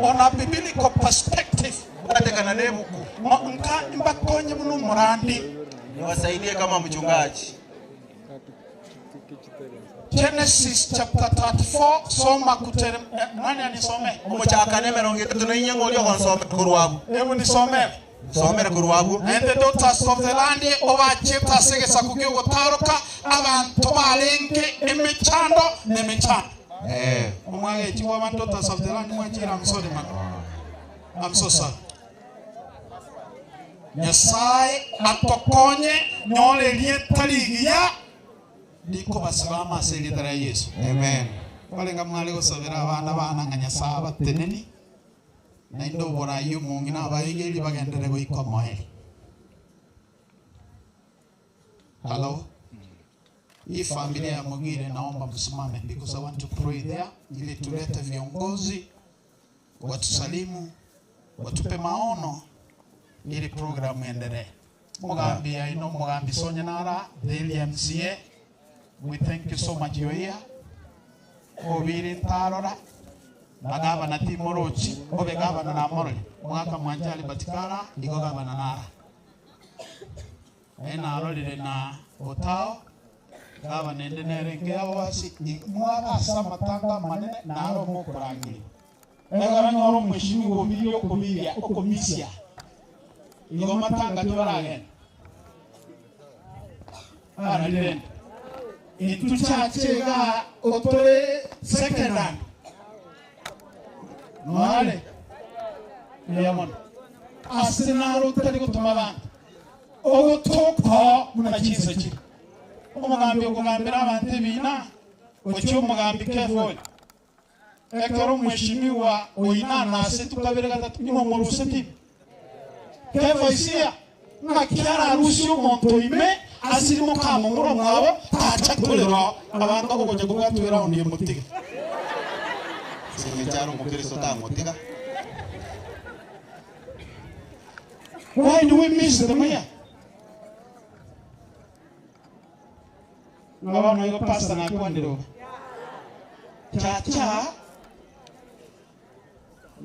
On a biblical perspective, batekana nebuku nka mbakonye muno murandi. niwasaidie kama mchungaji Genesis chapter 34 soma kutere nani anisome? omochakana emerongo etatu na inya ng'oria ogonsome korwabu Hebu nisome. somere korwabu And the daughters of the land obacheta segesa kugiogotaroka abantu barenge emechando n'emechando. eh Omwage chiwa abantu daughters of the land mwachira I'm sorry man. I'm so sorry. Nyasaye atokonye nyore rieta rigiya rikobasiba amaso erieta ria Yesu. Amen. Barenga mwari gosabera abana bana ng'a Nyasaye abateneni naende oborayi omong'ina abaigeri bagendere goika omoeri. Hello? Hii familia ya Mugire naomba msimame because I want to pray there ili tulete viongozi watusalimu, watupe maono ili programu iendelee. Mugambi aino Mugambi Sonya Nara, the MCA. We thank you so much you're here. Obiri ntarora na gavana ti morochi obe gavana na morori mwaka mwanjali batikara igo gavana nara ena arorire na otao gavana ende nerenge abo basi mwagasa matanga manene naro mokorangiri egara nyoro mweshimu obirie okomiria okomisia igo matanga tibaragenda. Aralirende. Intuchachega otore second hand. Noare. Yamon. Asinaro tari gutuma abantu. Ogotoko muna chinse chi. Omugambi okugambira abantu ebina ochi omugambi kefo. Ekero mheshimiwa oina nase tukabere gatatu nimo muruseti. Kefo isia ngakiara rusi omuntu ime asirimo kamunguro mwabo tacha kulero abantu ogoja kugatwira ondi mutiga. Singecharo mukristo tamutiga. Why do we miss them here? Ngabano iko pastor na kwandiro. Cha cha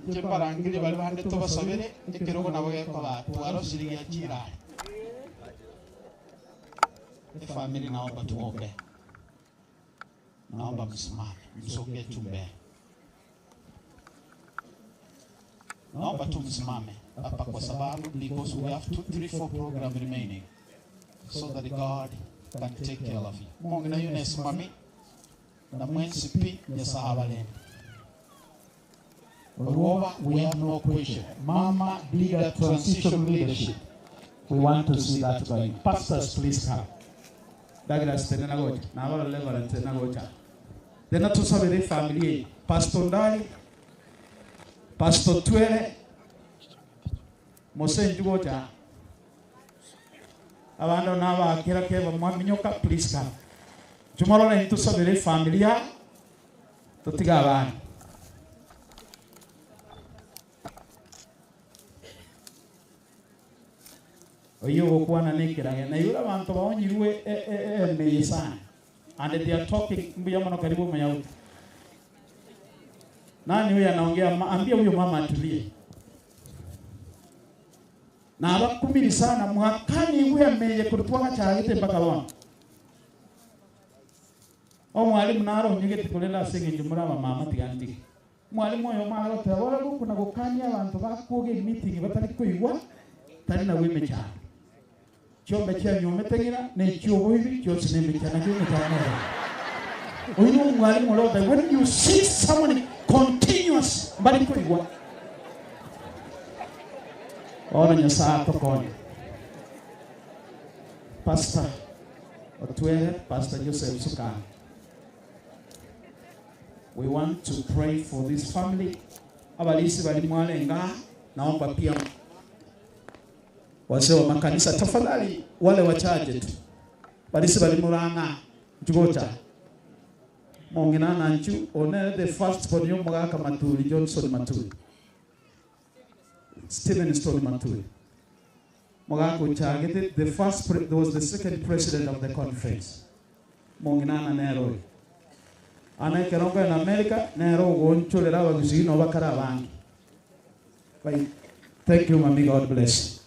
nje barangire bari bande tobasabere ekirogo nabo gekoba twaro shiringi ya jira. The family naomba tuombe. Naomba msimame, msogee tu mbele. Naomba tu msimame hapa kwa sababu because we have 2, 3, 4 program remaining so that God can take care of you. Mungu na yune simami na mwensi pi nyasaha. Roba, we have no question. Mama did a transition leadership. We want to see that going. Pastors, please come. Douglas Tenagocha. Nawala Reverend Tenagocha. Then tusabere family. Pastor Ndai, Pastor Twele, Mose Njugocha. Abando naba kira keba mwaminyoka, please come. Tomorrow na tusabere familia tutiga abana. Oyo gokwana nekirage na yura bantu baonyirwe emeye sana and they are talking mbuya mono karibu mayauti. Nani huyu anaongea? Ambia huyo mama atulie. Na abakumiri sana mwakani huyu ameye kurutwaga chagete mpaka bona. O mwalimu naro nyigete kulela singi njumura wa mama tiganti. Mwalimu oyo maro tabora kuna gukania abantu bakuge meeting batari kuigwa tari na wime cha. Chombe cha nyometengira ne chiobo hivi chose ne mecha na chome cha mwana. Oyo mwalimu leo when you see someone continuous bali kuigwa. Ona nyasaa tokoni. Pastor Otwele, Pastor Joseph Sukan. We want to pray for this family. Abalisi bali mwalenga, naomba pia wazee wa makanisa tafadhali wale wachache tu. Balisi bali muranga njugocha. Monginana nchu one the first born yo mugaka Maturi Johnson Maturi. Stephen Stone Maturi. Mugaka uchagete the first there was the second president of the conference. Monginana Nairobi. Ana kerongo in America nero gonchorera bagusino bakara bangi. Bye. Thank you, mami. God bless.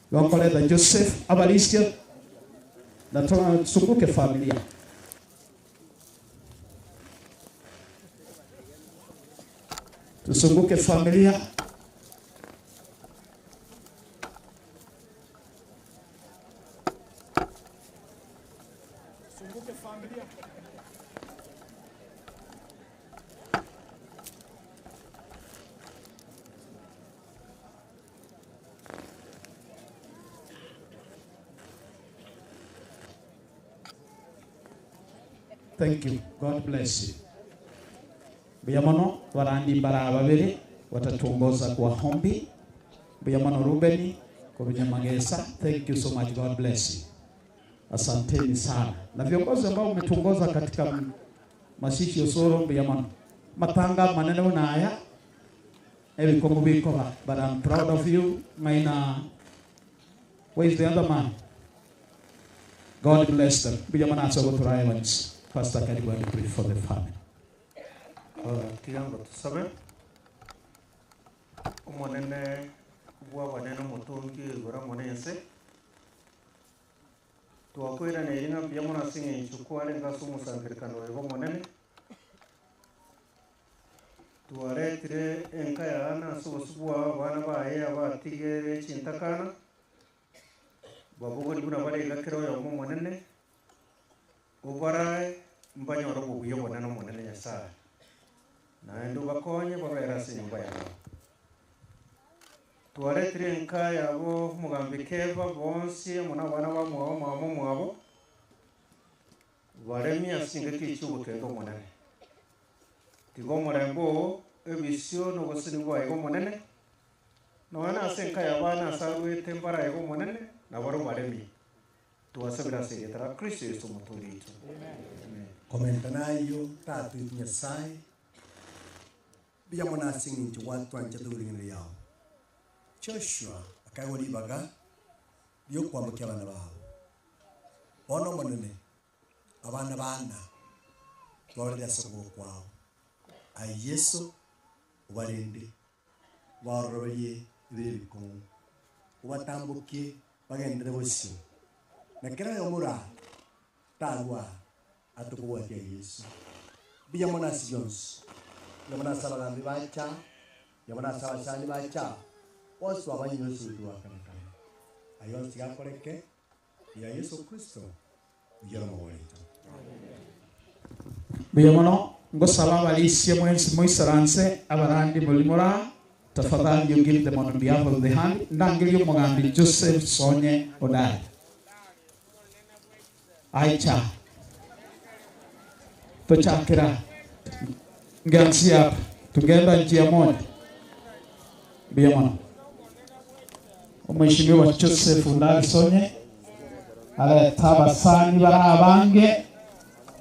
Gonkoleta Joseph Abalisia na tusunguke familia. Tusunguke familia. Tusunguke familia. Thank you. God bless you. Buyamono warandi bara babiri watatuongoza kwa hombi. Buyamono Rubeni kwa Binyamagesa. Thank you so much. God bless you. Asanteni sana. Na viongozi ambao umetuongoza katika mashishi osoro Buyamono. Matanga maneno na haya. Ebi kongo bikoba. But I'm proud of you. Maina. Where is the other man? God bless them. Buyamono asogo Evans. Pastor karibu and pray for the family. Tiyango tusabe omonene bwa banene omotongi igoro monense twakwirana eringa mbuya mono ase eng'encho kwarenge ase omosangerekano oyo omonene twaretire enka yaana ase obosu bwao abana baye abatigere chintakana babogori buna baregakera oyomo omonene Obarae mbanyore obobuya obonene Omonene Nyasae, naende obakonye babere ase enyomba yao. Twaretire enka yabo omogambi Keba bonsi amo nabana bamwabo mama omwabo, baremie ase chingaki echi chi'ogotenga Omonene. Tiga omorembe oo, ebisio, na obosemi bwaye Omonene, nonya nase enka y'abana ase arwete mbaraye Omonene, nabarabwo baremie. Twasabire ase erieta ra Kristo Yeso Omotoori oito. Amen. Komenta nayio, Tata oito Nyasae, mbuya mono ase engencho gwatwanchete goika ring'ana riao. Joshua akaegwa ribaga ri'okoambokia abana bao. Bono Omonene, abana bana twabarire ase okoboko kwao. Aye Yeso, obarende, obaororoberie ebire ebikong'u, obatambokie bagenderere bosio, na kera oyomo ore aa tarwa aa atokobwatia Yeso. Mbuya mono ase bionsi, mbuya mono ase abagambi bacha, mbuya mono ase abasani bacha, bonsi twabanyire ase ogoitwa gwa kare kare. Ayio onsi gakoreke ya Yeso Kristo, oyio ore omogori oito. Mbuya mono, ngosaba abarisia mwensi moisaranse, abarandi moria moraa, tafadhali you give them on behalf of the hand, ndangerie omogambi Joseph Sonye Odari. Aicha. Tochakera ngeansia hapa, tugenda njia moja. Mbuya mono. Omweshimiwa Joseph Ndari Sonye areta abasani bare abange.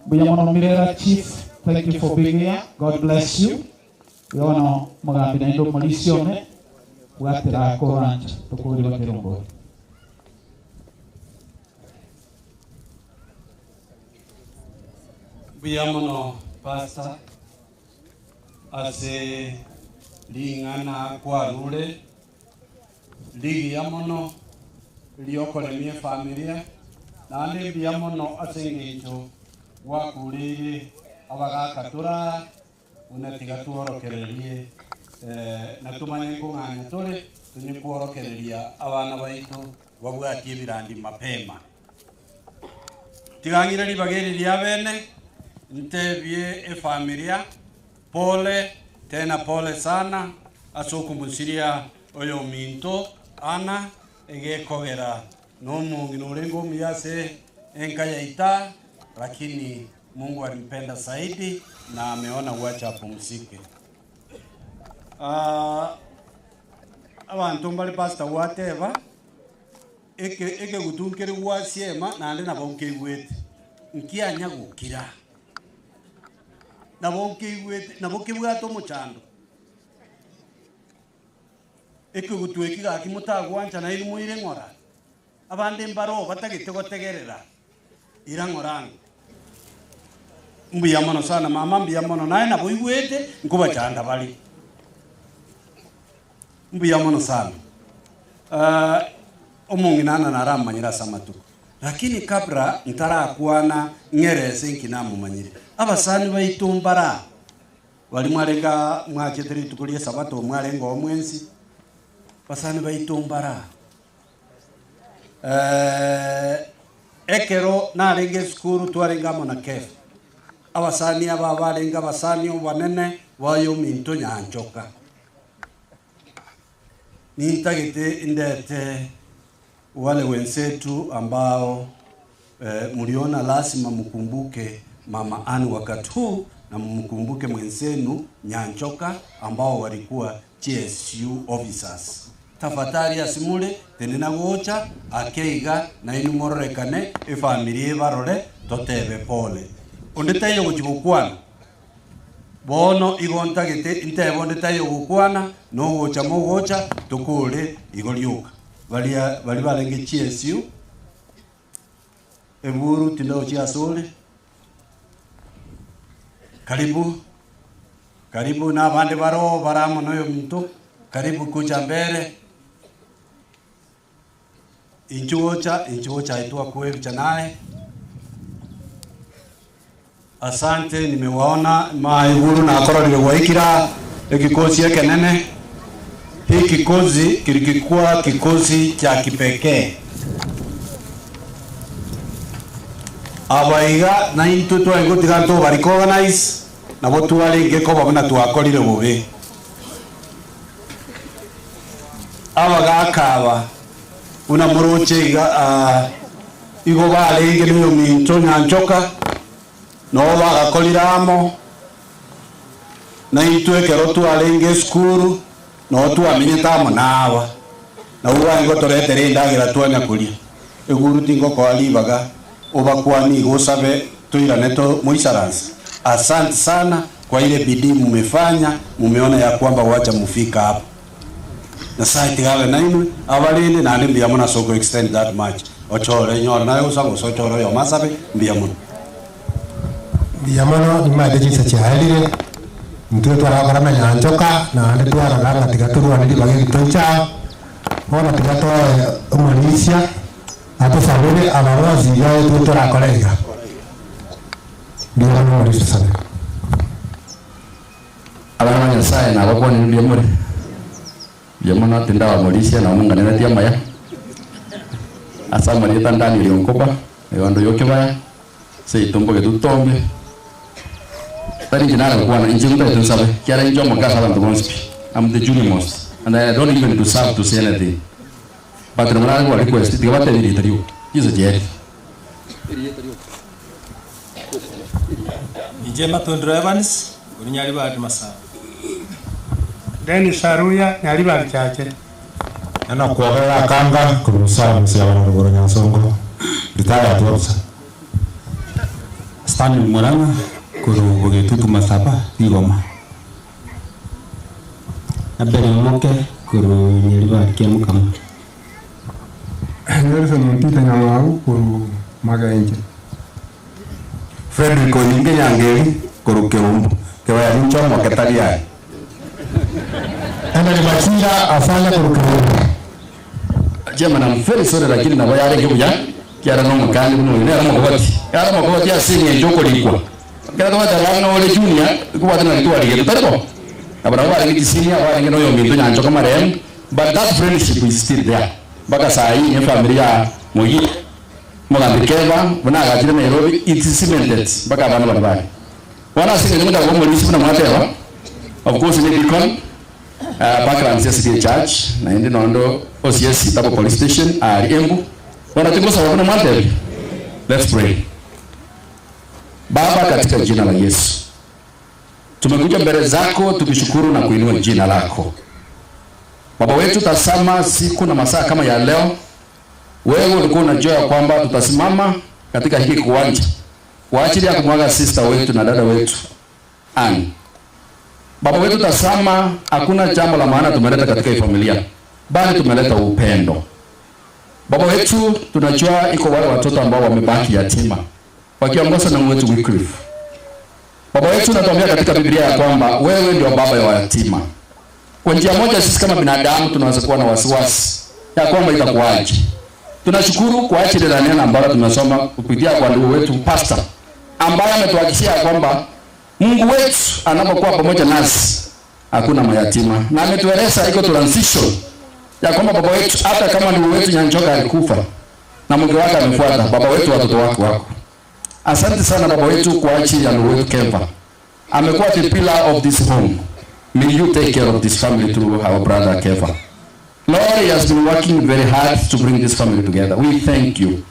Mbuya mono Mirera Chief, thank you for being here. God bless you. Bono omogambi naende omorisia one bwatera akorancha tokori bakerongori. Mbuya mono Pastor ase ring'ana kwarure rigiya mono riokoremia efamilia naende mbuya mono ase engencho gwakureire abagaka toraa buna tiga tworokererie na tomanye nkong'anya tore tonye kworokereria abana baito babwatie ebirandi mapema. Tiga ng'ire ribaga eri ria bene ntebie efamilia pole tena pole sana ase okomochiria oyominto Anna egekogera nomong'ina orenge omuya ase enka yaita lakini Mungu alimpenda zaidi na ameona wacha apumzike. Ah, abanto mbare pastor gwateba eke ekegutu nkere gwasiema naende nabo nkeigwete nkianya gokira nabo nkeigwete nabo kebwate omochando ekegutu eki gaki motagwancha nainwe moire ng'ora Abande mbaroo batagete gotegerera, ira ng'ora ango. Mbuya mono sana mama, mbuya mono, naye nabo oigwete nkobachanda bare. Mbuya mono sana. Uh, omong'ina Anna naramomanyire ase amatuko, lakini kabla ntarakwana ng'erese nki namomanyire. Abasani baito mbaraa, baria mwarenge aa mwachete rituko ria esabato mwarenge oo mwensi, abasani baito mbaraa. Ekero narenge esukuru twarenge amo na Kefa. Abasani aba barenge abasani abanene b'oyominto nyanchoka. Nintagete ndete wale wenzetu ambao eh, mliona lazima mkumbuke Mama Ann wakati huu na mkumbuke mwenzenu Nyanchoka ambao walikuwa GSU officers. Tafadhali ase more tenena gocha ake iga nainwe mororekane efamiri ebarore totebe pole. Onde taiyo gochia gokwana bono igo ntagete ntebe onde taiyo gokwana nogocha mogocha tokore igo rioka. Baria baria barenge GSU eburu tindochi asore karibu Karibu na abande baroo bare amo noyominto, karibu gocha mbere, inchuo gocha, inchuo gocha aye twakwebicha naye. Asante nimewaona maiguru nakororire gwaikire aa ekikosi ekenene. Hii kikosi kilikikuwa kikosi cha kipekee. Abaiga naintwe tware gotiga ntobarecognize, nabo twarenge koba buna twakorire bobe. Abagaka aba buna moroche iga ah, igo barenge na oyominto Nyanchoka, nabo bagakorire amo, naintwe ekero twarenge esukuru, nabo twamenyete amo na aba. Nabwo barenge gotoretera endagera twanya koria. Eguru tingokoa ribaga, obakwanie igo osabe toirane to moisaranse. Asante sana kwa ile bidii mumefanya, mumeona ya kwamba wacha mufika hapa. Nyasaye tiga abe nainwe, abarende naende mbuya mono ase oko extend that much. Ochore nyore naye gose gose ochore oyomo asabe, mbuya mono. Mbuya mono nimanyete chinsa chiaerire, intwe twaragokora na Nyanchoka, naende twarora ng'a tiga torwane ribaga eri toicha, bono tiga toe omorisia atosabere aba bonsi iga intwe torakore iga. Mbuya mono omorisia tosabe. Abana ba Nyasaye nabakwanire mbuya more, mbuya mono tindabamorisia nabo monganeretie amaya, ase amarieta Daniel Onkoba, egondo ya Okebaya, seito mbogetu tombe, tari inche nare gokwana, inche ntagete nsabe, ekiagera inche omoke ase abanto bonsi pi, I'm the junior most and I don't even deserve to say anything, but nabo nare koba request tiga batebie erieta rioka, chinsa chiaerire. Inche Matondero Evans, korwa Nyaribari Masaba. Dennis Aruya, Nyaribari Chache. Nana kuogerera akanga korwa Busara Mosiabano rogoro Nyansongo, retired officer. Stanley Murang'a korwa Bogetutu Masaba Rigoma. Abel Omoke korwa Nyaribari Kiamokama. Nelson Ontita Nyang'au korwa Magenche. Fredrick Onyinge Nyangeri korwa Keumbu, Kebaya ninche omoke tari aye. Henry Machira afanya korwa Keumbu. Chairman, I'm very sorry lakini nabo yarenge buya kiara no mukandi buno nere omokogoti yare omokogoti ase eng'encho okorikwa ekero togoteba buna ore junior ekobwate naki twarigetwe tari bo nabo nabo barenge chisenior barenge na oyominto Nyanchoka marehemu but that friendship is still there mpaka saa hii efamiri ya Moyie omogambi Keva buna agachire Nairobi it is cemented mpaka abana baria bare bono ase eng'encho ngochaka komorisia buna mwateba of course ne deacon background ase SDA church naende nondo OCS Tabo police station aria Embu bono tingosaba buna mwantebia let's pray Baba katika jina la Yesu tumekuja mbele zako tukishukuru na kuinua jina lako Baba wetu, tazama siku na masaa kama ya leo, wewe ulikuwa unajua ya kwamba tutasimama katika hiki kiwanja kwa ajili ya kumwaga sister wetu na dada wetu Ann. Baba wetu, tazama hakuna jambo la maana tumeleta katika hii familia, bali tumeleta upendo. Baba wetu, tunajua iko wale watoto ambao wamebaki yatima wakiongozwa na wetu Wycliffe. Baba wetu, unatuambia katika Biblia ya kwamba wewe ndio baba ya yatima. Kwa njia moja sisi kama binadamu tunaweza kuwa na wasiwasi ya kwamba itakuwaje. Tunashukuru kwa ajili ya neno ambalo tumesoma kupitia kwa ndugu wetu pastor ambaye ametuhakikishia ya kwamba Mungu wetu anapokuwa pamoja nasi hakuna mayatima, na ametueleza iko transition ya kwamba baba wetu hata kama ndugu wetu Nyanchoka alikufa na mke wake amefuata, baba wetu watoto wako wako. Asante sana baba wetu kwa ajili ya ndugu wetu Keva, amekuwa the pillar of this home. May you take care of this family through our brother Keva. Lord, he has been working very hard to bring this family together. We thank you.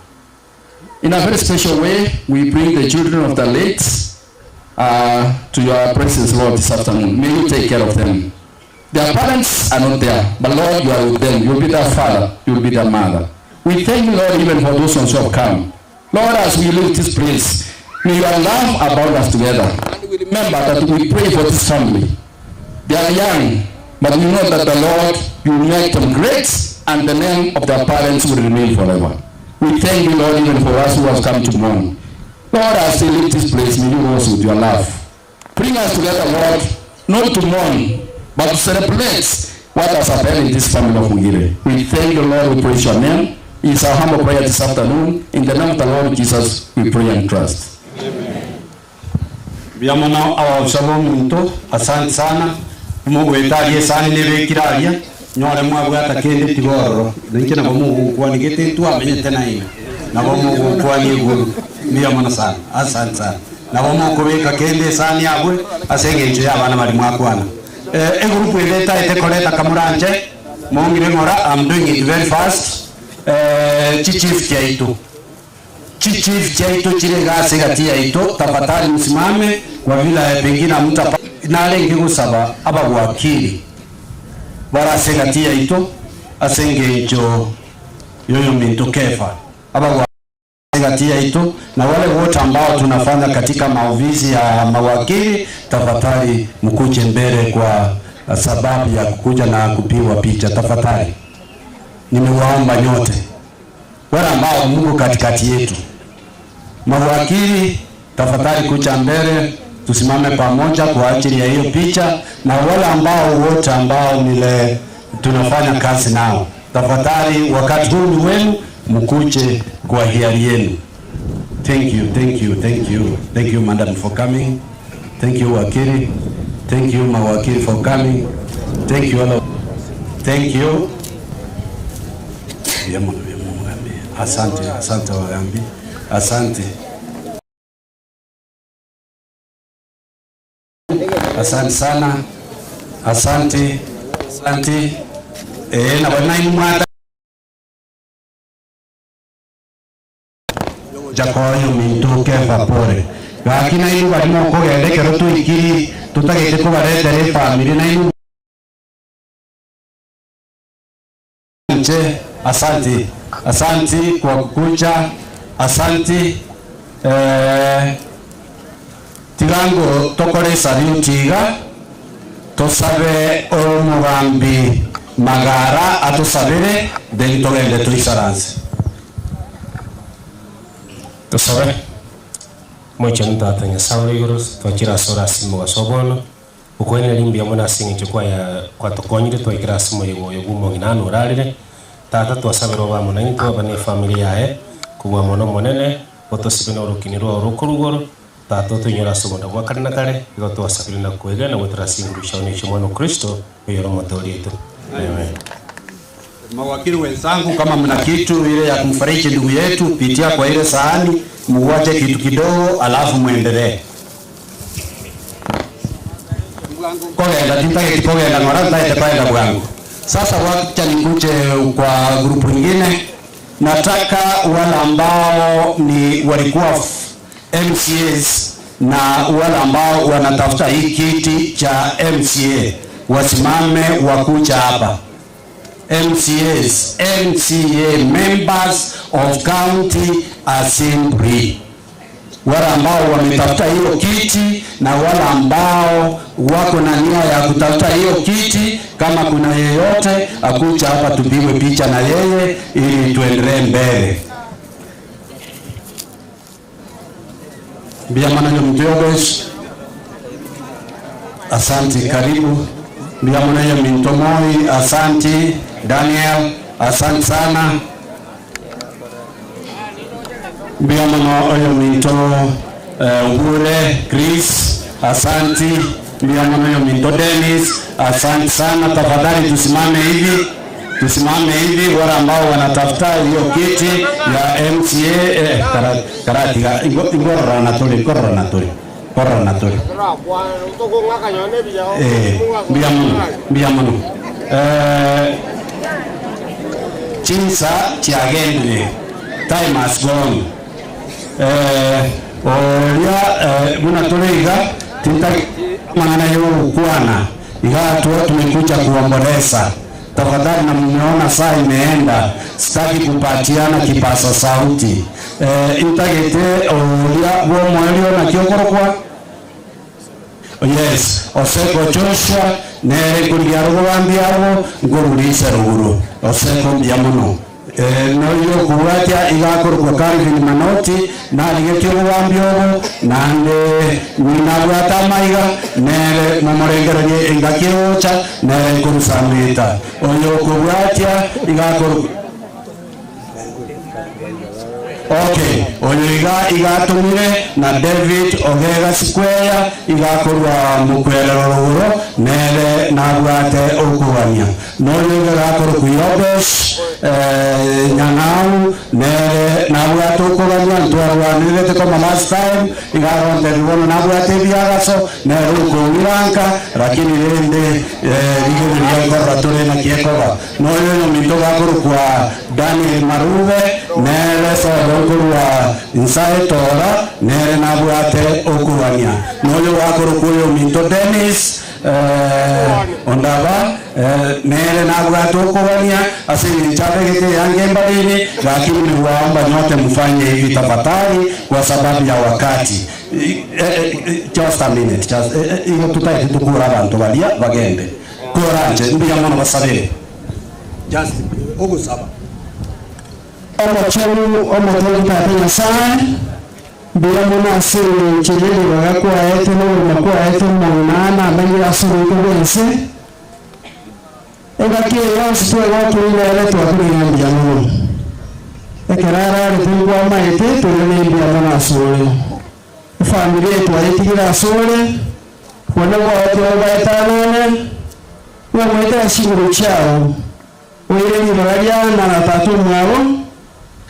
In a very special way, we bring the children of the late to your presence, Lord, this afternoon. May you take care of them. Their parents are not there, but Lord, you are with them. You will be their father. You will be their mother. We thank you, Lord, even for those ones who have come. Lord, as we leave this place, may your love abound us together. And we remember that we pray for this family. They are young, but we know that the Lord, you will make them great, and the name of their parents will remain forever. We thank you, Lord, even for us who have come to mourn. Lord, as they leave this place, may you also with your love. Bring us together, Lord, not to mourn, but to celebrate what has happened in this family of Mugire. We thank you, Lord, we praise your name. It's our humble prayer this afternoon. In the name of the Lord Jesus, we pray and trust. Mbuya mono abaofisa b'omonto, asante sana, mogoeta aria esani nebekire aria, nyore mwabwata kende tiga ororo, na inche nabo mogokwania gete ntwamenyete nainwe, nabo mogokwania igoro. Mbuya mono sana. Asante sana. Nabo mokobeka kende esani abwe ase eng'encho ya abana baria mwakwana. Eh, egroup ende etaete koreta kamoranche, mong'ire ng'ora, I'm doing it very fast. Eh, chichief chiaito. Chichief chiaito chire iga ase egati yaito, tafadhali msimame kwa vile pengine hamta narenge gosaba abagwakiri bare ase egati yaito ase engencho yoyominto Kefa. Abagwakiri egati yaito na wale wote ambao tunafanya katika maofisi ya mawakili, tafadhali mkuje mbele kwa sababu ya kukuja na kupigwa picha. Tafadhali nimewaomba nyote wale ambao mko katikati yetu, mawakili, tafadhali kuja mbele, tusimame pamoja kwa ajili ya hiyo picha, na wale ambao wote ambao nile tunafanya kazi nao, tafadhali wakati huu ni wenu, mkuje kwa hiari yenu. Thank you, thank you, thank you, thank you madam for coming. Thank you wakili, thank you mawakili for coming. Thank you all. of- Thank you. Vyema, vyema, Mugambi. Asante, asante Wagambi, asante. Asante sana, asante, asante. Eh, na bwana mwata jakoyo minto kefa pore gaki na inu barimo kogenda ekero twaikiri tutagete kobaretera efamiri na inu nche asante asante kwa kukuja asante eh, tigango tokore saluti iga tosabe omugambi magara atusabire then togende tuisaranse Tusabe. Mwichanu tata nyasaye uri iguru twakira ase ore mogaso bono okoenera mbuya mono ase eng'encho kwaya kwatukonyire twaikera ase omoyega oyo bwa omong'ina ano orarire tata twasabera obe amo naintwe aba na efamiri yaye kobua mono omonene otosibe na orokini rwao rokoro igoro tata otoinyore ase obonda bwa kare na kare igo twasabire na koegena goetera ase enguru chiao na echia omwana o Kristo oyore omotoori oito. Amen. Mawakili wenzangu, kama mna kitu ile ya kumfariji ndugu yetu, pitia kwa ile sahani, muwache kitu kidogo, alafu muendelee. Kogenda tintageti kogenda ng'ora ntaete kwenda bwangu. Sasa wacha nikuje kwa grupu lingine. Nataka wale ambao ni walikuwa MCAs na wale ambao wanatafuta hii kiti cha MCA wasimame wakuja hapa. MCAs, MCA members of county assembly, wale ambao wametafuta hiyo kiti na wale ambao wako na nia ya kutafuta hiyo kiti, kama kuna yeyote akuja hapa tupigwe picha na yeye ili tuendelee mbele. Mbiamananyo Mtiobesh, asante, karibu. Mbiamananyo Mintomoi, asante. Daniel, asante sana. Mbiamono oyo Minto Ngure, Chris, asante. Mbiamono oyo Minto Dennis, asante sana. Tafadhali tusimame hivi, tusimame hivi, wale ambao wanatafuta hiyo kiti ya MCA eh, karatiga ingorora tuli korora tuli korora tuli eh, mbiamono mbiamono eh, chinsa chiagendire time has gone eh, oria eh, buna tuli iga tinta mang'ana yogokwana iga tuwa tumekuja kuomboleza tafadhali, na mmeona saa imeenda, sitaki kupatiana kipasa sauti eh, intagete oria bwomwerio nakio korokwa yes oseko Joshua nere kuria rugambia rwo ngururise ruguru oseko mbia muno eh, noyo kubwatia igakorokwa Calvin Manoti narigetie rugambia obo nande ninabwata maiga nere mumurengererie engaki egocha nere nkurusamita oyo kubwatia igakorokwa Okay, oyo iga igatumire na David Ogega Square igakorwa mukwerero ruguru nere nabwate okugania noyo iga gakorwa Yobesh eh, Nyang'au Nere nabwate okogania ntwarwanirete koma last time igaronte bibono nabwate ebiagaso nere okong'iranka lakini rende rigereria nkorora tore naki ekoba noyo oyominto gakorokwa Daniel Marube nere sobo nkorwa nsae tora nere nabwate okogania noyo gakorokwa oyominto Dennis ondaba nere nabwate okogania ase eng'encho abegete yange mbariri lakini niwaomba nyote mfanye hivi tafadhali kwa sababu ya wakati. Just a minute, just igo tutaite tukura abantu baria bagende kuranje mbuya mono basabire just ogusaba omochenu omotongi tata Nyasaye mbuya mono ase eng'encho y'eribaga kwaete n'oborema kwaete omonana amanyire ase oboiko bwense engaki eyonsi twegokirire twakurire mbuya mono ekero ararete nkwamaete turire mbuya mono ase ore efamiri etwayetigire ase ore bone bwao twabaetanene wamwetera chinguru chiao oire ribaga riana na tata omwabo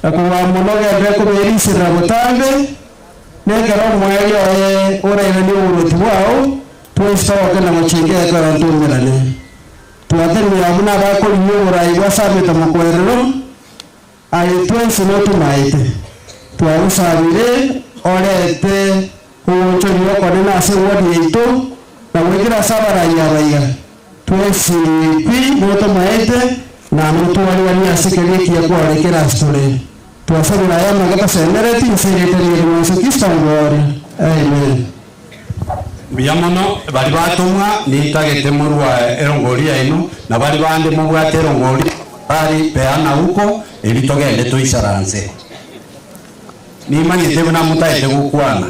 akuwa mono gende kuberisira botambe nekero omweri oye orairani oboroti bwao twesi togokenda gochenga ekero ntumerane twateremia buna bakoriria oborai bwa samete mokwerero aye twensi notumaete twagusabire orete ogonchoria okonene ase ewodi yaito na gwekera ase abarai abaiga twesi pi notomaete na notwarigania ase keria ekiya kwarekera ase tore twasabira aya amage tosemereti nse erete riere Yesu Kristo ngore amen. Mbuya mono bari batumwa nitagete morwa erongori yaino na bari bande mobwate erongori bari peana huko eri togende toisaranse nimanyete buna mutaete gokwana.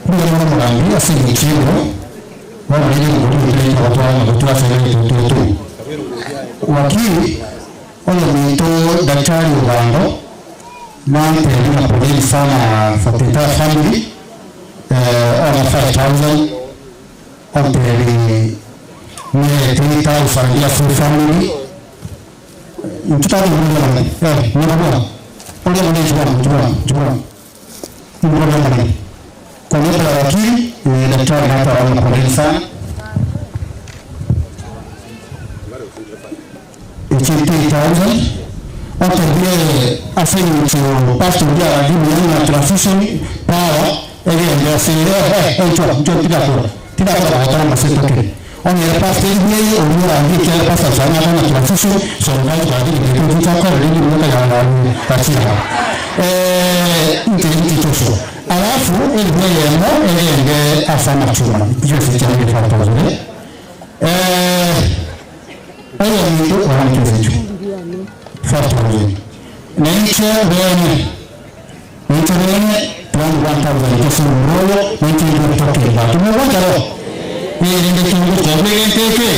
Mbuya mono mugambi ase eng'encho bono riri ngori ngori gotwara gotwa sere tutu wakili oyo mwito daktari Ugando nante na poleni sana for the entire family over 5000 onteri ne 3000 ya full family mtutari mwana mwana ole mwana jua jua jua mwana mwana kwa niaba ya wakili daktari hapa anaona poleni sana 80,000 otobie asenyicho pastor bia wadimu yani na transition power ege ndio se eh cho cho tida kura tida kura kwa maseto ke on ile pastor ni olura ndi kile pastor sana na transition so ndio kwa ndio ndio kwa ndio ndio ya na patia nti nti tosho alafu ile yemo ile nge afana chuma hiyo si cha ndio kwa tozure oyo muntu orankizecho 5000 nenche bene nenche bene 21000 kesi mroyo nenche ndio toke ba tumewacha ro ni ndio kingo kwa teke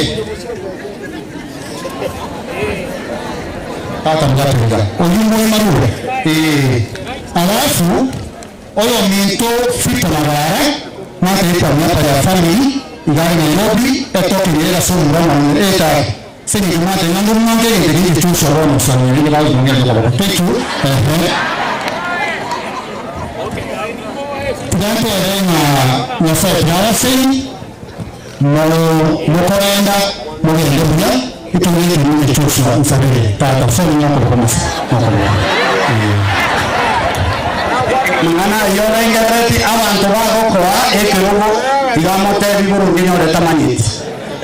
tata mjapinga oyumbo marure alafu oyo minto fita magara nate kwa miaka ya family igari Nairobi etoke ni somo rama eta sini kumate nangu mwange ndio kitu choro sana ni ndio ngene kwa thank you tugante renga nyasaye twabaseni mo mukorenda mugende buya itungire ni kitu nsabire tata soni nyako kwa masa mang'ana yorengereti abantu bagokoa ekerogo tigamotebi burungi nyoretamanyeti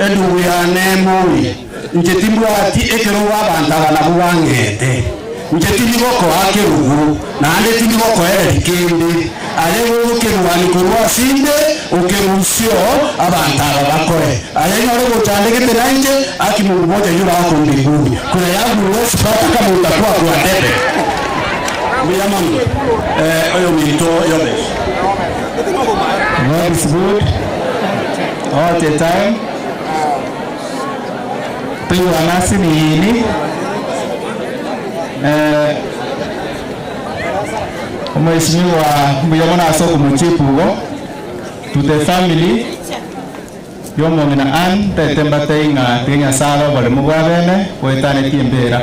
endugu yane moi nche timbwati ekerogo abantu aba nabo bang'ete nche tindigokoa kerugu naende tindigokoereri kende aye gũgũkĩrwani kũrwa cinde ũkĩrucio abantu aba bakore aye nyore gũchandĩgĩte na nje aki Mungu moja yule wako mbinguni kuna yangu huwezi pata kama utakuwa kwa debe mbuya mono oyo minto yobe. God is good all the time. Tuiwa nasi ni hini Mheshimiwa mbuya mono ase okumuchipugo to the family yomong'ina Ann tete mbatei ng'a tiga Nyasaye obore mobwabene gwetanetie embera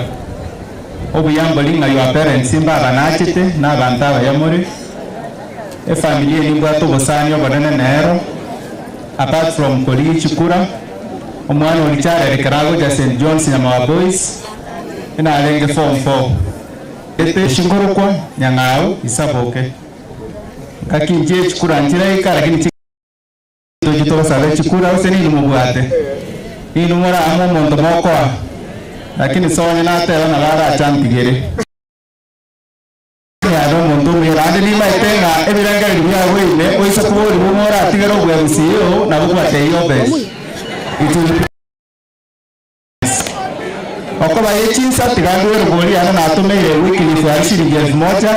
Obuya mbori ng'a your parents mbabanachete na abanto abaya more. Efamiri eye nimbwate obosani obonene nero, apart from korigia chikura, omwana oria Jared ekero agocha St John's Nyamawa Boys, inarenge form four. Ete chinkorokwa Nyang'au Isaboke. Ngaki inche chikura nchiraika lakini chi. Tochie tobasabe chikura gose ninwe mobwate, ninwe more amo omonto mokoa, lakini sonye nateba nabo arache antigere. Abe omonto omuya, naende nimaete ng'a ebirengererio biabo ime oise koborigwa ng'a oratigere obwebusi oo, nabo gwateire obesi. It will be Okoba ye chinsa tiga ndue rogori yane natomeire Wycliffe aria shilingi elfu moja,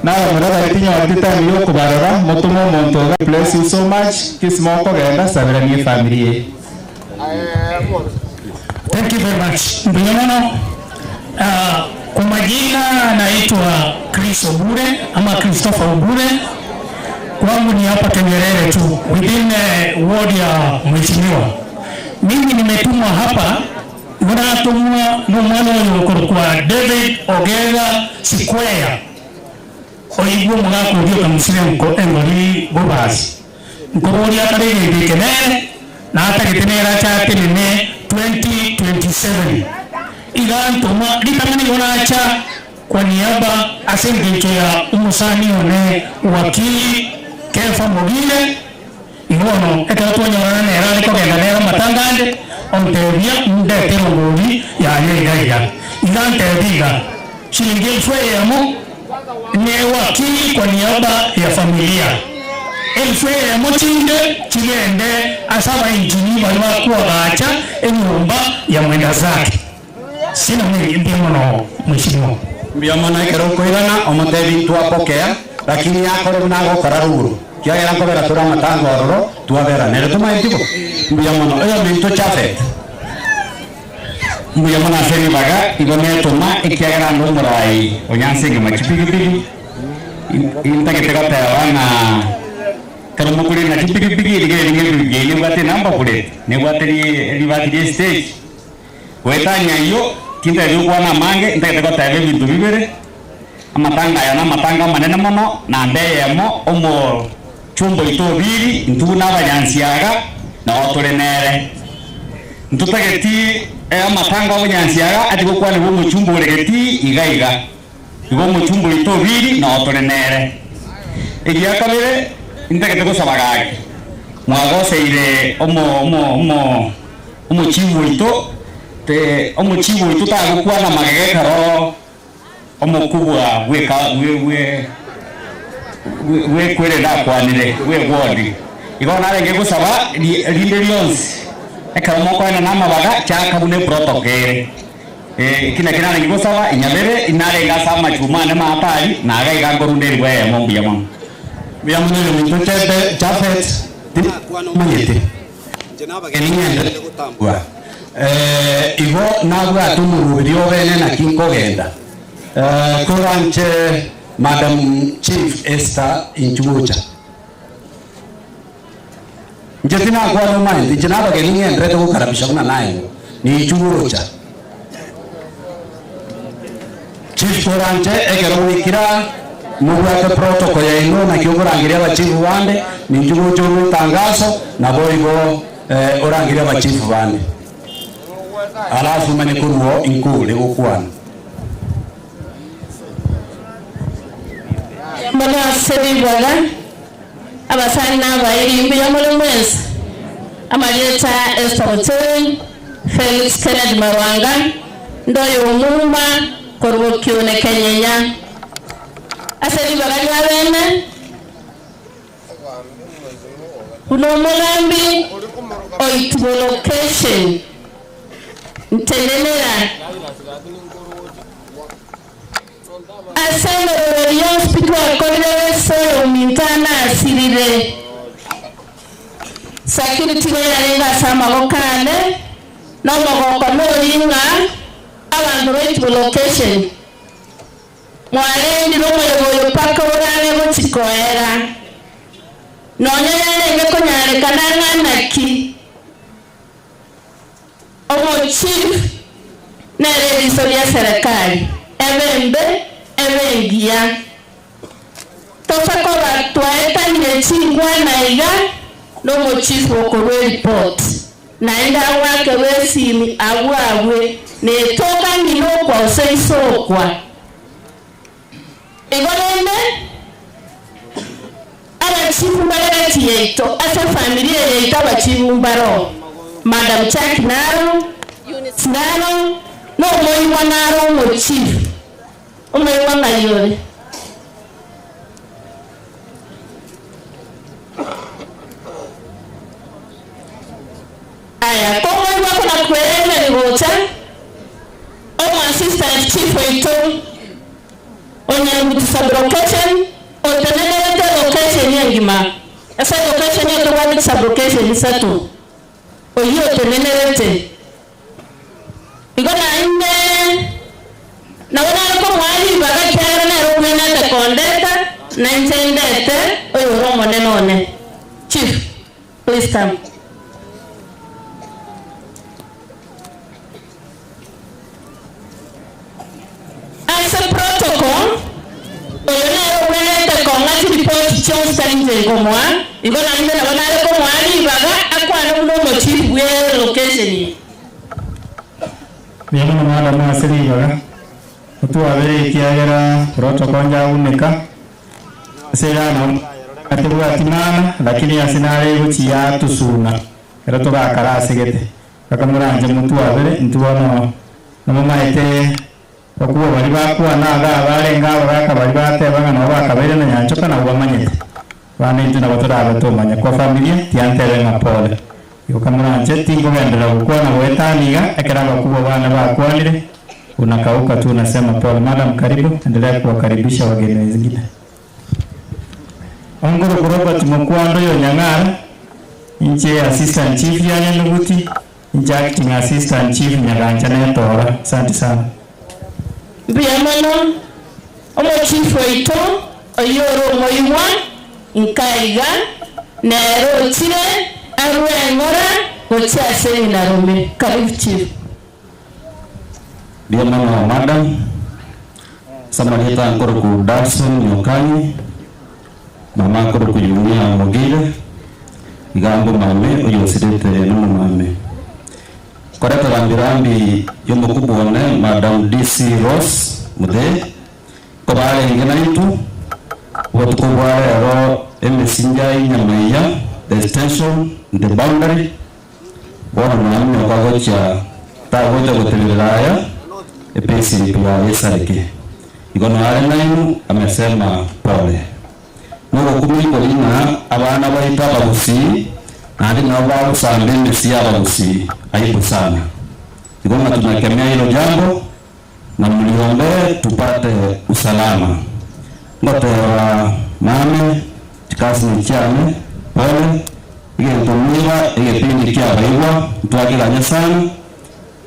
na abamura baria tinyoreti time yokobarora, motome omonto iga bless you so much, kisi mokogenda saberanie efamiri eye. Thank you very much. Mbuya mono. Ah, kwa majina naitwa Chris Obure ama Christopher Obure. Kwangu ni hapa Kenyerere tu within ward ya mheshimiwa. Mimi nimetumwa hapa muratumwa n'omwana oyo okorokwa David Ogega Square oigwe omogaka oria okamusire nko engori bobasi nkoboria akare egento eke nere na atagete nere ache atenene 2027 iga ntoma ritang'ani igo nacha kwa niaba ase engencho ya omosani one wakili Kefa Mogire. Igo bono, ekero twanyorana nere are kogenda nere amatanga ande, ontebia ndete erongori yaye iga iga. Iga antebia iga, Shilingi elfu eyemo newakili kwa niaba ya familia, elfu eyemo chinde chigende ase abainjini baria bakoagacha enyomba ya mwenda zake. Sina mengi, mbuya mono mweshimiwa. Mbuya mono ekero okoirana, omotebi ntwapokea, lakini akore buna agokora rogoro, kiagera nkobera tore amatanga ororo, twabera nere tomaeti bo. Mbuya mono. Oyominto Japhet. Mbuya mono ase ribaga, igo netoma, ekiagera ande omorai onyanse engima chipigipigi, intagete goteba ng'a ekero mokorina chipigipigi, rigereria ng'a epigipigi eyio nebwate enumber plate, nebwate ribati ria estage. Goetania ayio, tintagete gokwana amange, ntagete goteba ebinto bibere, amatanga aya namatanga amanene mono, naende eyemo, omochumba oito obiri, intwe buna abanyansiaga, nao tore nere. Ntotageti amatanga obonyansiaga ati gokwanigwa omochumba ore getii iga iga. Igo omochumba oito obiri, nao tore nere. Egia kabere, ntagete gosaba gaki, mwagoseire omo omo omo. Omochibu oito te omochibu oito tagokwana magega ekero omokubwa bweka bwe bwe bwekwerende akwanire bwegwodi. Igo narenge gosaba ri rinde rionsi ekero mokoenana amabaga chaka buna eprotocol ere. Eki nakio narenge gosaba inyabere inarenge ase amachuma ane maatari na iga iga nkorunda erigwa eyemo mbuya mono. Mbuya mono oyominto Japhet, tinakwana omanyete. Inche nabageni ng'enderere gotambua. Igo nabwate omorwoti obene naki nkogenda. Koranche Madam Chief Esther inchu gocha. Inche tinakwana omaete, inche nabageni ng'enderete gokarabisha buna naye ninchu gocha. Chief koranche ekero gwaikire aa mobwate protocol yaino naki okorangeria abachief bande ninchu gocha orwe etangaso naboigo orangerie abachief bande alafu manye korwa oo inkore gokwana. Mono ase ribaga, abasani na abairi, mbuya more mwensi. Amarieta Esther Ochoy, Felix Kennedy Marwanga, Ndoyo Omuma, korwa Okione Kenyenya. Ase ribaga ria bene, buna omogambi oitwe location, ntenenera ase emeroberi yonsi pi twakorire ase oyominto anasirire. Sakiri tiga yarenge ase amaboko ane, na omogoko noria ng'a abanto baitwe location mwarendire omoyega oyo mpaka orare gochia koera. Nonya yarenge konyarekana ng'a naki omochief nere eriso ria serikali. Ebe embe, ebe engiya. Tosa koba twaetanire chinkwana iga nomochifu okorwa eripoti, naende agoakerwe esimi abwo abwe, netoka ng'ina okwa ase iso okwa. Igo rende, abachifu mbare gati yaito, ase efamiri eye yaito abachifu mbaro, Madam Chaki naro, Eunice naro, na omoigwa naro omochifu. Omoigwa ng'ai ore? Aya, komoigwa kona kweremeri gocha, omo assistant chief oito, Onyaruti sub-location, otenenerete location engima. Ase elocation eye tobwate chisub-location isato, oyio otenenerete. Igo naende nabo nare komoa ribaga ekiagera nere obwenerete kondeta, na inche ndete oyore omonene one. Chief, please come. Ase protocol, oyo nere obwenerete kong'a chiripoti chionsi tari inche nkomoa, igo naende nabo nare komoa ribaga akwane buna omochief bwe location eye. Mbuya mono madam ase ribaga otwabere ekiagera protocol njaguneka ase iga nabo tebwati maana lakini ase nare egochia atusuna ekero togakara asegete Mpaka moranche motwabere, intwe bono namomaete bakubwa baria bakwana iga abarenge abagaaka baria bateba ng'a nabo bakabeire na nyanchoka nabo bamanyete. Bande intwe nabo torabe tomanya. Kwa familia tiantebe ng'a pole. Igo kamoranche tinkogenderera gokwana goetania iga ekero abakubwa bane bakwanire unakauka tu unasema pole. Madam karibu, endelea kuwakaribisha wageni wengine. Ongoro Robert Mokwando oyo Nyang'ara, inche Assistant Chief ya Nyanuguti, inche Acting Assistant Chief Nyagancha Netoora. Asante sana. Mbuya mono omochifu oito oyio ore omoigwa nkaiga, nere ochire arue eng'ora gochia ase ng'ina rome. Karibu chief. Mbuya mono madam. Ase amarieta nkoroku Darson Nyokani, mama akoroku Yunia Mogire, iga mbomame oyosirete nomomame. Koreta rambi rambi yomokubwa one Madam DC Rose Muthee, kobarenge naintwe obotuko bwa rero emesinja y'inyamaiya, the extension, the boundary, Bono naminyoka gochia tagocha goteberera aya epayslip yaye esareke. Igo nare nainwe amesema pole. Nogokumia ikori ng'a abana baito abagusii naende nabo bagosamba emesi y'abagusii. Aibu sana. Igo ng'a tunakemea hilo jambo na mliombee tupate usalama. Ngoteba mame chikasini chiane pole egento niba egepindi kiabaigwa ntwakeganya sana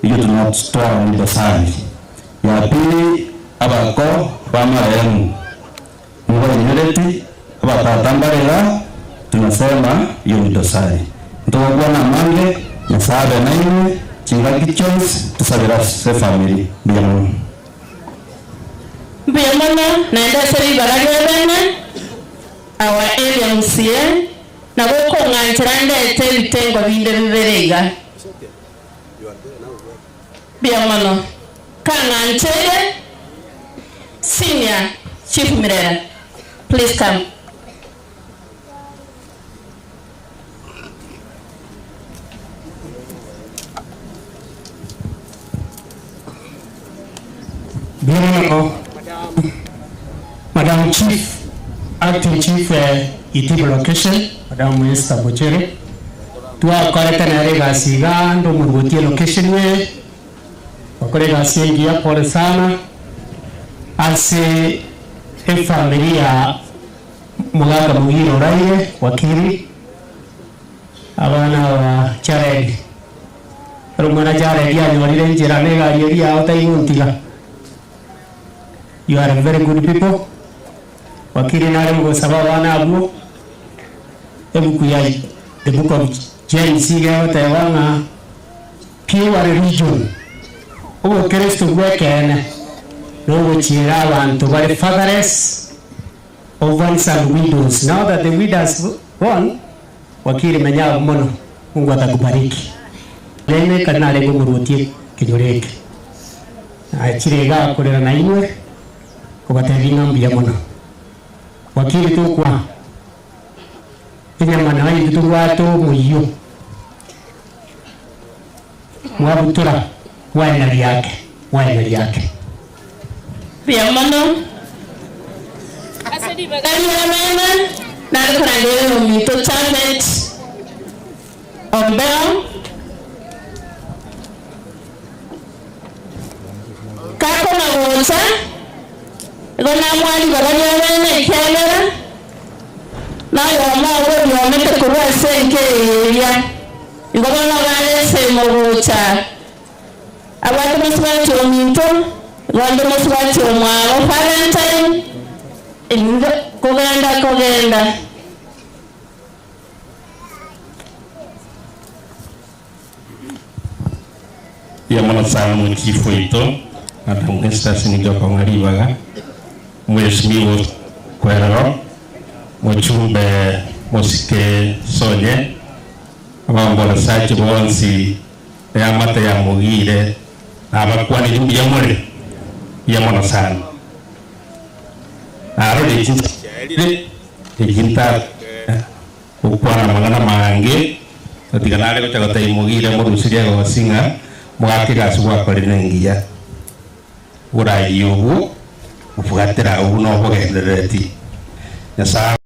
eyio tunatwara ni dosari. Ya pili abako ba marehemu nibainyoreti abatata mbare iga tunasema eyio ni dosari. Ntogokwana amange Nyasae abe nainwe chingaki chionsi tusabere ase efamiri mbuya mono. Mbuya mono naende ase ribaga ri'obene, our area MCA, nabo okong'anchera ndete ebitengo binde bibere iga. Mbuya mono. Kang'ancheire, Senior Chief Mirera, please come. Mbuya mono Madam Chief, Acting Chief Itibo Location, Madam Esther Bochere, twakorete nere egasi iga ande omorwoti elocation eye, twakora egasi engiya pole sana ase efamiri ya Omogaka Muhire oraire, wakili, abana aba Jared. Ekero omwana Jared anyorire enchera na egari eria yao taigontiga. You are very good people. Wakili nare gosaba abana abwo, ebuku ya the book of James iga egoteba ng'a pure religion, obokeresto bw'ekeene. Nogochiera abanto bare fatherless, orphans and widows. Now that the widows gone, wakili menya abwo mono. Mungu atakubariki. Rende ekero narenge omorwoti ekenyoro eke, nachire igaa korera nainwe, kobatebia ng'a mbuya mono. Wakili tokwa enyama naye intwe tobwate omoyio mwabutora mwaena riake mwaena riake. Mbuya mono ase ribaga ri'abana, nare korangeria oyominto Japhet Ombeo. Gakona gocha, igo namoa ribaga ri'abana, ekiagera noyomo obo oriomete korwa ase enka eye eria. Igo bono bare ensemo gocha, abwate mosubati ominto, igo onde mosubati omwabo Valentine, igo kogenda kogenda. Mbuya mono sana omochifu oito Madam Esther ase eng'encho yokong'a ribaga, Mheshimiwa Kwerero, Mochumbe Mosike Sonye, Abamborasache bonsi eamate ya Mogire na abakwaneri mbuya more? Mbuya mono sana. Narorire chinsa chiaerire, echi ntatake Gokwana amang'ana amange, gotiga nare gocha gotebia mogire morusirie egosi ng'a mogake egasi gwakorire nengiya. Oboraiyo obwo bobwatera agwo buna obogenderereti. Nyasae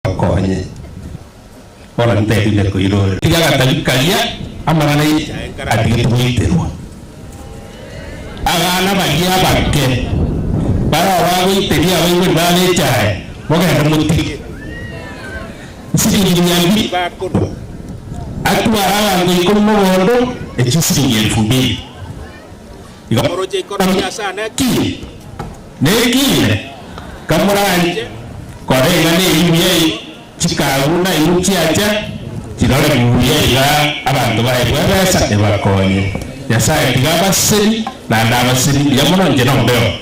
agokonye. Bono nintebire koirorera. Tiga agatabi karia amang'ana y'echae nkaratige tigoiterwa. Abana baria abake barao bagoiteria abaibori babo echae, mogende motige chisiringi mia mbili bakorwa, atware abanto ikomi mogondo echio chisiringi elfu mbili. Igo moroche economy ase ane ekine nekine, kamoranche kora eng'ana eyio buya chikagu nainwe chiacha chirore buya iga abanto baebwe ebesa ebakonye. Nyasae tiga abaseseni naende abaseseni mbuya mono inche nombeo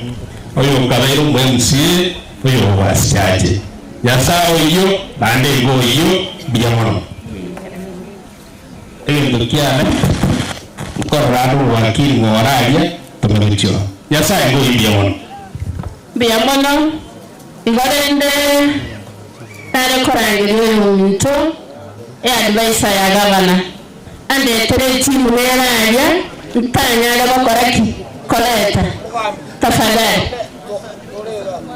oyo okabeire omo MCA oyo obwasichache. Nyasae oyio naende igo oyio mbuya mono. Egento kiane nkorora ande obowakili ng'ora aria tomegochio. Nyasae ngoyio mbuya mono. Mbuya mono. Igo rende nare korangeria oyominto eadvisor ya gavana andetere etimu nere aria ntanyare gokora ki? Koreta. Tafadhali.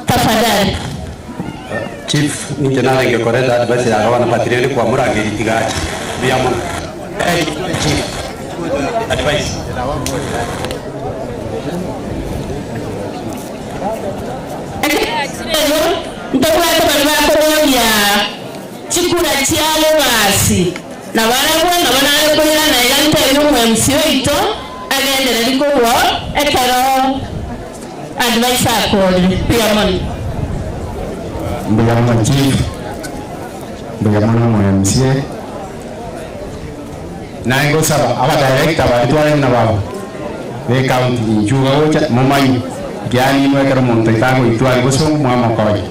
Tafadhali. Chief, ninche narenge koreta advice ya gavana but rende kwamorangeria tiga ache. Mbuya mono. Chief, advice. Ekero erio ntobwate baria bakoboria chikura chiabo basi, na barabwo nabo nare koirana iga ntebie omo-MC oito agendererie korwa ekero advice akorire. Mbuya mono. Mbuya mono chief, mbuya mono omo MCA. Naye ngosaba abadirector baria twarenge nababwo be county inchuo bagocha momanye ekiagera inwe ekero omonto oito agoitwa aria bosongo mwamokonya.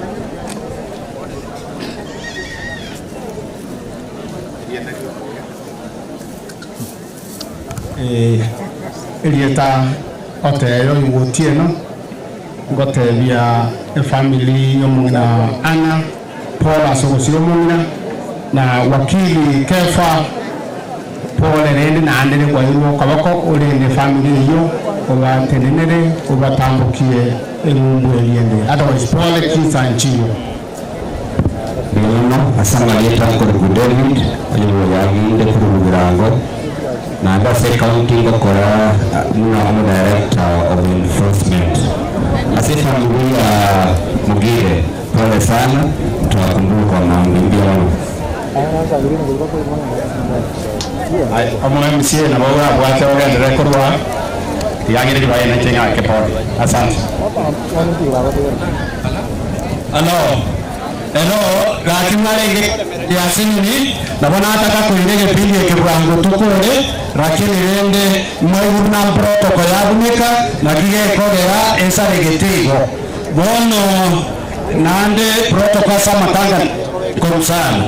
Erieta oteyo Otieno, ngotebia efamiri y'omong'ina Anna Paul ase ogosira omong'ina, na wakili Kefa pole rende naende nikwairwe okoboko orende efamiri eyio obatenenere obatambokie eng'umbu eria ende otherwise pole chinsa nchiyo. Bono ase amarieta nkorokwa David, onye bw'oyaginde korwa Bogirango, naende ase ecounty ngokora buna omo-director of enforcement. Ase efamiri ya Mogire, pole sana, twakumbuka kwa maombi. Mbuya mono. Omo MCA nabo orabwate ogenderere korwa tiga ng'ire ribaga nainche ng'ake pole. Asante. Hello. Ero gaki mwarenge yasinini nabo nataka koira egepindi eke bwango tukore lakini rende mwaiguru na protocol yabuneka naki gekogera esaregete igo bono nande protocol ase amatanga korusana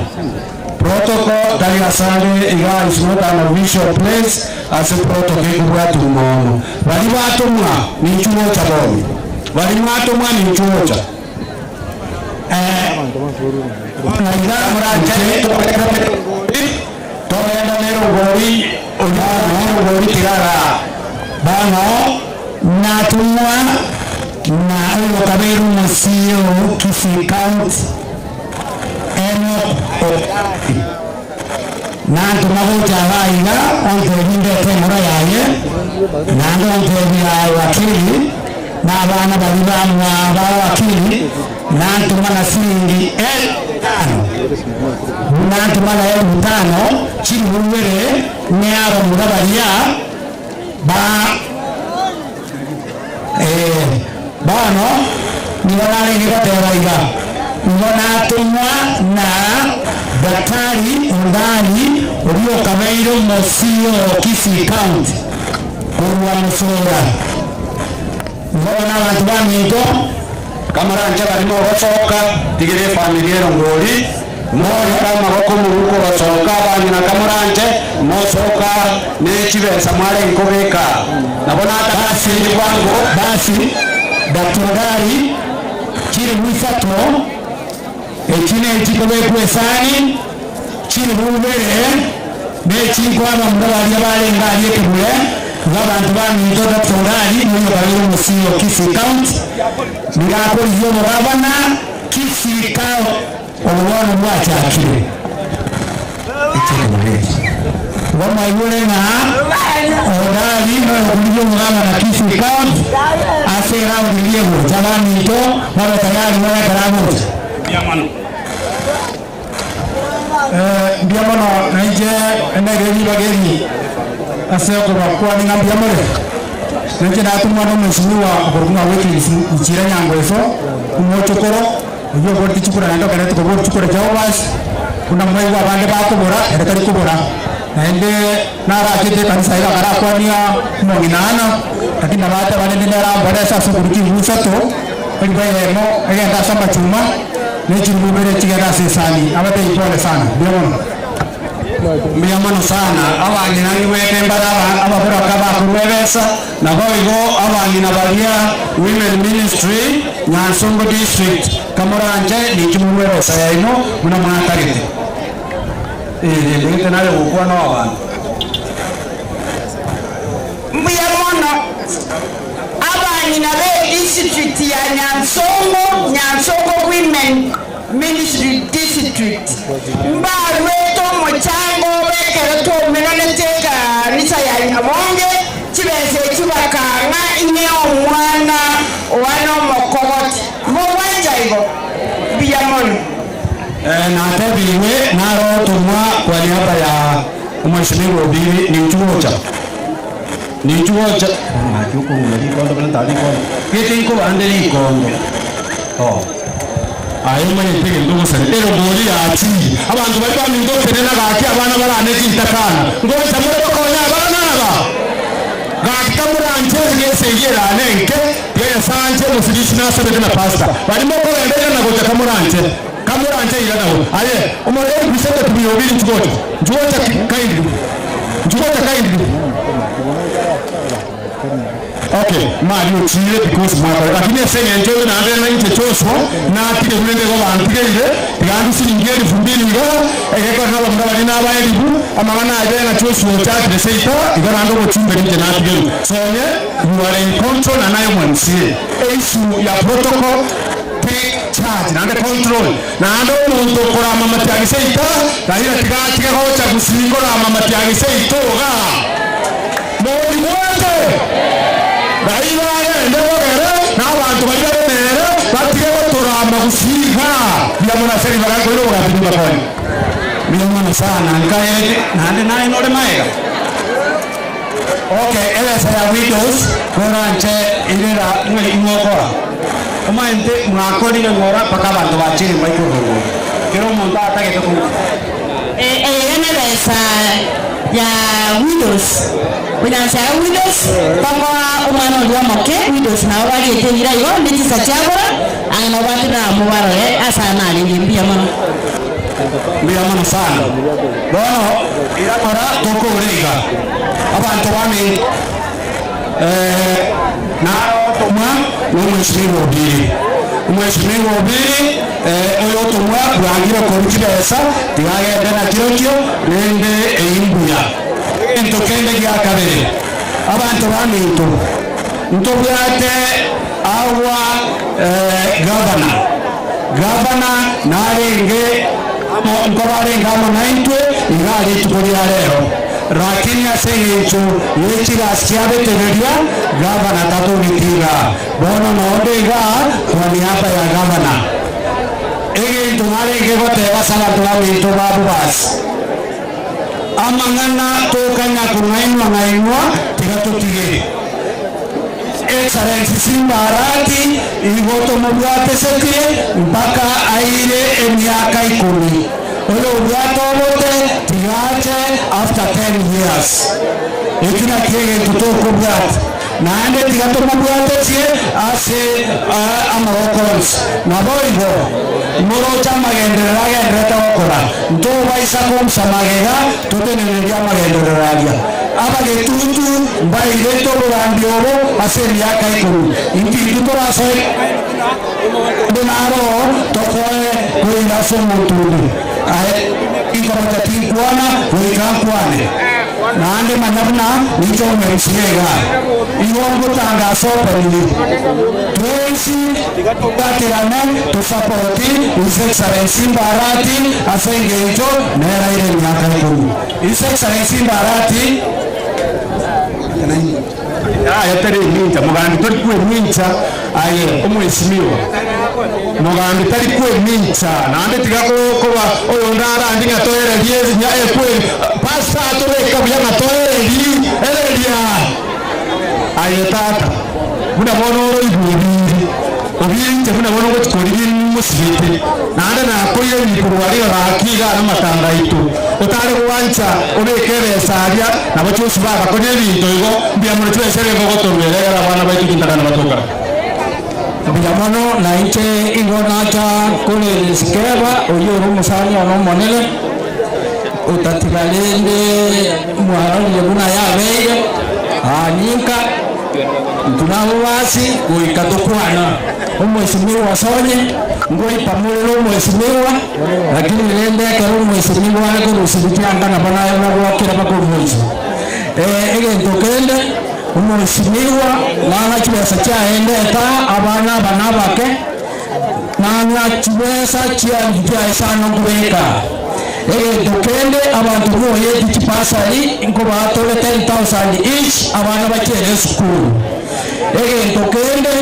protocol tari asande iga is not an official place ase protocol ekobwatwa mono bari batomwa ninchuocha bono bari mwatomwa ninchuocha togenda nerogori nerogori tigara bono natumwa na oyo kaberu musio Kisii County Enoch Ogati nantuma gocha baiga ontebi ndete engoro yaye naende ontebi ya wakili na abana bari bamwa ba wakili nantuma na siringi 5,000 nantuma na 5,000 chiri bubere ne abamura baria ba bono nigo narenge goteba iga nigo natumwa na daktari undani oria okabeire omosio o Kisii County korwa Musura nigo na abanto baminto kamarancha barimo gocoka tigire family erongori moyo amaboko muruko gocoka abanyina kamuranche mocoka nechibesa mwarenkobeka nabo natakasiri bwango basi daktari chiri mwisato ekine ekikobekwa esani chiri bubere nekinkwaba mura baria barenga ari ekebure ngabantu baminto daktari niyo kabiri omusio Kisii County nigakoririe omugabana Kisii County obubono bwachakire bamwaigure ng'a odari noyokuliria omugabana Kisii County ase eraundi eria egocha baminto babe tayari barekera gocha Mbia mono nainche enegeri bageri ase okobakwa ninga mbia more nainche natumwa na mheshimiwa okorokwa Wycliffe Nchira Nyangweso omochokoro oywo oboreti chikura naende okere tukobora chikura chiabo basi buna mwaigwa abande bakobora ere tari kobora naende narakete ekanisa iga akarakwania omong'ina ana lakini nabateba rende nerambora ase ase okorukia ebusato eribo eyemo egenda ase amachuma nechirubere chigenda ase esani abatei pole sana mbuya mono mbuya mono sana abang'ina niwete mbara ababoraka bakorwa ebesa nabo igo abang'ina baria women ministry Nyansongo district kamoranje nikimurwa ebesa yaino muna mwatagete ndegete naye gokwana wa abanto mbuya mono abanyina be district ya Nyansongo, Nyansongo Women Ministry District mbarwete omuchango bekere twaumeranete ekanisa ya Nyabonge chibesa echi bakang'a ine omwana owana omokogoti mobwancha igo mbuya mono. Natebiwe narotumwa kwa niaba ya mheshimiwa Obiri ninchuocha ninchuocha gete nkobande rikondo aye manyete gento gosare ero bori yati abantu bari bamindoterera gaki abana barane kintakana ngocha muri bakonya abana aba gaki kamuranje ngesengera nenke yesanje musirishi nasabete na pastor barimo kogenderera na gocha kamuranje kamuranje iranawo aye omoreri bisete tubiyobiri nchugocha nchugocha kaindi nchugocha kaindi okay mali ochire because mwaka lakini esenge nchoyo naende na inche choso natire bulende go bantigeire tigandu siringi 2000 igo egekora nabo mura bari naba elibu amang'ana aye na choso ochakire seita igo nando gochumbe inche natigeru sonye you are in control na nayo mwansie issue ya protocol take charge naende control naende omonto okorama matiang'i seita raila tigatige gocha gusingorama matiang'i seita iga mori bwate Raila agende bogere n'abantu bari baremere batige gotorama gusiga biamunaseri barakoire obogambi bakoni mbuya mono sana nkae naende naye nore maega okay ebesa ya widows Koranche irera ng'ai ing'okora. Omanyete mwakorire ng'ora mpaka abanto bachire mbaikorwa Kera omonto atagete ko Eye nebesa ya widows onyansi aya widows tokoa omwana oria omoke widows nabo bariete eira igo nechisa chiabora ang'e nabo batira mobarore ase aya narenge mbuya mono. Mbuya mono sana. Bono irakora tokore iga. Abanto bane narotomwa na omweshimiwa Obiri. Omweshimiwa Obiri oyo otomwa bwangire korwa chibesa tigagende na chirokio rende eywo mbuya. Egento kende gia kabere abanto baminto ntobwate our governor. Governor narenge amo nkobarenge amo naintwe iga rituko ria rero. Lakini ase eng'encho ye chigasi chiabetereria gavana tatogeti iga. Bono nonde iga kwa niaba ya gavana. Egento narenge goteba ase abanto baminto ba Bobasi. Amang'ana tokanya kong'ainwa ng'ainwa tiga totige. Excellency Simba Arati igo tomobwatesetie mpaka aire emiaka ikomi. Oyo obwate obote tiga ache after 10 years. Ekio nakio egento tokobwata. Naende tiga tomobwatesie ase amaboko onsi. Naboigo moroche amagenderero agenderete gokora. Ntobaisa komusa magega totenenerie amagenderero aria. Abagetutu mbairete obogambi obo ase emiaka ikomi. Inki intwe torasoe onde naro tokoe koira ase omonto onde? Aye inkomocha tinkwana goika nkwane. Naende manya buna ninche omomesia iga. Igo ngotangasa openly. Twensi tiga tobwaterane tosapoti His Excellency Mbarati ase engencho neraire emiaka ikomi. His Excellency Mbarati. Yaya tari emincha, mogambi tori kwemincha aye omweshimiwa. Mogambi tari kwemincha naende tiga koba oyonde arandi ng'a toererie nya ekwe pastor atobeka buya ng'a toererie ereria aye tata buna bono oroigwe obiri obiri inche buna bono ngochi korigia mosibete naende nakoire rikorwa riga gaki iga ase amatanga aito otare gwancha obeke ebesa aria nabo chionsi bagakonya ebinto igo mbuya mono chibesa ere ngogotorwera egere abana baito chintakana batokare. Mbuya mono, na inche igo nacha kore Sikeba, oyio ore omosani one omonene, otatiga rende mwarorire buna yabeire, aa ninka, intwe nabobasi goika tokwana. Omwesimigwa Sonye, ngoipamorere omwesimigwa, lakini rende ekero omwesimigwa are korusia chianga nabo naye nagwakera mpaka omoiso. Egento kende, omwesimigwa nang'a chibesa chiaye ndeta abana aba nabake, nang'a chibesa chiaye sana nkobeka. Egento kende abanto boyeti chibasari nkobatore 10,000 each abana bachiere esukuru. Egento kende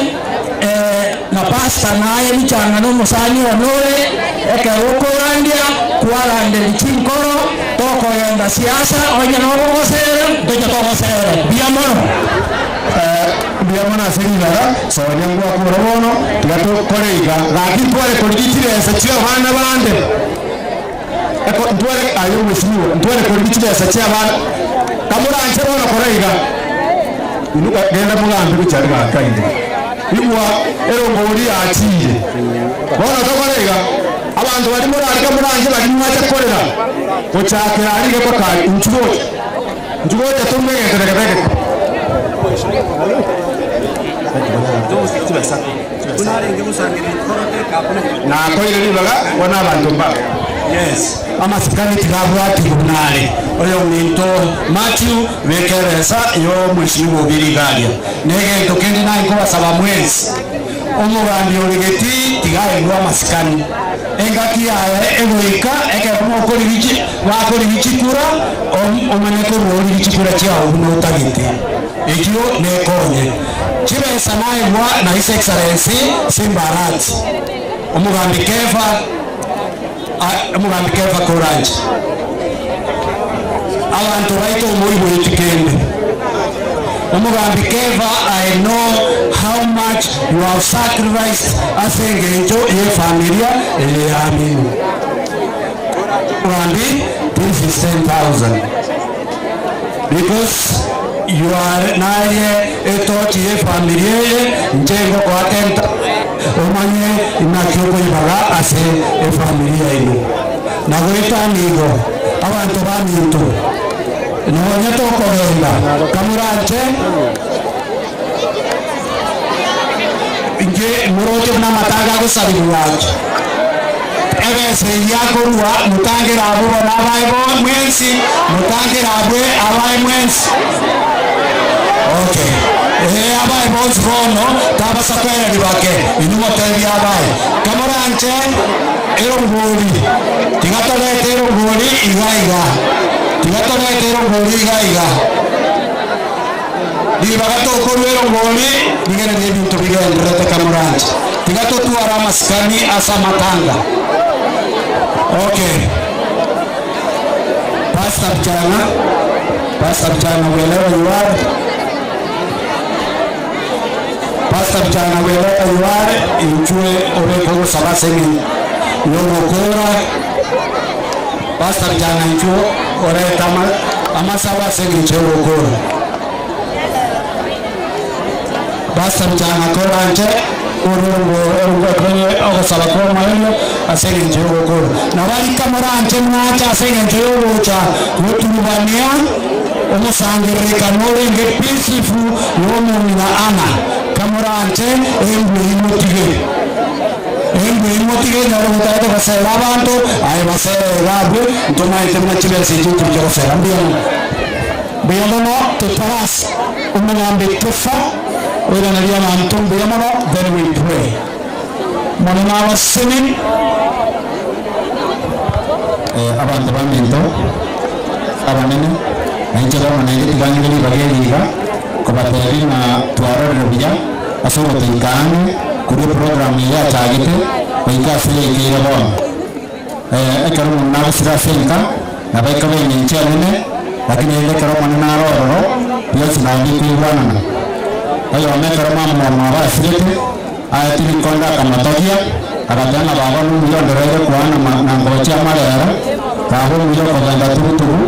na pastor naye richang'ana omosani one ore, ekero okorandia kwaranderia chinkoro tokogenda siasa onye nogogosera ntoche togosere. Mbuya mono. Mbuya mono ase ribaga, sonia ngwakure bono, tiga tokore iga, gaki ntware korigia chibesa chia abana bande. Eko ntware aye omweshimiwa, ntware korigia chibesa chia abana. Kamoranche bono kora iga. Inuka genda mogambe gochia aria gakaire. Igwa erongori yachiire. Bono tokore iga, abanto baria morarike moranche baria mwacha korera gochakera aria iga mpaka aria, inchuo gocha. Inchuo gocha tome egento na egeke. Nakoire ribaga bono abanto mba. Yes, amasikani tigabwatigwe buna are. Oyominto Mathew, beka ebesa y'omweshimiwa Obiri iga aria. Negento kende naye nkobasaba mwensi, omogambi ore getii tiga aegwe amasikani. Engaki yaye egoika ekero mokorigia bakorigia chikura, omanye korwa origie chikura chiao buna otagete. Ekio nekonye. Chibesa naegwa na His Excellency Simba Arati, omogambi Kefa, omogambi Kefa koranche. Abanto baito omoiboeti kende. Omogambi Kefa, I know how much you have sacrificed ase engencho y'efamilia eye yamino. Omogambi, this is 10,000 because you are naye etochi y'efamilia eye nche ngokoa 10,000 omanye naki okoibaga ase efamilia ino. Nagoetania igo abanto baminto nonya tokogenda kamoranche inche moroche buna amatanga agosabirwa ache ebesa eria akorwa motangere abwo bono abae bo mwensi motangere abwe abae mwensi okay eh abae bonsi bono tabasa kwereri bake inwe motebie abae kamoranche erongori tiga torete erongori iga iga tiga torete erongori iga iga ribaga tokorwa erongori rigereria ebinto bigenderete kamoranche tiga totwara amasikani ase amatanga okay Pastor Mchana, Pastor Mchana wherever you are, Pastor Mchana wherever you are, inchwe obekogosaba seng'encho yogokora. Pastor Mchana inchwe oreta amasaba ase eng'encho yogokora. Pastor Mchana koranche ogosaba kwa omoerio ase eng'encho yogokora. Nabarika moranche mwacha ase eng'encho yogocha goturubania omosangererekano orenge peaceful yomong'ina ana kamoranche embwe imotige embwe imotige nyore gotagete gosera abanto aye basere babwe ntomaete buna chibesa echi nchibucha gosera mbuya mono mbuya mono totarasi omogambi Kefa oiraneria abanto mbuya mono then we pray mono nabasemi Abantu baminto abanene nainche bono naende tiganyire ribaga eriga kobatebi ng'a twarorire buya ase ogotoika ang'e korwa eprogram eye yachagete goika ase yaikeire bono. Ekero omonto nagosire ase enka nabo ekaba eng'encho enene lakini rende ekero omonene naro ororo bionsi nabo bikoigwanana. Oyomo ekero mama omwabo asirete aetire rikondo akamotogia agateba ng'a baba nomuya ondereire kwana na ngochia amarero baba omuya okogenda tugutugu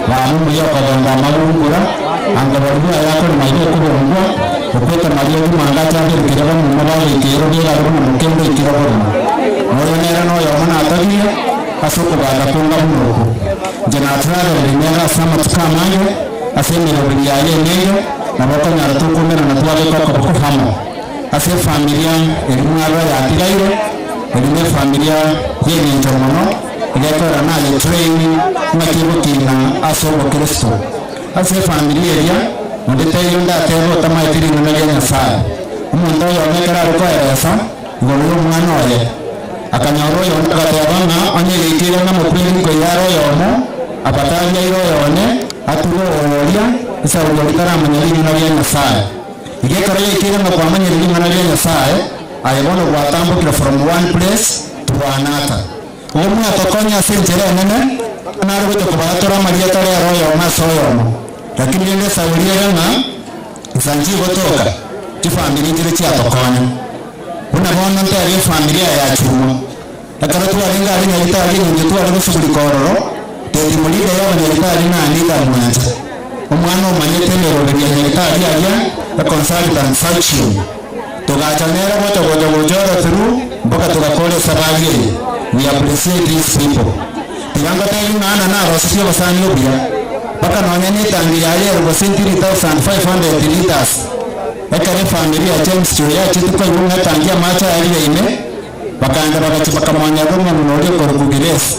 baba omuya okogenda amagungura ango baribwo aya akorema iga ekobongwa okwete maria obimanga achabirikire bamuma bagoikeire obiegare buna mokende oikire oborimo. Noyo nere noyomo natogirie ase okobanda konga buna oko. Inche naturagerire nere ase amatuko amange ase emeroberi yaye emenge nabo okonyora tokomerana twabeka okoboko amo ase efamilia eri mwarora yatigaire eri na efamilia y'eng'encho mono egekorera naye train ng'aki egokina ase obokristo ase efamilia eria onde teiyo ndatebe otamaete ring'ana ria Nyasaye. Omonto oyomo ekero are koeresa igoro ya omwana oye akanyora oyonde agateba ng'a onye egeikeire ng'a mokweri nkoyare oyomo abatabiaire oyone atuge oria esauri oria taramanya ring'ana ria Nyasaye. Iga ekero yaikeire ng'a kwamanyire ring'ana ria Nyasaye aye bono gwatambokire from one place to another. Igo mwatokonya ase enchera enene nare gocha kobayatora amarieta rero oyomo ase oyomo. Lakini rende esauri ere ng'a insa nchigotoka chifamiri nchire chiatokonya. Buna bono ntebie efamiri eye ya Chuma ekero twarenge aria Nyagetari eng'encho tware gosugurika ororo Teti Molida ya abanyagetari na Anita Mwancha omwana omanyete emeroberi ya Nyagetari aria econsultant surgeon togacha nere gocha gocha gocha oro through mpaka togakora esabari eye. We appreciate these people. Tiga ngotebie ng'a Anna narosetie obosani obuya mpaka nonya na etangi yaye ere gose 3500 litres ekero efamiri ya James Joy yachete koigwa ng'a etangi amache ayarire ime bakaenda bagachia bakamonyerera omong'ina oria okorokwa Grace.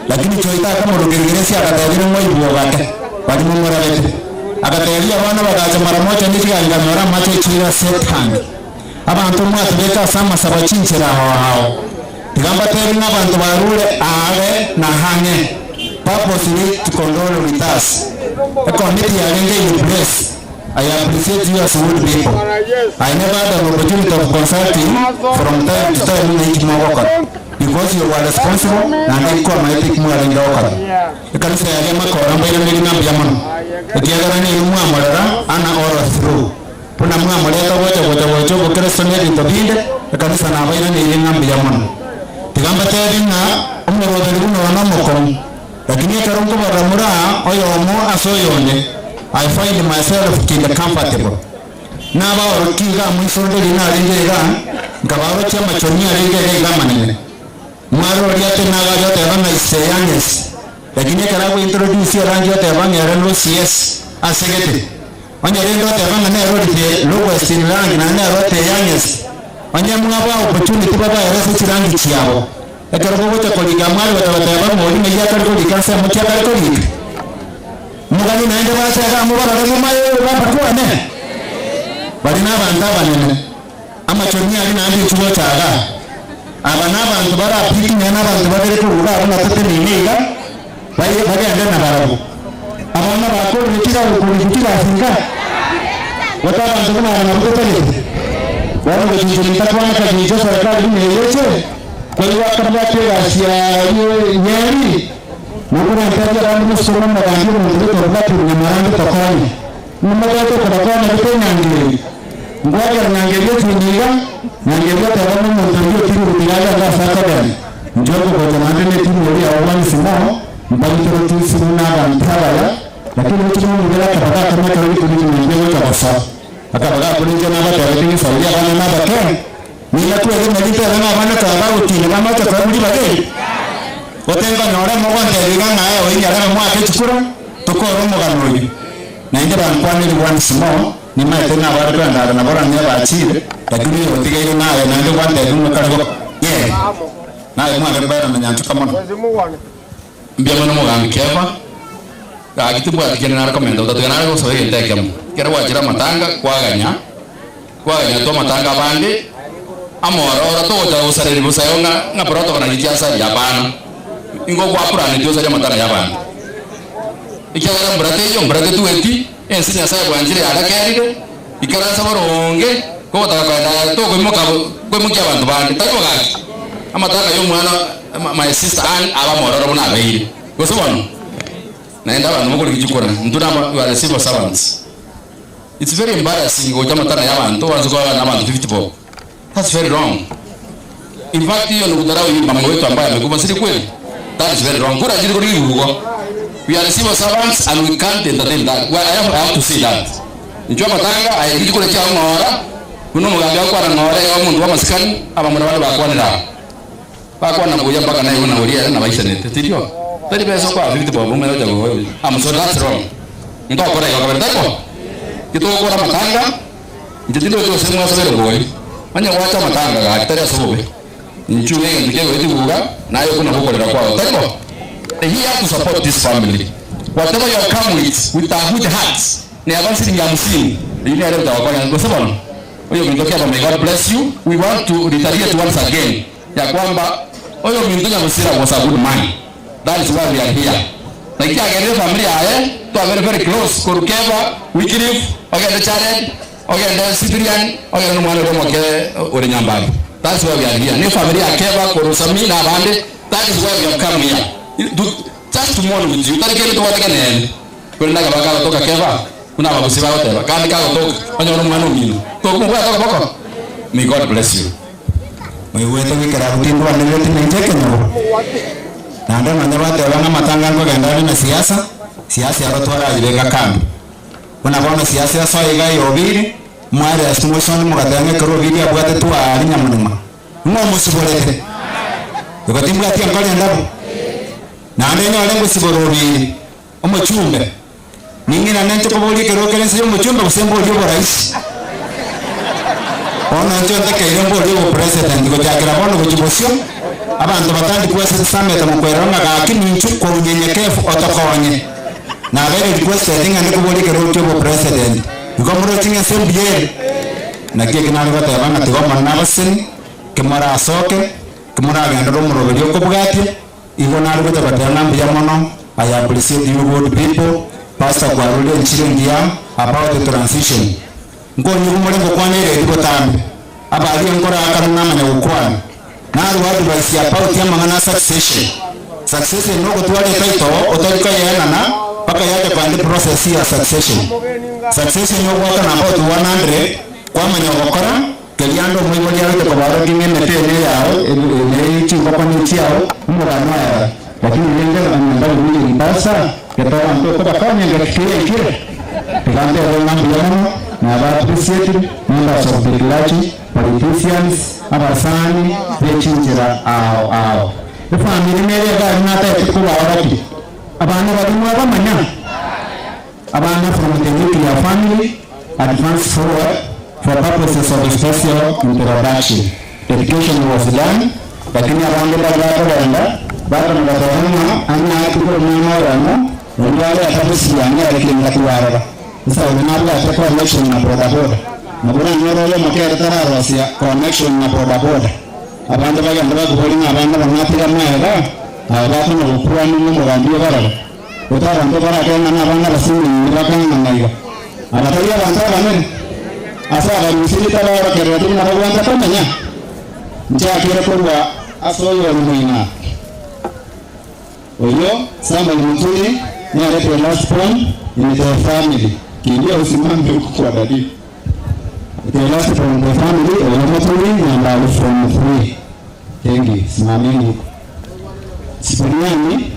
Lakini Joy takamorokeria Grace agatebire ng'a oibwe ogake baria momorabete. Agatebia abana bagacha mara moja ne chigari banyora amache echire ase etangi. Abanto mwatubeka ase amasabo chinchera ao ao. Tiga mbatebie ng'a abanto barure aare na hang'e purposely to condole with us. Ekomiti yarenge in place. I appreciate you as good people. I never had an opportunity of consulting from time to time ng'a mogokora because you were responsible na ndikwa maete mwarenge gokora. Ekanisa yaria makora mbaire ng'a mbuya mono. Ekiagera nigo mwamorera ana all through. Buna mwamoreta gocha gocha gocha obokristo na ebinto binde, ekanisa nabairaneire ng'a mbuya mono. Tiga mbatebi ng'a omoroberi buna oyo nomokong'u, lakini ekero nkobarora more aa oyomo ase oyonde, I find myself kinde comfortable. Nabaorokia iga amo isonde riria narenge iga, nkabaorokia amachoni arenge iga iga amanene. Mwaroria ati nagaria oteba ng'a is the youngest, lakini ekero agointroduce erangi oteba ng'a ere no CS ase gete. Onye rende oteba ng'a nere ori the lowest in rank naende nere the youngest, onye mwabaa opportunity babaere ase chirangi chiabo. Ekero bogocha korika mware gocha goteba ng'a oria ng'ai akare korika nsemo ki akare korika. Mogani naende bache iga mobarore momaye babakwane. Baria nabanto abanene. Amachoni aria naende inchuo gocha igaa. Aba nabanto barapiki nonya nabanto babere korwa iga abwo na toteneine iga, baye bagende nabarabwo. Abana bakorire kira okorikwa kira ase iga, gote abanto buna aba nabwo totagete. Bono gochinchwa nintakwana kagincha eserekari buna eye eche, koigwa akabwati egasi ya Nyeri, nokorentebia abande mosome omogambi omonto gete obwati Nyamarambe tokonye. Nimobwate okobakonya gete enyangeria. Ngwakera nyangeria echundi iga, nyangeria oteba ng'a omonto oyio otiri gotiga agende ase akogenda. Inche okogocha naende netimu eria ya once more, mbaintroduce buna abanto abaya, lakini gochia nomobere akaba gakoma ekero gekundi kimambia gocha gosoa. Akaba gakorincha nabatebetie ng'a esauri abana nabake, niga kwegena ritebe ng'a abana ekero bagotina bamache koa ribaga eri. Gote nkonyora mogontebia iga ng'a ee oinyare moake chikura, tokore omogano oyio. Naende bankwaneri once more, nimaete ng'a abare kwenda are nabo rang'e bachire, lakini oyo otigaire naye naende gwantebia ng'a kare go yee. Naye mware koerana nyanchoka mono. Mbuya mono omogambi Kefa, gaki tibwati kende nare komenta gotatiga nare gosaba egento ekemo. Ekero gwachire amatanga kwaganya, kwaganya twa amatanga abande, amororo togocha gosareria bosa igo ng'a ng'a protocol naki chiasaria hapana. Ingo gwapuraneti osarie amatanga ya abanto. Ekiagera mbura teiyo, mbura tetueti, ense Nyasaye bwanchire yarakerire, ikaransa boronge, kogotaka koenda aye tokoimoka koimokia abanto bande. Tari bo gaki? Amatanga ya omwana my sister Ann aba mororo buna abeire. Gose bono? Naende abanto mokorigia chikura, intwe naba we are the civil servants. It's very embarrassing gocha amatanga ya abanto oanse koba na abanto 50 bob. That's very wrong. In fact hiyo ni kudharau hii mama wetu ambaye amekufa, si ni kweli? That is very wrong. Kura chiri kuri kibugo. We are the civil servants and we can't entertain that. Well, I have to say that. Inchwa matanga aye kura chia ng'ora. Kuno mugambi akwana ng'ora ya omuntu wa masikani abamura bande bakwanira. Bakwana buya mpaka naye una ulia na maisha nete. Tidio. Tari pesa kwa 50 bob umwe hoja go. I'm so that's wrong. Ndokora iko kabere tako. Kitokora matanga. Nje tindo to semu asabere goyi. Manya wacha matanga ga tari asobobe. Nchuge ngike goyi buga nayo kuna gukorera kwao. Tako. He have to support this family. Whatever you have come with, with our good hearts, ni avance ni hamsini. Ili ale utawafanya kwa sababu huyo mtoto hapa, may God bless you. We want to retaliate once again ya kwamba huyo mtoto Nyagusira was a good man. That is why we are here. Na ikia agende familia yae, to are very very close. Korukeva, Wycliffe, ogende Jared, ogende Cyprian, ogende mwana wa moke uri Nyambari. That's why we are here. Ni familia ya Keva, Korusami na Abande. That is why we have come here. Just to mourn with you. Tari kile tuwateke nene. Kuri naga baka toka Keva. Kuna babusi bao teba. Kandi ka toka. Onyo no mwana mino. Toka mwa toka boko. May God bless you. Mwigwete gwikara gutindwa nĩrĩo tinenjeke nyũmba na andũ manya bateba ng'a matanga nkogenda ore na siasa siasa yarotwara ibeka kando buna bono siasa yasoa iga yobiri mware ase mosoni mogateba ng'a ekero obiri abwate twari nyamonema ng'o mosiborete igo timbwati enkori endabu naende nyore ngosibora obiri omochumbe ning'ina nenche koboria ekero okere ense ya omochumbe gose mborie oboraisi bono inche ntekeire mborie obopresident gochakera bono gochia bosio abanto batandikwa ase samete mokwerera ng'a gaki ninchu kwa unyenyekevu otokonye nabere requested ng'a ndikoboria ekero kia obopresident igo moroche ng'a ase mbuya ere naki eki nare goteba ng'a tiga omone nabaseni kimorasoke kimoragendera omoroberi okobwatia igo nare gocha goteba ng'a mbuya mono I appreciate you good people pastor kwarure enchiri engiya about the transition nkonyi kumore ngokwana eredi botambe abari nkorakara ng'amanya gokwana narwa advice about amang'ana succession succession nogotwara etaito otarikoyenana Mpaka yacha kwandi process ya succession. Succession yogwakana about 100 kwamanya gokora keria ande omoibori agocha kobarokia ng'a emete ene yao ene chingoko ne chiao omogano aya lakini rende abanyambari buna Mombasa getoro abanto okobakonya ngaki keyaikire tiga ntere ng'a mbuya mono naba appreciated members of the clergy politicians abasani bechinchera ao ao efamiri nere egari natagete kobaorokia abana baria mwabamanya abana from the nuclear family advance forward for purposes of special introduction. Dedication was done, lakini abange mbari bakogenda bakona goteba ng'a ang'e atigire omwana oyomo oyio areta bosiani ere kende twarora. Ase nabwate connection na bodaboda nabo oranyore oyomo kere tararosia connection na bodaboda abande bagende bakobori ng'a abana bang'atire amaega aba bakona gokwana ng'a omogambi obarore gote abanto barakore ng'a na abana abasinini bakang'ana iga aba tari abanto abanene ase abarusia tabaorokerereti buna babwate komenya nchakire korwa ase oyore moina oyo Samuel Muturi nere the last born in the family kimbia usimame huku kwa dadi the last born in the family oyo Muturi nambari from 3 thank you simameni huko Sipiriani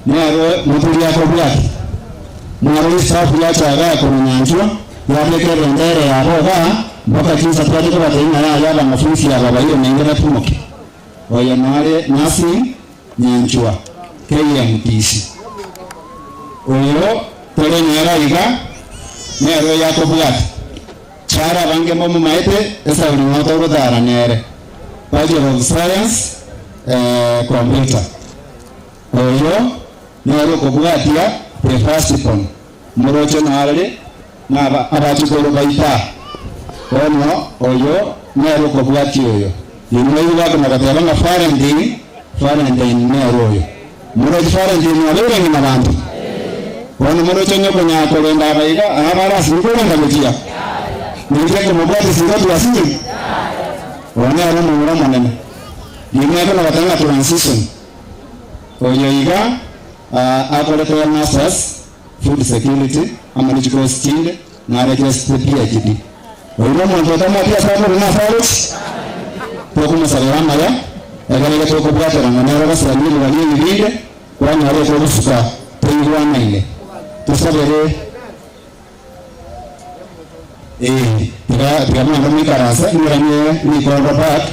nero Muturi akobwate mwaro staff yachaga komunyanjwa yabekere bendera yabo ba mpaka kinsa twaje kubatenga ya yaba mafunzi aba bayo nengera tumoke oyo nare nasi nyanjwa KMTC oyo tore nera iga nero yakobwate chara bange mo mumaete esa uri moto gotara nere Bachelor of Science computer oyo nero kobwatia the first born moroche narere naba abachukuru baita ono oyo nero kobwatia oyo nimwe bakona gateba nga Valentine Valentine nero oyo moroche Valentine abere ngina bantu ono moroche nyokonya korenda abaiga abara sinkorenda gochia ninje kumubwati singotu asiri one ari mumura munene nimwe bakona gatanga transition oyo iga akorete masters food security ama ni course chinde na request PhD oyo omonto otamwatia sababu na sababu tokumusabira amaya egerege tokobwaterana nero gasiranire barie ebibinde kwanyore togosuka toigwanaine tusabere tiga mwikarasa ing'uranie nikorwa back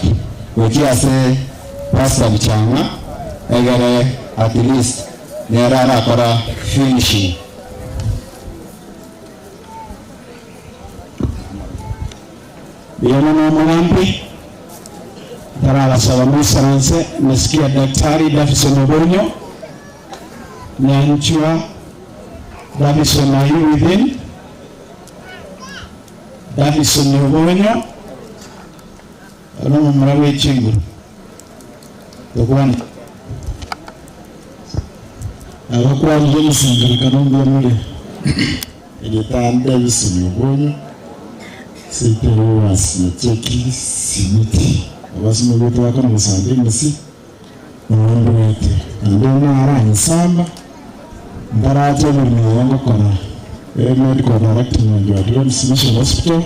gochia ase pastor Bichang'a egere at least nero arakora finishing. Biona na Murambi Darasa Musa Nanse, nasikia Daktari Davison Obonyo Nyanchua Davison, are you within? Davison Obonyo ono mumura w'ekinguru okubana abakwalire omusangarakano mbwamule eryeta Davison Obonyo seitero wasinacheki simiti abasoma betu bakona musamba emisi nondo wete ande omwaranyisamba ndaracha emirimo yangokora medical director wange wa Adventist Mission Hospital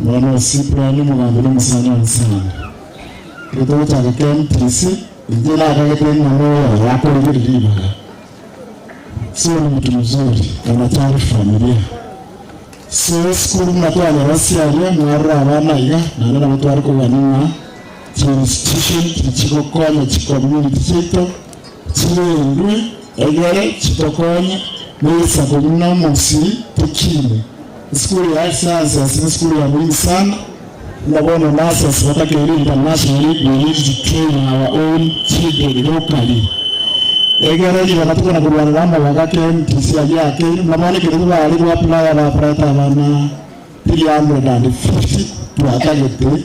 mwana osipurani omugambi n'omusana wansanga ekitabo kyake KMTC inje nakagete ng'ano yakongerera ibaga sio ni mtu mzuri anachari familia so skuru natwanya basiaria mwarora abana iga nane nabo twari kogania chi institution chigokonya chi community chitu chirendwe egere chitokonye n'eisako buna omusi tukine skuru ya sciences ni skuru ya muhimu sana ndabona nurses batakeire internationally we need to train our own children locally egere riba batukona kurwanira amabaga KMTC agiake nabonekire bari gwapply abaprata abana 350 twatagete 50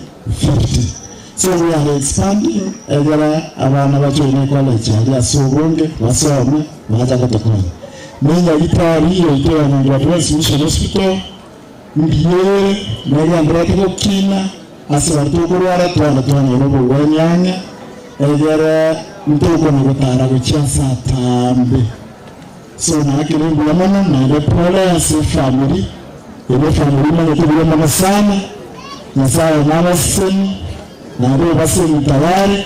so we are expanding egere abana bajoine college aria ase obonge basome bacha gotokonya nenyagitari iyo iteranirwa Adventist Mission Hospital mbiere neriandrete gokina ase bari tokorwara twana twanyora obogwanyanya egere ntokona gotara gochia ase atambe So naakire mbuya mono naende pole ase efamiri, ere efamiri emanyete buya mono sana, Nyasaye nabasesenie, naende obasemi tayari,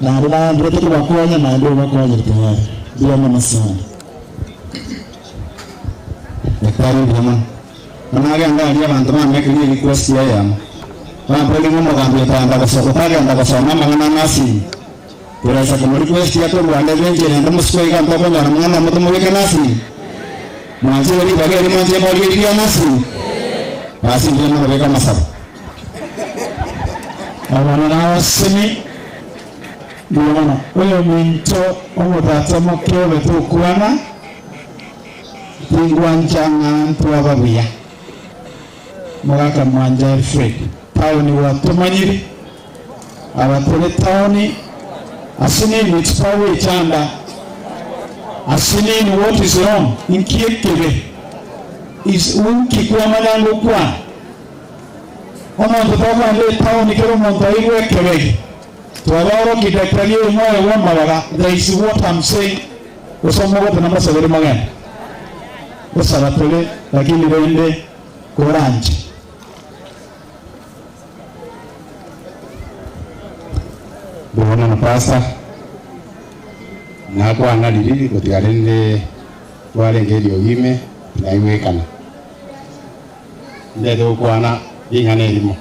naende naenderete kobakonya naende obakonyire tayari. Mbuya mono sana. Daktari mbuya mono. Bono nagenda aria abanto bambekerie erequest eyemo. Bamboria ng'a omogambi otagenda gosoka otagenda gosoma amang'ana a nursing. Toraisa komorequestia korwa ande ebenki ere ende mosiko iga ntokonyora mwana omo tomobeke nursing. Mwanchire ribaga eri mwanchire morigereria ria nursing. Basi mbuya mono beka amasabo. Abana nabasemi mbuya mono. Oyo ominto omotata moke obete okwana tingwancha ng'a ntwaba buya. Mogaka mwanja Alfred town gwatomanyire abatore town asinini titwagwechanda asinini what is wrong nkiekebe is unki kwamanya ngokwana omonto tokogenda etown kero omonto aigwe ekebegi twabaoroki daktari oyo moyo bwa amabaga there is what I'm saying gosoma ogote namasabere magenda gosaba tore lakini rende koranje Mbuya mono pastor, nakwana riri gotiga rende twarenge eriogi ime naigwekana. Ndete gokwana ring'ana erimo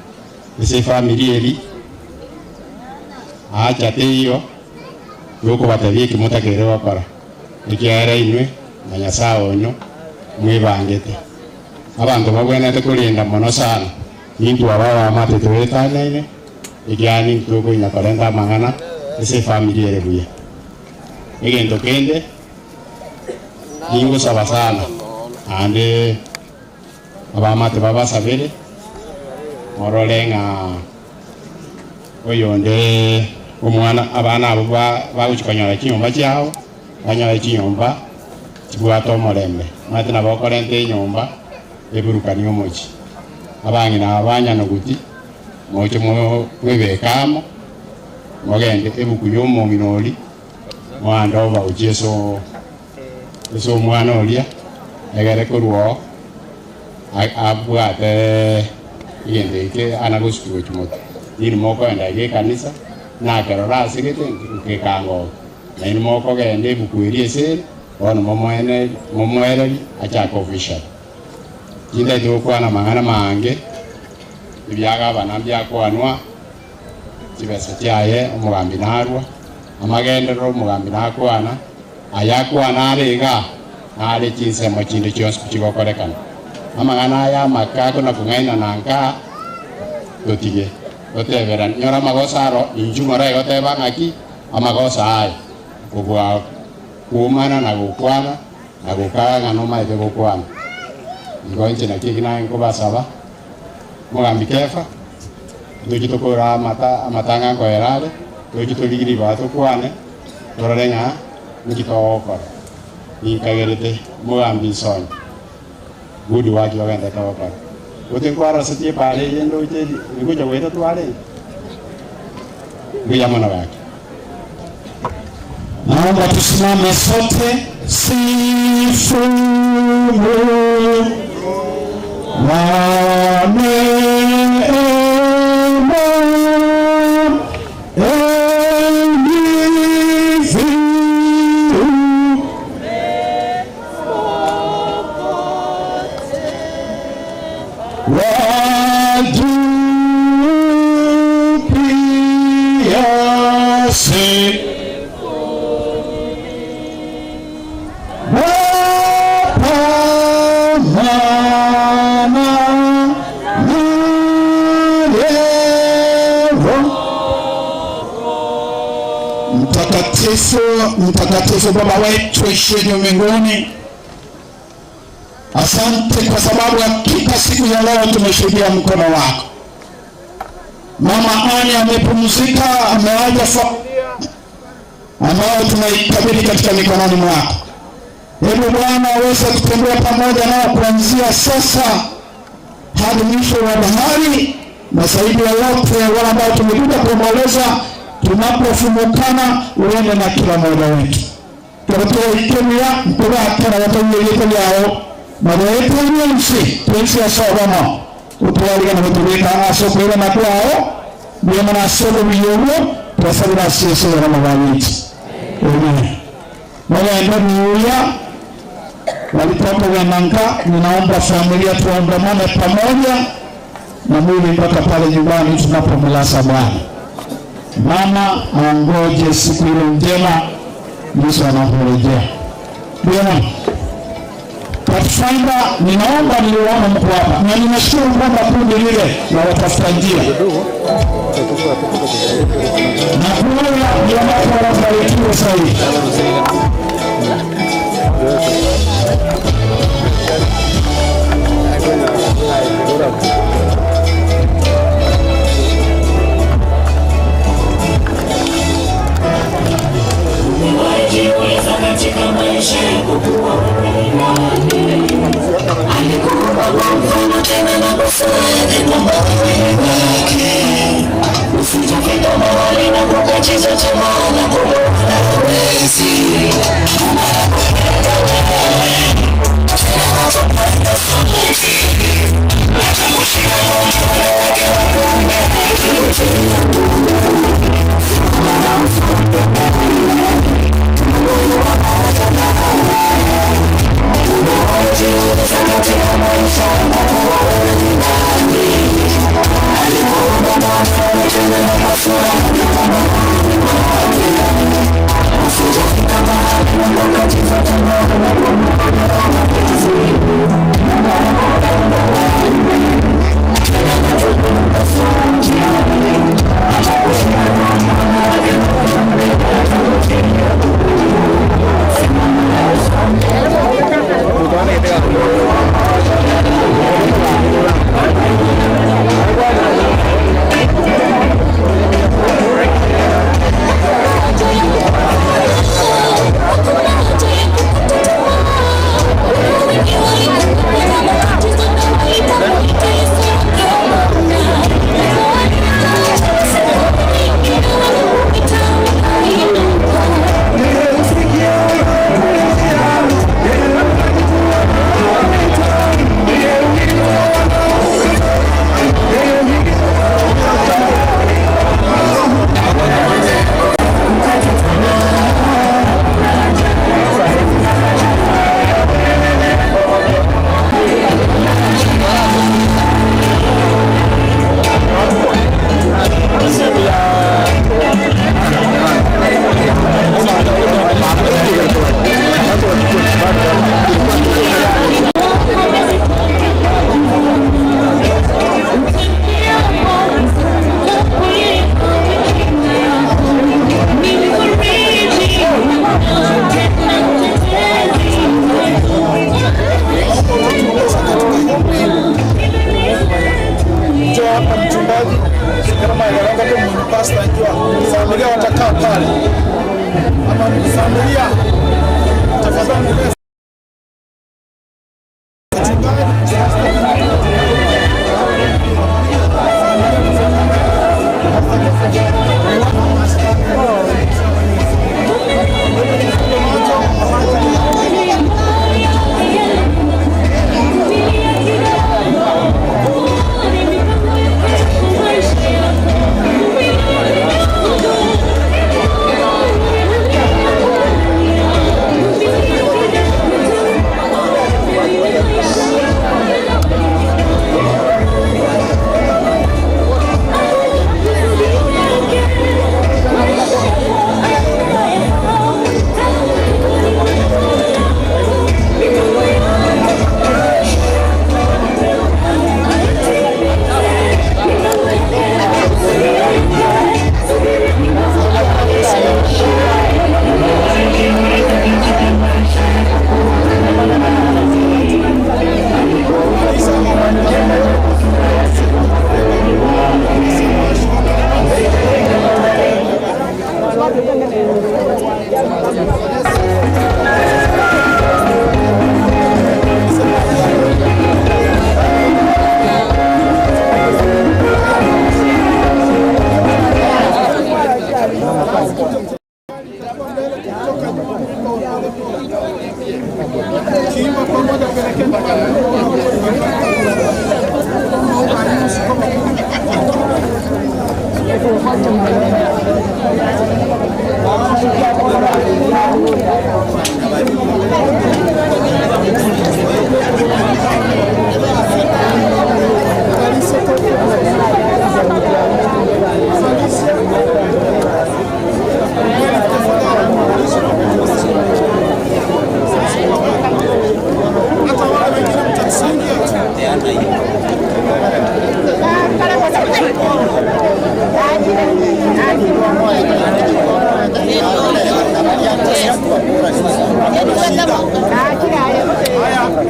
ase efamiri eri acha teiyo yokobatebia ekimotakere gokora ekiagera inwe na Nyasaye onyo mwibangete. Abanto babwenerete korinda mono sana intwe aba abamate twetanaine ekiagera nintwe okonya korenta amang'ana ase efamiri ere buya. Egento kende ningosaba sana ande abamate babasabere morore ng'a oyonde omwana abana abo bagochikonyora chinyomba chiabo banyore chinyomba chibwate omorembe omanyete nabo okorenta enyomba eburukani omochi abang'ina aba banyanoguti moche mwebeke amo mogende ebuku ya omong'ina oria moande obagochia ase ase omwana oria egere korwa oo abwate egento eke ana gosuki gochia motu nini mokoenda iga ekanisa nakerora asegete nkekangoka naini mokogenda ebuku eria ase ere bono momoereri achake official. Tindete gokwana mang'ana mange ebiagabana mbiakwanwa chibesa chiaye omogambi narwa amagenderero omogambi nakwana ayakwana are iga nare chinsemo chinde chionsi chigokorekana amang'ana aya amaka kona kung'aina nanka totige totebera nyora amagosa aro inchu ng'ora egoteba ng'aki amagosa aya kobua kumana na gokwana na gokaga ng'a nomaete gokwana igo inche naki eki naye nkobasaba mogambi Kefa tochi tokora amata amatanga nkoera are tochi torigiri ibaga tokwane torore ng'a nki togokora ninkagerete mogambi nsonye good work ogendete gokora gote nkwarosetie epara eye ndoche rigocha goeta twarenge mbuya mono gaki. Naomba tusimame sote. Sifu Mungu wa neema, enyi viumbe wa juu pia sifu Mtakatifu, mtakatifu Baba wetu ishiye mbinguni, asante kwa sababu hakika siku ya leo tumeshuhudia mkono wako. Mama Anne amepumzika, ameacha familia ambayo tunaikabidhi katika mikononi mwako. Hebu Bwana aweze kutembea pamoja nao kuanzia sasa hadi mwisho wa bahari, na zaidi ya yote wale ambao tumekuja kuomboleza, tunapofumukana uende na kila mmoja wetu. Tũgũtũikĩria tũgakena gũtũiĩrĩte yao magoetĩrie nsi twensi asobomo utwarigana gũtũgĩka asokwĩra na kwao biema na sobo biyogo twasabira asesera mabawiti. Amen. Wale niuya walitoka Wenanka, ninaomba familia tuandamane pamoja na mwili mpaka pale nyumbani tunapomlaza Bwana. Mama angoje siku ile njema Yesu anaporejea. Bwana Pathfinder, ninaomba niliwaona mko hapa na ninashukuru kwamba kundi lile la watafuta njia na kuona ndio ambapo wanafanikiwa zaidi. Umewahi katika maisha yako kuwa wewe ni nani? Alikuumba kwa mfano tena na kwa sura yake kwamba wewe ni wake. Usijifika mahali na kukatiza tamaa na kumwona hawezi. Anakupenda wewe. Tena anakupenda sana. Atakushika kwa mkono wake wa kuume. Njoo hapa mchungaji, kama yaranga tu mpasta njoo. Familia watakaa pale. Ama familia tafadhali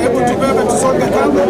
Hebu tubebe tusonge kando.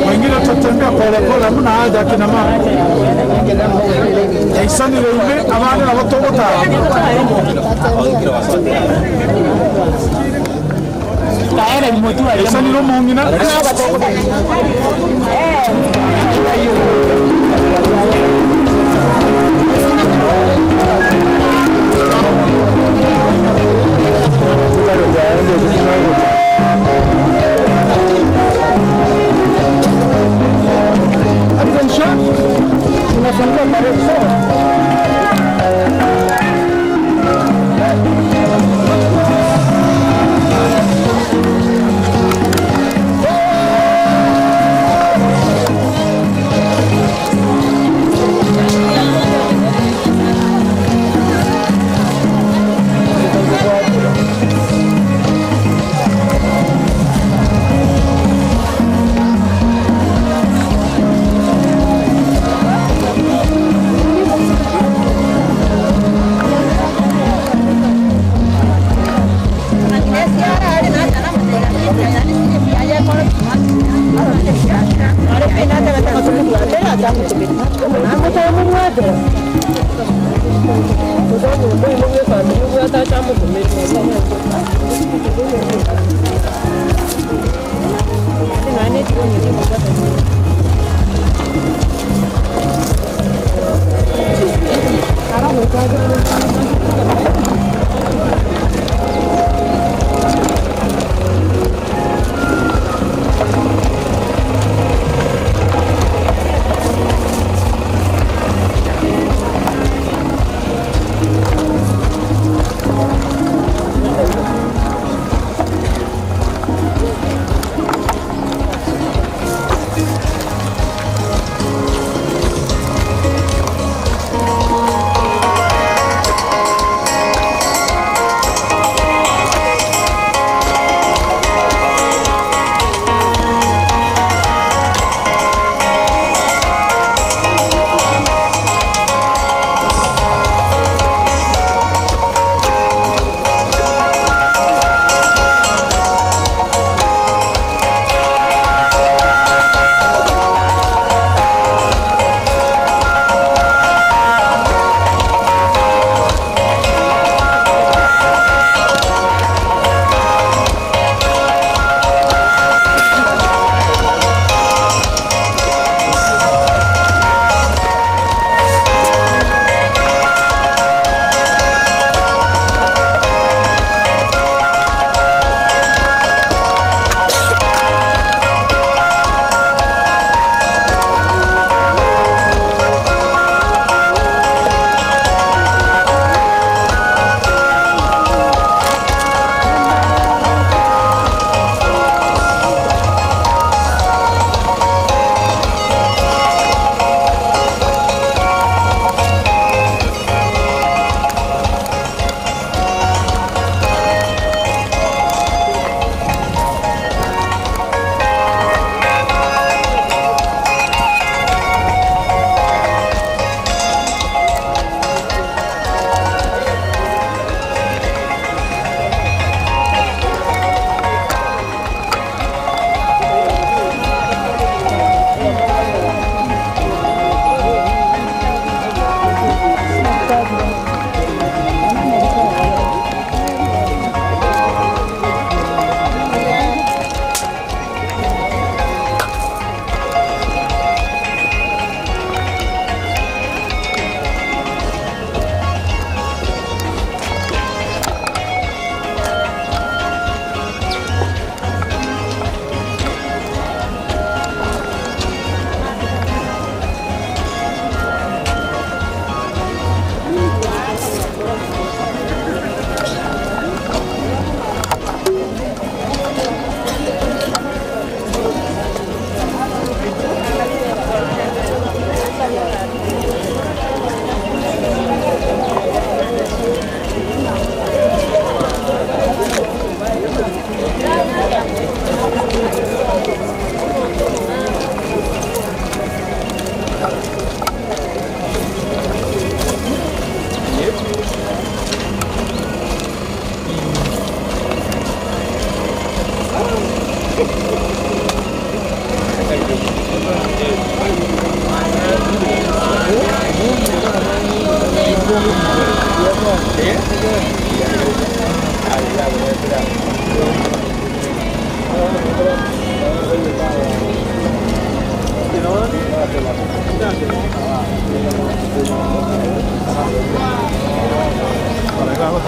Wengine tutatembea polepole, hamna haja akina mama. Yaisanire ime abana nabo togotara. Yaisanire omong'ina.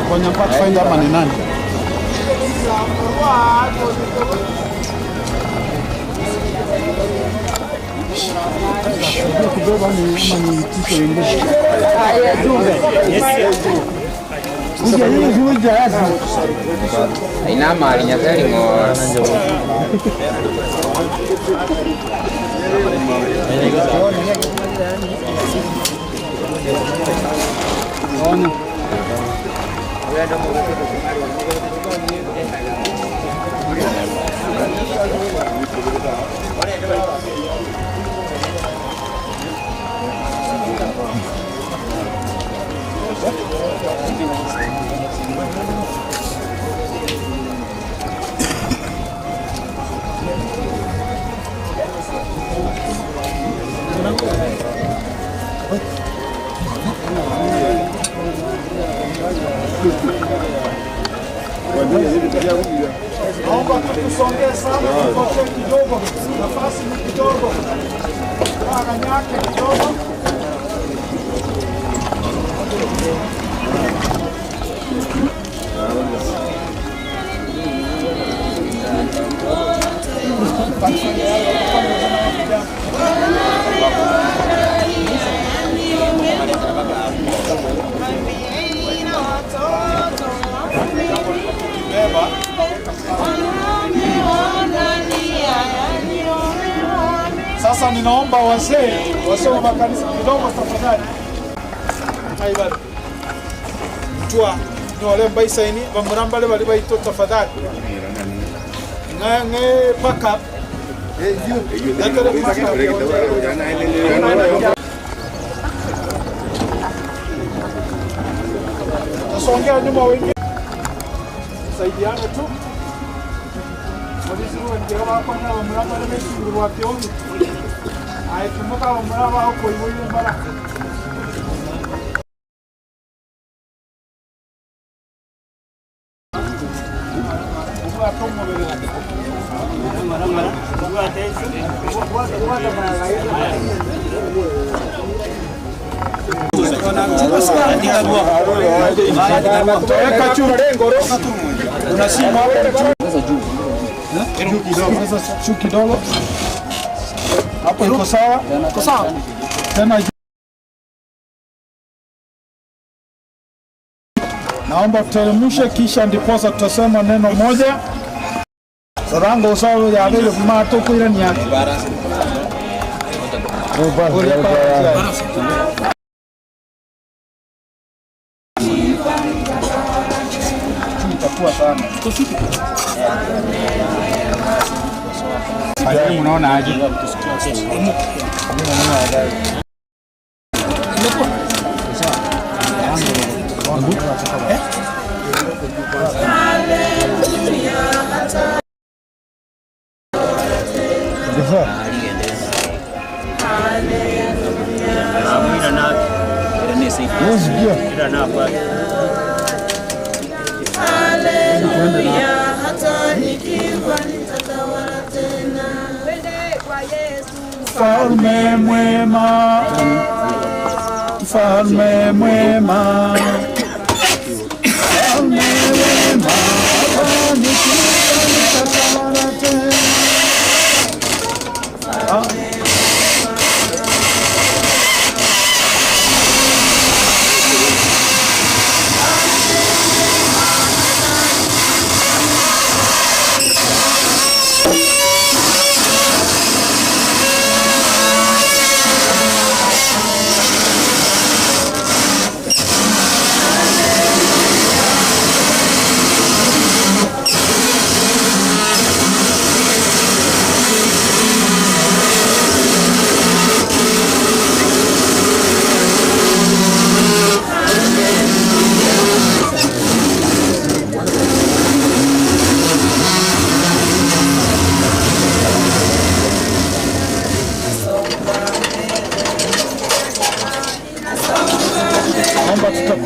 Kwenye Pathfinder ama ni nani? Kubeba ni ama ni tike wengine. Inama alinyakali ngo Naomba tusongee sana, tupokee kidogo, nafasi ni kidogo, aganyake kidogo. Sasa ninaomba wazee wazee wa makanisa kidogo tafadhali. Aibali. Twa nyole mbaisaini bamurambale bali baito tafadhali. Nga nge paka. Letere paka. Tasongea nyuma wengine. Saidiane tu. Polisi wengine wako na bamurambale besinguru bwapioni. Aikumbuka bamuraba aho koiboire mbara. Weka juu unasima juu kidogo hapo, iko sawa? Iko sawa tena. Naomba tuteremshe, kisha ndiposa tutasema neno moja sorango usawo yabele kumato kwirani yake itakuwa sana. Unaona aje? Haleluya, hata nikifa nitatawala tena. Twende kwa Yesu. Mfalme mwema, mfalme mwema, mfalme mwema, hata nikifa nitatawala tena. Ah. Haleluya.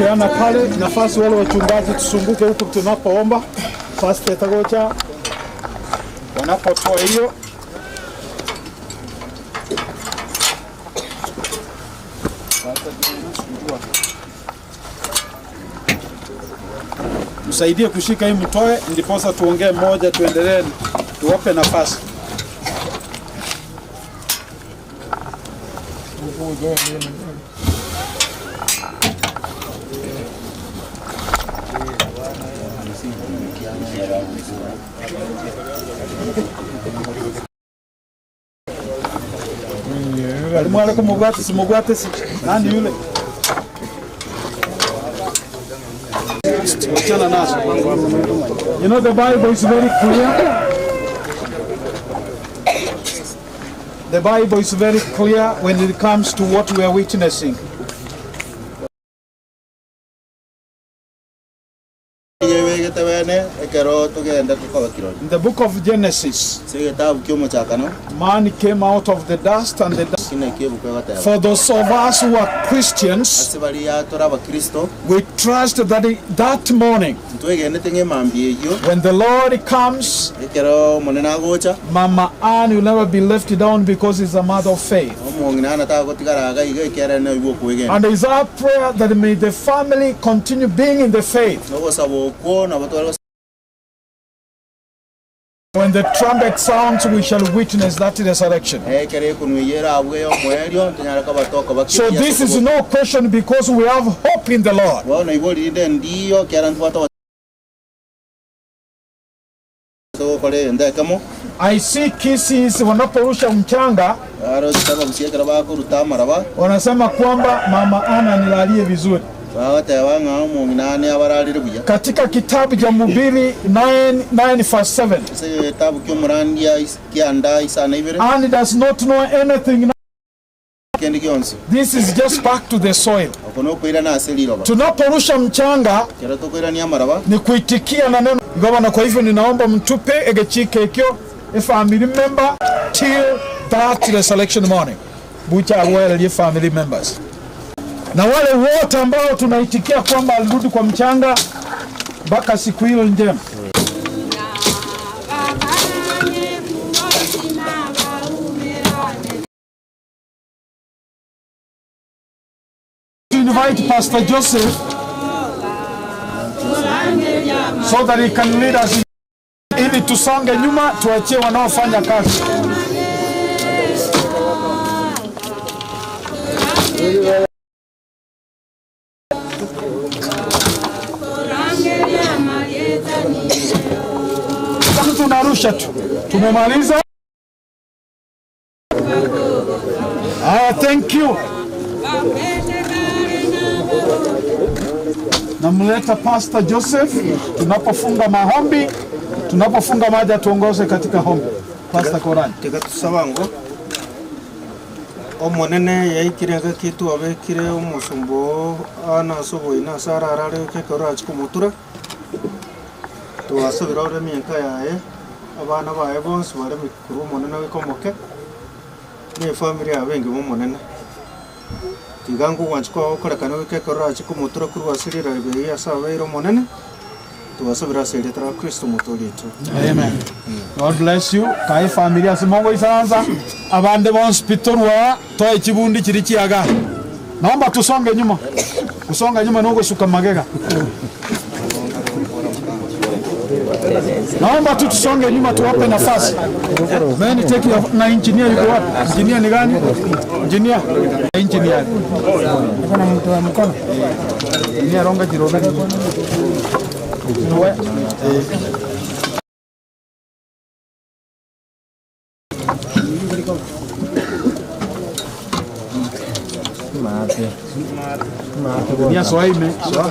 Peana pale nafasi, wale wachungaji tusunguke huku tunapoomba. Pastor Tagocha wanapotoa hiyo msaidie kushika hii mtoe, ndiposa tuongee moja, tuendelee, tuwape nafasi. Mwale kumugwate si mugwate si nani yule? Wachana nazo. You know the Bible is very clear. The Bible is very clear when it comes to what we are witnessing. Yewegete wene ekero tugenda tukoba kirori In the book of Genesis, ase egetabu kia omochakano man came out of the dust and the dust. kina ekiebukwa For those of us who are Christians, ase baria tore abakristo we trust that that morning, ntwegenete ng'emambi eywo when the Lord comes, ekero omonene agocha Mama Ann will never be left down because he's a mother of faith. omong'ina anatagotigara iga iga ekere na oibwa okwegena And it's our prayer that may the family continue being in the faith. nogosaba okwo nabo tware When the trumpet sounds, we shall witness that resurrection. ekero ekonweyera abwe omoerio ntonyara kabatoka So this is no question because we have hope in the Lord. bono ibo rinde ndiyo kera ntwata togokora ende ekemo I see kisses wanaporusha mchanga aro chitaba ekero bakoruta amaraba wanasema kwamba mama Ana nilalie vizuri. bagateba ng'a omong'ina ane abararire buya Katika kitabu cha Mhubiri 9, 9 verse 7, ase egetabu kia omorandia kianda isana ibere Anne does not know anything. kende gionsi This is just back to the soil. oko nokoirana ase riroba Tunaporusha mchanga kero tokoirania amaraba ni kuitikia na neno gavana. Kwa hivyo ninaomba mtupe egechike ekyo a family member till that resurrection morning bucha awele family members na wale wote ambao tunaitikia kwamba alirudi kwa mchanga mpaka siku hilo njema. To invite Pastor Joseph so that he can lead us ili tusonge nyuma tuachie wanaofanya kazi. Sasa tunarusha tu, tumemaliza. Haya, thank you. Namleta Pastor Joseph tunapofunga maombi, tunapofunga maji atuongoze katika hombi. Pastor Korani. Tiga tusabango omonene yaikire gekitu abekire omusumbo ana ase oboina ase ararare ekero achi komotura twasabire ore emiaka yaye abana baye bonsi bare mikuru omonene oike omoke na efamiri yabo engima omonene tiga nkogwancha kwagokorekana oike ekero achi komotura korwa ase riraibe eywo ase abeire omonene twasabire ase erieta ra Kristo omotori oito. Amen. God bless you. Kai familia simongo isanza abande bonsi pitorwa toe chibundi chiri chiaga. Naomba tusonge nyuma. Kusonga nyuma nongo suka magega. Naomba tu tusonge nyuma tuwape nafasi. Man, take your na engineer yuko wapi? Engineer ni gani? Engineer. Engineer. Kuna mtu wa mkono. Engineer ronga jiroga. Engineer soaime. Soa.